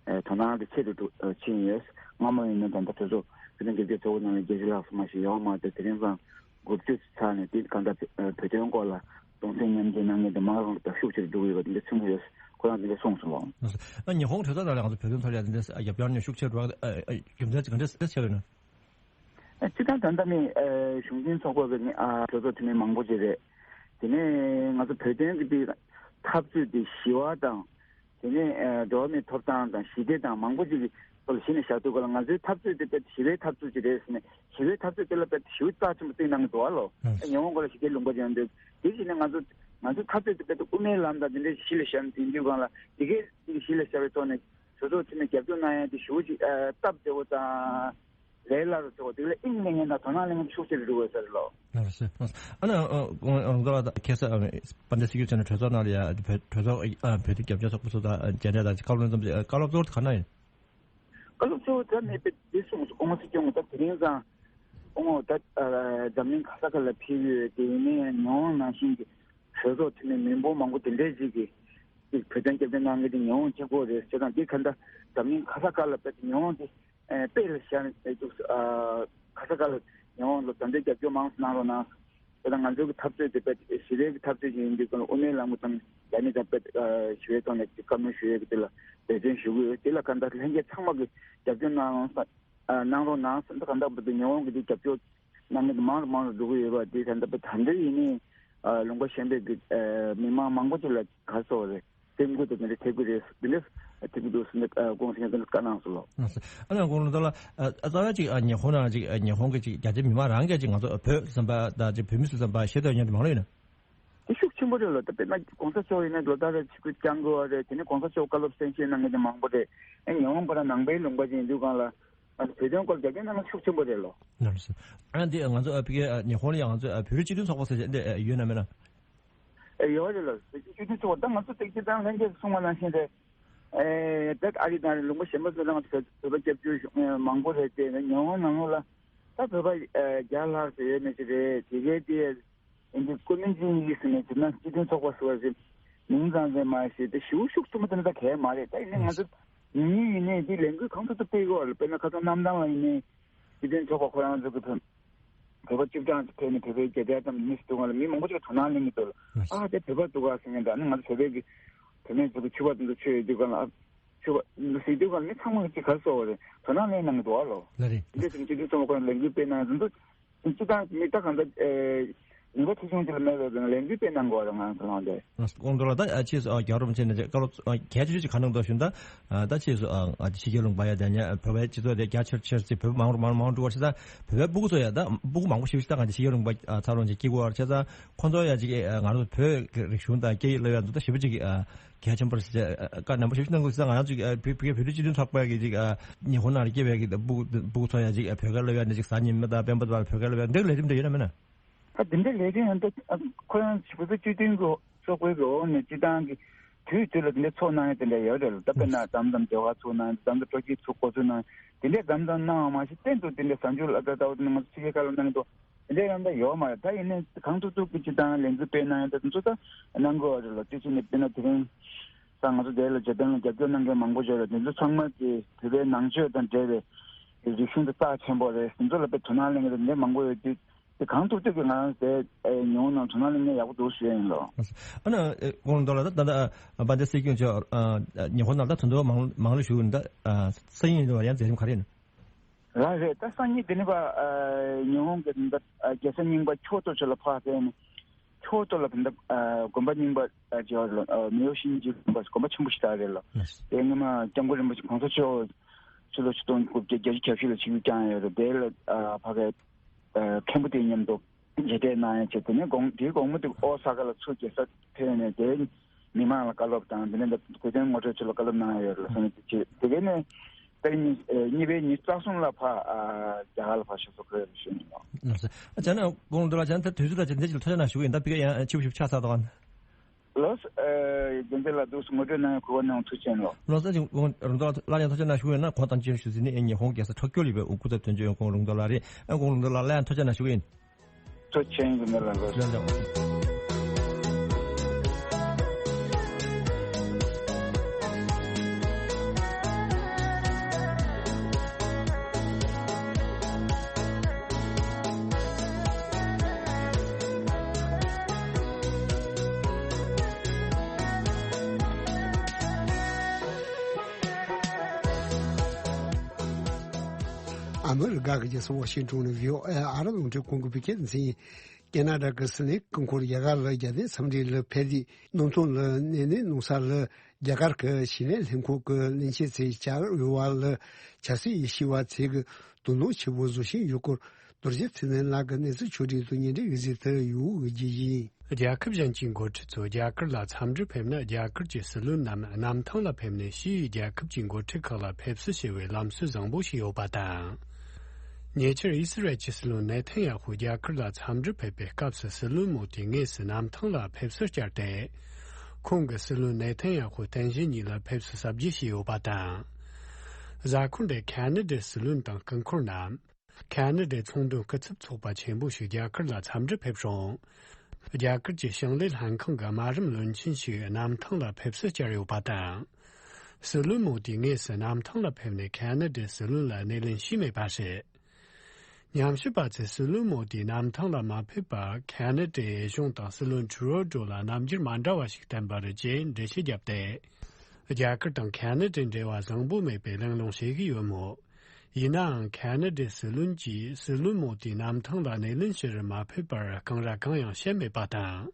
ཨེ་དོ་སྣང་དེ་ཆེ་རུ་འགྲོ་ཕྱིན་ཡོད། སྔ་མོ་ཡིན་ན་ད་ལྟ་གྲོས་ཚོགས་བོད་དོན་རྒྱབ་སྐྱོར་ཚོགས་པའི་ནང་ལ་བརྒྱད་ཅུ་ལྷག་ཙམ་མ་ཞིག་ཡོད་མ་རེད། དེ་རིང་སང་དགུ་བཅུ་ཚར་ནས་དེ་གང་ལྟར་བོད་དོན་སྐོར་ལ་གདུང་སེམས་མཉམ་སྐྱེད་གནང་མཁན་དེ་མང་རུ་དང་ཤུགས་ཆེ་རུ་འགྲོ་གི་ཡོད་པ་དེ་འདྲ་གསུངས་ཡོད། ཁོ་རང་དེ་འདྲ་གསུངས་སོང་ལགས། ཨ་ཉི་ཧོང་གྲོས་ཚོགས་ནང་ལ་ང་ཚོ་བོད་དོན་ཐོག་ལ་དེ་འདྲ་རྒྱབ་སྐྱོར་ནས་ཤུགས་ཆེ་རུ་རྒྱུ་མཚན་ཅིག་ག་འདྲ་ག་འདྲ་ཆགས་ཡོད་ན། སྤྱིར་བཏང་ད་ལྟ་མི་གཞུང་འཛིན་ཚོགས་པ་གི་གྲོས་ཚོགས་འཐུས་མི་མང་པོ་ཅིག་རེད། དེ་ནས་ང་ཚོ་བོད་དོན་གྱི་འཐབ་རྩོད་དེ་ཞི་བ་དང་། དེ་ནས་འགྲོ་བ་མིའི་ཐོབ་ཐང་དང་ཞི་བདེ་དང་མང་པོ་ཅིག་གི་ཐོག་ལ་གཞི་ནས་བཞག་དུས་ག་ལ། ང་ཚོའི་འཐབ་རྩོད་དེ་དཔེ་ཞི་བའི་འཐབ་རྩོད་ཅིག་རེད་ཟེར་ནས། ཞི་བའི་འཐབ་རྩོད་དེ་ལ་དཔེ་ཞེ་པོ་རྩ་ཆེན་པོ་བརྩི་གནང་གི་འདུག་ཨ་ལོ། ཨ་ཉི་ཧོང་སྐོར་ལ་ཞི་བདེ་ལུང་པ་ཅིག་ཡོང་དུས། དེ་བཞིན་ནས་ང་ཚོ་ང་ཚོའི་འཐབ་རྩོད་དེ་དཔེ་དབུ་མའི་ལམ་དང་དེ་འདྲའི་གཞི་ལ་བཞག་ནས་དེང་དུས་གང་ལ་དེ་གའི་གཞི་ལ་བཞག་པའི་ཐོག་ནས་གྲོས་ཚོགས་འཐུས་མི་རྒྱབ་སྐྱོར་གནང་ཡ་དེ་ཞེ་པོ་ཅིག་སྟབས་བདེ་བོ་དང་། ལས་སླ་རུ་བྱེད་དགོས། དེ་ལ་དབྱིངས་ལེན་མཁན་དང་དོ་སྣང་ལེན་མཁན་ཤུགས་ཆེ་རུ་འགྲོ་དགོས་ས་རེད་ལོ། ལགས་སོ། ཨ་ནི་རོང་ཚོ་ལགས་ཁ་སང་པ་འདྲ་སྲིད་སྐྱོང་མཆོག་ནས་གྲོས་ཚོགས་ནང་ལ་ཡ་བོད་གྲོས་ཚོགས་བོད་དོན་རྒྱབ་སྐྱོར་ཚོགས་པ་ཚོ་དང་མཇལ་འཕྲད་དང་བཀའ་སློབ་གནང་ཙམ་ཅིག་བཀའ་སློབ་གཙོ་བོ་དེ་ག་ན་ཡིན། བཀའ་སློབ་གཙོ་བོ་དེ་མེད་པའི་དེ་གསུངས་སོང་། སྐུ་ངོ་སྲིད་སྐྱོང་ད་དེ་རིང་སང་སྐུ་ངོ་ད་འཛམ་གླིང་ག་ས་ག་ལ་ཕེབས་ཡོད། དེ་ཡིན་ནའི་ཉི་ཧོང་ནང་བཞིན་གྱི་གྲོས་ཚོགས་འཐུས་མི་མི་འབོར་མང་པོ་དེ་འདྲས་ཅིག་གིས་བོད་དོན་རྒྱབ་སྐྱོར་གནང་མཁན་དེ་ཉི་ཧོང་གཅིག་པོ་རེད་ཟེར་དང་། དེ་ག་འདྲ་འཛམ་གླིང་ག་ས་ག་ལ་དཔེ་ཉི་ཧོང་དེ་ཨེ་དཔེ་ལ་བཞག་ནས་ཨེ་འདུག་ཨ་ག་ས་ག་ལ་ཉི་ཧོང་ལ་དོན་དེ་རྒྱབ་སྐྱོར་མང་ཙམ་གནང་རོགས་གནང་། དེ་དང་ང་ཚོའི་གི་འཐབ་རྩོད་དེ་དཔེ་ཞི་བའི་གི་འཐབ་རྩོད་ཅིག་ཡིན་དུས་ཀྱང་དབུ་མའི་ལམ་གྱི་ཐོག་ནས་རྒྱ་མི་དང་དཔེ་ཨ་ཞི་བའི་ཐོག་ནས་བཀའ་མོལ་ཞུ་ཡས་ཀྱི་དེ་ལ་འབད་བརྩོན་ཞུ་གི་ཡོད། དེ་ལ་གང་ལྟར་ལྷན་རྒྱས་ཚང་མ་གི་རྒྱབ་སྐྱོར་གནང་རོགས་གནང་། ཨ་གནང་རོགས་གནང་ཟེར། ད་གང་ལྟར་བར་དུ་ཉི་ཧོང་གི་དེ་རྒྱབ་སྐྱོར་གནང་མཁན་དེ་མང་རུ་མང་རུ་འགྲོ་གི་ཡོད་པ་དེ་ད་ལྟ་བར་ད་འདྲ་ཡིན་ནའི་ཨ་ལུང་པ་གཞན་པའི་གི་ཨ་མི་མང་མང་པོ་ཅིག་ལ་ག་རེ་ཟེར་དགོས་རེད། སེམས་འགུལ་དེ་འདྲ་ཐེབས་ཀྱི་རེད། འདི་འདྲ་ཐེབས་ཀྱི་འདུག་ཟེར་ནས་ཨ་སྐུ་ངོ་སྲིད་སྐྱོང་མཆོག་ནས་བཀའ་གནང་སོང་ལོ། ཨ་ནི་སྐུ་ངོ་ལགས་ད་ལ་ཨ་རྩ་བའི་ཅིག་ཨ་ཉི་ཧོང་ནང་ཅིག་ཨ་ཉི་ཧོང་གི་ཅིག་རྒྱ་ཆེ་མི་མང་རང་གིས་ཅིག་ང་ཚོ་བོད་བསམ་པ་དང་ཅིག་བོད་མི་སུ་བསམ་པ་ཤེས་འདོད་མཁན་དེ་མང་ལོས་ཡིན་ན། དེ་ཤུགས་ཆེན་པོ་རེད་ལོ། ད་དཔེར་ན་གོང་ས་མཆོག་ཡིན་ན་ལོ་ལྟར་རེ་ཆིབས་བསྒྱུར་བསྐྱངས་དགོས་པ་རེད། དེ་ནས་གོང་ས་མཆོག་བཀའ་སློབ་གསན་བཞེས་གནང་མཁན་དེ་མང་པོ་རེད། ཨེ་ཉི་ཧོང་པ་ར་ནང་པའི་ལུང་པ་ཅིག་ཡིན་དུས་གང་ལ་ང་ཚོ་བོད་དོན་སྐོར་རྒྱབ་སྐྱོར་གནང་མཁན་ཤུགས་ཆེན་པོ་རེད་ལོ། ལགས་སོ། ཨ་འདི་ང་ཚོ་ཨ་ཕ་གི་ཨ་ཉི་ཧོང་ལ་ཡང་ང་ཚོ་ཨ་བོད་རིགས་སྤྱི་མཐུན་ཚོགས་པ་ཟེར་ཅིག་འདི་ཨ་ཡོད་ན་མེད་ན། ཨེ་ཡོད་རེད་ལོ། བོད་རིགས་སྤྱི་མཐུན་ཚོགས་པ་ད་ང་ཚོ་ཏིག་ཅི་ཏང་ལྷན་རྒྱས་གསུངས་པ་ནང་བཞིན་རེད། ཨེ་ད་ཨ་རི་དང་ལུང་པ་གཞན་པ་ཚོ་ནང་བོད་པ་སྐྱབས་བཅོལ་གཞུང་མང་པོ་རེད་དེ་ཉི་ཧོང་ནང་ལོགས་ལ་ད་བོད་པ་ཨེ་བརྒྱ་ལྷག་ཙམ་ཡོད་མེད་ཅིག་རེད། དེ་གའི་དེ་ཨིན་ཇི་ཀོ་མིན་ཇིན་ཡིག་ཟེར་ནས་ཟེར་ན་སྤྱི་མཐུན་ཚོགས་པ་ཟེར་བ་ཟེར་མིང་ཙམ་ཙམ་མ་ཤེས་ཏེ་ཞེ་པོ་ཤུགས་ཆེན་པོ་དེ་འདྲ་གང་ཡང་མ་རེད། ད་ཡིན་ནའི་ང་ཚོ་ཉུང་ཉུང་ཡིན་ནའི་དེ་ལས་འགུལ་གང་ཐུབ་ཐུབ་སྤེལ་དགོས་པ་རེད། དཔེར་ན་ཁ་སང་གནམ་ཐང་ལ་ཡིན་ནའི་སྤྱི་མཐུན་ཚོགས་པ་ཁོ་རང་ཚོ་གི་ཕེབས་བོད་པ་བཅུ་གྲངས་ཕེབས་ནས་བོད་པའི་རྒྱལ་དར་བཀྲམ་མི་སུ་འདུག་ག་ལ་མི་མང་པོ་ཅིག་དོ་སྣང་གླེང་གི་འདུག་ལ། ཨ་དེ་བོད་པ་འདུག་ག་ཟེར་མཁན་འདྲ། ནི་ང་ཚོ་བོད་པའི་གི་བུད་མེད་ཚོ་གི་ཕྱུ་པ་དེ་ཚོ་ཆོས་ཡོད་དུས་ག་ལ་ཨ་ཕྱུ་པ་ཟེར་དུས་ག་ལ་མི་ཚང་མ་གི་ཅིག་ག་རེ་ཟེར་དགོས་རེད། དོ་སྣང་གླེང་གནང་གི་འདུག་ག་ལོ། ལགས་རེད། འདི་འདྲ་ཞིག་སྤྱི་མཐུན་ཚོགས་པ་ཁོ་རང་ལས་འགུལ་སྤེལ་གནང་ཡོད་འདུག་སྤྱི་བཏང་མི་ད་གང་ལྟར་ཨེ་ནུས་པ་ཆེ་ཆུང་ཅིག་ལ་མེད་པའི་ལས་འགུལ་སྤེལ་གནང་དགོས་རེད་ང་ཚོ་ལ་དེ། དགོངས་དག་ལ་ད་ཨ་ཕྱིས་སུ་ཨ་རྒྱལ་བ་རིན་པོ་ཆེ་ནས་བཀའ་སློབ་ཨ་གལ་ཆེ་ཤོས་ཅིག་ག་གནང་འདུག་ཞུ་ན་ད་ཨ་ད་ཕྱིས་སུ་ཨ་ཨ་ཕྱི་རྒྱལ་ལུང་པ་ཡ་དེ་ཉ་བོད་པའི་སྤྱི་ཚོགས་དེ་རྒྱ་ཆེར་ཆེར་ཅིག་བོད་པ་མང་རུ་མང་རུ་མང་རུ་འགྲོ་བ་ཆེ་ས་བོད་པའི་སྤུ་གུ་ཚོ་ཡ་ད་སྤུ་གུ་མང་པོ་ཞིག་ད་གང་ཅི་ཕྱི་རྒྱལ་ལུང་པ་ཨ་ཚ་རོང་ཅིག་སྐྱེ་དགོས་བ་ཆེ་ས་ཁོང་ཚོ་ཡ་ཅིག་ཨ་ང་རང་ཚོ་བོད་ཀྱི་རིག་གཞུང་དང་སྐད་ཡིག་སློབ་ཡ་འདུག་ད་ཞེ་པོ་ཅིག་ཨ་གལ་ཆེན་པོ་རེད་ཟེར་བཀའ་ནན་པོ་ཞེ་པོ་ཅིག་གནང་དགོས་ཟེར། ང་རང་ཚོ་ཨ་བོད་བོད་བོད་རིགས་སྤྱི་མཐུན་ཚོགས་པ་གི་ཅིག་ཨ་ཉི་ཧོང་ནང་ལ་སྐྱེས་པའི་གི་སྤུ་གུ་སྤུ་གུ་ཚོ་ཡ་ཅིག་ཨ་བོད་སྐད་སློབ་ཡ་འདི་ཅིག་གཟའ་ཉི་མ་དང་སྤེན་པ་དང་བོད་སྐད་སློབ་ཡ་འདི་ལས་རིམ་འདྲ་ཡོད་ན་མེད་ན། ད་འདི་འདྲའི་ལས་རིམ་ཡང་ད་ཁོ་རང་བོད་པའི་སྤྱི་མཐུན་གྱི་ཚོགས་པའི་གི་འོག་ནས་སྤྱི་བཏང་གི་དུས་དུས་ལ་འདི་འདྲའི་ཚོགས་གནང་ཡ་དེ་འདྲ་ཡོད་རེད་ལ། ད་དཔེར་ན་མཚམས་མཚམས་ལྗོ་ག་ཚོགས་གནང་ཡ་མཚམས་མཚམས་སྤྲོ་སྐྱིད་ཚོགས་འགོ་ཚུགས་གནང་ཡ་དེ་འདྲའི་མཚམས་མཚམས་གནང་བ་མ་ཟད་གཏན་དུ་དེ་འདྲའི་གཟའ་མཇུག་ལ་ད་ལྟ་བར་དུ་ང་ཚོ་ཕྱི་རྒྱལ་ཁག་ལ་གནང་གི་འདུག་དེ་འདྲའི་ཡང་ད་ཡོད་མ་རེད། ད་ཡིན་ནའི་གང་ཐུབ་ཐུབ་ཀྱི་སྤྱི་བཏང་ལས་འགུལ་སྤེལ་གནང་ཡ་ད་དེ་ཚོ་ད་གནང་དགོས་པ་རེད་ལ། དེ་ཕྱིན་ནས་དཔེར་ན་དེ་རིང་ད་ང་ཚོ་དེ་ལ་བརྗོད་དོན་ལ་རྒྱབ་སྐྱོར་གནང་མཁན་མང་པོ་ཡོད་རེད། དེ་ཚོ་ཚང་མ་གི་བོད་པའི་ནང་ཆོས་དང་འབྲེལ་བའི་རིག་གཞུང་དེ་རྩ་ཆེན་པོ་རེད། དེ་ཚོ་ལ་དཔེ་དོ་སྣང་གླེང་གི་དེ་འདྲ་མང་པོ་ཡོད་དུས། དེ་གང་ཐུབ་ཐུབ་ཀྱིས་ང་རང་དེ་ཨེ་ཉི་ཧོང་ནང་དོ་སྣང་གླེང་མཁན་ཡག་པོ་འདུག་ཞུ་ཡ་ཡིན་ལོ། ཨ་ནི་ཨེ་དགོངས་དག་ལ་ད་ད་ད་བན་དེ་སྲིད་སྐྱོང་མཆོག་ཨ་ཉི་ཧོང་ནང་ད་དོན་དུ་མང་མང་ལ་བཞུགས་ཡོད་ད། ཨ་སང་ཉིན་ཡིན་དུ་བ་ཡང་མཛད་རིམ་ག་རེ་ཡིན། ལགས་རེད། ད་སང་ཉིན་དེ་ནི་བ་ཨ་ཉི་ཧོང་གི་ད་ཨ་རྒྱལ་ས་རྙིང་པ་ཁྱོ་ཏོ་ཆུ་ལ་ཕར་ཕེབས་ནས་ཁྱོ་ཏོ་ལ་ད་ཨ་དགོན་པ་རྙིང་པ་ཨ་ཅེ་བ་ལ་ཨ་མེའོ་ཤིན་ཇི་དགོན་པ་དགོན་པ་ཆེན་པོ་ཞིག་ད་རེད་ལོ། དེ་སྔོན་མ་སྐྱབས་མགོན་རིན་པོ་ཆེ་གོང་ས་མཆོག་ཕྱི་ལོ་ཆིག་སྟོང་དགུ་བརྒྱ་བརྒྱད་ཅུ་གྱ་བཞི་ལ་ཆིབས་བསྒྱུར་བསྐྱངས་ཡོད་རེད། དེ་ལ་ཨ་ཕ་གི་ཨ་མཁན་པོ་དེ་མཉམ་དུ་མཇལ་འཕྲད་གནང་ཡ་བྱས། དེ་ནས་དགོང་དེའི་དགོང་མོ་དེ་ཨོ་ས་ཀ་ལ་ཚུར་རྒྱལ་ས་ཕེབས་ནས་དེ་མི་མང་ལ་བཀའ་སློབ་དང་དེ་ནས་བོད་དོན་ངོ་སྤྲོད་ཆེད་ལ་བཀའ་སློབ་གནང་ཡ་ཡོད་རེད་ལ་སོང་ནས་དེ་བྱས། དེ་གས་ནས་ཏེ་གཉིས་ཨེ་གཉིས་པའི་ཉི་ཤུ་རྩ་གསུམ་ལ་ཕ་ཨ་རྒྱ་གར་ལ་ཕ་ཞུགས་སུ་འཁོད་ཡོད་རེད་ཞུ་ཡིན་ལོ། ལགས་སོ། ཨ་ཅག་ན་དགོངས་དག་ལ་ཅག་ད་དུས་ཚོད་ལ་ཅིག་འདི་ཅིག་ལ་ཐུགས་རྗེ་གནང་ཞུ་གི་ཡིན། ད་ཕ་གི་ཡང་ཆིབས་ཞིབ་ཆགས་ཚར་དོ་ག་ན། ལགས་སོ། ཨེ་རྒྱལ་མཚན་ལགས་འདུག་སེ་ངོ་སྤྲོད་གནང་ཡ་གོ་སྐབས་གནང་ཐུགས་རྗེ་ཆེ་ལོ། ལགས་སོ། ཨ་ཅག་དགོངས་རུང་དག་ལ་ཡང་ཐུགས་རྗེ་གནང་ཞུ་གི་ཡིན། ན་གོང་དང་ཅིག་ཞུ་ཟིན་ནི་ཨེ་ཉི་ཧོང་རྒྱལ་ས་ཐོ་ཀྱོ་ལ་ཡོད་པའི་ཨུ་ཁུ་ཚ་དོན་གཅོད་ཡོང་ཁོང་རུང་དག་ལ་རེད། ཨ་དགོངས་རུང་དག་ལ་ཡང་ཐུགས་རྗེ་གནང་ཞུ་གི་ཡིན། ཐུགས་རྗེ་ཆེ་ཡིན། རྒྱལ་མཚན་ལགས་ལགས་སོ། ལགས་ལགས། ཨ་མི་རི་ཀ་གི་རྒྱལ་ས་ཝ་ཤིང་ཏོན་ནས་བྷི་ཨོ་ཨེ་ཨ་རབ་རླུང་འཕྲིན་ཁང་གི་བོད་སྐད་སྡེ་ཚན་ཡིན། ཁེ་ན་ཌ་གི་སི་ནེ་སྐུ་འཁོར་རྒྱ་གར་ལ་རྒྱལ་བསྟན་འཚམས་འདྲི་ལ་ཕེབས་དུས་སྣུམ་ཐོན་ལ་སྣེ་ལེན་གནང་ས་ལ་རྒྱ་གར་གྱི་ཞིང་ལས་ལྷན་ཁང་གི་བློན་ཆེན་ཚོས་བྱ་དངོས་པ་ལ་ཆབ་སྲིད་ཡིད་ཆེས་པ་ཚོས་ཀྱི་དོ་སྣང་ཆེན་པོ་བཟོ་བཞིན་ཡོད་སྐོར་རྡོ་རྗེ་ཚེ་བརྟན་ལགས་ཀྱིས་གནས་ཚུལ་ཕྱོགས་སྒྲིག་ཏུ་སྙན་སྒྲོན་ཡོད་ཚུལ་དེར་ཡོང་བའི་རྒྱུ་ཡིན། རྒྱལ་ཁབ་གཞན་གྱི་འགོ་ཁྲིད་ཚོ་རྒྱ་གར་ལ་འཚམས་འདྲིར་ཕེབས་ན། རྒྱ་གར་གྱི་སྲིད་བློན་རྣམས་གནམ་ཐང་ལ་ཕེབས་ནས་ཕྱི་ཡི་རྒྱལ་ཁབ་ཀྱི་འགོ་ཁྲིད་ཁག་ལ་ཕེབས་བསུ་བྱེད་པའི་ལམ་སྲོལ་བཟང་པོ་ཞིག་ཡོད་པ་དང་། ཉེ་ཆར་ཨི་སི་རལ་གྱི་སྲིད་བློན་ནེ་ཐན་ཡ་ཧུ་རྒྱ་གར་ལ་འཚམས་འདྲིར་ཕེབས་པའི་སྐབས་སུ་སྲིད་བློན་མོ་དི་དངོས་སུ་གནམ་ཐང་ལ་ཕེབས་བསུར་བཅར་ཏེ། ཁོང་གིས་སྲིད་བློན་ནེ་ཐན་ཡ་ཧུ་རྟེན་གཞི་གཉིས་ལ་ཕེབས་བསུ་གཟབ་རྒྱས་བྱས་ཡོད་པ་དང་། གཟའ་འཁོར་འདིར་ཁ་ན་ཌའི་སྲིད་བློན་དང་སྐུ་འཁོར་རྣམས། ཁ་ན་ཌའི་ཚོང་དོན་སྐུ་ཚབ་ཚོགས་པ་ཆེན་པོ་ཞིག་རྒྱ་གར་ལ་འཚམས་འདྲིར་ཕེབས་རུང་། རྒྱ་གར་གྱི་ཞིང་ལས་ལྷན་ཁང་གི་དམའ་རིམ་བློན་ཆེན་ཞིག་གནམ་ཐང་ལ་ཕེབས་བསུ་བཅར་ཡོད་པ་དང་། སྲིད་བློན་མོ་དི་དངོས་སུ་གནམ་ཐང་ལ་ཕེབས་ནས་ཁ་ན་ཌའི་སྲིད་བློན་ལ་སྣེ་ལེན་བྱས་མེད་པ་རེད། ཉམས་ཞིབ་པ་ཚོས་སྲིད་བློན་མོ་དི་གནམ་ཐང་ལ་མ་ཕེབས་པར་ཁ་ན་ཌའི་གཞུང་དང་སྲིད་བློན་ཊུ་རོ་ཌོ་ལ་རྣམ་འགྱུར་མ་འདྲ་བ་ཞིག་བསྟན་པ་རེད་ཅེས་འགྲེལ་བཤད་བརྒྱབ་སྟེ། རྒྱ་གར་དང་ཁ་ན་ཌའི་འབྲེལ་བ་བཟང་པོ་མེད་པའི་གླེང་སློང་བྱེད་ཀྱི་ཡོད་མོད། ཡིན་ནའང་ཁ་ན་ཌའི་སྲིད་བློན་གྱིས་སྲིད་བློན་མོ་དིའི་གནམ་ཐང་ལ་སྣེ་ལེན་ཕྱིར་མ་ཕེབས་པར་རྐང་ར་གང་ཡང་བཤད་མེད་པ་དང་།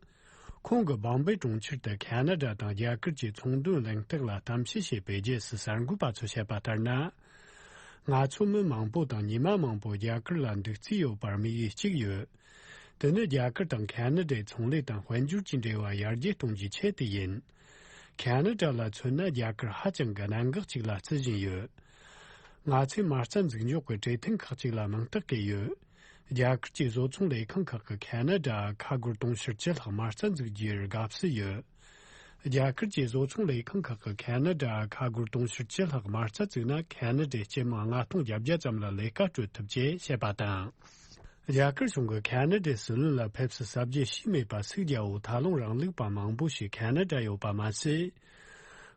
ཁོང་གིས་བོམ་བེ་གྲོང་ཁྱེར་དུ་ཁ་ན་ཌ་དང་རྒྱ་གར་གྱི་ཚོང་དོན་གླེང་སྟེགས་ལ་གཏམ་བཤད་བྱས་པའི་རྗེས་སུ་གསར་འགོད་པ་ཚོས་བཤད་པ་ལྟར་ན། ང་ཚོ་མི་མང་པོ་དང་ཉི་མ་མང་པོ་རྒྱ་གར་ལ་འདུག་རྩིས་ཡོད་པར་དམིགས་ཡུལ་གཅིག་ཡོད། དེ་ནི་རྒྱ་གར་དང་ཁ་ན་ཌའི་ཚོང་ལས་དང་དཔལ་འབྱོར་གྱི་འབྲེལ་བ་ཡར་རྒྱས་གཏོང་རྒྱུའི་ཆེད་དུ་ཡིན། ཁ་ན་ཌ་ལ་མཚོན་ན་རྒྱ་གར་ཧ་ཅང་གི་གནད་འགག་ཅིག་ལ་བརྩི་བཞིན་ཡོད། ང་ཚོས་མ་རྩ་འཛུགས་འཇོག་གི་གྲོས་མཐུན་ཁག་ཅིག་ལ་མིང་རྟགས་བཀོད་ཡོད། རྒྱ་གར་གྱི་བཟོ་ཚོང་ལས་ཁང་ཁག་གིས་ཁ་ན་ཌ་ཁ་སྒོར་དུང་ཕྱུར་བཅུ་ལྷག་མ་རྩ་འཛུགས་རྒྱུར་དགའ་བསུ་ཡོད། རྒྱ་གར་གྱི་བཟོ་ཚོང་ལས་ཁང་ཁག་གིས་ཁ་ན་ཌ་ཁ་སྒོར་དུང་ཕྱུར་བཅུ་ལྷག་མ་རྩ་བཙུགས་ན། ཁ་ན་ཌའི་སྤྱི་དམངས་ལྔ་སྟོང་བརྒྱད་བརྒྱ་ཙམ་ལ་ལས་ཀ་སྤྲོད་ཐུབ་ཅེས་བཤད་པ་དང་། རྒྱ་གར་གཞུང་གིས་ཁ་ན་ཌའི་སྲིད་བློན་ལ་ཕེབས་བསུ་གཟབ་རྒྱས་བྱས་མེད་པར་སུད་རྒྱལ་པོ་ཐད་རླུང་རིང་ལུགས་པ་མང་པོ་ཞིག་ཁ་ན་ཌར་ཡོད་པ་མ་ཟད།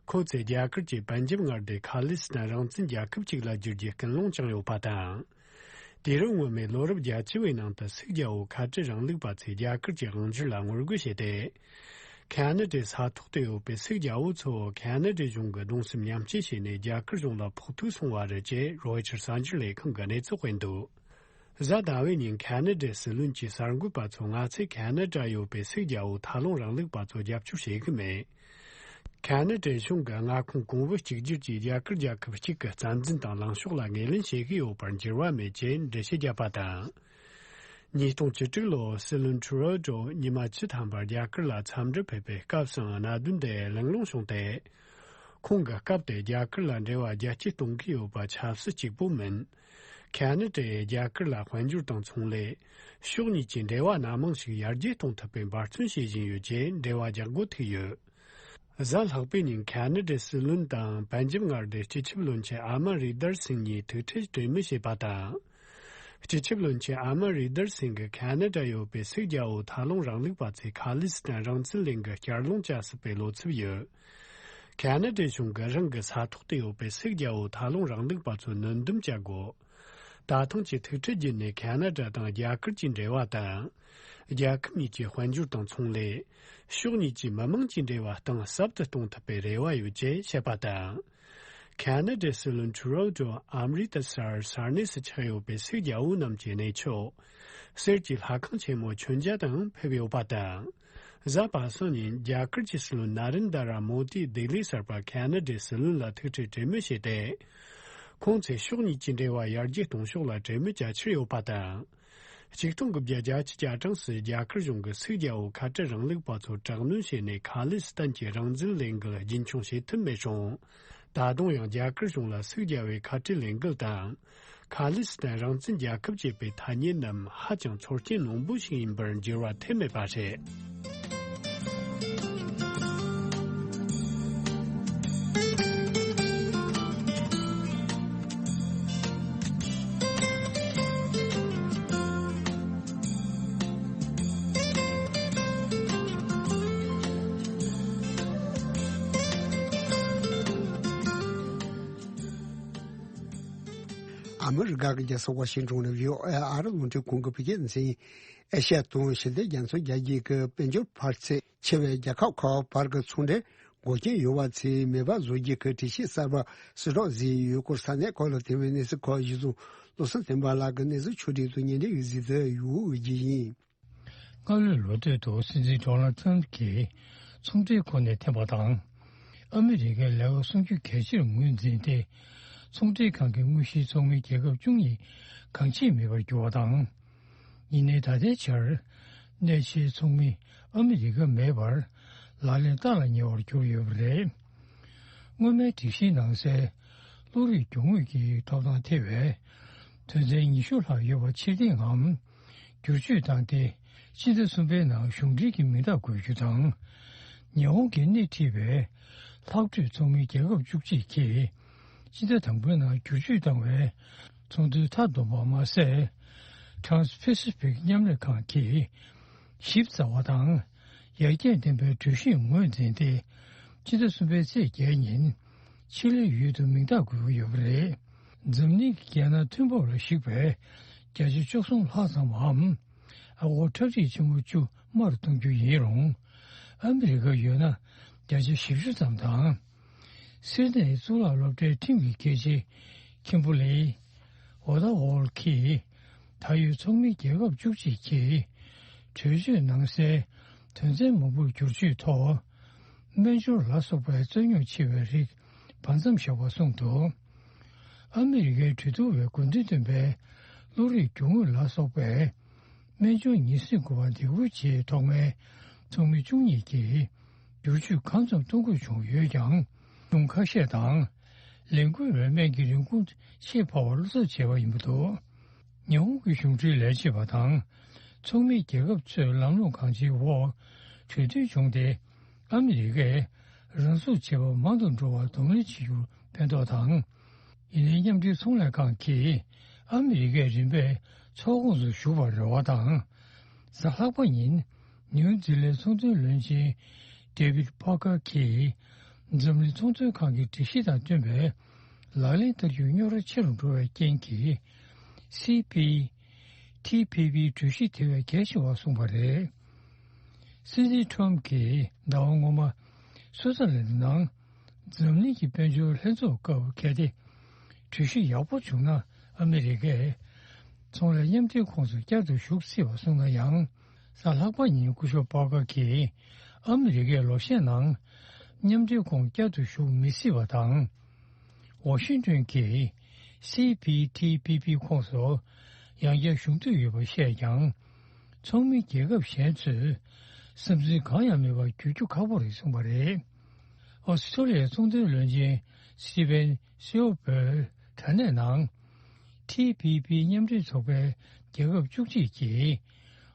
ཁོ་ཚོས་རྒྱ་གར་གྱི་པན་ཇབ་མངའ་སྡེ་ཁ་ལི་སི་ཐན་རང་བཙན་རྒྱལ་ཁབ་ཅིག་ལ་བསྒྱུར་རྒྱུའི་ཀུན་སློང་བཅངས་ཡོད་པ་དང་། དུས་རབས་སྔོན་མའི་ལོ་རབས་བརྒྱད་ཅུ་བའི་ནང་དུ་སུད་རྒྱལ་པོ་ཁ་བྲལ་རིང་ལུགས་པ་ཚོས་རྒྱ་གར་གྱི་དབང་སྒྱུར་ལ་ངོ་རྒོལ་བྱས་ཏེ། ཁ་ན་ཌའི་ས་ཐོག་ཏུ་ཡོད་པའི་སུད་རྒྱལ་པོ་ཚོ་ཁ་ན་ཌའི་གཞུང་གི་གདུང་སེམས་མཉམ་སྐྱེད་བྱས་ནས་རྒྱ་གར་གཞུང་ལ་ཕོག་ཐུག་སོང་བ་རེད་ཅེས་རོའི་ཊར་གསར་འགྱུར་ལས་ཁང་གིས་གནས་ཚུལ་སྤེལ་འདུག། གཟའ་ཟླ་བའི་ཉིན་ཁ་ན་ཌའི་སྲིད་བློན་གྱིས་གསར་འགོད་པ་ཚོར་ང་ཚོས་ཁ་ན་ཌར་ཡོད་པའི་སུད་རྒྱལ་པོ་ཐད་རླུང་རིང་ལུགས་པ་ཚོར་རྒྱབ་སྐྱོར་བྱེད་ཀྱི་མེད། ཁ་ན་ཌའི་གཞུང་གི་མངའ་ཁོངས་གོང་བུ་གཅིག་གྱུར་གྱིས་རྒྱ་གར་རྒྱལ་ཁབ་གཅིག་གི་རྩ་འཛིན་དང་ལངས་ཕྱོགས་ལ་ངོས་ལེན་བྱེད་ཀྱི་ཡོད་པར་འགྱུར་བ་མེད་ཅེས་འགྲེལ་བཤད་བརྒྱབ་པ་དང་། ཉིས་སྟོང་བཅུ་དྲུག་ལོར་སྲིད་བློན་ཁྲུ་རོ་ཌོ་ཉི་མ་བཅུ་ཐམ་པར་རྒྱ་གར་ལ་འཚམས་འདྲི་ཕེབས་པའི་སྐབས་སུའང་གནད་དོན་དེ་གླེང་སློང་བྱུང་སྟེ། ཁོང་གིས་སྐབས་དེར་རྒྱ་གར་ལ་འབྲེལ་བ་རྒྱ་སྐྱེད་གཏོང་གི་ཡོད་པ་ཆབ་སྲིད་གཅིག་པུ་མིན། ཁ་ན་ཌས་རྒྱ་གར་ལ་དཔལ་འབྱོར་དང་ཚོང་ལས། ཕྱོགས་གཉིས་ཀྱི་འབྲེལ་བ་སྣ་མང་ཞིག་ཡར་རྒྱས་གཏོང་ཐུབ་པའི་འབད་བརྩོན་བྱེད་བཞིན་ཡོད་ཅེས་འགྲེལ་བ་རྒྱག་འགོ་ཐུག་ཡོད། གཟའ་ལྷག་པའི་ཉིན་ཁ་ན་ཌའི་སྲིད་བློན་དང་པན་ཇབ་མངའ་སྡེའི་སྤྱི་ཁྱབ་བློན་ཆེན་ཨ་མ་རི་དར་སིང་གཉིས་ཐུག་འཕྲད་གྲོས་མོལ་བྱས་པ་དང་། སྤྱི་ཁྱབ་བློན་ཆེན་ཨ་མ་རི་དར་སིང་གིས་ཁ་ན་ཌར་ཡོད་པའི་སུད་རྒྱལ་པོ་ཐད་རླུང་རིང་ལུགས་པ་ཚོས་ཁ་ལི་སི་ཐན་རང་བཙན་ལས་འགུལ་བསྐྱར་སློང་བྱ་སྲིད་པའི་བློ་འཚབ་ཡོད། ཁ་ན་ཌའི་གཞུང་གིས་རང་གི་ས་ཐོག་ཏུ་ཡོད་པའི་སུད་རྒྱལ་པོ་ཐད་རླུང་རིང་ལུགས་པ་ཚོར་སྣུན་འདུམ་བྱ་དགོས། ད་ཐེངས་ཀྱི་ཐུག་འཕྲད་བརྒྱུད་ནས་ཁ་ན་ཌ་དང་རྒྱ་གར་གྱི་འབྲེལ་བ་དང་། རྒྱལ་ཁབ་གཉིས་ཀྱི་དཔལ་འབྱོར་དང་ཚོང་ལས། ཕྱོགས་གཉིས་ཀྱི་མི་དམངས་ཀྱི་འབྲེལ་བ་གཏིང་ཟབ་ཏུ་གཏོང་ཐུབ་པའི་རེ་བ་ཡོད་ཅེས་བཤད་པ་དང་། ཁ་ན་ཌའི་སྲིད་བློན་ཁྲུ་རོ་ཌོ་ཨ་མ་རི་ཏ་སར་ས་གནས་སུ་ཆགས་ཡོད་པའི་སུད་རྒྱལ་པོ་རྣམས་ཀྱི་གནས་མཆོག་གསེར་གྱི་ལྷ་ཁང་ཆེན་མོ་མཆོད་མཇལ་དུའང་ཕེབས་ཡོད་པ་དང་། གཟའ་པ་སངས་ཉིན་རྒྱ་གར་གྱི་སྲིད་བློན་ན་རེན་དྲ་མོ་དིས་ལྡི་ལི་གསར་པར་ཁ་ན་ཌའི་སྲིད་བློན་ལ་ཐུག་འཕྲད་གྲོས་མོལ་བྱས་ཏེ། ཁོང་ཚོས་ཕྱོགས་གཉིས་ཀྱི་འབྲེལ་བ་ཡར་རྒྱས་གཏོང་ཕྱོགས་ལ་གྲོས་མོལ་བྱ་འཆར་ཡོད་པ་དང་། ཆིག་སྟོང་དགུ་བརྒྱ་བརྒྱད་ཅུ་གྱ་གྲངས་སུ་རྒྱ་གར་གཞུང་གིས་སུད་རྒྱལ་པོ་ཁ་བྲལ་རིང་ལུགས་པ་ཚོར་དྲག་གནོན་བྱས་ནས་ཁ་ལི་སི་ཐན་གྱི་རང་བཙན་ལས་འགུལ་རྒྱུན་འཁྱོངས་བྱེད་ཐུབ་མེད་རུང་། ད་དུང་ཡང་རྒྱ་གར་གཞུང་ལ་སུད་རྒྱལ་པོའི་ཁ་བྲལ་ལས་འགུལ་དང་། ཁ་ལི་སི་ཐན་རང་བཙན་རྒྱལ་ཁབ་ཅེས་པའི་ཐ་སྙད་རྣམས་ཧ་ཅང་ཚོར་སྐྱེན་རྣོན་པོ་ཞིག་ཡིན་པར་འགྱུར་བ་ཐེབས་མེད་པ་རེད། ཨ་མི་རི་ཀ་གི་རྒྱལ་ས་ཝ་ཤིང་ཏོན་ནས་བྷི་ཨོ་ཨེ་ཨ་རི་རླུང་འཕྲིན་ཁང་གི་བོད་སྐད་སྡེ་ཚན། ཨེ་ཤ་ཡ་དང་ཞི་བདེ་རྒྱ་མཚོའི་རྒྱལ་རྒྱུད་ཀྱི་དཔལ་འབྱོར་འཕར་ཚད་ཆེ་བའི་རྒྱལ་ཁབ་ཁག་བར་གྱི་ཚོང་འབྲེལ་འགོག་རྐྱེན་ཡོང་བ་ཚོའི་མེད་པ་བཟོ་རྒྱུ་གི་གྲོས་གཞི་གསར་པ་གསལ་བསྒྲགས་བཟོས་ཡོད་སྐོར་ས་གནས་ཁག་ལ་ཐོན་པའི་གནས་ཚུལ་ཁག་གཞི་བཟུང་བློ་བཟང་བསྟན་པ་ལགས་ཀྱིས་གནས་ཚུལ་ཕྱོགས་སྒྲིག་དང་སྙན་སྒྲོན་ཡོད་ཚུལ་དུ་ཡོད་ཀྱི་ཡིན། སྔ་ལོའི་ལོ་སྟོད་དུ་སྲིད་འཛིན་ཌོ་ནལ་ཊམ་གྱིས་ཚོང་འབྲེལ་ཁོ་ནས་འཐེན་པ་དང་། ཨ་མི་རི་ཀའི་ལས་ཀ་སྲུང་སྐྱོབ་གལ་ཆེར་ངོས་འཛིན་ཏེ། ཚོང་འབྲེལ་ཁང་གི་དངོས་གཞིའི་ཚོགས་མི་རྒྱལ་ཁབ་བཅུ་གཉིས་གང་ཆད་མེད་པར་གྱུར་བ་དང་། ཡིན་ནའི་ད་ལྟའི་ཆར། གནད་ཆེའི་ཚོགས་མི་ཨ་མི་རི་ཀ་མེད་པར་ལག་ལེན་བརྟག་ལ་ཉེ་བར་གྱུར་ཡོད་པ་རེད། སྔོན་མའི་སྒྲིག་གཞིའི་ནང་གསལ། བློ་རིག་རྒྱུ་དངོས་ཀྱི་ཐོབ་ཐང་ཐེ་བའི་དོན་ཚན་ཉི་ཤུ་ལྷག་ཡོད་པ་ཕྱིར་འཐེན་ངམ། བསྒྱུར་བཅོས་བཏང་སྟེ། སྤྱི་ཟླ་གསུམ་པའི་ནང་གཞུང་འབྲེལ་གྱི་མིང་རྟགས་འགོད་རྒྱུ་དང་། ཉི་ཧོང་གིས་སྣེ་ཁྲིད་པའི་ལྷག་འཕྲོས་ཚོགས་མི་རྒྱལ་ཁབ་བཅུ་གཅིག་གིས། སྤྱི་ཟླ་དང་པོའི་ནང་བསྒྱུར་བཅོས་བཏང་བའི་ཚོགས་འདུའི་མཐའ་བསྡོམས་པ་མ་ཟད། Trans-Pacific མཉམ་ལས་ཁང་གིས་ཞིབ་ཚགས་པ་དང་ཡར་རྒྱས་ལྡན་པའི་གྲོས་གཞིར་ངོས་འཛིན་ཏེ། སྤྱི་ཟླ་གསུམ་པའི་ཚེས་བརྒྱད་ཉིན་ཆི་ལིའི་ཡུལ་དུ་མིང་རྟགས་འགོད་ཀྱི་ཡོད་པ་རེད། འཛམ་གླིང་གི་རྒྱལ་ནང་ཐོན་འབབ་ལ་གཞིགས་པའི་བརྒྱ་ཆ་བཅུ་གསུམ་ལྷག་ཙམ་མམ། ཨ་སྒོར་ཁྲལ་རིགས་ཆེན་མོ་བཅུ་མར་གཏོང་རྒྱུ་ཡིན་རུང་། ཨ་མི་རི་ཀར་ཡོད་ན་བརྒྱ་ཆ་བཞི་བཅུ་ཙམ་དང་། སིད་ནེའི་གཙུག་ལག་སློབ་གྲྭའི་ཁྲིམས་ཀྱི་དགེ་ཆེ་ཁིམ་བུ་ལེ། ཝ་ཏཱ་ཝོལ་གྱིས། ད་ཡོད་ཚོགས་མི་རྒྱལ་ཁབ་བཅུ་གཅིག་གིས། གྲོས་ཆོད་ནང་གསལ་དོན་ཚན་མང་པོར་བསྒྱུར་བཅོས་ཐོག་སྨན་སྦྱོར་ལ་སོགས་པའི་རྩོད་རྙོག་ཆེ་བའི་རིགས་བར་མཚམས་བཞག་པ་གསུངས་འདུག། ཨ་མི་རི་ཀའི་གྲོས་བསྡུར་བའི་དགོས་འདུན་ལྡན་པའི་བློ་རིག་རྒྱུ་དངོས་ལ་སོགས་པའི་ སྨན་སྦྱོང་ཉིན་གསུམ་དགུ་པ་འདེད་སྐུལ་བྱས་ཐོག་མའི་ཚོགས་མི་བཅུ་གཉིས་ཀྱིས་བསྒྱུར་བཅོས་གང་ཙམ་གཏོང་དགོས་བྱུང་ཡོད་ཀྱང་། གཞུང་ཁ་ཤས་དང་། ལས་འགུལ་བའི་སྨན་གྱི་རིན་གོང་ཆེས་འཕར་བར་བློ་འཚབ་བྱས་པ་ཡིན་པ་འདུག་ཉི་ཧོང་གི་གཞུང་འབྲེལ་ལས་བྱེད་པ་དང་། ཚོགས་མི་རྒྱལ་ཁབ་ཚོས་ལམ་ལུགས་གང་ཅིའི་འོག་གྲོས་མཐུན་བྱུང་སྟེ། ཨ་མི་རི་ཀས་རང་སྲུང་བྱེད་པ་མང་དུ་འགྲོ་བར་གདོང་ལེན་བྱེད་རྒྱུར་ཕན་ཐོགས་དང་། ཡིན་ནའི་མཉམ་འབྲེལ་ཚོང་ལས་ཁང་གིས་ཨ་མི་རི་ཀས་རིམ་པས་ཚོགས་ཁོངས་སུ་ཞུགས་པར་རེ་བ་དང་། གཟའ་ལྷག་པ་ཉིན་ནིའུ་ཛི་ལན་ཚོང་དོན་བློན་ཆེན་ཌེ་བིད་པར་ཀར་གྱིས་འཛམ་གླིང་ཚོང་དོན་ཁང་གི་སྒྲིག་གཞི་དང་བསྟུན་པའི་ལག་ལེན་བསྟར་རྒྱུའི་རྙོག་དྲ་ཆེ་རུ་འགྲོ་བའི་རྐྱེན་གྱིས། སི་པི་ཐི་པི་པི་གྲོས་གཞི་དེ་བས་གལ་ཆེ་བར་གསུངས་པ་རེད། སྲིད་འཛིན་ཁྲོམ་གྱིས་ཟླ་བ་སྔོན་མ་སུའུ་ཙར་ལན་ནང་འཛམ་གླིང་གི་དཔལ་འབྱོར་ལྷན་ཚོགས་སྐབས་གལ་ཏེ་གྲོས་གཞི་ཡག་པོ་བྱུང་ན། ཨ་མི་རི་ཀས་ཚོང་ལས་མཉམ་འབྲེལ་ཁོངས་སུ་བསྐྱར་དུ་ཞུགས་སྲིད་པ་གསུངས་ན་ཡང་། གཟའ་ལྷག་པ་ཉིན་སྐུ་ཞབས་པར་ཀར་གྱིས་ཨ་མི་རི་ཀས་ལོ་ཤས་ནང་མཉམ་འབྲེལ་ཁོངས་བསྐྱར་དུ་ཞུགས་མི་སྲིད་པ་དང་། ཝ་ཤིང་ཏོན་གྱིས་སི་པི་ཐི་པི་པི་ཁོངས་སུ་ཡང་བསྐྱར་ཞུགས་འདོད་ཡོད་པ་བཤད་ཀྱང་། ཚོགས་མི་རྒྱལ་ཁབ་གཞན་ཚོས་བསམ་ཚུལ་གང་ཡང་མེད་པར་བསྒྱུར་རྒྱུ་ཁག་པོ་རེད་གསུངས་པ་རེད། ཨོ་སི་ཁྲུ་ལི་ཡའི་ཚོང་དོན་བློན་ཆེན་སི་ཏི་ཕན་སི་ཨོ་པོས་དྲ་གནས་ནང་། ཐི་པི་པི་མཉམ་འབྲེལ་ཚོགས་པའི་རྒྱལ་ཁབ་བཅུ་གཅིག་གིས་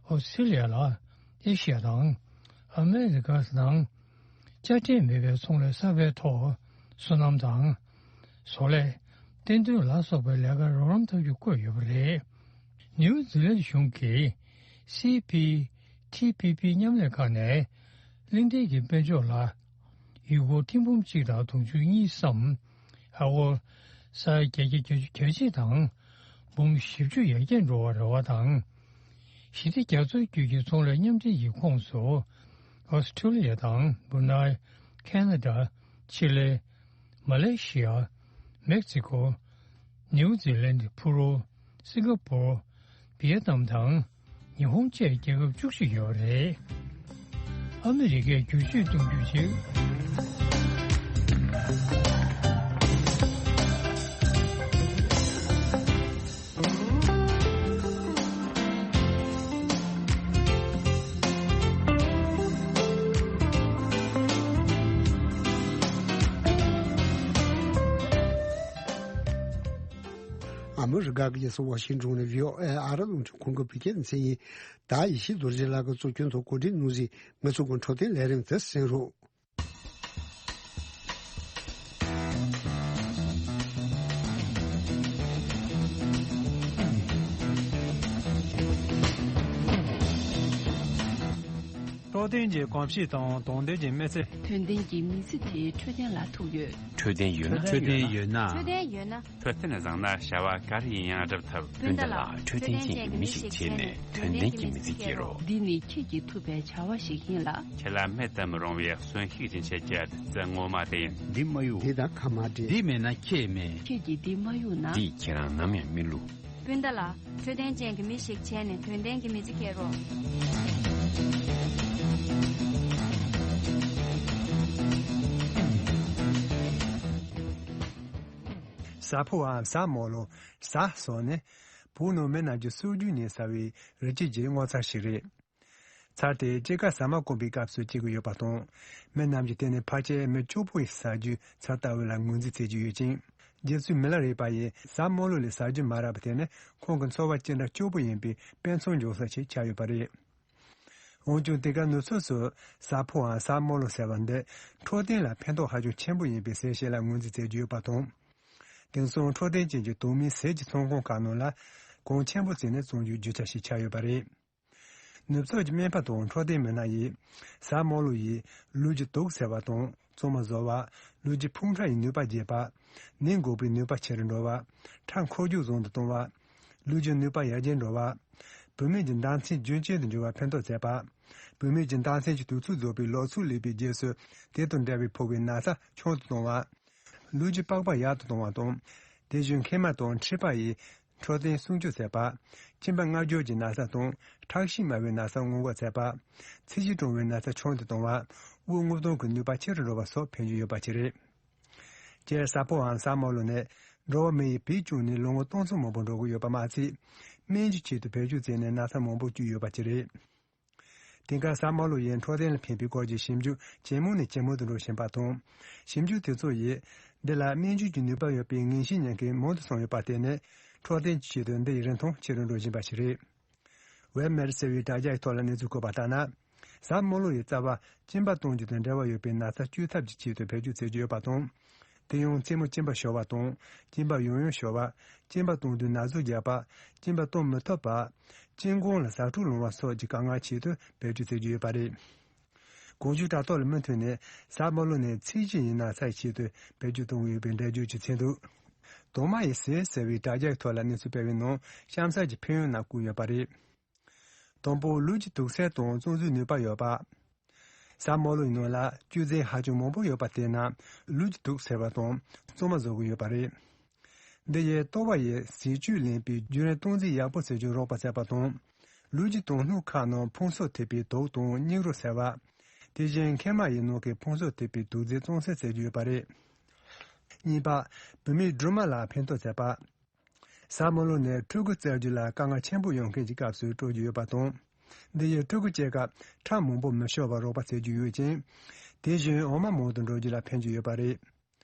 ཨོ་སི་ཁྲུ་ལི་ཡ་ལ་ཨེ་ཤི་ཡ་དང་ཨ་མེ་རི་ཀ་ནང་དཔྱ་ཁྲལ་མེད་པའི་ཚོང་ལས་གསར་པའི་ཐོག་སོ་ནམ་དང་། བཟོ་ལས། བསྟན་དོན་ལ་སོགས་པའི་ལས་ཀར་རོགས་རམ་ཐབས་ཇུས་བཀོད་ཡོད་པ་རེད། ནིའུ་ཛི་ལན་གཞུང་གིས་སི་པི་ཐི་པི་པི་མཉམ་ལས་ཁང་ནས་གླིང་ཕྲན་གྱི་དཔལ་འབྱོར་ལ་ཡུལ་སྒོར་ཐེར་འབུམ་གཅིག་དང་དུང་ཕྱུར་གཉིས་སམ། ཨ་སྒོར་ས་ཡ་བརྒྱད་བརྒྱ་གྱ་གཅིག་དང་འབུམ་བཞི་བཅུ་ཡར་རྒྱས་འགྲོ་བར་རེ་བ་དང་། ཞི་བདེ་རྒྱ་མཚོའི་རྒྱུད་ཀྱི་ཚོང་ལས་མཉམ་འབྲེལ་གྱི་ཁོངས་སུ། ཨོ་སི་ཁྲུ་ལི་ཡ་དང་། སྦུ་ནའི། ཁེ་ན་ཌ། ཆི་ལེ། མ་ལེ་ཤི་ཡ། མེག་སི་ཁོ། ནིའུ་ཛི་ལན། ཕུ་རུ། སིང་ག་པུར། ཝི་ཡེ་ནམ་དང་། ཉི་ཧོང་བཅས་རྒྱལ་ཁབ་བཅུ་གཅིག་ཡོད་རེད། ཨ་མི་རི་ཀས་བསྒྱུར་བཅོས་གཏོང་རྒྱུ་བྱེད། ཨ་མི་རི་ཀ་གི་རྒྱལ་ས་ཝ་ཤིང་ཏོན་ནས་བྷི་ཨོ་ཨེ་ཨ་རི་རླུང་འཕྲིན་ཁང་གི་བོད་སྐད་སྡེ་ཚན་ཡིན། ད་ཡེ་ཤེས་རྡོ་རྗེ་ལགས་ཀྱིས་གཙོ་སྐྱོང་དང་གོ་སྒྲིག་གནང་གཟིགས་ང་ཚོ་གི་འཕྲོད་བསྟེན་ལས་རིམ་དེ་གསན་རོགས། འཕྲོད་བསྟེན་གྱི་གོམས་གཤིས་དང་དོན་ལྡན་གྱི་མི་ཚེ། དོན་ལྡན་གྱི་མི་ཚེ་དེ་འཕྲོད་བསྟེན་ལ་ཐུག་ཡོད། འཕྲོད་བསྟེན་ཡོད་ན། འཕྲོད་བསྟེན་ཡོད་ན། འཕྲོད་བསྟེན་ཡོད་ན། འཕྲོད་བསྟེན་བཟང་ན་བྱ་བ་ག་རེ་ཡིན་ཡང་སྒྲུབ་ཐུབ། སྤུན་ཟླ་ལགས། འཕྲོད་བསྟེན་ཅན་གྱི་མི་ཞིག་བྱས་ནས་དོན་ལྡན་གྱི་མི་ཚེ་སྐྱེལ་རོགས། འདི་ནི་ཁྱེད་ཀྱིས་ཐུབ་པའི་བྱ་བ་ཞིག་ཡིན་ལ། ཁྱེད་ལ་མེད་དུ་མི་རུང་བའི་གསོན་ཤུགས་ཅན་བྱེད་ཀྱི་ཨ་ཙི་ངོ་མ་དེ་ཡིན། འདི་མ་གཡུག་འདི་དང་ཁ་མ་འདྲེས། འདི་མེད་ན་ཁྱེད་མེད། ཁྱེད་ཀྱིས་འདི་མ་གཡུག་ན། འདིས་ཁྱེད་རང་ནམ་ཡང་མི་བསླུ། སྤུན་ཟླ་ལགས། འཕྲོད་བསྟེན་ཅན་གྱི་མི་ཞིག་བྱས་ནས་དོན་ལྡན་གྱི་མི་ཚེ་སྐྱེལ་རོགས། གཟའ་ཕོར་པའམ་གཟའ་མོ་ལོ། གཟའ་སོགས་ནི་བོད་ནང་མི་རྣམས་ཀྱི་སྲོལ་རྒྱུན་ནས་ཟ་བའི་རི་སྐྱེས་ཀྱི་སྔོ་ཚལ་ཞིག་རེད། ཚལ་དེ་དཔྱིད་ཀ་ཟ་མ་སྐོམ་པའི་སྐབས་སུ་སྐྱེ་གི་ཡོད་པ་དང་། མི་རྣམས་ཀྱིས་དེ་ནི་ཕལ་ཆེར་མི་སྐྱོ་པོ་ཡིས་ཟ་རྒྱུའི་ཚལ་ལྟ་བུ་ལ་ངོས་འཛིན་བྱེད་ཀྱི་ཡོད་ཅིང་། རྗེ་བཙུན་མི་ལ་རས་པ་ཡིས་གཟའ་མོ་ལོ་ལས་ཟ་རྒྱུ་མ་རག་པ་དེ་ནི་ཁོང་གི་འཚོ་བ་ཅི་འདྲ་སྐྱོ་པོ་ཡིན་པའི་དཔེ་མཚོན་འཇོག་ས་ཞིག་ཆགས་ཡོད་པ་རེད། འོན་ཀྱང་དེ་ག་ནུབ་ཕྱོགས་སུ་གཟའ་ཕོར་པའམ་གཟའ་མོ་ལོ་ཟེར་བ་འདི་འཕྲོད་བསྟེན་ལ་ཕན་ཐོགས་ཧ་ཅང་ཆེན་པོ་ཡིན་པའི་ཟེར་བཤད་ལ་ངོས་འཛིན་མཛད་ཀྱི་ཡོད་པ་དང་། དེང་སང་འཕྲོད་བསྟེན་ཅན་གྱི་དོན་མིན་ཟས་ཀྱི་ཚོང་ཁང་ཁག་ནང་ལ་གོང་ཆེན་པོ་བརྩིས་ནས་བཙོང་རྒྱུའི་རྒྱུ་ཆ་ཞིག་ཆགས་ཡོད་པ་རེད། ནུབ་ཕྱོགས་ཀྱི་སྨན་པ་དང་འཕྲོད་བསྟེན་མི་སྣ་ཡིས་གཟའ་མོ་ལོ་ཡིས་ལུས་ཀྱི་དུག་སེལ་བ་དང་། བཙོང་མ་བཟོ་བ། ལུས་ཀྱི་ཕུང་ཁྲག་ཡི་ནུས་པ་རྒྱས་པ། ནད་འགོག་པའི་ནུས་པ་ཆེ་རུ་འགྲོ་བ། ཁྲག་འཁོར་རྒྱུག་བཟང་དུ་གཏོང་བ། ལུས་ཀྱི་ནུས་པ་ཡར་རྒྱས་འགྲོ་བ། བུད་མེད་ཀྱི་ཟླ་མཚན་རྒྱུན་ཆད་དུ་འགྱུར་བར་ཕན་ཐོགས་མཛད་པ། བུད་མེད་ཀྱི་ཟླ་མཚན་གྱི་དུས་ཚོད་རྫོགས་པའི་ལོ་ཚོད་སླེབས་པའི་རྗེས་སུ་དེ་དང་འབྲེལ་བའི་ཕོ་བའི་ན་ཚ་ཆུང་དུ་གཏོང་བ། ལུས་ཀྱི་པགས་པ་ཡག་ཏུ་གཏོང་བ་དང་། དེ་བཞིན་མཁལ་མ་དང་མཁྲིས་པ་ཡི་འཕྲོད་བསྟེན་སྲུང་སྐྱོབ་མཛད་པ། མཆིན་པ་མངར་སྦྱོར་གྱི་ན་ཚ་དང་ཁྲག་ཤེད་དམའ་བའི་ན་ཚ་སྔོན་འགོག་མཛད་པ། ཚད་གཞི་གྲང་བའི་ན་ཚ་ཆུང་དུ་གཏོང་བ། དབུགས་རྔུབ་གཏོང་གི་ནུས་པ་ཆེ་རུ་འགྲོ་བ་སོགས་ཕན་རྒྱུ་ཡོད་པ་ཅིག་རེད། སྤྱིར་གཟའ་ཕོར་པའམ་གཟའ་མོ་ལོ་ནི། འགྲོ་བ་མི་ཡི་བེད་སྤྱོད་ནས་ལོ་ངོ་སྟོང་ཚོ་མང་པོ་འགྲོ་གི་ཡོད་པ་མ་ཚད། སྨན་གྱི་ཆེད་དུ་བེད་སྤྱོད་བྱས་ནས་ན་ཚ་མང་པོ་བཅོས་ཡོད་པ་ཅིག་རེད། དེང་སྐབས་ས་དམར་ལོ་ཡིས་འཕྲོད་བསྟེན་ལ་ཕན་པའི་སྐོར་གྱི་ཞིབ་འཇུག་ཇེ་མང་ནས་ཇེ་མང་དུ་འགྲོ་བཞིན་པ་དང་། ཞིབ་འཇུག་དེ་ཚོ་ཡིས་འདི་ལ་སྨན་བཅོས་ཀྱི་ནུས་པ་ཡོད་པའི་ངེས་ཤེས་ཉན་མཁན་མང་དུ་སོང་ཡོད་པར་བརྟེན་ནས། འཕྲོད་བསྟེན་གྱི་ཆེད་དུ་འདི་ཡི་རིན་ཐང་ཆེ་རུ་འགྲོ་བཞིན་པ་ཞིག་རེད། ཝེབ་མེད་ཟེར་བའི་དྲ་རྒྱའི་ཐོག་ལ་གནས་ཚུལ་བཀོད་པ་ལྟར་ན། ས་དམར་ལོ་ཡི་རྩ་བ་གཅིན་པ་གཏོང་རྒྱུ་དང་འབྲེལ་བ་ཡོད་པའི་ན་ཚ་བཅོས་ཐབས་ཀྱི་ཆེད་དུ་བེད་སྤྱོད་བྱེད་ཀྱི་ཡོད་པ་དང་། དེ་ཡང་མཚན་མོ་གཅིན་པ་ཤོར་བ་དང་། གཅིན་པ་ཡང་ཡང་ཤོར་བ། གཅིན་པ་གཏོང་དུས་ན་ཟུག་རྒྱག་པ། གཅིན་པ་གཏོང་མི་ཐུབ་པ། གཅིན་གོང་ལ་ཟ་འཕྲུག་ལངས་པ་སོགས་ཀྱི་དཀའ་ངལ་ཆེད་དུ་བེད་སྤྱོད་བྱེད་ཀྱི་ཡོད་པ་རེད། གོང་ཞུས་དྲ་ཐོག་ལ་མུ་མཐུད་ནས་ས་དམར་ལོ་ནས་ཚིལ་གྱི་ཡི་ན་ཚའི་ཆེད་དུ་བེད་སྤྱོད་གཏོང་གི་ཡོད་པའི་འགྲེལ་བརྗོད་ཅིག་ཚུད་འདུག་དོ་མ་ཡི་ཟས་ཟེར་བའི་དྲ་རྒྱའི་ཐོག་ལ་གནས་ཚུལ་སྤེལ་བའི་ནང་གཤམ་གསལ་གྱི་ཕན་ཡོན་རྣམས་བཀོད་ཡོད་པ་རེད། དང་པོ། ལུས་ཀྱི་དུག་སེལ་དང་གཙང་བཟོའི་ནུས་པ་ཡོད་པ། ས་དམར་ལོའི་ནང་ལ་བཅོས་རྫས་ཧ་ཅང་མང་པོ་ཡོད་པ་དེའི་ནང་ལུས་ཀྱི་དུག་སེལ་བ་དང་གཙང་མ་བཟོ་གི་ཡོད་པ་རེད། འདི་ཡིས་ལྟོ་བ་ཡི་ཟས་བཅུད་ལེན་པའི་བརྒྱུད་རིམ་སྟངས་འཛིན་ཡག་པོ་བྱེད་རྒྱུར་རོགས་པ་བྱེད་པ་དང་། ལུས་ཀྱི་དོན་སྣོད་ཁག་ནང་ཕུང་གསོག་ཐེབས་པའི་དུག་དང་སྙིགས་རོ་སེལ་བ། དེ་བཞིན་མཁལ་མ་ཡི་ནང་གི་ཕུང་གསོག་ཐེབས་པའི་དུག་རྫས་གཙང་སེལ་བྱེད་ཀྱི་ཡོད་པ་རེད། གཉིས་པ། བུད་མེད་སྦྲུམ་མ་ལ་ཕན་ཐོགས་བྱེད་པ། ས་དམར་ལོ་ནི་ཕྲུ་གུ་བཙའ་རྒྱུ་ལ་དཀའ་ངལ་ཆེན་པོ་ཡོང་མཁན་གྱི་སྐབས་སུ་སྤྲོད་ཀྱི་ཡོད་པ་དང་། འདི་ཡིས་ཕྲུ་གུ་སྐྱེ་སྐབས་ཁྲག་མང་པོ་མི་ཤོར་བར་རོགས་པ་བྱེད་ཀྱི་ཡོད་ཅིང་། དེ་བཞིན་འོ་མ་མང་དུ་འགྲོ་རྒྱུ་ལ་ཕན་གྱི་ཡོད་པ་རེད།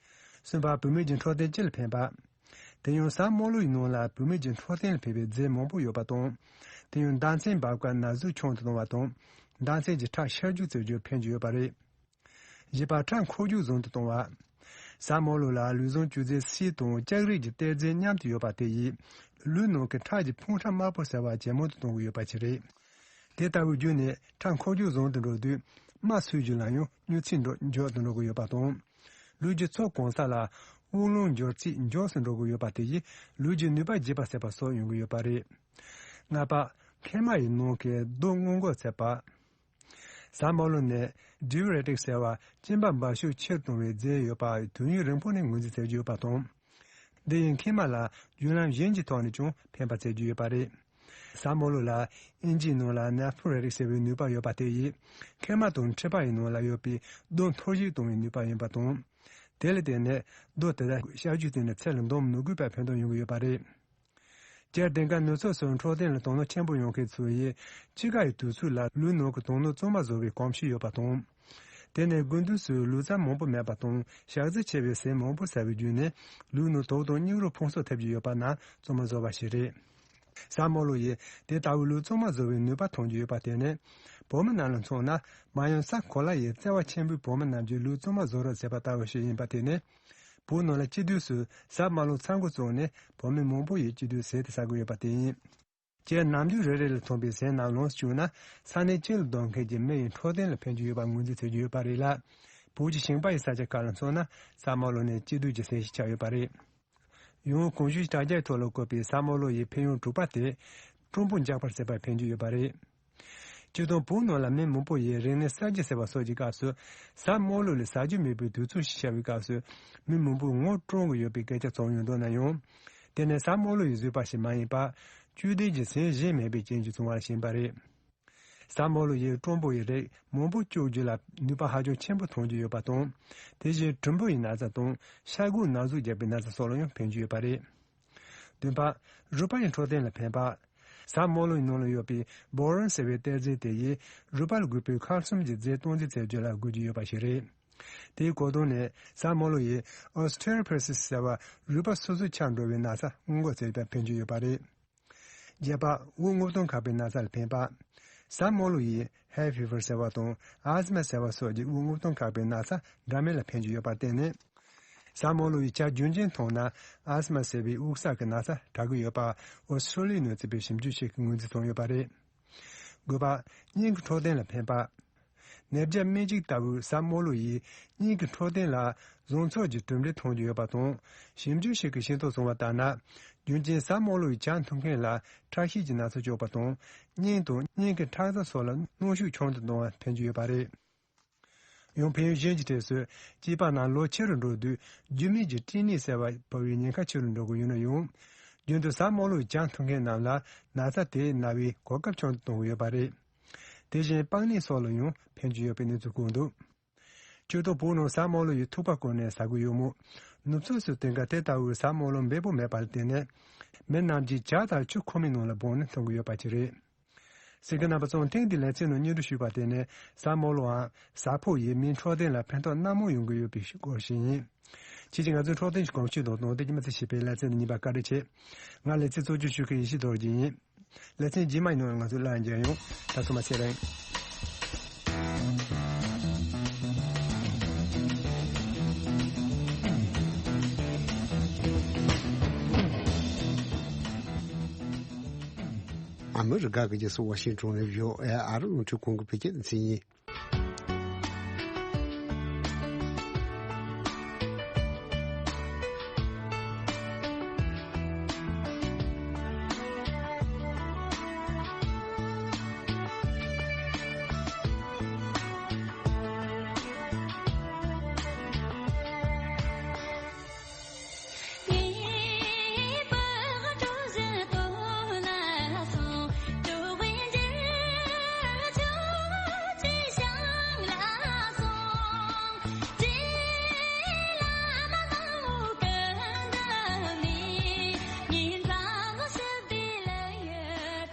གསུམ་པ། བུད་མེད་ཀྱི་འཕྲོད་བསྟེན་སྤྱི་ལ་ཕན་པ། དེ་ཡང་ས་དམར་ལོའི་ནང་ལ་བུད་མེད་ཀྱི་འཕྲོད་བསྟེན་ལ་ཕན་པའི་རྫས་མང་པོ་ཡོད་པ་དང་། དེ་ཡང་ཟླ་མཚན་འབབ་སྐབས་ན་ཟུག་ཆུང་དུ་གཏོང་བ་དང་། ཟླ་མཚན་གྱི་ཁྲག་ཤར་རྒྱུ་བཅོ་རྒྱུར་ཕན་གྱི་ཡོད་པ་རེད། བཞི་པ། ཁྲག་འཁོར་རྒྱུག་བཟང་དུ་གཏོང་བ། ས་དམར་ལོ་ལ་ལུས་ཟུངས་བཅོས་རྫས་སི་དང་ལྕགས་རིགས་ཀྱི་གཏེར་རྫས་མཉམ་དུ་ཡོད་པ་དེ་ཡིས་ལུས་ནང་གི་ཁྲག་གི་འཕུང་ཁྲག་དམར་པོ་ཟེར་བ་ཇེ་མང་དུ་གཏོང་གི་ཡོད་པ་ཞིག་རེད། དེ་ལྟ་བུའི་བརྒྱུད་ནས་ཁྲག་འཁོར་རྒྱུག་བཟང་དུ་འགྲོ་དུས་རྨ་སོས་རྒྱུ་ལ་ཡང་མྱུར་ཚད་འགྲོ་མགྱོགས་དུ་འགྲོ་གི་ཡོད་པ་དང་། ལུས་ཀྱི་ཚོགས་གང་ས་ལ་དབུགས་རླུང་འགྱུར་ཚད་མགྱོགས་སུ་འགྲོ་གི་ཡོད་པ་དེ་ཡིས་ལུས་ཀྱི་ནུས་པ་རྒྱས་པ་ཟེར་བ་སོགས་ཡོང་གི་ཡོད་པ་རེད། ལྔ་པ། མཁལ་མ་ཡི་ནང་གི་རྡོ་སྔོན་འགོག་བྱེད་པ། ས་དམར་ལོ་ནི་ཌི་ཡུ་རེ་ཊིག་ཟེར་བ་གཅིན་པ་འབབ་ཤུགས་ཆེར་གཏོང་བའི་རྫས་ཡོད་པ་དུས་ཡུན་རིང་པོ་ནས་ངོས་འཛིན་བྱེད་ཀྱི་ཡོད་པ་དང་། འདི་ཡིས་མཁལ་མ་ལ་བརྒྱུད་ལམ་གཞན་གྱི་ཐོག་ནས་ཀྱང་ཕན་པ་བྱེད་ཀྱི་ཡོད་པ་རེད། ས་དམར་ལོ་ལ་ཨིན་ཇིའི་ནང་ལ་ནེ་ཕུ་རེ་ཊིག་ཟེར་བའི་ནུས་པ་ཡོད་པ་དེ་ཡིས་མཁལ་མ་དང་མཁྲིས་པ་ཡི་ནང་ལ་ཡོད་པའི་རྡོ་འཐོར་ཞིག་གཏོང་བའི་ནུས་པ་ཡིན་པ་དང་། དེ་ལ་བརྟེན་ནས་རྡོ་དེ་དག་གཤག་བཅོས་བྱས་ནས་ཚད་ལ་འདང་མི་དགོས་པའི་ཕན་ཐོགས་ཡོང་གི་ཡོད་པ་རེད། སྤྱིར་དེང་སྐབས་ནུབ་ཕྱོགས་སུ་འཕྲོད་བསྟེན་ལ་དོ་སྣང་ཆེན་པོ་ཡོང་མཁན་ཚོ་ཡིས་དཔྱིད་ཀ་ཡི་དུས་ཚོད་ལ་ལུས་ནང་གི་དོན་སྣོད་གཙང་མ་བཟོ་བའི་གོམས་གཤིས་ཡོད་པ་དང་། དེ་ནས་དགུན་དུས་སུ་ལུས་རྩལ་མང་པོ་མེད་པ་དང་ཞག་རྩི་ཆེ་བའི་ཟས་མང་པོ་ཟ་བའི་བརྒྱུད་ནས་ལུས་ནང་དུག་དང་སྙིགས་རོ་ཕུང་གསོག་ཐེབས་ཀྱི་ཡོད་པ་རྣམས་གཙང་མ་བཟོ་བ་ཞིག་རེད། ས་དམར་ལོ་ཡིས་དེ་ལྟ་བུའི་ལུས་གཙང་མ་བཟོ་བའི་ནུས་པ་ཐོན་གྱི་ཡོད་པ་དེ་ནི། བོད་མི་རྣམས་ལ་མཚོན་ན་མ་ཡང་ས་གོ་ལ་ཡི་བརྩེ་བ་ཆེན་པོས་བོད་མི་རྣམས་ཀྱི་ལུས་གཙང་མ་བཟོ་རོགས་ཟེར་བ་ལྟ་བུ་ཞིག་ཡིན་པ་དེ་ནི། བོད་ནང་ལ་དཔྱིད་དུས་སུ་ས་དམར་ལོ་ཚ་འགོ་བཙུགས་ནས་བོད་མི་མང་པོ་ཡིས་དཔྱིད་དུས་ཟས་དེ་ཟ་གི་ཡོད་པ་དེ་ཡིན། སྤྱིར་ནམ་དུས་རེ་རེ་ལ་ཐོན་པའི་ཟས་རྣམས་ལོངས་སུ་སྤྱོད་ན་ས་གནས་སྤྱི་ལ་སྡོད་མཁན་གྱི་མི་ཡི་འཕྲོད་བསྟེན་ལ་ཕན་གྱི་ཡོད་པ་ངོས་འཛིན་བྱེད་ཀྱི་ཡོད་པ་རེད་ལ། བོད་ཀྱི་ཞིང་པ་ཡི་ས་ཆ་ཁག་ལ་མཚོན་ན་ས་དམར་ལོ་ནི་དཔྱིད་དུས་ཀྱི་ཟས་ཤིག་ཆགས་ཡོད་པ་རེད། ཡང་གོང་ཞུས་དྲ་རྒྱའི་ཐོག་ལ་བཀོད་པའི་ས་དམར་ལོ་ཡི་ཕན་ཡོན་དྲུག་པ་དེ། གྲུམ་བུ་འཇགས་པར་བྱེད་པར་ཕན་གྱི་ཡོད་པ་རེད། སྤྱིར་བཏང་བོད་ནང་ལ་མི་མང་པོ་ཡིས་རིག་གནས་གསར་བརྗེ་ཟེར་བ་སོགས་ཀྱི་སྐབས་སུ། ས་དམར་ལོ་ལ་ཟ་རྒྱུ་མེད་པའི་དུས་ཚོད་ཞིག་ཤར་བའི་སྐབས་སུ། མི་མང་པོས་ངོ་སྤྲོད་ཀྱི་ཡོད་པའི་སྐད་ཆ་ཚོར་ཡོང་འདུག་ན་ཡང་། དེ་ནི་ས་དམར་ལོ་ཡི་བཟོས་པ་ཞིག་མ་ཡིན་པར། བཅུད་ལྡན་གྱི་ཟས་གཞན་མེད་པའི་རྐྱེན་གྱིས་བྱུང་བ་ཞིག་ཡིན་པ་རེད། ས་དམར་ལོ་ཡིས་གྲུམ་བུ་ཡི་རིགས་མང་པོ་བཅོས་རྒྱུ་ལ་ནུས་པ་ཧ་ཅང་ཆེན་པོ་ཐོན་གྱི་ཡོད་པ་དང་། དེ་བཞིན་གྲུམ་བུ་ཡི་ན་ཚ་དང་ཤ་དགུ་ན་ཟུག་རྒྱག་པའི་ན་ཚ་སོགས་ལ་ཡང་ཕན་གྱི་ཡོད་པ་རེད། བདུན་པ། རུས་པ་ཡི་འཕྲོད་བསྟེན་ལ་ཕན་པ། ས་དམར་ལོའི་ནང་ལ་ཡོད་པའི་བོ་རོན་ཟེར་བའི་གཏེར་རྫས་དེ་ཡིས་རུས་པ་ལ་དགོས་པའི་ཁལ་སིམ་གྱི་རྫས་སྟངས་འཛིན་བྱེད་རྒྱུ་ལ་དགོས་ཀྱི་ཡོད་པ་ཞིག་རེད། དེའི་གོ་དོན་ནི་ས་དམར་ལོ་ཡིས་ཨོ་སི་ཊི་ཡོ་པོ་རོ་སི་སི་ཟེར་བ་རུས་པ་སོ་སོ་ཆག་འགྲོ་བའི་ན་ཚ་སྔོན་འགོག་བྱེད་པར་ཕན་གྱི་ཡོད་པ་རེད། བརྒྱད་པ། དབུགས་རྔུབ་སྟངས་འཁག་པའི་ན་ཚ་ལ་ཕན་པ། ས་དམར་ལོ་ཡིས་ཧའེ་ཕི་བར་ཟེར་བ་དང་ཨ་སི་མ་ཟེར་བ་སོགས་ཀྱི་དབུགས་རྔུབ་སྟངས་འཁག་པའི་ན་ཚ་འདྲ་མིན་ལ་ཕན་གྱི་ཡོད་པར་བརྟེན་ནས། ས་དམར་ལོ་ཡི་ཇ་རྒྱུན་ཅན་འཐུང་ན་ཨ་སི་མ་ཟེར་བའི་དབུགས་བསགས་ཀྱི་ན་ཚ་དྲག་གི་ཡོད་པ་ཨོ་སི་ཀྲོ་ལི་ཡའི་ནང་བཙུགས་པའི་ཞིབ་འཇུག་ཞིག་གིས་ངོས་འཛིན་བྱུང་ཡོད་པ་རེད། དགུ་པ། སྙིང་གི་འཕྲོད་བསྟེན་ལ་ཕན་པ། ནེབ་ཇ་སྨན་གཅིག་ལྟ་བུའི་ས་དམར་ལོ་ཡིས་སྙིང་གི་འཕྲོད་བསྟེན་ལ་བཟང་ཕྱོགས་ཀྱི་གྲུབ་འབྲས་ཐོན་གྱི་ཡོད་པ་དང་། ཞིབ་འཇུག་ཞིག་གིས་ཤེས་རྟོགས་བྱུང་བ་ལྟར་ན། རྒྱུན་གཅིག་ས་དམར་ལོ་ཡི་ཇ་འཐུང་མཁན་ལ་ཁྲག་ཤེད་ཀྱི་ན་ཚ་གཅོག་པ་དང་། སྙིང་དང་སྙིང་གི་ཁྲག་རྩ་སོགས་ལ་གནོན་ཤུགས་ཆུང་དུ་གཏོང་བར་ཕན་གྱི་ཡོད་པ་རེད། ཡང་ཕན་ཡོན་གཞན་གྱི་གྲས་སུ། སྐྱེས་པ་རྣམས་ལོ་ཆེ་རུ་འགྲོ་དུས་རྒྱུ་མའི་གི་སྐྲན་ནད་ཟེར་བ་འཕོ་བའི་ཉེན་ཁ་ཆེ་རུ་འགྲོ་གི་ཡོད་ན་ཡང་། རྒྱུན་དུ་ས་དམར་ལོའི་ཇ་འཐུང་མཁན་རྣམས་ལ་ན་ཚ་དེས་ན་བའི་གོ་སྐབས་ཆུང་དུ་གཏོང་གི་ཡོད་པ་རེད། དེ་བཞིན་པགས་ནད་སོགས་ལ་ཡང་ཕན་གྱི་ཡོད་པའི་གནས་ཚུལ་བཀོད་འདུག་སྤྱིར་བཏང་བོད་ནང་ས་དམར་ལོ་ཡི་ཐུག་པ་བསྐོལ་ནས་ཟ་གི་ཡོད་མོད། ནུབ་ཕྱོགས་སུ་བསྟན་ཁ་དེ་ལྟ་བུའི་ཟབ་མོ་ལོ་འབེལ་པོ་མེད་པར་བརྟེན་ནས། མི་རྣམས་ཀྱིས་ཇ་དང་ཆུ་ཁོག་མའི་ནང་ལ་སྦངས་ནས་འཐུང་གི་ཡོད་པ་ཅིག་རེད། གསན་མཁན་རྣམ་པ་ཚོས་ཐེངས་འདིའི་ལེ་ཚན་ནང་སྙན་སྒྲོན་ཞུས་པ་དེ་ནི་ཟབ་མོ་ལོའམ་ཟབ་ཕོར་ཡིས་མིའི་འཕྲོད་བསྟེན་ལ་ཕན་ཐོགས་སྣ་མང་ཡོང་གི་ཡོད་པའི་སྐོར་ཞིག་ཡིན། ཁྱེད་ཀྱིས་ང་ཚོའི་འཕྲོད་བསྟེན་གྱི་གོམས་གཤིས་དང་དོན་དེ་གྱི་མི་ཚེ་ཞེས་པའི་ལེ་ཚན་གཉིས་པ་བཀའ་དྲིན་ཆེ། ང་ལེ་ཚན་གཙོ་སྐྱོང་ཞུ་མཁན་ཡེ་ཤེས་རྡོ་རྗེ་ཡིན། ལེ་ཚན་རྗེས་མའི་ནང་ང་ཚོ་སླར་མཇལ་ཡོང་། ད་ཐུགས་མ་ཚེ་རིང་། ཨ་མི་རི་ཀ་གི་རྒྱལ་ས་ཝ་ཤིང་ཊོན་ནས་བྷི་ཨོ་ཨེ་ཨ་རི་རླུང་འཕྲིན་ཁང་གི་བོད་སྐད་སྡེ་ཚན་ཡིན།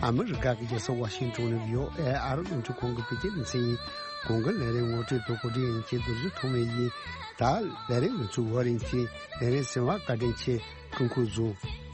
ཨ་མི་རི་ཀ་གི་རྒྱལ་ས་ཝ་ཤིང་ཊོན་ནས་བྷི་ཨོ་ཨེ་ཨ་རི་རླུང་འཕྲིན་ཁང་གི་བོད་སྐད་སྡེ་ཚན་ཡིན། གོང་གི་ལས་རིམ་ངོ་སྤྲོད་དང་གོ་སྒྲིག་ཡིན་གྱི་རྡོ་རྗེ་ཐོགས་མེད་ཡིན། ད་ལས་རིམ་ང་ཚོའི་བར་ཡིན་གྱི་ལས་རིམ་གསན་པར་བཀའ་དྲིན་ཆེ། སྐུ་ཁམས་བཟང་།